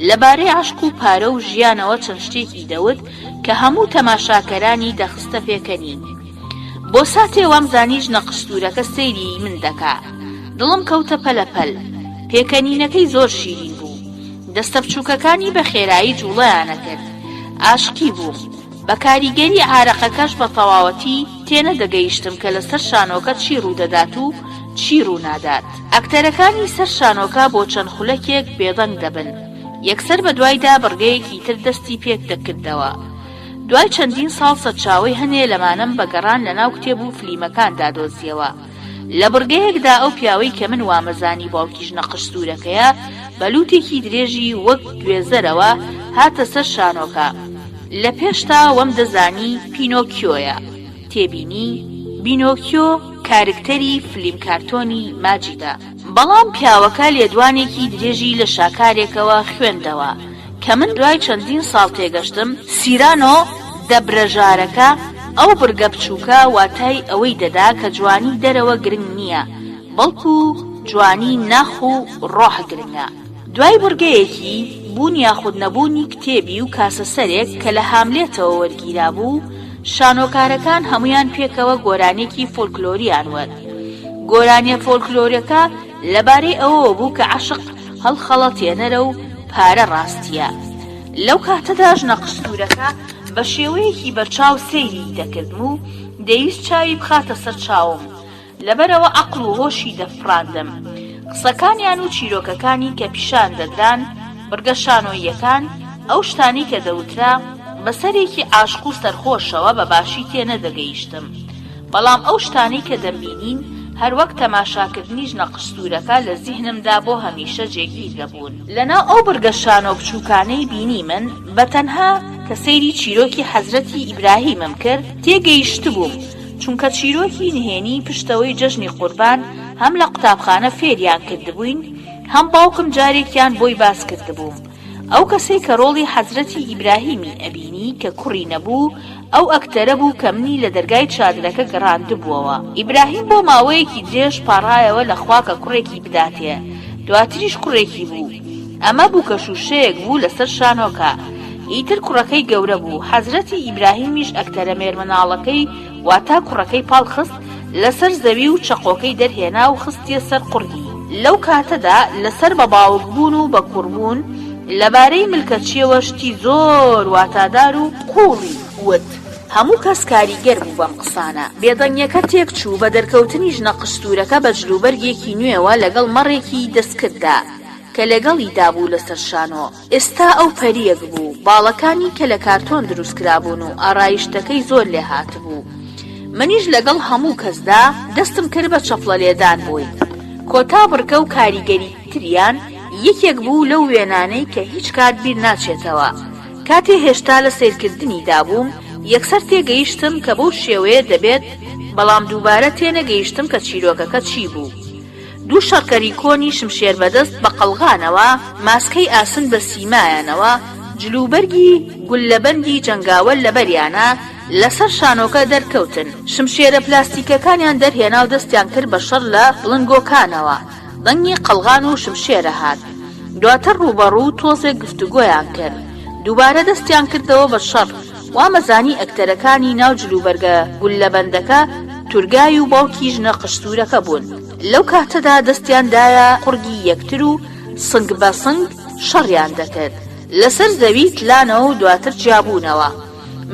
لەبارەی عەشق و پارە و ژیانەوە چەند شتێکی دەوت کە هەموو تەماشاکەرانی دەخستە پێکەنین. بۆ ساتێ وامزانی ژنە قژسوورەکە سەیری من دەکا. دڵم کەوتە پەلەپەل. پێکەنینەکەی زۆر شیرین بوو. دەستە بچووکەکانی بە خێرایی جووڵەیان ئەکرد. ئاشقی بووم. بە کاریگەری عارەقەکەش بە تەواوەتی تێنەدەگەیشتم کە لەسەر شانۆکە چی ڕوودەدات و چی ڕوونادات. ئەکتەرەکانی سەر شانۆکە بۆ چەند خولەکێک بێدەنگ دەبن. یەکسەر بەدوایدا بڕگەیەکی تر دەستی پێکدەکردەوە. دوای چەندین ساڵ سەرچاوەی هەنێ لەمانەم بە گەڕان لەناو کتێب و فلیمەکاندا دۆزیەوە. لە بڕگەیەکدا ئەو پیاوەی کە من وامەزانی باوکی ژنە قژ سوورەکەیە، بە لووتێکی درێژی وەک گوێزەرەوە هاتە سەر شانۆکە. لە پێشتا وەمدەزانی پینۆکیۆیە. تێبینی، بینۆکیۆ کارکتەری فلیم کارتۆنی ماجیدە. بەڵام پیاوەکە لێدوانێکی درێژی لە شاکارێکەوە خوێندەوە کە من دوای چەندین ساڵ تێگەشتم، سیرانۆ دەبرەژارەکە، ئەو بڕگە بچووکە واتای ئەوەی دەدا کە جوانی دەرەوە گرنگ نییە، بەڵکو جوانی ناخ و ڕۆح گرنگە. دوای بڕگەیەکی، بوون یاخود نەبوونی کتێبی و کاسەسەرێک کە لە هاملێتەوە وەرگیرابوو، شانۆکارەکان هەموویان پێکەوە گۆرانییەکی فۆلکلۆریان وت. گۆرانییە فۆلکلۆریەکە لەبارەی ئەوەوە بوو کە عەشق هەڵخەڵەتێنەرە و پارە ڕاستییە. لەو کاتەدا ژنە قژسوورەکە بە شێوەیەکی بەرچاو سەیری دەکردم و دەیویست چاوی بخاتە سەر چاوم. لەبەرئەوە عەقڵ و هۆشی دەفڕاندم. قسەکانیان و چیرۆکەکانی کە پیشان دەدران، بڕگە شانۆییەکان، ئەو شتانەی کە دەوترا، بە سەرێکی عاشق و سەرخۆشەوە بە باشی تێنەدەگەیشتم. بەڵام ئەو شتانەی کە دەمبینین، هەروەک تەماشاکردنی ژنە قژسوورەکە لە زیهنمدا بۆ هەمیشە جێگیر دەبوون. لەناو ئەو بڕگە شانۆ بچووکانەی بینیمن، بە تەنها کە سەیری چیرۆکی حەزرەتی ئیبراهیمم کرد، تێگەیشتبووم، چونکە چیرۆکی نهێنی پشتەوەی جەژنی قوربان هەم لە قوتابخانە فێریان کردبووین، هەم باوکم جارێکیان بۆی باس کردبووم. ئەو کەسەی کە ڕۆڵی حەزرەتی ئیبراهیمی ئەبینی کە کوڕی نەبوو، ئەو ئەکتەرە بوو کە منی لە دەرگای چادرەکە گەڕاندبووەوە. ئیبراهیم بۆ ماوەیەکی درێژ پاڕایەوە لە خوا کە کوڕێکی بداتێ، دواتریش کوڕێکی بوو. ئەمە بووکە شووشەیەک بوو لەسەر شانۆکە. ئیتر کوڕەکەی گەورە بوو، حەزرەتی ئیبراهیمیش ئەکتەرە مێرمناڵەکەی واتا کوڕەکەی پاڵ خست لەسەر زەوی و چەقۆکەی دەرهێنا و خستیە سەر قوڕگی. لەو کاتەدا لەسەر بە باوک بوون و بە کوڕ بوون لەبارەی ملکەچیەوە شتی زۆر واتادار و قووڵی وت. هەموو کەس کاریگەر بوو بەم قسانە. بێدەنگیەکە تێکچوو بە دەرکەوتنی ژنە قژسوورەکە بە جلوبەرگێکی نوێوە لەگەڵ مەڕێکی دەستکرددا کە لەگەڵیدا بوو لەسەر شانۆ. ئێستا ئەو پەرییەک بوو، باڵەکانی کە لە کارتۆن دروست کرابوون و ئارایشتەکەی زۆر لێ هاتبوو. منیش لەگەڵ هەموو کەسدا دەستم کرد بە چەپڵە لێدان بۆی. کۆتا بڕگە و کاریگەریتریان یەکێک بوو لەو وێنانەی کە هیچ کات بیر ناچێتەوە. کاتێ هێشتا لە سەیرکردنیدا بووم، یەکسەر تێگەیشتم کە بەو شێوەیە دەبێت، بەڵام دووبارە تێنەگەیشتم کە چیرۆکەکە چی بوو. دوو شەڕکەری کۆنی شمشێر بەدەست بە قەڵغانەوە، ماسکەی ئاسن بە سیمایانەوە، جلوبەرگی گوللەبەندی جەنگاوەر لەبەریانە، لەسەر شانۆکە دەرکەوتن. شمشێرە پلاستیکەکانیان دەرهێنا و دەستیان کرد بە شەڕ لە بڵندگۆکانەوە. دەنگی قەڵغان و شمشێرە هات. دواتر ڕووبەڕوو تۆزێک گفتوگۆیان کرد. دووبارە دەستیان کردەوە بە شەڕ. وامەزانی ئەکتەرەکانی ناو جلوبەرگە گوللەبەندەکە تورگای و باوکی ژنە قژسوورەکە بوون. لەو کاتەدا دەستیان دایە قوڕگی یەکتر و سنگ بە سنگ شەڕیان دەکرد. لەسەر زەوی تلانەوە و دواتر جیابوونەوە.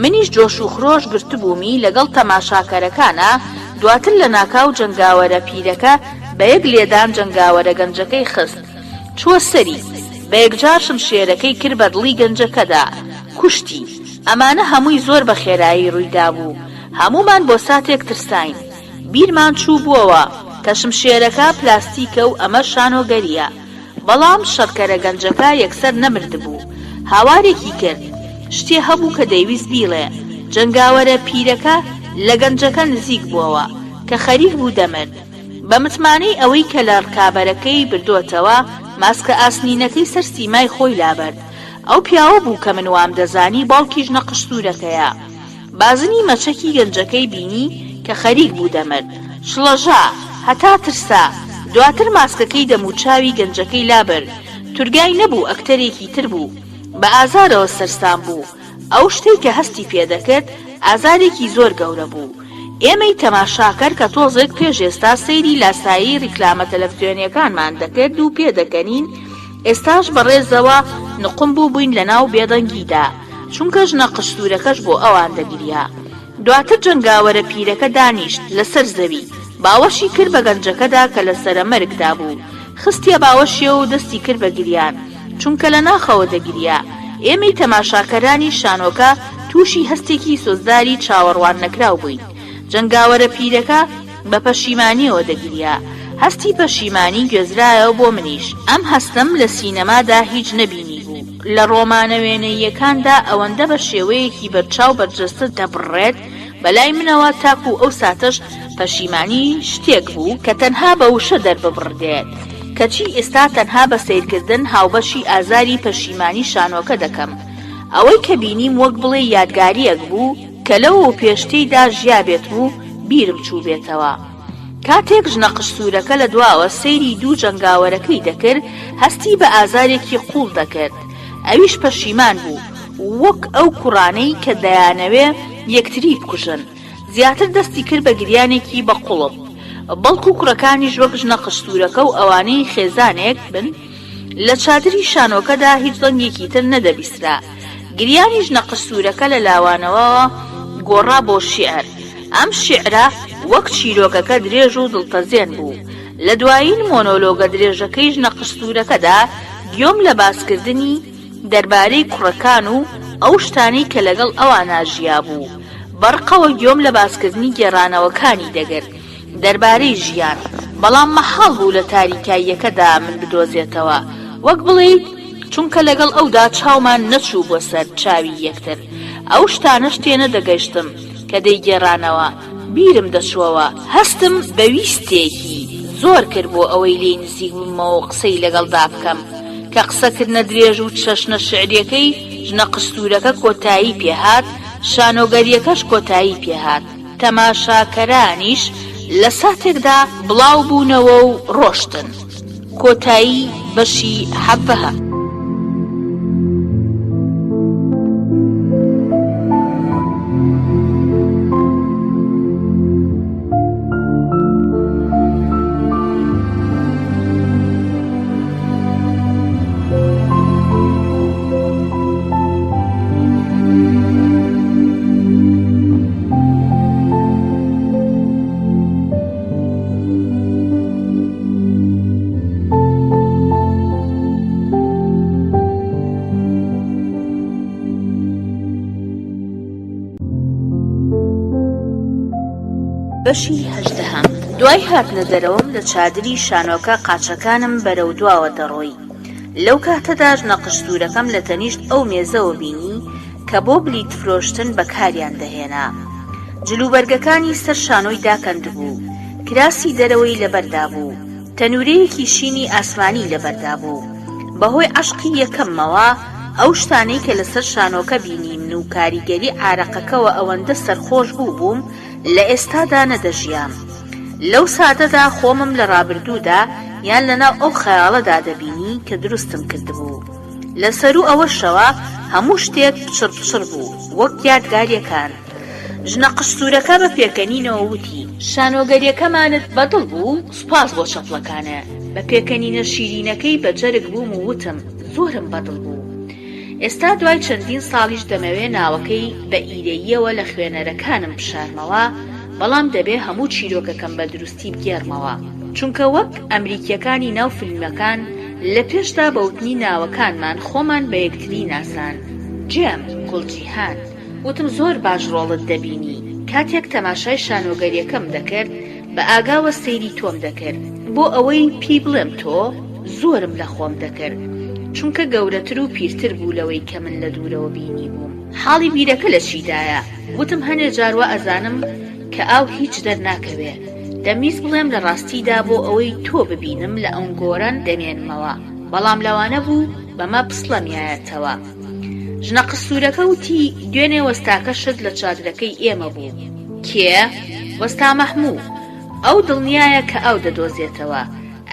منیش جۆش و خرۆش گرتبوومی لەگەڵ تەماشاکەرەکانا، دواتر لەناکاو جەنگاوەرە پیرەکە بە یەک لێدان جەنگاوەرە گەنجەکەی خست. چووە سەری. بە یەکجار شمشێرەکەی کرد بە دڵی گەنجەکەدا. کوشتی. ئەمانە هەمووی زۆر بە خێرایی ڕووی دابوو. هەموومان بۆ ساتێک ترساین. بیرمان چووبووەوە کە شمشێرەکە پلاستیکە و ئەمە شانۆگەرییە. بەڵام شەڕکەرە گەنجەکە یەکسەر نەمردبوو. هاوارێکی کرد. شتێ هەبوو کە دەیویست بیڵێ. جەنگاوەرە پیرەکە لە گەنجەکە نزیک بووەوە، کە خەریک بوو دەمرد. بە متمانەی ئەوەی کە لە ڕکابەرەکەی بردۆتەوە، ماسکە ئاسنینەکەی سەر سیمای خۆی لابرد. ئەو پیاوە بوو کە من وامدەزانی باوکی ژنە قژسوورەکەیە. بازنی مەچەکی گەنجەکەی بینی کە خەریک بوو دەمرد. شڵەژا، هەتا ترسا. دواتر ماسکەکەی دەموچاوی گەنجەکەی لابرد. تورگای نەبوو ئەکتەرێکی تر بوو. بە ئازارەوە سەرسام بوو. ئەو شتەی کە هەستی پێ دەکرد ئازارێکی زۆر گەورە بوو. ئێمەی تەماشاکەر کە تۆزێک پێش ئێستا سەیری لاسایی ڕیکلامە تەلەفزیۆنیەکانمان دەکرد و پێدەکەنین، ئێستاش بە ڕێزەوە نوقم بووبووین لەناو بێدەنگیدا، چونکە ژنە قژسوورەکەش بۆ ئەوان دەگریا. دواتر جەنگاوەرە پیرەکە دانیشت لەسەر زەوی، باوەشی کرد بە گەنجەکەدا کە لە سەرەمەرگدا بوو. خستیە باوەشیەوە و دەستی کرد بە گریان، چونکە لە ناخەوە دەگریا. ئێمەی تەماشاکەرانی شانۆکە تووشی هەستێکی سۆزداری چاوەڕوان نەکراو بووین. جەنگاوەرە پیرەکە بە پەشیمانیەوە دەگریا. هەستی پەشیمانی گوێزرایەوە بۆ منیش. ئەم هەستەم لە سینەمادا هیچ نەبینیبوو. لە ڕۆمانە وێنەییەکاندا ئەوەندە بە شێوەیەکی بەرچاو بەرجەستە دەبڕرێت، بە لای منەوە تاکوو ئەو ساتەش پەشیمانی شتێک بوو کە تەنها بە وشە دەرببڕدرێت، کەچی ئێستا تەنها بە سەیرکردن هاوبەشی ئازاری پەشیمانی شانۆکە دەکەم. ئەوەی کە بینیم وەک بڵێی یادگارییەک بوو کە لەوەو پێش تێیدا ژیابێتم و بیرم چووبێتەوە. کاتێک ژنە قژسوورەکە لە دواوە سەیری دوو جەنگاوەرەکەی دەکرد، هەستی بە ئازارێکی قووڵ دەکرد. ئەویش پەشیمان بوو، وەک ئەو کوڕانەی کە دەیانەوێ یەکتری بکوژن. زیاتر دەستی کرد بە گریانێکی بە قوڵپ. بەڵکو کوڕەکانیش وەک ژنە قژسوورەکە و ئەوانەی خێزانێک بن. لە چادری شانۆکەدا هیچ دەنگێکی تر نەدەبیسترا. گریانی ژنە قژسوورەکە لە لاوانەوە گۆڕا بۆ شیعر. ئەم شیعرە وەک چیرۆکەکە درێژ و دڵتەزێن بوو. لە دوایین مۆنۆلۆگە درێژەکەی ژنە قژسوورەکەدا گوێم لە باسکردنی دەربارەی کوڕەکان و ئەو شتانەی کە لەگەڵ ئەوانا ژیابوو. بە ڕقەوە گوێم لە باسکردنی گێڕانەوەکانی دەگرت دەربارەی ژیان، بەڵام مەحاڵ بوو لە تاریکاییەکەدا من بدۆزێتەوە. وەک بڵێیت چونکە لەگەڵ ئەودا چاومان نەچووبووە سەر چاوی یەکتر. ئەو شتانەش تێنەدەگەشتم کە دەیگێڕانەوە. بیرم دەچووەوە. هەستم بە ویستێکی زۆر کرد بۆ ئەوەی لێی نزیک ببمەوە و قسەی لەگەڵدا بکەم. کە قسەکردنە درێژ و چەشنە شیعرییەکەی ژنە قژسوورەکە کۆتایی پێ هات، شانۆگەرییەکەش کۆتایی پێ هات. تەماشاکەرانیش لە ساتێکدا بڵاو بوونەوە و ڕۆشتن. کۆتایی بەشی حەڤدەهەم. بەشی هەژدەهەم دوای هاتنە دەرەوەم لە چادری شانۆکە قاچەکانم بەرەو دواوە دەڕۆی لەو کاتەدا ژنە قژسوورەکەم لە تەنیشت ئەو مێزەوە بینی کە بۆ بلیت فرۆشتن بەکاریان دەهێنا. جلوبەرگەکانی سەر شانۆی داکەندبوو، کراسی دەرەوەی لەبەردا بوو، تەنوورەیەکی شینی ئاسمانی لەبەردا بوو. بەهۆی عەشقی یەکەممەوە، ئەو شتانەی کە لەسەر شانۆکە بینیمن و کاریگەری عارەقەکەوە ئەوەندە سەرخۆش بووبووم، لە ئێستادا نەدەژیام. لەو ساتەدا خۆمم لە ڕابردوودا یان لەناو ئەو خەیاڵەدا دەبینی کە دروستم کردبوو. لە سەروو ئەوەشەوە هەموو شتێک پچڕ پچڕ بوو وەک یادگارییەکان. ژنە قژسوورەکە بە پێکەنینەوە وتی. شانۆگەرییەکەمانت بە دڵ بوو؟ سوپاس بۆ چەپڵەکانێ. بە پێکەنینە شیرینەکەی بە جەرگ بووم و وتم، زۆرم بە دڵ بوو. ئێستا دوای چەندین ساڵیش دەمەوێ ناوەکەی بە ئیرەییەوە لە خوێنەرەکانم بشارمەوە، بەڵام دەبێ هەموو چیرۆکەکەم بە دروستی بگێڕمەوە، چونکە وەک ئەمریکییەکانی ناو فیلمەکان لە پێشدا بە وتنی ناوەکانمان خۆمان بە یەکتری ناساند. جێم، گوڵ جیهان، وتم زۆر باش ڕۆڵت دەبینی، کاتێک تەماشای شانۆگەرییەکەم دەکرد بە ئاگاوە سەیری تۆم دەکرد بۆ ئەوەی پێی بڵێم تۆ، زۆرم لە خۆم دەکرد، چونکە گەورەتر و پیرتر بوو لەوەی کە من لە دوورەوە بینیبووم. حاڵی بیرەکە لە چیدایە؟ وتم هەنێ جار وا ئەزانم کە ئاو هیچ دەرناکەوێ. دەمویست بڵێم لە ڕاستیدا بۆ ئەوەی تۆ ببینم لە ئەنگۆران دەمێنمەوە، بەڵام لەوانە بوو بەمە پسڵەمیایەتەوە. ژنە قسوورەکە وتی دوێنێ وەستاکەشت لە چادرەکەی ئێمە بوو. کێ؟ وەستا مەحموو. ئەو دڵنیایە کە ئاو دەدۆزێتەوە.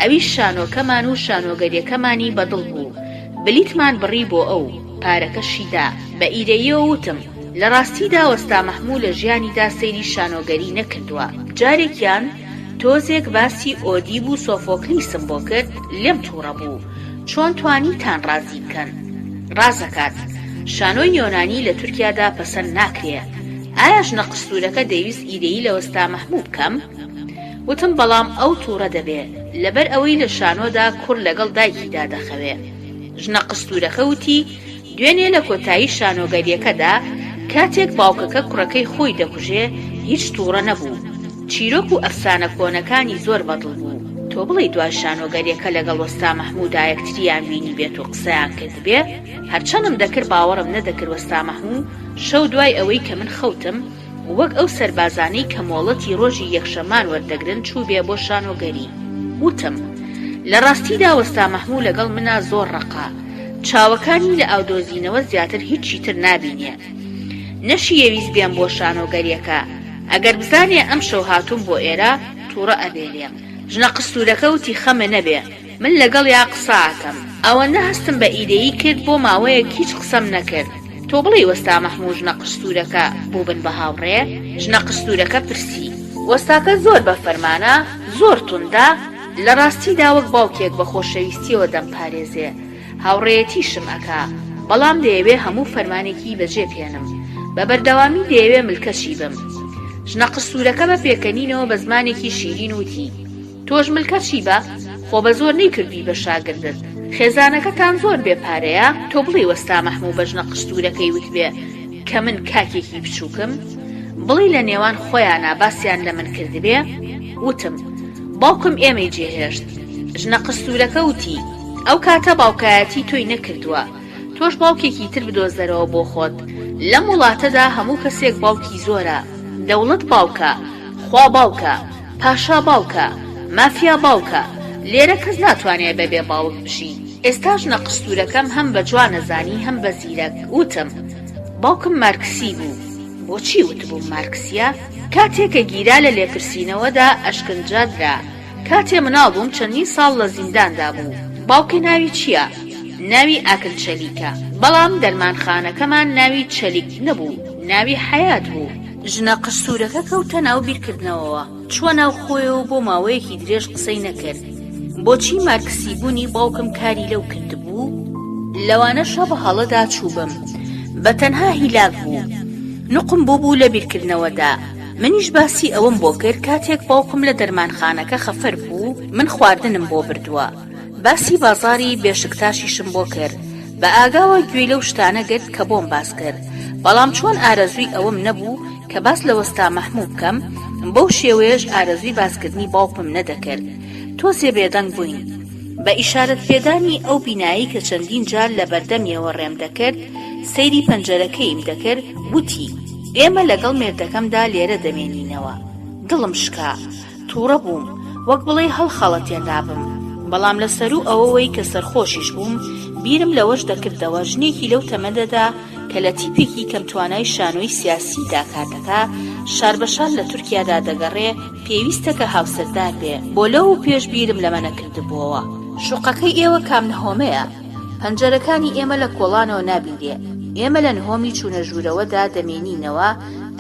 ئەویش شانۆکەمان و شانۆگەریەکەمانی بەدڵ بوو. بلیتمان بڕی بۆ ئەو، پارەکەشی دا. بە ئیرەییەوە وتم، لە ڕاستیدا وەستا مەحموو لە ژیانیدا سەیری شانۆگەری نەکردووە. جارێکیان تۆزێک باسی ئۆدیب و سۆفۆکلیسم بۆ کرد، لێم تووڕە بوو. چۆن توانیتان ڕازی بکەن؟ ڕازەکات. شانۆی یۆنانی لە تورکیادا پەسەند ناکرێ. ئایا ژنە قژسوورەکە دەیویست ئیرەیی لە وەستا مەحموو بکەم؟ وتم بەڵام ئەو تووڕە دەبێ، لەبەر ئەوەی لە شانۆدا کوڕ لەگەڵ دایکیدا دەخەوێ. ژنە قژسوورەکە وتی، دوێنێ لە کۆتایی شانۆگەرییەکەدا کاتێک باوکەکە کوڕەکەی خۆی دەکوژێ هیچ تووڕە نەبوو. چیرۆک و ئەفسانە کۆنەکانی زۆر بەدڵ بوو. تۆ بڵێی دوای شانۆگەرییەکە لەگەڵ وەستا مەحموودا یەکتریان بینیبێت و قسەیان کردبێ؟ هەرچەندم دەکرد باوەڕم نەدەکرد وەستا مەحموو شەو دوای ئەوەی کە من خەوتم، وەک ئەو سەربازانەی کە مۆڵەتی ڕۆژی یەکشەممان وەردەگرن چووبێ بۆ شانۆگەری. وتم، لە ڕاستیدا وەستا مەحموو لەگەڵ منا زۆر ڕەقە. چاوەکانی لە ئاودۆزینەوە زیاتر هیچی تر نابینێ. نەشیەویست بێم بۆ شانۆگەریەکە. ئەگەر بزانێ ئەمشەو هاتووم بۆ ئێرە، تووڕە ئەبێ لێم. ژنە قسوورەکە وتی خەمە نەبێ. من لەگەڵیا قسە ئەکەم. ئەوەندە هەستم بە ئیرەیی کرد بۆ ماوەیەک هیچ قسەم نەکرد. تۆ بڵێی وەستا مەحموو ژنە قژ سوورەکە بووبن بە هاوڕێ؟ ژنە قژ سوورەکە پرسی. وەستاکە زۆر بە فەرمانە؟ زۆر توندە؟ لە ڕاستیدا وەک باوکێک بە خۆشەویستیەوە دەمپارێزێ. هاوڕێیەتیشم ئەکا. بەڵام دەیەوێ هەموو فەرمانێکی بەجێ بهێنم. بە بەردەوامی دەیەوێ ملکەچی بم. ژنە قژ سوورەکە بە پێکەنینەوە بە زمانێکی شیرین وتی. تۆش ملکەچی بە، خۆ بە زۆر نەیکردووی بە شاگردت. خێزانەکەتان زۆر بێ پارەیە؟ تۆ بڵێی وەستا مەحموو بە ژنە قژسوورەکەی وتبێ کە من کاکێکی بچووکم؟ بڵێی لە نێوان خۆیانا باسیان لە من کردبێ؟ وتم، باوکم ئێمەی جێهێشت. ژنە قژسوورەکە وتی، ئەو کاتە باوکایەتی تۆی نەکردووە. تۆش باوکێکی تر بدۆزەرەوە بۆ خۆت. لەم وڵاتەدا هەموو کەسێک باوکی زۆرە. دەوڵەت باوکە. خوا باوکە. پاشا باوکە، مافیا باوکە، لێرە کەس ناتوانێ بە بێ باوک بژی. ئێستا ژنە قژسوورەکەم هەم بە جوان ئەزانی هەم بە زیرەک. وتم، باوکم مارکسی بوو. بۆچی وتبووم مارکسییە؟ کاتێ کە گیرا لە لێپرسینەوەدا ئەشکنجە درا. کاتێ مناڵ بووم چەندین ساڵ لە زینداندا بوو. باوکە ناوی چییە؟ ناوی ئاکن چەلیکە. بەڵام دەرمانخانەکەمان ناوی چەلیک نەبوو، ناوی حەیات بوو. ژنە قژسوورەکە کەوتە ناو بیرکردنەوەوە، چووە ناو خۆیەوە بۆ ماوەیەکی درێژ قسەی نەکرد. بۆچی مارکسیبوونی باوکم کاری لەو کردبوو؟ لەوانەشە بە هەڵەدا چووبم. بە تەنها هیلاک بوو. نوقم بووبوو لە بیرکردنەوەدا. منیش باسی ئەوەم بۆ کرد کاتێک باوکم لە دەرمانخانەکە خەفەر بوو، من خواردنم بۆ بردووە. باسی بازاڕی بێشکتاشیشم بۆ کرد. بە ئاگاوە گوێی لەو شتانە گرت کە بۆم باس کرد. بەڵام چۆن ئارەزووی ئەوەم نەبوو کە باس لە وەستا مەحموو بکەم، بەو شێوەیەش ئارەزووی باسکردنی باوکمم نەدەکرد. تۆزێ بێدەنگ بووین. بە ئیشارەت پێدانی ئەو بینایەی کە چەندین جار لە بەردەمیەوە ڕێم دەکرد، سەیری پەنجەرەکەیم دەکرد، وتی، ئێمە لەگەڵ مێردەکەمدا لێرە دەمێنینەوە. دڵم شکا. تووڕە بووم، وەک بڵێی هەڵخەڵەتێنرابم، بەڵام لە سەروو ئەوەوەی کە سەرخۆشیش بووم، بیرم لەوەش دەکردەوە ژنێکی لەو تەمەنەدا کە لە تیپێکی کەمتوانای شانۆی سیاسیدا کار دەکا، شاربەشار لە تورکیادا دەگەڕێ، پێویستە کە هاوسەردار بێ. بۆ لەو پێش بیرم لەمە نەکردبووەوە. شوقەکەی ئێوە کام نهۆمەیە؟ پەنجەرەکانی ئێمە لە کۆڵانەوە نابینرێ. ئێمە لە نهۆمی چوونە ژوورەوەدا دەمێنینەوە،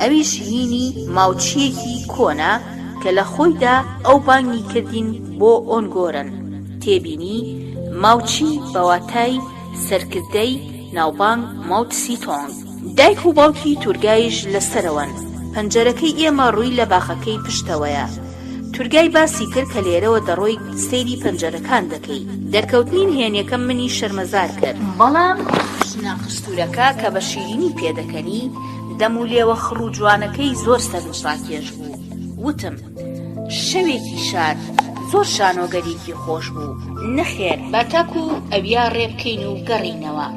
ئەویش هینی ماوچییەکی کۆنە کە لە خۆیدا ئەو بانگی کردین بۆ ئۆنگۆرن. تێبینی، ماوچی بە واتای سەرکردەی ناوبانگ ماو تسی تۆنگ. دایک و باوکی تورگایش لە سەرەوەن. پەنجەرەکەی ئێمە ڕووی لە باخەکەی پشتەوەیە. تورگای باسی کرد کە لێرەوە دەڕۆیت سەیری پەنجەرەکان دەکەی. دەرکەوتنی نهێنیەکەم منی شەرمەزار کرد. بەڵام ژنە قژسوورەکە کە بە شیرینی پێدەکەنی، دەم و لێوە خڕ و جوانەکەی زۆر سەرنجڕاکێش بوو. وتم، شەوێکی شاد، زۆر شانۆگەرییەکی خۆش بوو. نەخێر، با تاکوو ئەویا ڕێ بکەین و گەڕێینەوە.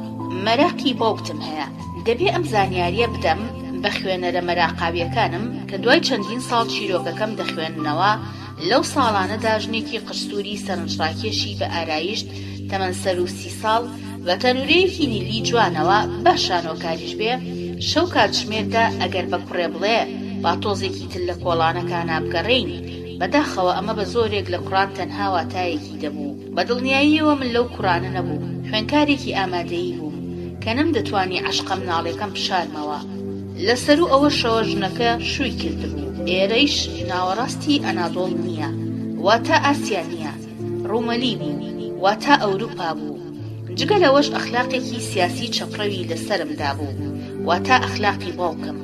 مەراقی باوکتم هەیە. دەبێ ئەم زانیارییە بدەم بە خوێنەرە مەراقاوییەکانم کە دوای چەندین ساڵ چیرۆکەکەم دەخوێننەوە، لەو ساڵانەدا ژنێکی قژسووری سەرنجڕاکێشی بە ئارایشت، تەمەن سەروو سی ساڵ، بە تەنوورەیەکی نیلی جوانەوە، با شانۆکاریش بێ، شەو کاتژمێر دە ئەگەر بە کوڕێ بڵێ با تۆزێکی تر لە کۆڵانەکانا بگەڕێین، بەداخەوە ئەمە بە زۆرێک لە کوڕان تەنها واتایەکی دەبوو. بە دڵنیاییەوە من لەو کوڕانە نەبووم. خوێندکارێکی ئامادەیی بووم کە نەمدەتوانی عەشقە مناڵیەکەم بشارمەوە. لە سەروو ئەوەشەوە ژنەکە شووی کردبوو. ئێرەیش ناوەڕاستی ئەنادۆڵ نییە. واتە ئاسیا نییە. ڕومەلی بوو. واتە ئەوروپا بوو. جگە لەوەش ئەخلاقێکی سیاسی چەپڕەوی لە سەرمدا بوو، واتە ئەخلاقی باوکم.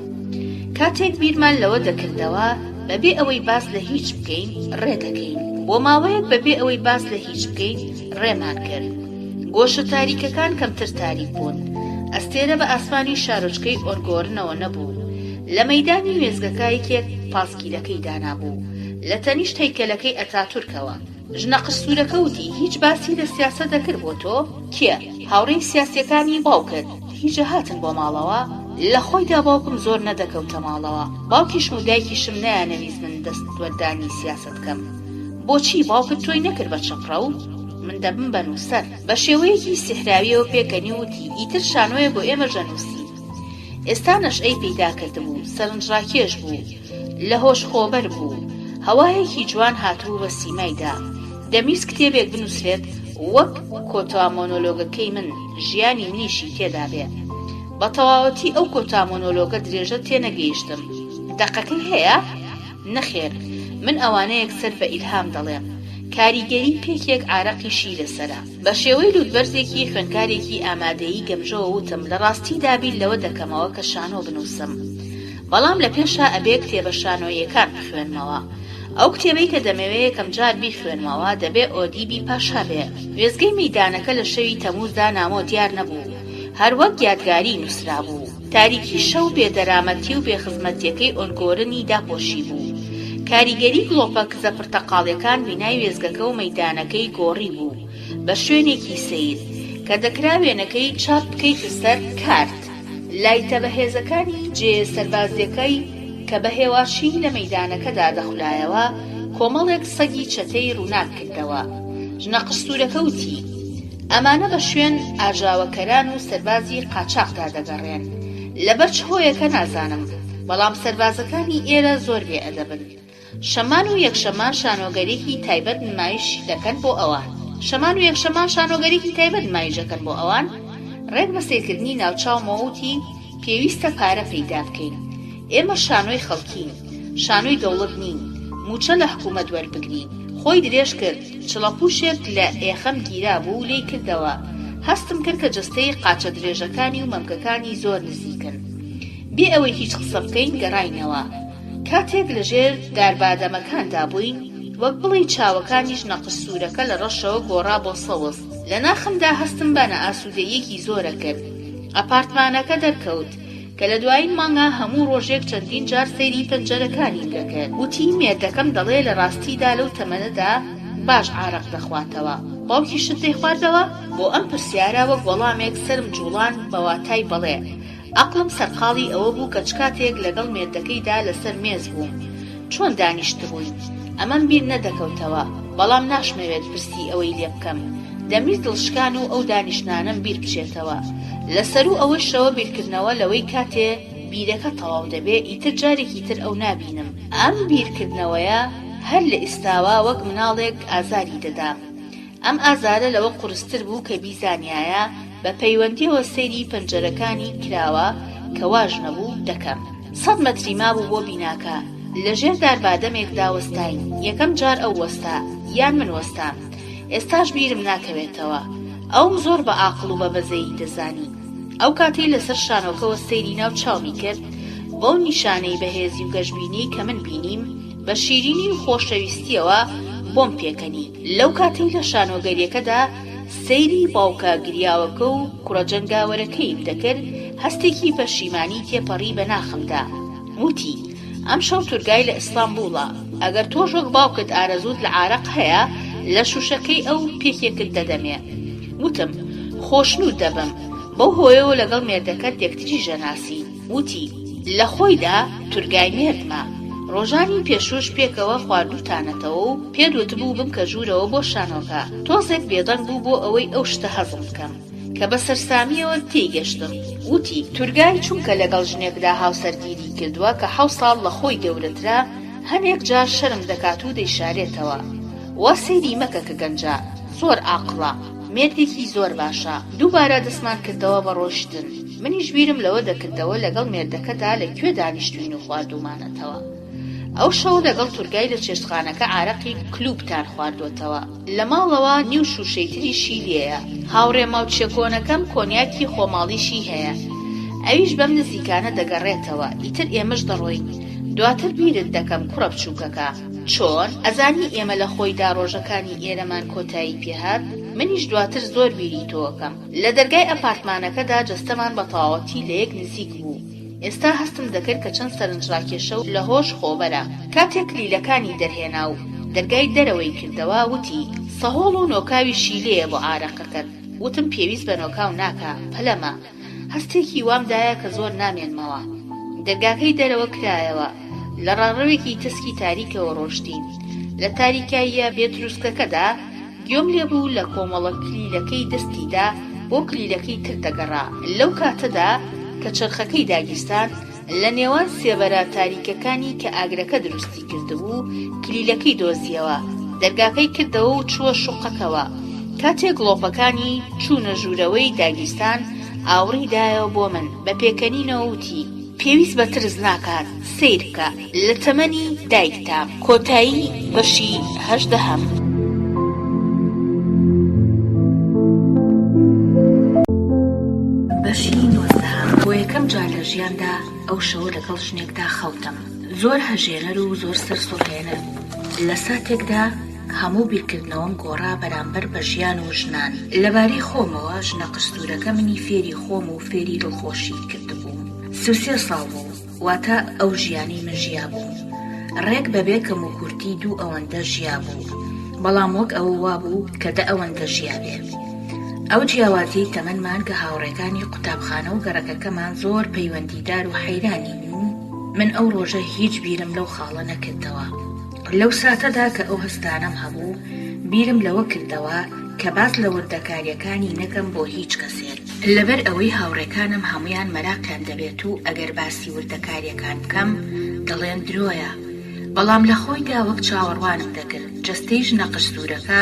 کاتێک بیرمان لەوە دەکردەوە بەبێ ئەوەی باس لە هیچ بکەین ڕێ دەکەین. بۆ ماوەیەک بەبێ ئەوەی باس لە هیچ بکەین ڕێمان کرد. گۆشە تاریکەکان کەمتر تاریک بوون. ئەستێرە بە ئاسمانی شارۆچکەی ئۆنگۆرنەوە نەبوو. لە مەیدانی وێستگەکە یەکێک پاسکیلەکەی دانابوو لە تەنیشت هەیکەلەکەی ئەتاتورکەوە. ژنە قژسوورەکە وتی، هیچ باسی لە سیاسەت دەکرد بۆ تۆ؟ کێ؟ هاوڕێی سیاسییەکانی باوکت هیچ هاتن بۆ ماڵەوە؟ لە خۆیدا باوکم زۆر نەدەکەوتە ماڵەوە. باوکیشم و دایکیشم نەیانەویست من دەستوەردانی سیاسەت کەم. بۆچی باوکت تۆی نەکرد بە چەپڕەو؟ من دەبم بە نووسەر. بە شێوەیەکی سیحراوییەوە پێکەنی و وتی، ئیتر شانۆیە بۆ ئێمەش دەنووسی. ئێستا نەشئەی پەیدا کردبوو، سەرنجڕاکێش بوو. لە هۆش خۆبەر بوو. هەوایەکی جوان هاتبوو بە سیمایدا. دەمویست کتێبێک بنووسرێت وەک کۆتا مۆنۆلۆگەکەی من، ژیانی منیشی تێدا بێ. بە تەواوەتی ئەو کۆتا مۆنۆلۆگە درێژە تێنەگەیشتم. دەقەکەی هەیە؟ نەخێر. من ئەوانە یەکسەر بە ئیلهام دەڵێم. کاریگەری پێکێک عارەقیشی لەسەرە. بە شێوەی لووتبەرزێکی خوێندکارێکی ئامادەیی گەمژەوە وتم لە ڕاستیدا بیر لەوە دەکەمەوە کە شانۆ بنووسم. بەڵام لە پێشا ئەبێ کتێبە شانۆییەکان بخوێنمەوە. ئەو کتێبەی کە دەمەوێ یەکەم جار بیخوێنمەوە دەبێ ئۆدیبی پاشا بێ. وێستگەی مەیدانەکە لە شەوی تەمووزدا نامۆ دیار نەبوو. هەر وەک یادگاری نووسرابوو. تاریکی شەو بێ دەرامەتی و بێ خزمەتیەکەی ئۆنگۆرنی داپۆشیبوو. کاریگەری گڵۆپە کزە پرتەقاڵیەکان بینای وێستگەکە و مەیدانەکەی گۆڕیبوو بە شوێنێکی سەیر کە دەکرا وێنەکەی چاپ بکەیتە سەر کارت. لایتە بەهێزەکانی جێیە سەربازیەکەی کە بە هێواشی لە مەیدانەکەدا دەخولایەوە، کۆمەڵێک سەگی چەتەی ڕووناک کردەوە. ژنە قژسوورەکە وتی، ئەمانە بە شوێن ئاژاوەکەران و سەربازی قاچاخدا دەگەڕێن. لەبەر چ هۆیەکە نازانم، بەڵام سەربازەکانی ئێرە زۆر بێ ئەدەبن. شەمان و یەکشەمان شانۆگەریی تایبەت نمایش دەکەن بۆ ئەوان. شەمان و یەکشەمان شانۆگەریی تایبەت نمایش دەکەن بۆ ئەوان؟ ڕێک بە سەیرکردنی ناوچاومەوە وتی، پێویستە پارە پەیدا بکەین. ئێمە شانۆی خەڵکین، شانۆی دەوڵەت نین، مووچە لە حکوومەت وەربگرین. خۆی درێژ کرد، چڵەپووشێک لە ئێخەم گیرابوو لێی کردەوە. هەستم کرد کە جەستەی قاچە درێژەکانی و مەمکەکانی زۆر نزیکن. بێ ئەوەی هیچ قسە بکەین گەڕاینەوە. کاتێک لە ژێر داربادەمەکاندا بووین، وەک بڵێی چاوەکانی ژنە قژسوورەکە لە ڕەشەوە گۆڕا بۆ سەوز. لە ناخمدا هەستم بە نائاسوودەییەکی زۆرە کرد. ئەپارتمانەکە دەرکەوت، کە لە دوایین مانگا هەموو ڕۆژێک چەندین جار سەیری پەنجەرەکانیم دەکرد. وتی، مێردەکەم دەڵێ لە ڕاستیدا لەو تەمەنەدا باش عارەق دەخواتەوە. باوکیشت دەیخواردەوە؟ بۆ ئەم پرسیارە وەک وەڵامێک سەرم جووڵاند بە واتای بەڵێ. عەقڵم سەرقاڵی ئەوە بوو کە چ کاتێک لەگەڵ مێردەکەیدا لەسەر مێز بووم، چۆن دانیشتبووین، ئەمەم بیر نەدەکەوتەوە، بەڵام ناشمەوێت پرسی ئەوەی لێ بکەم، دەمویست دڵشکان و ئەو دانیشتنانەم بیر بچێتەوە، لە سەروو ئەوەشەوە بیرکردنەوە لەوەی کاتێ بیرەکە تەواو دەبێ ئیتر جارێکی تر ئەو نابینم، ئەم بیرکردنەوەیە هەر لە ئیستاوە وەک مناڵێک ئازاری دەدام. ئەم ئازارە لەوە قورستر بوو کە بیزانیایە بە پەیوەندیەوە سەیری پەنجەرەکانی کراوە کە واش نەبوو، دەکەم. سەد مەتری مابوو بۆ بیناکە. لە ژێر داربادەمێکدا وەستاین. یەکەم جار ئەو وەستا، یان من وەستام. ئێستاش بیرم ناکەوێتەوە. ئەوم زۆر بە ئاقڵ و بە بەزەیی دەزانی. ئەو کاتەی لەسەر شانۆکەوە سەیری ناو چاومی کرد، بەو نیشانەی بەهێزی و گەشبینیەی کە من بینیم، بە شیرینی و خۆشەویستیەوە بۆم پێکەنی. لەو کاتەی لە شانۆگەریەکەدا سەیری باوکە گریاوەکە و کوڕە جەنگاوەرەکەیم دەکرد، هەستێکی پەشیمانی تێپەڕی بە ناخمدا. وتی، ئەمشەو تورگای لە ئیستانبوڵە، ئەگەر تۆش وەک باوکت ئارەزووت لە عارەق هەیە، لە شووشەکەی ئەو پێکێکت دەدەمێ. وتم، خۆشنوود دەبم. بەو هۆیەوە لەگەڵ مێردەکەت یەکتریش دەناسین. وتی، لە خۆیدا تورگای مێردمە. ڕۆژانی پێشووش پێکەوە خواردووتانەتەوە و پێت وتبوو بمکە ژوورەوە بۆ شانۆکە. تۆزێک بێدەنگ بوو بۆ ئەوەی ئەو شتە هەزم بکەم، کە بە سەرسامییەوە تێیگەشتم. وتی، تورگای چونکە لەگەڵ ژنێکدا هاوسەرگیری کردووە کە حەوت ساڵ لە خۆی گەورەترە، هەنێک جار شەرم دەکات و دەیشارێتەوە. وا سەیری مەکە کە گەنجە، زۆر ئاقڵە. مێردێکی زۆر باشە. دووبارە دەستمان کردەوە بە ڕۆیشتن. منیش بیرم لەوە دەکردەوە لەگەڵ مێردەکەدا لە کوێ دانیشتووین و خواردوومانەتەوە. ئەو شەوە لەگەڵ تورگای لە چێشتخانەکە عارەقی کلوپتان خواردووەتەوە. لە ماڵەوە نیو شووشەی تریشی لێیە. هاوڕێ ماوچیە کۆنەکەم کۆنیاکی خۆماڵیشی هەیە. ئەویش بەم نزیکانە دەگەڕێتەوە. ئیتر ئێمەش دەڕۆین. دواتر بیرت دەکەم کوڕە بچووکەکە. چۆن؟ ئەزانی ئێمە لە خۆیدا ڕۆژەکانی ئێرەمان کۆتایی پێهات؟ منیش دواتر زۆر بیری تۆ ئەکەم. لە دەرگای ئەپارتمانەکەدا جەستەمان بە تەواوەتی لە یەک نزیک بوو. ئێستا هەستم دەکرد کە چەند سەرنجڕاکێشە و لە هۆش خۆبەرە. کاتێک کلیلەکانی دەرهێنا و دەرگای دەرەوەی کردەوە، وتی، سەهۆڵ و نۆکاویشی لێیە بۆ عارەقەکەت. وتم پێویست بە نۆکاو ناکا، پەلەمە. هەستێکی وام دایە کە زۆر نامێنمەوە. دەرگاکەی دەرەوە کرایەوە. لە ڕاڕەوێکی تەسکی تاریکەوە ڕۆشتین. لە تاریکاییە بێتروسکەکەدا گوێم لێ بوو لە کۆمەڵە کلیلەکەی دەستیدا بۆ کلیلەکەی تر دەگەڕا. لەو کاتەدا کە چەرخەکەی داگیرساند، لە نێوان سێبەرە تاریکەکانی کە ئاگرەکە دروستی کردبوو، کلیلەکەی دۆزییەوە، دەرگاکەی کردەوە و چووە شوققەکەوە. کاتێ گڵۆپەکانی چوونە ژوورەوەی داگیرسان، ئاوڕی دایەوە بۆ من، بە پێکەنینەوە وتی. پێویست بە ترس ناکات، سەیر بکە، لە تەمەنی دایکتام. کۆتایی بەشی هەژدەهەم. بەشی نۆزدەهەم. بۆ یەکەم جار لە ژیاندا ئەو شەوە لەگەڵ ژنێکدا خەوتم. زۆر هەژێنەر و زۆر سەرسوڕهێنەر بوو. لە ساتێکدا هەموو بیرکردنەوەم گۆڕا بەرامبەر بە ژیان و ژنان. لەبارەی خۆمەوە ژنە قژسوورەکە منی فێری خۆم و فێری دڵخۆشی کردبووم. 33 ساڵ بوو. واتە ئەو ژیانەی من ژیابووم ڕێک بەبێ کەموکورتی دوو ئەوەندە ژیابوو، بەڵام وەک ئەوە وابوو کە دە ئەوەندە ژیابێ. ئەو جیاوازیەی تەمەنمان کە هاوڕێکانی قوتابخانە و گەڕەکەکەمان زۆر پەیوەندیدار و حەیرانی بوون، من ئەو ڕۆژە هیچ بیرم لەو خاڵە نەکردەوە. لەو ساتەدا کە ئەو هەستانەم هەبوو، بیرم لەوە کردەوە کە باس لە وردەکارییەکانی نەکەم بۆ هیچ کەسێک. لەبەر ئەوەی هاوڕێکانم هەموویان مەراقیان دەبێت و ئەگەر باسی وردەکارییەکان بکەم دەڵێن درۆیە. بەڵام لە خۆیدا وەک چاوەڕوانم دەکرد جەستەی ژنە قژسوورەکە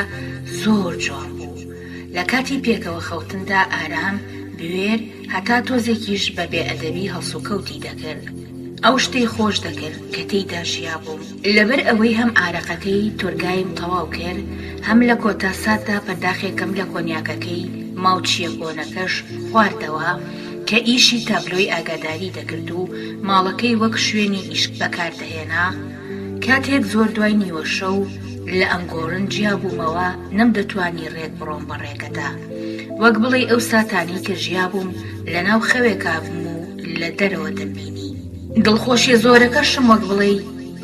زۆر جوان بوو. لە کاتی پێکەوە خەوتندا ئارام، بوێر، هەتا تۆزێکیش بە بێ ئەدەبی هەڵسوکەوتی دەکرد. ئەو شتەی خۆش دەکرد کە تێیدا ژیابووم. لەبەر ئەوەی هەم عارەقەکەی تۆرگایم تەواو کرد، هەم لە کۆتا ساتدا پەرداخێکم لە کۆنیاکەکەی ماوچییە کۆنەکەش خواردەوە کە ئیشی تابلۆی ئاگاداری دەکرد و ماڵەکەی وەک شوێنی ئیش بەکار دەهێنا، کاتێک زۆر دوای نیوەشەو لە ئەنگۆرن جیا بوومەوە نەمدەتوانی ڕێک بڕۆم بە ڕێگەدا. وەک بڵێی ئەو ساتانەی کە ژیابووم لەناو خەوێکا بووم و لە دەرەوە دەمبینی. دڵخۆشیە زۆرەکەشم وەک بڵێی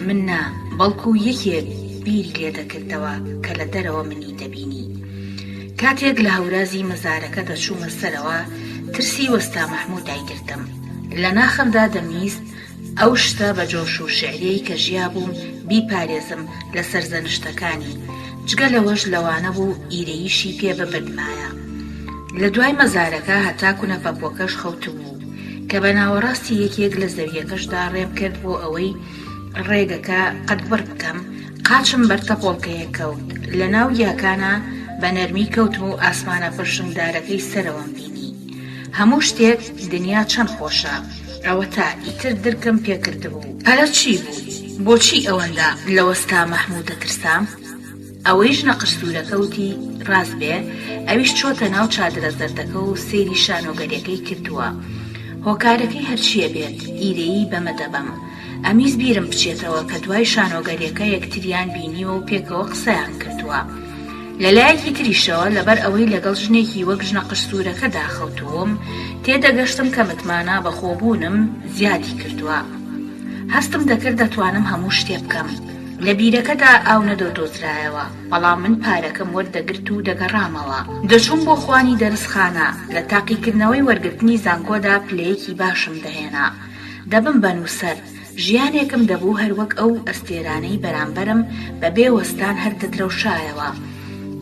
من نا، بەڵکو یەکێک بیری لێ دەکردەوە کە لە دەرەوە منی دەبینی. کاتێک لە هەورازی مەزارەکە دەچوومە سەرەوە، ترسی وەستا مەحموو دایگرتم. لە ناخمدا دەمویست ئەو شتە بە جۆش و شیعرەی کە ژیابووم بیپارێزم لە سەرزەنشتەکانی، جگە لەوەش لەوانە بوو ئیرەییشی پێ ببردمایە. لە دوای مەزارەکە هەتا کونە پەپووەکەش خەوتبوو. کە بە ناوەڕاستی یەکێک لە زەوییەکەشدا ڕێم کرد بۆ ئەوەی ڕێگەکە قەدبڕ بکەم، قاچم بەر تەپۆڵکەیەک کەوت. لە ناو گیاکانا بە نەرمی کەوتم و ئاسمانە پرشنگدارەکەی سەرەوەم بینی. هەموو شتێک، دنیا چەند خۆشە! ئەوەتا ئیتر درکم پێ کردبوو. پەلە چی بوو؟ بۆچی ئەوەندە لە وەستا مەحموو دەترسام؟ ئەوەی ژنە قژسوورەکە وتی ڕاست بێ، ئەویش چۆتە ناو چادرە زەردەکە و سەیری شانۆگەریەکەی کردووە. هۆکارەکەی هەرچییە بێت، ئیرەیی بەمە دەبەم. ئەمویست بیرم بچێتەوە کە دوای شانۆگەریەکە یەکتریان بینیوە و پێکەوە قسەیان کردووە. لە لایەکی تریشەوە لەبەر ئەوەی لەگەڵ ژنێکی وەک ژنە قژسوورەکەدا خەوتووم، تێدەگەشتم کە متمانە بەخۆبوونم زیادی کردووە. هەستم دەکرد دەتوانم هەموو شتێ بکەم. لە بیرەکەدا ئاو نەدۆدۆزرایەوە، بەڵام من پارەکەم وەردەگرت و دەگەڕامەوە. دەچووم بۆ خوانی دەرسخانە، لە تاقیکردنەوەی وەرگرتنی زانکۆدا پلەیەکی باشم دەهێنا. دەبم بە نووسەر. ژیانێکم دەبوو هەر وەک ئەو ئەستێرانەی بەرامبەرم بە بێ وەستان هەر دەدرەوشایەوە.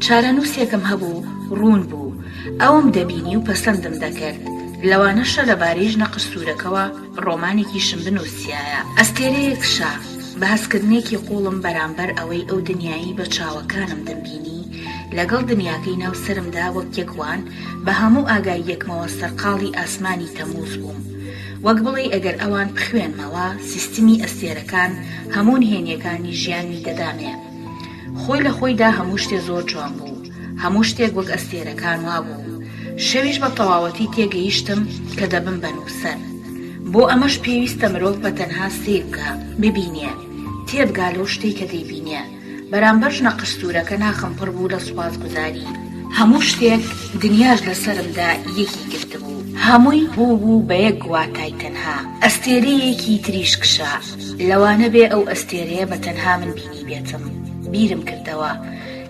چارەنووسێکم هەبوو ڕوون بوو. ئەوم دەبینی و پەسەندم دەکرد. لەوانەشە لەبارەی ژنە قژسوورەکەوە ڕۆمانێکیشم بنووسیایە. ئەستێرەیەک شا. بە هەستکردنێکی قووڵم بەرامبەر ئەوەی ئەو دنیایەی بە چاوەکانم دەمبینی لەگەڵ دنیاکەی ناو سەرمدا وەک یەک وان، بە هەموو ئاگاییەکمەوە سەرقاڵی ئاسمانی تەمووز بووم. وەک بڵێی ئەگەر ئەوان بخوێنمەوە، سیستمی ئەستێرەکان هەموو نهێنییەکانی ژیانمی دەدامێ. خۆی لە خۆیدا هەموو شتێ زۆر جوان بوو. هەموو شتێک وەک ئەستێرەکان وابوو. شەویش بە تەواوەتی تێگەیشتم کە دەبم بە نووسەر. بۆ ئەمەش پێویستە مرۆڤ بە تەنها سەیر بکا، ببینێ، تێبگا لەو شتەی کە دەیبینێ. بەرامبەر ژنە قژسوورەکە ناخم پڕ بوو لە سوپاسگوزاری. هەموو شتێک، دنیاش لە سەرمدا یەکی گرتبوو. هەمووی بووبوو بە یەک واتای تەنها. ئەستێرەیەکی تریش کشا. لەوانە بێ ئەو ئەستێرەیە بە تەنها من بینیبێتم. بیرم کردەوە.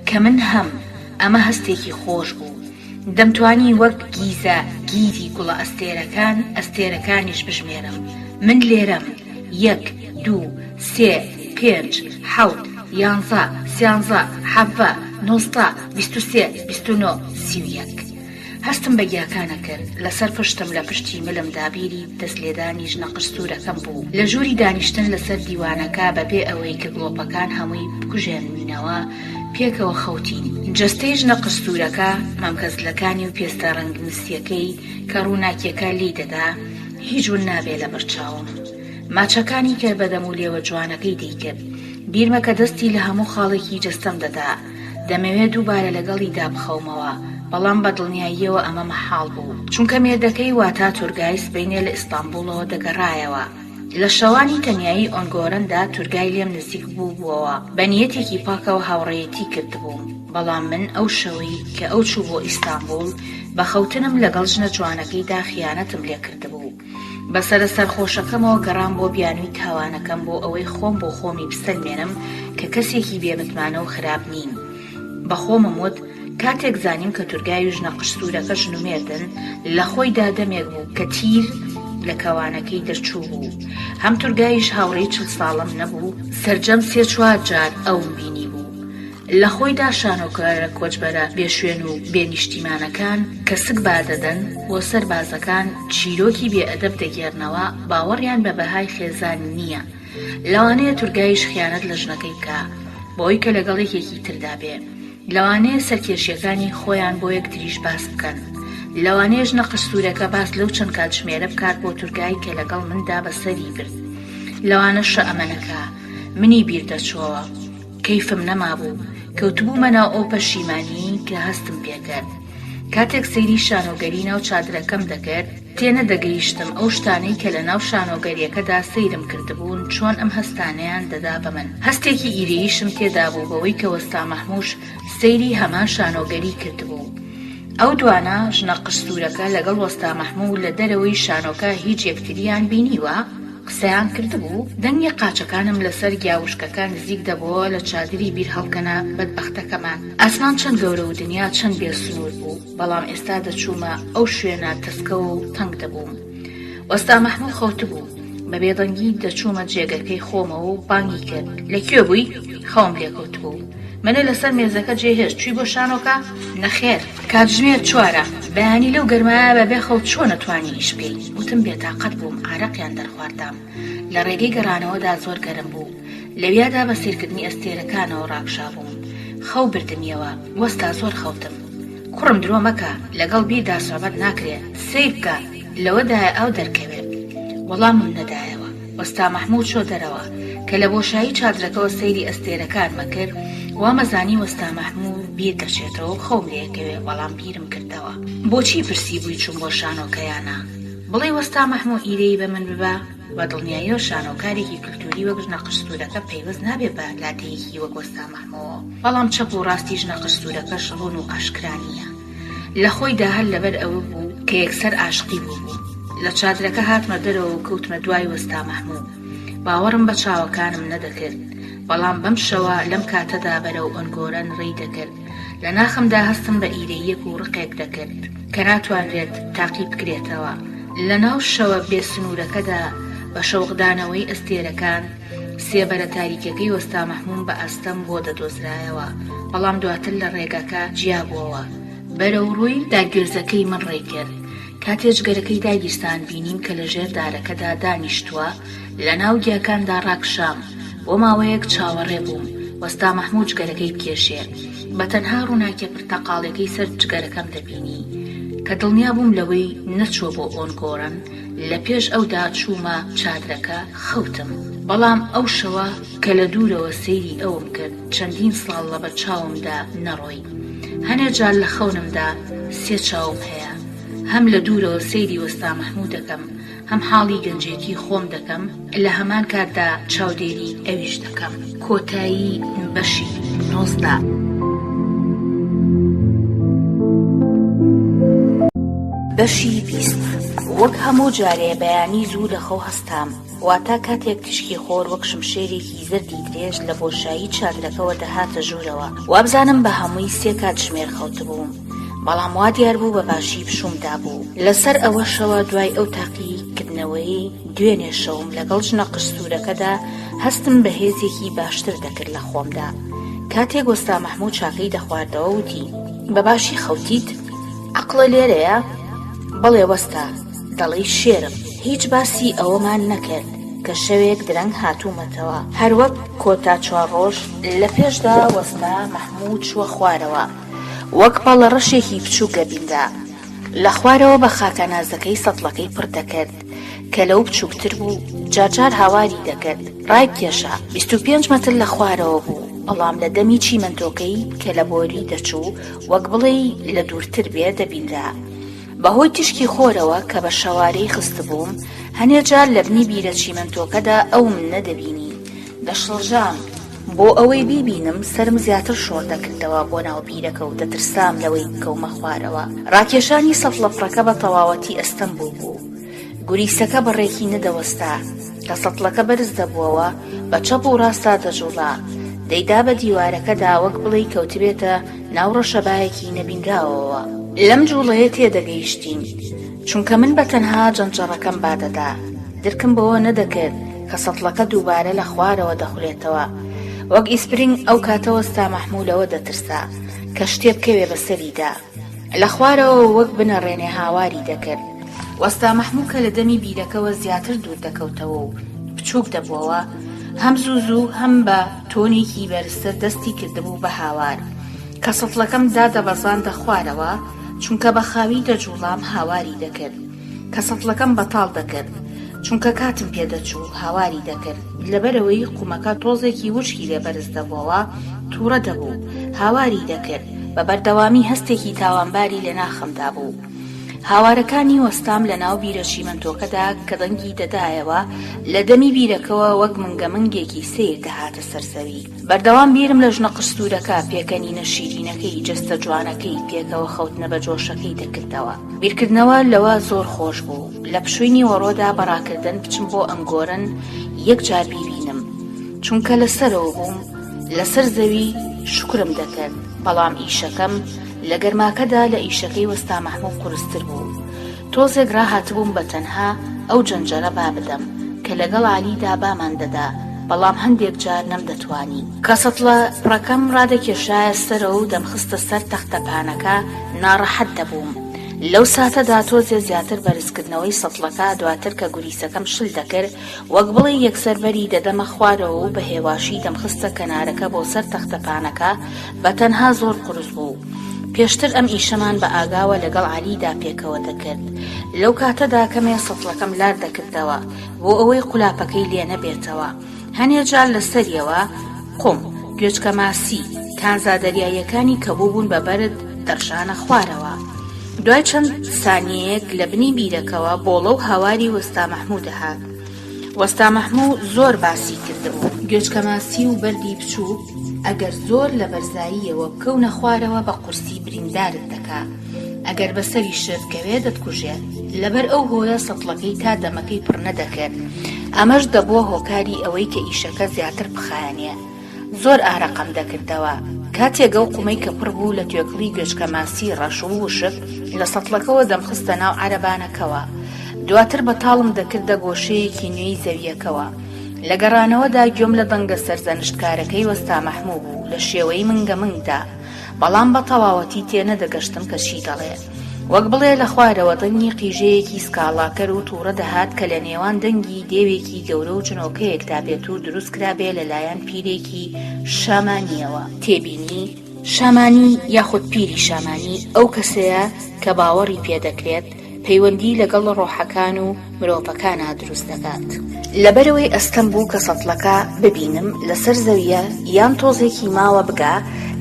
کە من هەم. ئەمە هەستێکی خۆش بوو. دەمتوانی وەک گیزە گیزی گوڵە ئەستێرەکان، ئەستێرەکانیش بژمێرم. من لێرەم. یەک، دوو، سێ، پێنج، حەوت، یانزە، سیانزە، حەڤە، 19، 23، 29، 31. هەستم بە گیاکان ئەکرد. لەسەر پشتم لە پشتی ملمدا بیری دەست لێدانی ژنە قژ سوورەکەم بوو. لە ژووری دانیشتن لەسەر دیوانەکە بەبێ ئەوەی کە گڵۆپەکان هەمووی بکوژێنینەوە، پێکەوە خەوتین. جەستەی ژنە قژ سوورەکە، مەمکە زلەکانی و پێستە ڕەنگ مسییەکەی کە ڕووناکییەکە لێی دەدا، هیچ ون نابێ لەبەر چاوم. ماچەکانی کە بە دەم و لێوە جوانەکەی دەیکرد. بیرمە کە دەستی لە هەموو خاڵێکی جەستەم دەدا. دەمەوێ دووبارە لەگەڵیدا بخەومەوە، بەڵام بە دڵنیاییەوە ئەمە مەحاڵ بوو. چونکە مێردەکەی واتا تورگای سبەینێ لە ئیستانبوڵەوە دەگەڕایەوە. لە شەوانی تەنیایی ئۆنگۆرەندا تورگای لێم نزیک بووبووەوە، بە نیەتێکی پاکەوە هاوڕێیەتی کردبووم، بەڵام من ئەو شەوەی کە ئەو چوو بۆ ئیستانبوڵ، بە خەوتنم لەگەڵ ژنە جوانەکەیدا خیانەتم لێ کردبوو. بە سەرە سەرخۆشەکەمەوە گەڕام بۆ بیانووی تاوانەکەم بۆ ئەوەی خۆم بۆ خۆمی بسەلمێنم کە کەسێکی بێ متمانە و خراپ نیم. بە خۆمم وت کاتێک زانیم کە تورگای و ژنە قژسوورەکە ژن و مێردن، لە خۆیدا دەمێک بوو کە تیر لە کەوانەکەی دەرچووبوو. هەم تورگایش هاوڕێی 40 ساڵەم نەبوو، سەرجەم سێ چوار جار ئەوم بینیبوو. لە خۆیدا شانۆکارە کۆچبەرە بێ شوێن و بێ نیشتیمانەکان کە سک بادەدەن بۆ سەربازەکان چیرۆکی بێ ئەدەب دەگێڕنەوە باوەڕیان بە بەهای خێزان نییە لەوانەیە تورگایش خیانەت لە ژنەکەی بکا بەوەی کە لەگەڵ یەکێکی تردا بێ لەوانەیە سەرکێشیەکانی خۆیان بۆ یەکتریش باس بکەن لەوانەیە ژنە قژسوورەکە باس لەو چەند کاتژمێرە بکات بۆ تورگای کە لەگەڵ مندا بەسەری برد لەوانەشە ئەمە نەکا منی بیر دەچۆوە. کەیفم نەمابوو، کەوتبوومە ناو ئەو پەشیمانییەی کە هەستم پێکرد. کاتێک سەیری شانۆگەری ناو چادرەکەم دەکرد، تێنەدەگەیشتم ئەو شتانەی کە لەناو شانۆگەرییەکەدا سەیرم کردبوون چۆن ئەم هەستانەیان دەدا بە من. هەستێکی ئیرەییشم تێدابوو بەوەی کە وەستا مەحمووش سەیری هەمان شانۆگەری کردبوو. ئەو دوانە، ژنە قژسوورەکە لەگەڵ وەستا مەحموو لە دەرەوەی شانۆکە هیچ یەکتریان بینیوە؟ قسەیان کردبوو، دەنگی قاچەکانم لەسەر گیا وشکەکە نزیک دەبۆوە لە چادری بیرهەڵکەنە بەدبەختەکەمان. ئاسمان چەند گەورە و دنیا چەند بێ سنوور بوو، بەڵام ئێستا دەچوومە ئەو شوێنە تەسکەوە و تەنگ دەبووم. وەستا مەحموو خەوتبوو. بە بێدەنگی دەچوومە جێگەکەی خۆمەوە و بانگی کرد، لە کوێ بووی؟ خەوم لێ کەوتبوو. منت لەسەر مێزەکە جێهێشت، چووی بۆ شانۆکە؟ نەخێر. کاتژمێر چوارە بەیانی لەو گەرمایە بە بێ خەو چۆن ئەتوانی ئیش بکەی وتم بێتاقەت بووم ئارەقیان دەرخوارددام لە ڕێگەی گەڕانەوەدا زۆر گەرم بوو لەویادا بە سەیرکردنی ئەستێرەکانەوە ڕاکشابووم خەو بردمیەوە وەستا زۆر خەوتم کوڕم درۆ مەکە لەگەڵ بیردا سوعبەت ناکرێ سەیر بکە لەوەدایە ئاو دەرکەوێ وەڵامم نەدایەوە. وەستا مەحموو چۆ دەرەوە. کە لە بۆشایی چادرەکەوە سەیری ئەستێرەکانمە کرد، وامەزانی وەستا مەحموو بیر دەچێتەوە و خەوم لێ ئەکەوێ، بەڵام بیرم کردەوە. بۆچی پرسیبووی چووم بۆ شانۆکە یا نا؟ بڵێی وەستا مەحموو ئیرەیی بە من ببا؟ بە دڵنیاییەوە شانۆکارێکی کلتووری وەک ژنە قژسوورەکە پەیوەست نابێ بە لادێیەکی وەک وەستا مەحمووەوە، بەڵام چەپ و ڕاستی ژنە قژسوورەکەش ڕوون و ئاشکرا نییە. لە خۆیدا هەر لەبەر ئەوە بوو کە یەکسەر ئاشقی بووبوو. لە چادرەکە هاتمە دەرەوە و کەوتمە دوای وەستا مەحموو. باوەڕم بە چاوەکانم نەدەکرد. بەڵام بەم شەوە لەم کاتەدا بەرەو ئۆنگۆرەن ڕێی دەکرد. لە ناخمدا هەستم بە ئیرەییەک و ڕقێک دەکرد کە ناتوانرێت تاقی بکرێتەوە. لە ناو شەوە بێ سنوورەکەدا بە شەوقدانەوەی ئەستێرەکان، سێبەرە تاریکەکەی وەستا مەحمووم بە ئەستەم بۆ دەدۆزرایەوە، بەڵام دواتر لە ڕێگاکە جیا بووەوە. بەرەو ڕووی دارگوێزەکەی من ڕێی کرد. کاتێ جگەرەکەی داگیرساند بینیم کە لە ژێر دارەکەدا دانیشتووە، لە ناو گیاکاندا ڕاکشام. بۆ ماوەیەک چاوەڕێ بووم وەستا مەحموو جگەرەکەی بکێشێ. بە تەنها ڕووناکیە پرتەقاڵیەکەی سەر جگەرەکەم دەبینی. کە دڵنیا بووم لەوەی نەچووە بۆ ئۆنگۆرن، لە پێش ئەودا چوومە چادرەکە خەوتم. بەڵام ئەو شەوە کە لە دوورەوە سەیری ئەوم کرد چەندین ساڵ لەبەر چاومدا نەڕۆی. هەنێ جار لە خەونمدا سێ چاوم هەیە. هەم لە دوورەوە سەیری وەستا مەحموو دەکەم، هەم حاڵی گەنجێتی خۆم دەکەم، لە هەمان کاتدا چاودێری ئەویش دەکەم. کۆتایی بەشی 19. بەشی 20. وەک هەموو جارێ بەیانی زوو لە خەو هەستام، واتە کاتێک تیشکی خۆر وەک شمشێرێکی زەردی درێژ لە بۆشایی چادرەکەوە دەهاتە ژوورەوە، وابزانم بە هەمووی سێ کاتژمێر خەوتبووم. بەڵام وا دیار بوو بە باشی پشووم دابوو. لەسەر ئەوەشەوە دوای ئەو تاقی کردنەوەیەی دوێنێ شەوم لەگەڵ ژنە قژ سوورەکەدا هەستم بە هێزێکی باشتر دەکرد لە خۆمدا. کاتێک وەستا مەحموو چاکەی دەخواردەوە وتی. بە باشی خەوتیت؟ عەقڵە لێرەیە؟ بەڵێ وەستا، دەڵێی شێرم. هیچ باسی ئەوەمان نەکرد کە شەوێک درەنگ هاتوومەتەوە. هەروەک کۆتا چوار ڕۆژ لە پێشدا وەستا مەحموو چووە خوارەوە. وەک پەڵە ڕەشێکی بچووک دەبینرا. لە خوارەوە بە خاکەنازەکەی سەتڵەکەی پڕ دەکرد، کە لەو بچووکتر بوو، جارجار هاواری دەکرد، ڕایبکێشە. 25 مەتر لە خوارەوە بوو، بەڵام لە دەمی چیمەنتۆکەی کە لە بۆری دەچوو، وەک بڵێی لە دوورتر بێ دەبینرا. بە هۆی تیشکی خۆرەوە کە بە شەوارەی خستبووم، هەنێ جار لە بنی بیرە چیمەنتۆکەدا ئەوم نەدەبینی. دەشڵەژام. بۆ ئەوەی بیبینم سەرم زیاتر شۆڕ دەکردەوە بۆ ناو بیرەکە و دەترسام لەوەی بکەومە خوارەوە. ڕاکێشانی سەتڵە پڕەکە بە تەواوەتی ئەستەم بووبوو. گوریسەکە بە ڕێکی نەدەوەستا. کە سەتڵەکە بەرز دەبووەوە بە چەپ و ڕاستا دەجووڵا. دەیدا بە دیوارەکەدا وەک بڵێی کەوتبێتە ناو ڕەشەبایەکی نەبینراوەوە. لەم جووڵەیە تێدەگەیشتین. چونکە من بە تەنها جەنجەڕەکەم بادەدا. درکم بەوە نەدەکرد کە سەتڵەکە دووبارە لە خوارەوە دەخولێتەوە. وەک ئیسپرینگ ئەو کاتە وەستا مەحموو لەوە دەترسا کە شتێ بکەوێ بە سەریدا. لە خوارەوە وەک بنەڕێنێ هاواری دەکرد. وەستا مەحموو کە لە دەمی بیرەکەوە زیاتر دوور دەکەوتەوە و بچووک دەبووەوە، هەم زوو زوو هەم بە تۆنێکی بەرزتر دەستی کردبوو بە هاوار. کە سەتڵەکەم دادەبەزاندە خوارەوە، چونکە بە خاوی دەجووڵام هاواری دەکرد. کە سەتڵەکەم بەتاڵ دەکرد، چونکە کاتم پێ دەچوو، هاواری دەکرد، لەبەرئەوەی قومەکە تۆزێکی وشکی لێ بەرز دەبۆوە، تووڕە دەبوو، هاواری دەکرد، بە بەردەوامی هەستێکی تاوانباری لە ناخمدا بوو. هاوارەکانی وەستام لە ناو بیرە چیمەنتۆکەدا کە دەنگی دەدایەوە، لە دەمی بیرەکەوە وەک منگەمنگێکی سەیر دەهاتە سەر زەوی. بەردەوام بیرم لە ژنە قژسوورەکە، پێکەنینە شیرینەکەی، جەستە جوانەکەی، پێکەوە خەوتنە بەجۆشەکەی دەکردەوە. بیرکردنەوە لەوە زۆر خۆش بوو لە پشووی نیوەڕۆدا بە ڕاکردن بچم بۆ ئەنگۆرن یەک جار بیبینم. چونکە لە سەرەوە بووم، لەسەر زەوی شوکرم دەکرد، بەڵام ئیشەکەم لە گەرماکەدا لە ئیشەکەی وەستا مەحموو قورستر بوو. تۆزێک ڕاهاتبووم بە تەنها ئەو جەنجەرە با بدەم کە لەگەڵ عەلیدا بامان دەدا، بەڵام هەندێک جار نەمدەتوانی. کە سەتڵە پڕەکەم ڕادەکێشایە سەرەوە و دەمخستە سەر تەختە پانەکە، ناڕەحەت دەبووم. لەو ساتەدا تۆزێ زیاتر بەرزکردنەوەی سەتڵەکە، دواتر کە گوریسەکەم شل دەکرد، وەک بڵێی یەکسەر بەری دەدەمە خوارەوە و بە هێواشی دەمخستە کەنارەکە بۆ سەر تەختە پانەکە، بە تەنها زۆر قورس بوو. پێشتر ئەم ئیشەمان بە ئاگاوە لەگەڵ عەلیدا پێکەوە دەکرد. لەو کاتەدا کەمێ سەتڵەکەم لار دەکردەوە بۆ ئەوەی قولاپەکەی لێ نەبێتەوە. هەنێ جار لە سەریەوە قوم، گوێچکە ماسی، کانزا دەریاییەکانی کە بووبوون بە بەرد دەڕژانە خوارەوە. دوای چەند سانیەیەک لە بنی بیرەکەوە بۆڵە و هاواری وەستا مەحموو دەهات. وەستا مەحموو زۆر باسی کردبوو. گوێچکە ماسی و بەردی بچووک ئەگەر زۆر لە بەرزاییەوە بکەونە خوارەوە بە قورسی بریندارت دەکا. ئەگەر بە سەریشت بکەوێ دەتکوژێ. لەبەر ئەو هۆیە سەتڵەکەی تا دەمەکەی پڕ نەدەکرد. ئەمەش دەبووە هۆکاری ئەوەی کە ئیشەکە زیاتر بخایەنێ. زۆر ئارەقەم دەکردەوە. کاتێک ئەو قومەی کە پڕ بوو لە توێکڵی گوێچکە ماسی ڕەش و وشک لە سەتڵەکەوە دەمخستە ناو عەرەبانەکەوە. دواتر بەتاڵم دەکردە گۆشەیەکی نوێی زەوییەکەوە. لە گەڕانەوەدا گوێم لە دەنگە سەرزەنشتکارەکەی وەستا مەحموو بوو لە شێوەی منگەمنگدا. بەڵام بە تەواوەتی تێنەدەگەشتم کە چی دەڵێ. وەک بڵێ لە خوارەوە دەنگی قیژەیەکی سکاڵاکەر و تووڕە دەهات کە لە نێوان دەنگی دێوێکی گەورە و جنۆکەیەکدا بێت و دروست کرابێ لە لایەن پیرێکی شامانییەوە. تێبینی، شامانی یاخود پیری شامانی ئەو کەسەیە کە باوەڕی پێ دەکرێت پەیوەندی لەگەڵ ڕۆحەکان و مرۆڤەکانا دروست دەکات. لەبەرئەوەی ئەستەم بوو کە سەتڵەکە ببینم لەسەر زەویە یان تۆزێکی ماوە بگا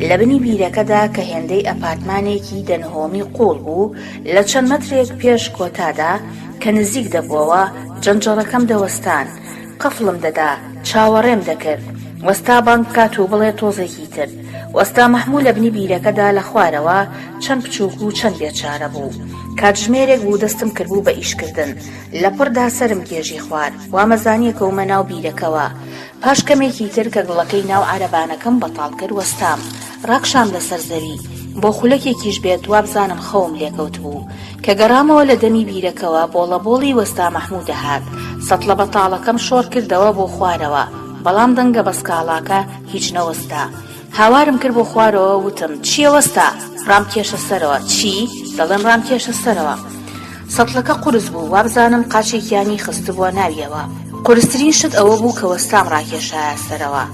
لە بنی بیرەکەدا کە هێندەی ئەپارتمانێکی دە نهۆمی قووڵ بوو لە چەند مەترێک پێش کۆتادا کە نزیک دەبووەوە جەنجەڕەکەم دەوەستان قفڵم دەدا چاوەڕێم دەکرد وەستا بانگ بکات و بڵێ تۆزێکی تر وەستا مەحموو لە بنی بیرەکەدا لە خوارەوە چەند بچووک و چەند بێچارە بوو. کاتژمێرێک بوو دەستم کردبوو بە ئیشکردن. لە پڕدا سەرم گێژی خوار. وامەزانی کەومە ناو بیرەکەوە. پاش کەمێکی تر کە گڵەکەی ناو عەرەبانەکەم بەتاڵ کرد وەستام. ڕاکشام لەسەر زەوی. بۆ خولەکێکیش بێت وابزانم خەوم لێکەوتبوو. کە گەڕامەوە لە دەمی بیرەکەوە بۆڵەبۆڵی وەستا مەحموو دەهات. سەتڵە بەتاڵەکەم شۆڕ کردەوە بۆ خوارەوە. بەڵام دەنگە بەسکاڵاکە هیچ نەوەستا. هاوارم کرد بۆ خوارەوە وتم، چییە وەستا؟ ڕامکێشە سەرەوە. چی؟ دەڵێم ڕامکێشە سەرەوە. سەتڵەکە قورس بوو، وابزانم قاچێکیانی خستبووە ناویەوە. قورسترین شت ئەوە بوو کە وەستام ڕاکێشایە سەرەوە.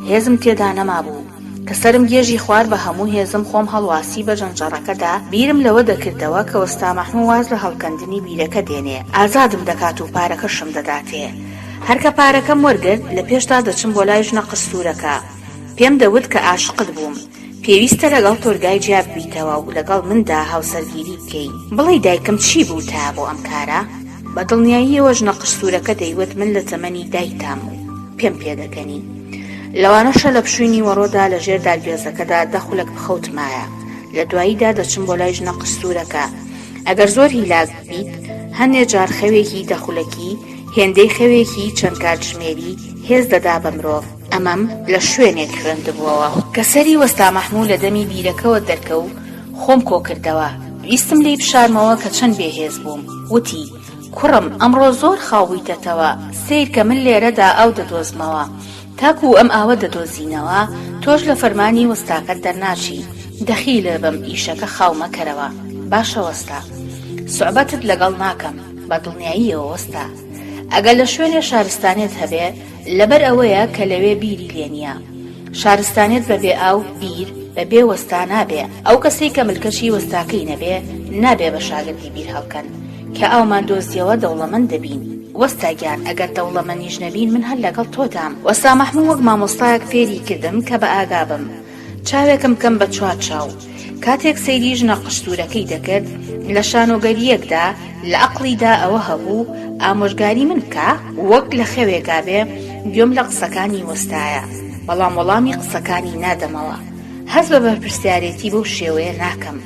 هێزم تێدا نەمابوو. کە سەرم گێژی خوار بە هەموو هێزم خۆم هەڵواسی بە جەنجەڕەکەدا، بیرم لەوە دەکردەوە کە وەستا مەحموو واز لە هەڵکەندنی بیرەکە دێنێ، ئازادم دەکات و پارەکەشم دەداتێ. هەر کە پارەکەم وەرگرت، لە پێشدا دەچم بۆ لای ژنە قژسوورەکە. پێم دەوت کە ئاشقت بووم. پێویستە لەگەڵ تۆرگای جیا ببیتەوە و لەگەڵ مندا هاوسەرگیری بکەی. بڵێی دایکم چی بووتایە بۆ ئەم کارە؟ بە دڵنیاییەوە ژنە قژسوورەکە دەیوت من لە تەمەنی دایکتام و پێم پێدەکەنی. لەوانەشە لە پشووی نیوەڕۆدا لە ژێر دارگوێزەکەدا دە خولەک بخەوتمایە. لە دواییدا دەچم بۆ لای ژنە قژسوورەکە. ئەگەر زۆر هیلاک بیت، هەندێ جار خەوێکی دە خولەکی، هێندەی خەوێکی چەند کاتژمێری هێز دەدا بە مرۆڤ، ئەمەم لە شوێنێک خوێندبووەوە. کە سەری وەستا مەحموو لە دەمی بیرەکەوە دەرکەو، خۆم کۆ کردەوە. ویستم لێی بشارمەوە کە چەند بێ هێز بووم. وتی، کوڕم ئەمڕۆ زۆر خاو بوویتەتەوە، سەیرکە من لێرەدا ئاو دەدۆزمەوە. تاکوو ئەم ئاوە دەدۆزینەوە، تۆش لە فەرمانی وەستاکەت دەرناچی. دەخیلە بم ئیشەکە خاو مەکەرەوە. باشە وەستا. سوعبەتت لەگەڵ ناکەم. بە دڵنیاییەوە وەستا ئەگەر لە شوێنێ شارستانیەت هەبێ لەبەر ئەوەیە کە لەوێ بیری لێ نییە. شارستانیەت بە بێ ئاو، بیر، بە بێ وەستا نابێ. ئەو کەسەی کە ملکەچی وەستاکەی نەبێ، نابێ بە شاگردی بیر هەڵکەن. کە ئاومان دۆزیەوە دەوڵەمەند دەبین. وەستا گیان ئەگەر دەوڵەمەنیش نەبین من هەر لەگەڵ تۆدام. وەستا مەحموو وەک مامۆستایەک فێری کردم کە بە ئاگا بم. چاوێکم بکەم بە چوار چاو. کاتێک سەیری ژنە قژسوورەکەی دەکرد، لە شانۆگەرییەکدا، لە ئەقڵیدا ئەوە هەبوو ئامۆژگاری من بکا، وەک لە خەوێکا بێ، گوێم لە قسەکانی وەستایە، بەڵام وەڵامی قسەکانی نادەمەوە. هەست بە بەرپرسیارێتی بەو شێوەیە ناکەم.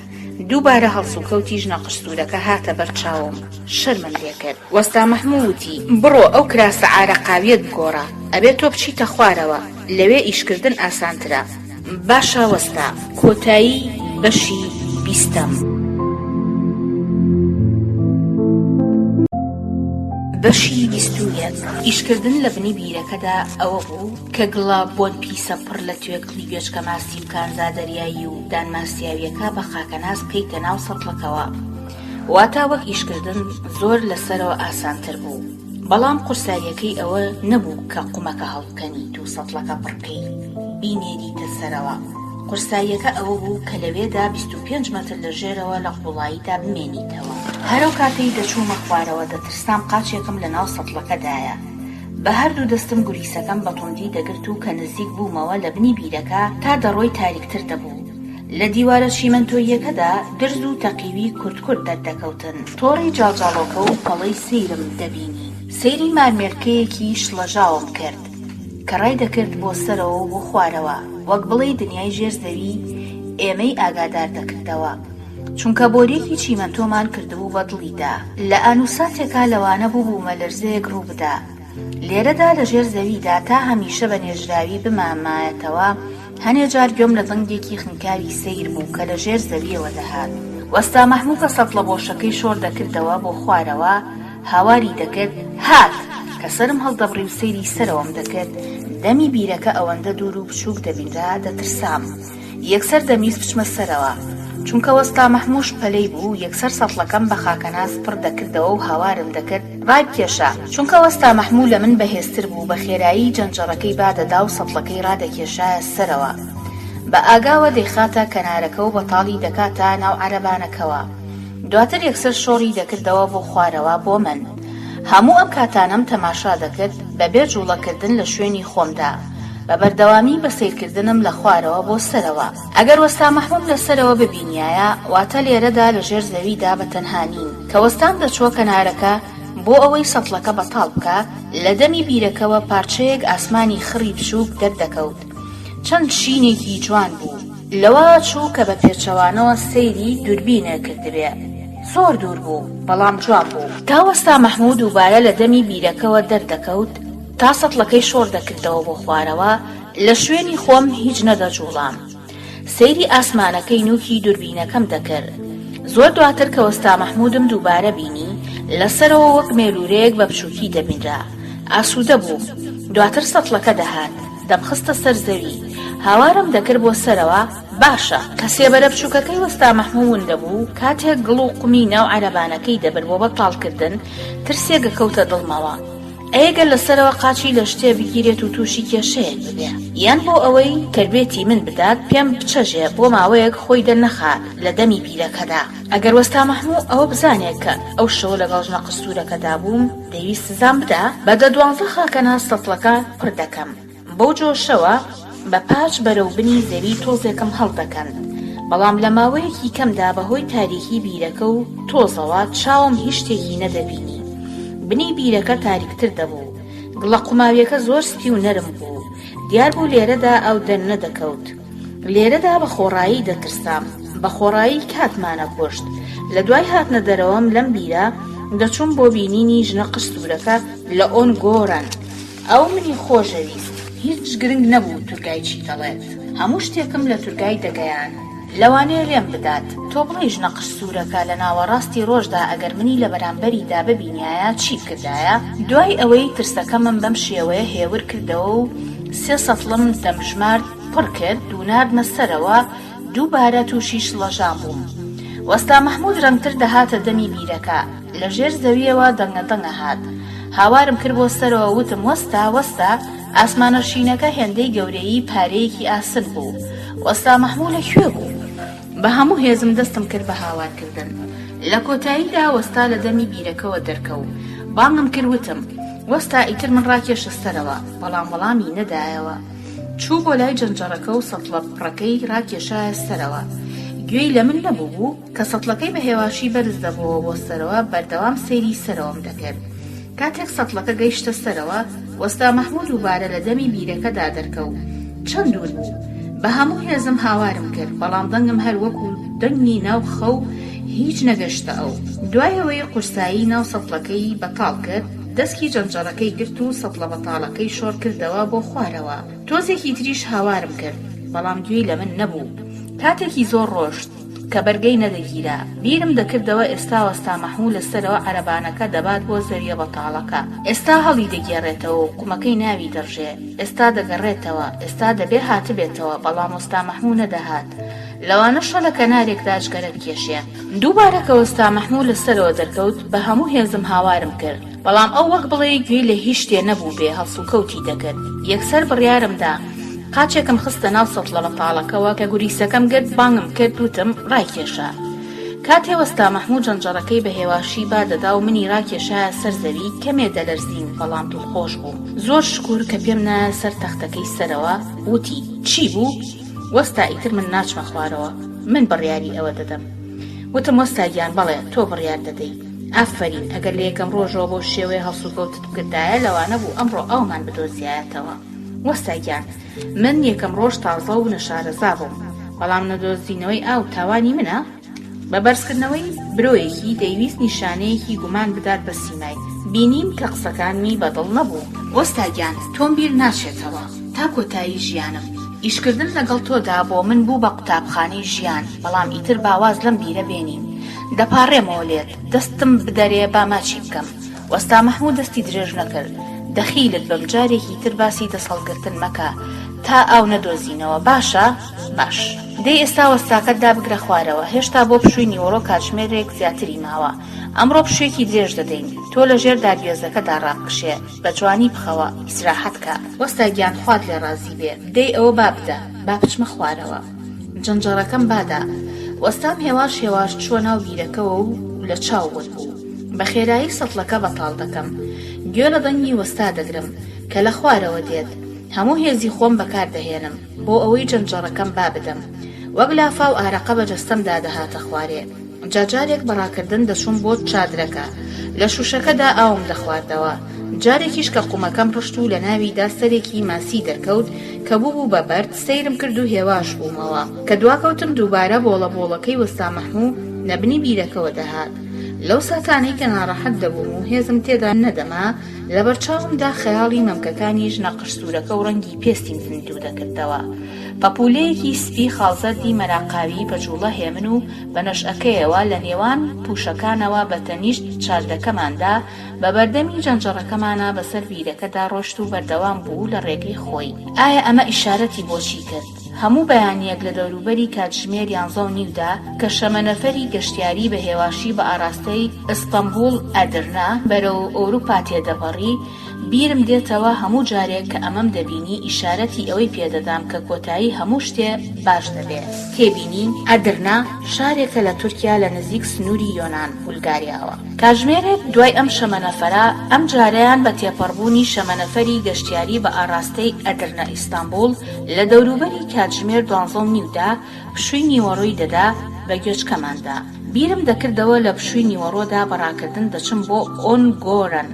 دووبارە هەڵسوکەوتی ژنە قژسوورەکە هاتە بەر چاوم، شەرمم لێ کرد. وەستا مەحموو وتی. بڕۆ ئەو کراسە عارەقاوییەت بگۆڕە، ئەبێ تۆ بچیتە خوارەوە. لەوێ ئیشکردن ئاسانترە. باشە وەستا. کۆتایی بەشی بیستەم. بەشی 21. ئیشکردن لە بنی بیرەکەدا ئەوە بوو کە گڵە بۆن پیسە پڕ لە توێکڵی گوێچکە ماسی و کانزا دەریایی و دان ماسیاویەکە بە خاکەناز بکەیتە ناو سەتڵەکەوە. واتا وەک ئیشکردن زۆر لە سەرەوە ئاسانتر بوو. بەڵام قورساییەکەی ئەوە نەبوو کە قومەکە هەڵبکەنیت و سەتڵەکە پڕ بکەی بینێریتە سەرەوە، قورساییەکە ئەوە بوو کە لەوێدا 25 مەتر لە ژێرەوە لە قووڵاییدا بمێنیتەوە. هەر ئەو کاتەی دەچوومە خوارەوە دەترسام قاچێکم لە ناو سەتڵەکەدایە. بە هەردوو دەستم گوریسەکەم بە توندی دەگرت و کە نزیک بوومەوە لە بنی بیرەکە تا دەڕۆی تاریکتر دەبوو. لە دیوارە چیمەنتۆییەکەدا درز و تەقیوی کورت کورت دەردەکەوتن. تۆڕی جاڵجاڵۆکە و پەڵەی سەیرم دەبینی. سەیری مارمێلکەیەکی شڵەژاوم کرد کە ڕایدەکرد بۆ سەرەوە و بۆ خوارەوە، وەک بڵێی دنیای ژێر زەوی ئێمەی ئاگادار دەکردەوە. چونکە بۆرییەکی چیمەنتۆمان کردبوو بە دڵیدا. لە ئانوساتێکا لەوانە بوو بوومەلەرزەیەک ڕوو بدا. لێرەدا لە ژێر زەویدا تا هەمیشە بە نێژراوی بمانمایەتەوە، هەنێ جار گوێم لە دەنگێکی خنکاوی سەیر بوو کە لە ژێر زەوییەوە دەهات. وەستا مەحموو کە سەتڵە بۆشەکەی شۆڕ دەکردەوە بۆ خوارەوە، هاواری دەکرد، هات! کە سەرم هەڵدەبڕی و سەیری سەرەوەم دەکرد، دەمی بیرەکە ئەوەندە دوور و بچووک دەبینرا، دەترسام. یەکسەر دەمویست بچمە سەرەوە. چونکە وەستا مەحمووش پەلەی بوو، یەکسەر سەتڵەکەم بە خاکەناز پڕ دەکردەوە و هاوارم دەکرد، ڕایبکێشە! چونکە وەستا مەحموو لە من بەهێزتر بوو، بە خێرایی جەنجەڕەکەی با دەدا و سەتڵەکەی ڕادەکێشایە سەرەوە. بە ئاگاوە دەیخاتە کەنارەکە و بەتاڵی دەکاتە ناو عەرەبانەکەوە. دواتر یەکسەر شۆڕی دەکردەوە بۆ خوارەوە بۆ من. هەموو ئەم کاتانەم تەماشا دەکرد بە بێ جوڵە کردن لە شوێنی خۆمدا، بە بەردەوامی بە سەیرکردنم لە خوارەوە بۆ سەرەوە. ئەگەر وەستا مەحمووم لە سەرەوە ببینیایە، واتە لێرەدا لە ژێر زەویدا بە تەنها نیم. کە وەستام دەچووە کەنارەکە بۆ ئەوەی سەتڵەکە بەتاڵ بکا، لە دەمی بیرەکەوە پارچەیەک ئاسمانی خڕی بچووک دەردەکەوت. چەند شینێکی جوان بوو. لەوە چوو کە بە پێچەوانەوە سەیری دووربینێ کردبێ. زۆر دوور بوو، بەڵام جوان بوو. تا وەستا مەحموو دووبارە لە دەمی بیرەکەوە دەردەکەوت، تا سەتڵەکەی شۆڕ دەکردەوە بۆ خوارەوە، لە شوێنی خۆم هیچ نەدەجووڵام. سەیری ئاسمانەکەی نووکی دووربینەکەم دەکرد. زۆر دواتر کە وەستا مەحموودم دووبارە بینی، لە سەرەوە وەک مێروورەیەک بە بچووکی دەبینرا. ئاسوودە بووم. دواتر سەتڵەکە دەهات. دەمخستە سەر زەوی. هاوارم دەکرد بۆ سەرەوە، باشە! کە سێبەرە بچووکەکەی وەستا مەحموو ون دەبوو، کاتێک گڵ و قومی ناو عەرەبانەکەی دەبرد بۆ بەتاڵکردن، ترسێک ئەکەوتە دڵمەوە. ئەی گەر لە سەرەوە قاچی لە شتێ بگیرێت و تووشی کێشەیەک ببێ؟ یان بۆ ئەوەی تەربێتی من بدات پێم بچەژێ بۆ ماوەیەک خۆی دەرنەخا لە دەمی بیرەکەدا. ئەگەر وەستا مەحموو ئەوە بزانێ کە ئەو شەوە لەگەڵ ژنە قژسوورەکەدا بووم، دەیویست سزام بدا، بە دە دوانزە خاکەناز سەتڵەکە پڕ دەکەم. بەو جۆشەوە بە پاچ بەرەو بنی زەوی تۆزێکم هەڵدەکەند، بەڵام لە ماوەیەکی کەمدا بە هۆی تاریکی بیرەکە و تۆزەوە چاوم هیچ شتێکی نەدەبینی. بنی بیرەکە تاریکتر دەبوو. گڵە قوماویەکە زۆر سپی و نەرم بوو. دیار بوو لێرەدا ئاو دەرنەدەکەوت. لێرەدا بە خۆڕایی دەترسام. بە خۆڕایی کاتمانەکوشت. لە دوای هاتنە دەرەوەم لەم بیرە، دەچووم بۆ بینینی ژنە قژ سوورەکە لە ئۆنگۆرەن. ئەو منی خۆشەویست. هیچ گرنگ نەبوو تورگای چی دەڵێت. هەموو شتێکم لە تورگای دەگەیاند. لەوانەیە لێم بدات. تۆ بڵێی ژنە قژ سوورەکە لە ناوەڕاستی ڕۆژدا ئەگەر منی لە بەرامبەریدا ببینیایە چی بکردایە؟ دوای ئەوەی ترسەکەمم بەم شێوەیە هێور کردەوە و سێ سەتڵم دەمژمارد پڕ کرد و ناردمە سەرەوە، دووبارە تووشی شڵەژان بووم. وەستا مەحموود رەنگتر دەهاتە دەمی بیرەکە. لە ژێر زەوییەوە دەنگە دەنگە هات. هاوارم کرد بۆ سەرەوە وتم وەستا، وەستا! ئاسمانە شینەکە هێندەی گەورەیی پارەیەکی ئاسن بوو. وەستا مەحموو لە کوێ بوو؟ بە هەموو هێزم دەستم کرد بە هاوارکردن. لە کۆتاییدا وەستا لە دەمی بیرەکەوە دەرکەوت. بانگم کرد وتم، وەستا ئیتر من ڕاکێشە سەرەوە. بەڵام وەڵامی نەدایەوە. چوو بۆ لای جەنجەڕەکە و سەتڵە پڕەکەی ڕاکێشایە سەرەوە. گوێی لە من نەبووبوو، کە سەتڵەکەی بە هێواشی بەرز دەبۆوە بۆ سەرەوە، بەردەوام سەیری سەرەوەم دەکرد. کاتێک سەتڵەکە گەیشتە سەرەوە، وەستا مەحموو دووبارە لە دەمی بیرەکەدا دەرکەوت. چەند دوور بوو. بە هەموو هێزم هاوارم کرد، بەڵام دەنگم هەر وەکوو دەنگی ناو خەو هیچ نەگەشتە ئەو. دوای ئەوەی قورسایی ناو سەتڵەکەی بەتاڵ کرد، دەسکی جەنجەڕەکەی گرت و سەتڵە بەتاڵەکەی شۆڕ کردەوە بۆ خوارەوە. تۆزێکی تریش هاوارم کرد، بەڵام گوێی لە من نەبوو. کاتێکی زۆر ڕۆشت، کە بەرگەی نەدەگیرا. بیرم دەکردەوە ئێستا وەستا مەحموو لە سەرەوە عەرەبانەکە دەبات بۆ زەوییە بەتاڵەکە. ئێستا هەڵی دەگێڕێتەوە و قومەکەی ناوی دەڕژێ. ئێستا دەگەڕێتەوە. ئێستا دەبێ هاتبێتەوە، بەڵام وەستا مەحموو نەدەهات. لەوانەشە لە کەنارێکدا جگەرە بکێشێ. دووبارە کە وەستا مەحموو لە سەرەوە دەرکەوت، بە هەموو هێزم هاوارم کرد، بەڵام ئەو وەک بڵێی گوێی لە هیچ شتێ نەبووبێ هەڵسوکەوتی دەکرد. یەکسەر بڕیارم دا. قاچێکم خستە ناو سەتڵە بەتاڵەکەوە، کە گوریسەکەم گرت، بانگم کرد، وتم، ڕایکێشە. کاتێ وەستا مەحموو جەنجەڕەکەی بە هێواشی با دەدا و منی ڕاکێشایە سەر زەوی، کەمێ دەلەرزیم، بەڵام دڵخۆش بووم. زۆر شکور کە پێم نایە سەر تەختەکەی سەرەوە، وتی، چی بوو؟ وەستا ئیتر من ناچمە خوارەوە من بڕیاری ئەوە دەدەم. وتم وەستا گیان بەڵێ تۆ بڕیار دەدەی. ئافەرین ئەگەر لە یەکەم ڕۆژەوە بەو شێوەیە هەڵسوکەوتت بکردایە لەوانە بوو ئەمڕۆ ئاومان بدۆزیایەتەوە. وەستا گیان من یەکەم ڕۆژ تازە و نەشارەزا بووم بەڵام نەدۆزینەوەی ئاو تاوانی منە؟ بە بەرزکردنەوەی برۆیەکی دەیویست نیشانەیەکی گومان بدات بە سیمای، بینیم کە قسەکانمی بە دڵ نەبوو. وەستا گیان تۆم بیر ناچێتەوە تا کۆتایی ژیانم، ئیشکردن لەگەڵ تۆدا بۆ من بوو بە قوتابخانەی ژیان، بەڵام ئیتر با واز لەم بیرە بێنین، دەپاڕێمەوە لێت، دەستم بدەرێ با ماچی بکەم. وەستا مەحموو دەستی درێژ نەکرد. دەخیلت بم جارێکی تر باسی دەستهەڵگرتن مەکە. تا ئاو نەدۆزینەوە، باشە؟ باش. دەی ئێستا وەستاکەت دابگرە خوارەوە، هێشتا بۆ پشووی نیوەڕۆ کاتژمێرێک زیاتری ماوە. ئەمڕۆ پشوویەکی درێژ دەدەین. تۆ لە ژێر دارگوێزەکەدا ڕابکشێ، بە جوانی بخەوە، ئیسراحەت کە. وەستا گیان خوات لێ ڕازی بێ. دەی ئەوە با بدە، با بچمە خوارەوە. جەنجەڕەکەم بادا. وەستام هێواش هێواش چووە ناو بیرەکەوە و لە چاو ون بوو. بە خێرایی سەتڵەکە بەتاڵ دەکەم. گوێ لە دەنگی وەستا دەگرم کە لە خوارەوە دێت. هەموو هێزی خۆم بەکار دەهێنم بۆ ئەوەی جەنجەڕەکەم با بدەم. وەک لافاو ئارەقە بە جەستەمدا دەهاتە خوارێ. جا جارێک بە ڕاکردن دەچووم بۆ چادرەکە. لە شووشەکەدا ئاوم دەخواردەوە. جارێکیش کە قومەکەم ڕشت و لە ناویدا سەرێکی ماسی دەرکەوت کە بووبوو بە بەرد، سەیرم کرد و هێواش بوومەوە. کە دواکەوتم دووبارە بۆڵە بۆڵەکەی وەستا مەحموو لە بنی بیرەکەوە دەهات. لەو ساتانەی کە ناڕەحەت دەبووم و هێزم تێدا نەدەما، لەبەرچاومدا خەیاڵی مەمکەکانی ژنە قژسوورەکە و ڕەنگی پێستیم زیندوو دەکردەوە. پەپوولەیەکی سپی خاڵزەردی مەراقاوی بە جووڵە هێمن و بە نەشئەکەیەوە لە نێوان پووشەکانەوە بە تەنیشت چادرەکەماندا بە بەردەمی جەنجەڕەکەمانا بەسەر بیرەکەدا ڕۆشت و بەردەوام بوو لە ڕێگەی خۆی. ئایا ئەمە ئیشارەتی بۆ چی کرد؟ هەموو بەیانییەک لە دەوروبەری کاتژمێر یانزە و نیودا کە شەمەنەفەری گەشتیاری بە هێواشی بە ئاراستەی ئستەنبوڵ ئەدرنە بەرەو ئەوروپا تێدەپەڕی، بیرم دێتەوە هەموو جارێک کە ئەمەم دەبینی ئیشارەتی ئەوەی پێدەدام کە کۆتایی هەموو شتێ باش دەبێ. تێبینی، ئەدرنە شارێکە لە تورکیا لە نزیک سنووری یۆنان، بولگاریاوە. کاژمێرێک دوای ئەم شەمەنەفەرە، ئەمجارەیان بە تێپەڕبوونی شەمەنەفەری گەشتیاری بە ئاڕاستەی ئەدرنە ئیستانبوڵ لە دەوروبەری کاتژمێر دوانزە و نیودا پشووی نیوەڕۆی دەدا بە گوێچکەماندا. بیرم دەکردەوە لە پشووی نیوەڕۆدا بە ڕاکردن دەچم بۆ ئۆنگۆرەن،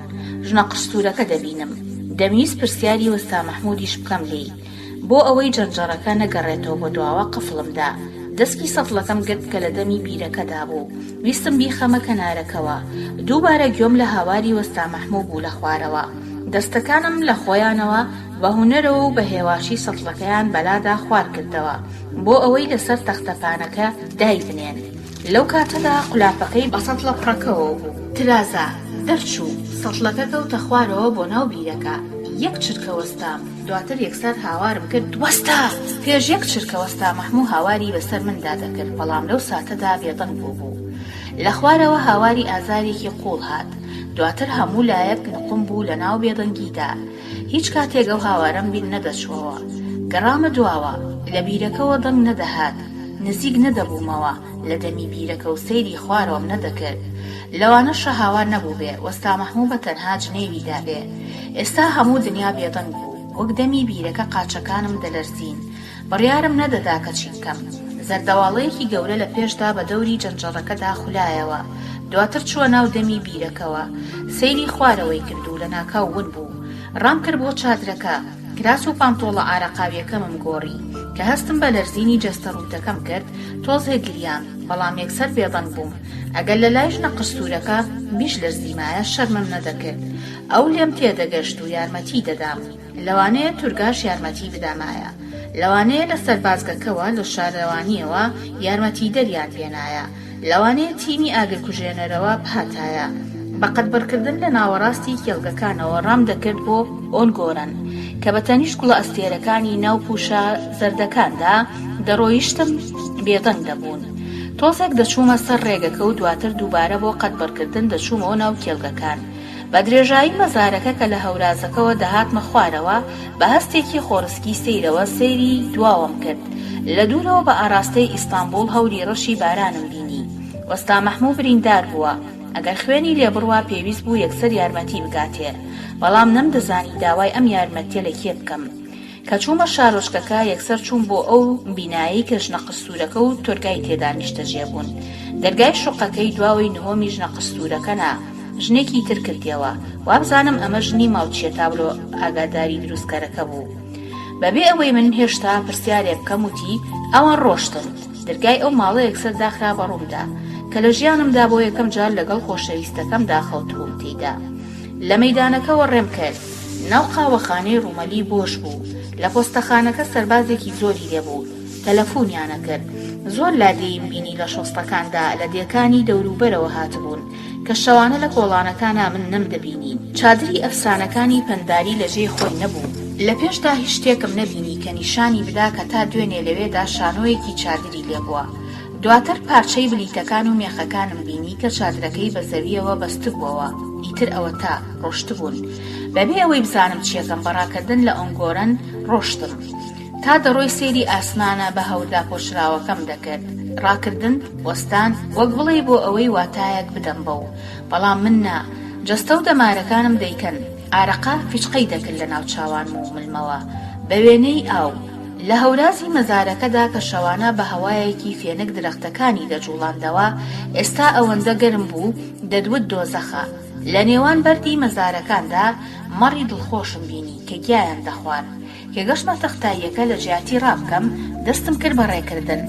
ژنە قژسوورەکە دەبینم. دەمویست پرسیاری وەستا مەحموودیش بکەم لێی. بۆ ئەوەی جەنجەڕەکە نەگەڕێتەوە بۆ دواوە قفڵم دا. دەسکی سەتڵەکەم گرت کە لە دەمی بیرەکەدا بوو. ویستم بیخەمە کەنارەکەوە. دووبارە گوێم لە هاواری وەستا مەحموو بوو لە خوارەوە. دەستەکانم لە خۆیانەوە بە هونەرەوە و بە هێواشی سەتڵەکەیان بەلادا خوار کردەوە بۆ ئەوەی لەسەر تەختە پانەکە دایبنێن. لەو کاتەدا قولاپەکەی بە سەتڵە پڕەکەوە بوو. ترازا. دەرچوو. سەتڵەکە کەوتە خوارەوە بۆ ناو بیرەکە. یەک چرکە وەستام. دواتر یەکسەر هاوارم کرد، وەستا! پێش یەک چرکە وەستا مەحموو هاواری بەسەر مندا دەکرد، بەڵام لەو ساتەدا بێدەنگ بووبوو. لە خوارەوە هاواری ئازارێکی قووڵ هات. دواتر هەموو لایەک نوقم بوو لە ناو بێدەنگیدا. هیچ کاتێک ئەو هاوارەم بیر نەدەچووەوە. گەڕامە دواوە. لە بیرەکەوە دەنگ نەدەهات. نزیک نەدەبوومەوە لە دەمی بیرەکە و سەیری خوارەوەم نەدەکرد. لەوانەشە هاوار نەبووبێ، وەستا مەحموو بە تەنها جنێوی دابێ. ئێستا هەموو دنیا بێدەنگ بوو. وەک دەمی بیرەکە قاچەکانم دەلەرزین. بڕیارم نەدەدا کە چی بکەم. زەردەواڵەیەکی گەورە لە پێشدا بە دەوری جەنجەڕەکەدا خولایەوە. دواتر چووە ناو دەمی بیرەکەوە. سەیری خوارەوەی کرد و لەناکاو ون بوو. ڕامکرد بۆ چادرەکە. کراس و پانتۆڵە ئارەقاوییەکەمم گۆڕی. کە هەستم بە لەرزینی جەستە ڕووتەکەم کرد، تۆزێک گریام، بەڵام یەکسەر بێدەنگ بووم. ئەگەر لە لای ژنە قژسوورەکە بیشلەرزیمایە، شەرمم نەدەکرد. ئەو لێم تێدەگەشت و یارمەتیی دەدام. لەوانەیە تورگاش یارمەتیی بدامایە. لەوانەیە لە سەربازگەکەوە، لە شارەوانییەوە یارمەتیدەریان بێنایە. لەوانەیە تیمی ئاگرکوژێنەرەوە بهاتایە. بە قەدبڕکردن لە ناوەڕاستی کێڵگەکانەوە ڕام دەکرد بۆ ئۆنگۆرەن، کە بە تەنیشت گوڵە ئەستێرەکانی ناو پووشە زەردەکاندا دەڕۆیشتم، بێدەنگ دەبوون. تۆزێک دەچوومە سەر ڕێگەکە و دواتر دووبارە بۆ قەدبڕکردن دەچوومەوە ناو کێڵگەکان. بە درێژایی مەزارەکە کە لە هەورازەکەوە دەهاتمە خوارەوە، بە هەستێکی خۆڕسکی سەیرەوە سەیری دواوەم کرد. لە دوورەوە بە ئاراستەی ئیستانبوڵ هەوری ڕەشی بارانم بینی. وەستا مەحموو بریندار بووە. ئەگەر خوێنی لێ بڕوا پێویست بوو یەکسەر یارمەتی بگاتێ. بەڵام نەمدەزانی داوای ئەم یارمەتیە لە کێ بکەم. کە چوومە شارۆچکەکە یەکسەر چووم بۆ ئەو بینایەی کە ژنە قژسوورەکە و تۆرگای تێدا نیشتەجێ بوون. دەرگای شوقەکەی دواوەی نهۆمی ژنە قژسوورەکە نا، ژنێکی تر کردیەوە. وابزانم ئەمە ژنی ماڵچیە تابلۆ ئاگاداری دروستکەرەکە بوو. بەبێ ئەوەی من هێشتا پرسیارێ بکەم وتی، ئەوان ڕۆشتن. دەرگای ئەو ماڵە یەکسەر داخرا بە ڕوومدا، کە لە ژیانمدا بۆ یەکەم جار لەگەڵ خۆشەویستەکەمدا خەوتبووم تێیدا. لە مەیدانەکەوە ڕێم کرد. ناو قاوەخانەی ڕومەلی بۆش بوو. لە پۆستەخانەکە سەربازێکی زۆری لێ بوو. تەلەفونیان ئەکرد. زۆر لادێیم بینی لە شۆستەکاندا لە دێکانی دەوروبەرەوە هاتبوون، کە شەوانە لە کۆڵانەکانا من نەمدەبینین. چادری ئەفسانەکانی پەنداری لە جێی خۆی نەبوو. لە پێشدا هیچ شتێکم نەبینی کە نیشانی بدا کە تا دوێنێ لەوێدا شانۆیەکی چادری لێ بووە. دواتر پارچەی بلیتەکان و مێخەکانم بینی کە چادرەکەی بە زەوییەوە بەستبووەوە. ئیتر ئەوەتا، ڕۆشتبوون. بەبێ ئەوەی بزانم چییەکەم بە ڕاکردن لە ئۆنگۆرەن ڕۆشتم. تا دەڕۆی سەیری ئاسمانە بە هەور داپۆشراوەکەم دەکرد. ڕاکردن، وەستان، وەک بڵێی بۆ ئەوەی واتایەک بدەم بەو. بەڵام من نا. جەستە و دەمارەکانم دەیکەن. ئارەقە فیچقەی دەکرد لە ناوچاوانم و ملمەوە. بە وێنەی ئاو. لە هەورازی مەزارەکەدا کە شەوانە بە هەوایەکی فێنک درەختەکانی دەجوڵاندەوە، ئێستا ئەوەندە گەرم بوو، دەدوت دۆزەخە. لە نێوان بەردی مەزارەکاندا مەڕی دڵخۆشم بینی کە گیایان دەخوارد. کە گەشتمە تەختاییەکە لە جیاتی ڕابکەم دەستم کرد بە ڕێکردن.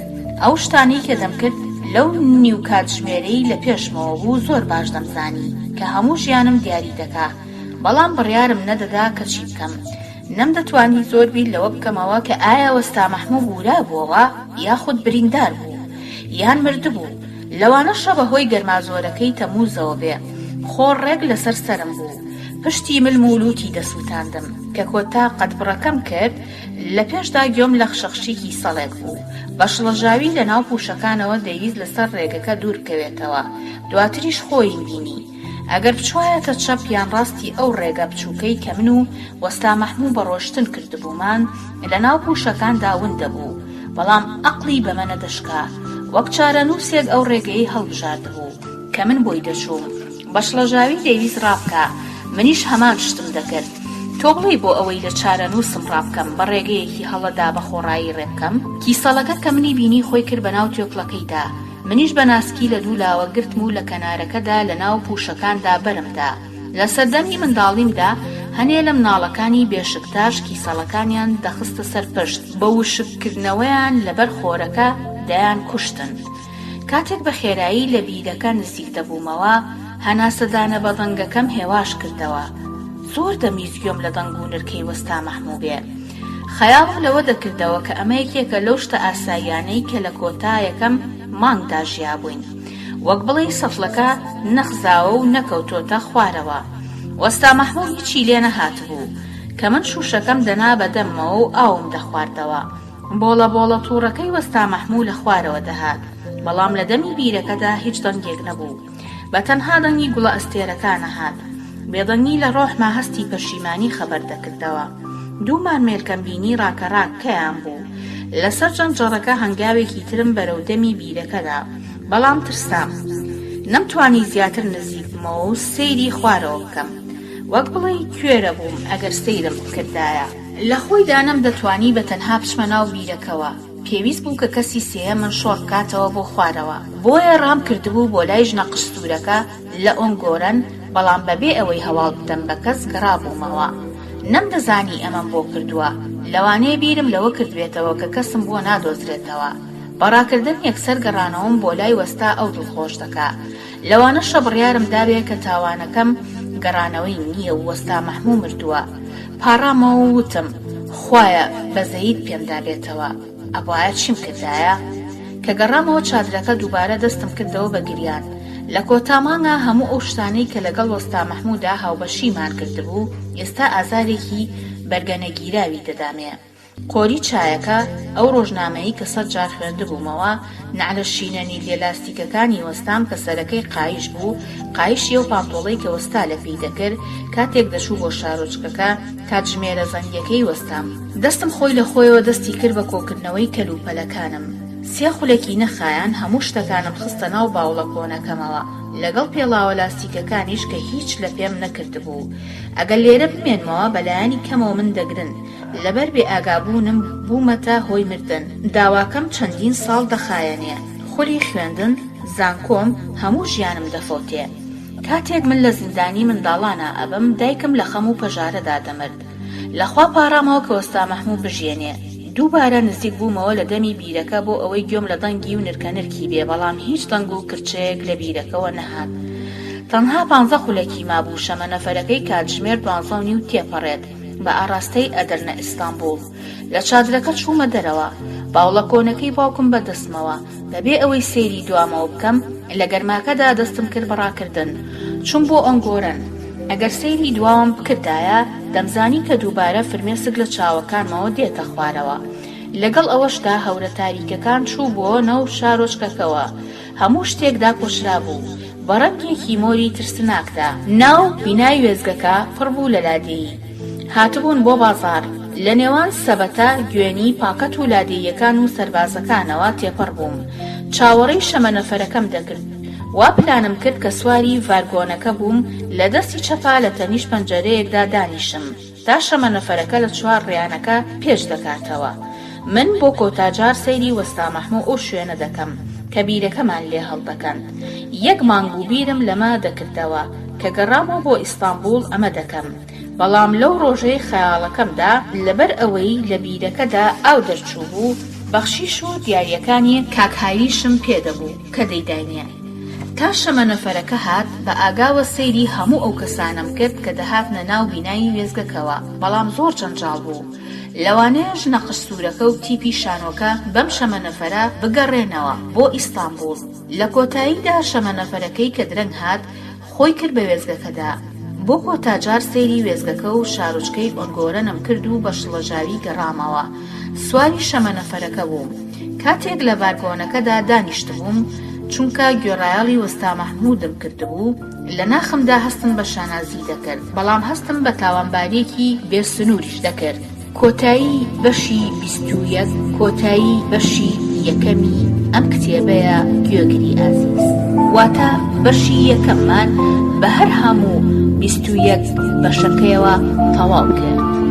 ئەو شتانەی کە دەمکرد لەو نیو کاتژمێرەی لە پێشمەوە بوو زۆر باش دەمزانی کە هەموو ژیانم دیاری دەکا. بەڵام بڕیارم نەدەدا کە چی بکەم. نەمدەتوانی زۆر بیر لەوە بکەمەوە کە ئایا وەستا مەحموو بوورابووەوە یاخود بریندار بوو یان مردبوو. لەوانەشە بە هۆی گەرما زۆرەکەی تەمووزەوە بێ. خۆر ڕێک لەسەر سەرم بوو. پشتی ملم و لووتی دەسووتاندم. کە کۆتا قەدبڕەکەم کرد، لە پێشدا گوێم لە خشەخشی کیسەڵێک بوو. بە شڵەژاوی لە ناو پووشەکانەوە دەیویست لەسەر ڕێگەکە دوور بکەوێتەوە. دواتریش خۆیم بینی. ئەگەر بچوایەتە چەپ یان ڕاستی ئەو ڕێگە بچووکەی کە من و وەستا مەحموو بە ڕۆشتن کردبوومان، لە ناو پووشەکاندا ون دەبوو. بەڵام ئەقڵی بەمە نەدەشکا. وەک چارەنووسێک ئەو ڕێگەیەی هەڵبژاردبوو. کە من بۆی دەچووم. بە شڵەژاوی دەیویست ڕابکا. منیش هەمان شتم دەکرد. تۆ بڵێی بۆ ئەوەی لە چارەنووسم ڕابکەم بە ڕێگەیەکی هەڵەدا بە خۆڕایی ڕێ بکەم؟ کیسەڵەکە کە منی بینی خۆی کرد بە ناو توێکڵەکەیدا. منیش بە ناسکی لە دوو لاوە گرتم و لە کەنارەکەدا لە ناو پووشەکاندا بەرم دا. لە سەردەمی منداڵیمدا هەنێ لە مناڵەکانی بێشکتاش کیسەڵەکانیان دەخستە سەر پشت، بە وشککردنەوەیان لەبەر خۆرەکە دەیان کوشتن. کاتێک بە خێرایی لە بیرەکە نزیک دەبوومەوە، هەناسەدانە بەدەنگەکەم هێواش کردەوە. زۆر دەمویست گوێم لە دەنگ و نرکەی وەستا مەحموو بێ. خەیاڵم لەوە دەکردەوە کە ئەمە یەکێکە لەو شتە ئاساییانەی کە لە کۆتا یەکەم مانگدا ژیابووین. وەک بڵێی سەتڵەکە نەخزاوە و نەکەوتۆتە خوارەوە. وەستا مەحموو هیچی لێ نەهاتبوو. کە من شووشەکەم دەنا بە دەممەوە و ئاوم دەخواردەوە. بۆڵە بۆڵە تووڕەکەی وەستا مەحموو لە خوارەوە دەهات. بەڵام لە دەمی بیرەکەدا هیچ دەنگێک نەبوو. بە تەنها دەنگی گوڵە ئەستێرەکان ئەهات. بێدەنگی لە ڕۆحما هەستی پەشیمانی خەبەر دەکردەوە. دوو مارمێلکەم بینی ڕاکەڕاک کەیان بوو. لەسەر جەنجەڕەکە هەنگاوێکی ترم بەرەو دەمی بیرەکە نا. بەڵام ترسام. نەمتوانی زیاتر نزیک بمەوە و سەیری خوارەوە بکەم. وەک بڵێی کوێرە بووم ئەگەر سەیرم بکردایە. لە خۆیدا نەمدەتوانی بە تەنها بچمە ناو بیرەکەوە. پێویست بوو کە کەسی سێیەم من شۆڕ بکاتەوە بۆ خوارەوە، بۆیە ڕام کردبوو بۆ لای ژنە قژسوورەکە لە ئۆنگۆرەن، بەڵام بەبێ ئەوەی هەواڵ بدەم بە کەس گەڕابوومەوە. نەمدەزانی ئەمەم بۆ کردووە، لەوانەیە بیرم لەوە کردبێتەوە کە کەسم بۆ نادۆزرێتەوە. بە ڕاکردن یەکسەر گەڕانەوەم بۆ لای وەستا ئەو دڵخۆش دەکا. لەوانەشە بڕیارم دابێ کە تاوانەکەم گەڕانەوەی نییە و وەستا مەحموو مردووە. پاڕامەوە و وتم، خوایە بەزەییت پێمدا بێتەوە، ئەبوایە چیم کردایە؟ کە گەڕامەوە چادرەکە دووبارە دەستم کردەوە بە گریان. لە کۆتا مانگا هەموو ئەو شتانەی کە لەگەڵ وەستا مەحموودا هاوبەشیمان کردبوو، ئێستا ئازارێکی بەرگەنەگیراوی دەدامێ. قۆری چایەکە، ئەو ڕۆژنامەیەی کە سەت جار خوێندبوومەوە، نەعلە شینە نیلیە لاستیکەکانی وەستام کە سەرەکەی قایش بوو، قایشی ئەو پانتۆڵەی کە وەستا لە پێی دەکرد کاتێک دەچوو بۆ شارۆچکەکە، کاتژمێرە زەنگیەکەی وەستام. دەستم خۆی لە خۆیەوە دەستی کرد بە کۆکردنەوەی کەلوپەلەکانم. سێ خولەکی نەخایان هەموو شتەکانم خستە ناو باوڵە کۆنەکەمەوە، لەگەڵ پێڵاوە لاستیکەکانیش کە هیچ لە پێم نەکردبوو. ئەگەر لێرە بمێنمەوە بەلایەنی کەمەوە من دەگرن. لەبەر بێ ئاگابوونم بوومەتە هۆی مردن. داواکەم چەندین ساڵ دەخایەنێ. خولی خوێندن، زانکۆم، هەموو ژیانم دەفەوتێ. کاتێک من لە زیندانی منداڵانا ئەبم دایکم لە خەم و پەژارەدا دەمرد. لە خوا پاڕامەوە کە وەستا مەحموو بژیێنێ. دووبارە نزیک بوومەوە لە دەمی بیرەکە بۆ ئەوەی گوێم لە دەنگی و نرکە نرکی بێ بەڵام هیچ دەنگ و کرچەیەک لە بیرەکەوە نەهات. تەنها پانزە خولەکی مابوو شەمەنەفەرەکەی کاتژمێر دوانزە و نیو تێپەڕێت. بە ئاڕاستەی ئەدرنە ئیستانبوڵ. لە چادرەکە چوومە دەرەوە. باوڵە کۆنەکەی باوکم بە دەستمەوە. بەبێ ئەوەی سەیری دوامەوە بکەم، لە گەرماکەدا دەستم کرد بە ڕاکردن. چووم بۆ ئۆنگۆرەن. ئەگەر سەیری دواوەم بکردایە، دەمزانی کە دووبارە فرمێسک لە چاوەکانمەوە دێتە خوارەوە. لەگەڵ ئەوەشدا هەورە تاریکەکان چووبووە ناو شارۆچکەکەوە. هەموو شتێک داپۆشرابوو بە ڕەنگێکی مۆری ترسناکدا. ناو بینای وێستگەکە پڕ بوو لە لادێیی. هاتبوون بۆ بازاڕ. لە نێوان سەبەتە، گوێنی، پاکەت و لادێییەکان و سەربازەکانەوە تێپەڕ بووم. چاوەڕێی شەمەنەفەرەکەم دەکرد. وا پلانم کرد کە سواری ڤارگۆنەکە بووم لە دەستی چەپا لە تەنیشت پەنجەرەیەکدا دانیشم. تا شەمەنەفەرەکە لە چوارڕیانەکە پێچ دەکاتەوە. من بۆ کۆتا جار سەیری وەستا مەحموو ئەو شوێنە دەکەم کە بیرەکەمان لێ هەڵدەکەند. یەک مانگ بوو بیرم لەمە دەکردەوە کە گەڕامەوە بۆ ئیستانبوڵ ئەمە دەکەم. بەڵام لەو ڕۆژەی خەیاڵەکەمدا لەبەر ئەوەی لە بیرەکەدا ئاو دەرچووبوو، بەخشیش و دیارییەکانی کاک هایلیشم پێ دەبوو کە دەیداینێ. تا شەمەنەفەرەکە هات، بە ئاگاوە سەیری هەموو ئەو کەسانەم کرد کە دەهاتنە ناو بینای وێستگەکەوە، بەڵام زۆر جەنجاڵ بوو. لەوانەیە ژنە قژ سوورەکە و تیپی شانۆکە بەم شەمەنەفەرە بگەڕێنەوە بۆ ئیستانبوڵ. لە کۆتاییدا شەمەنەفەرەکەی کە درەنگ هات، خۆی کرد بە وێستگەکەدا. بۆ کۆتا جار سەیری وێستگەکە و شارۆچکەی ئۆنگۆرەنم کرد و بە شڵەژاوی گەڕامەوە. سواری شەمەنەفەرەکە بووم. کاتێک لە ڤارگۆنەکەدا دانیشتبووم، چونکە گوێڕایەڵی وەستا مەحموودم کردبوو، لە ناخمدا هەستم بە شانازی دەکرد، بەڵام هەستم بە تاوانبارییەکی بێ سنووریش دەکرد. کۆتایی بەشی 21 کۆتایی بەشی یەکەمی ئەم کتێبەیە گوێگری ئازیز واتە بەشی یەکەممان بە هەر هەموو 21 بەشەکەیەوە تەواو کرد.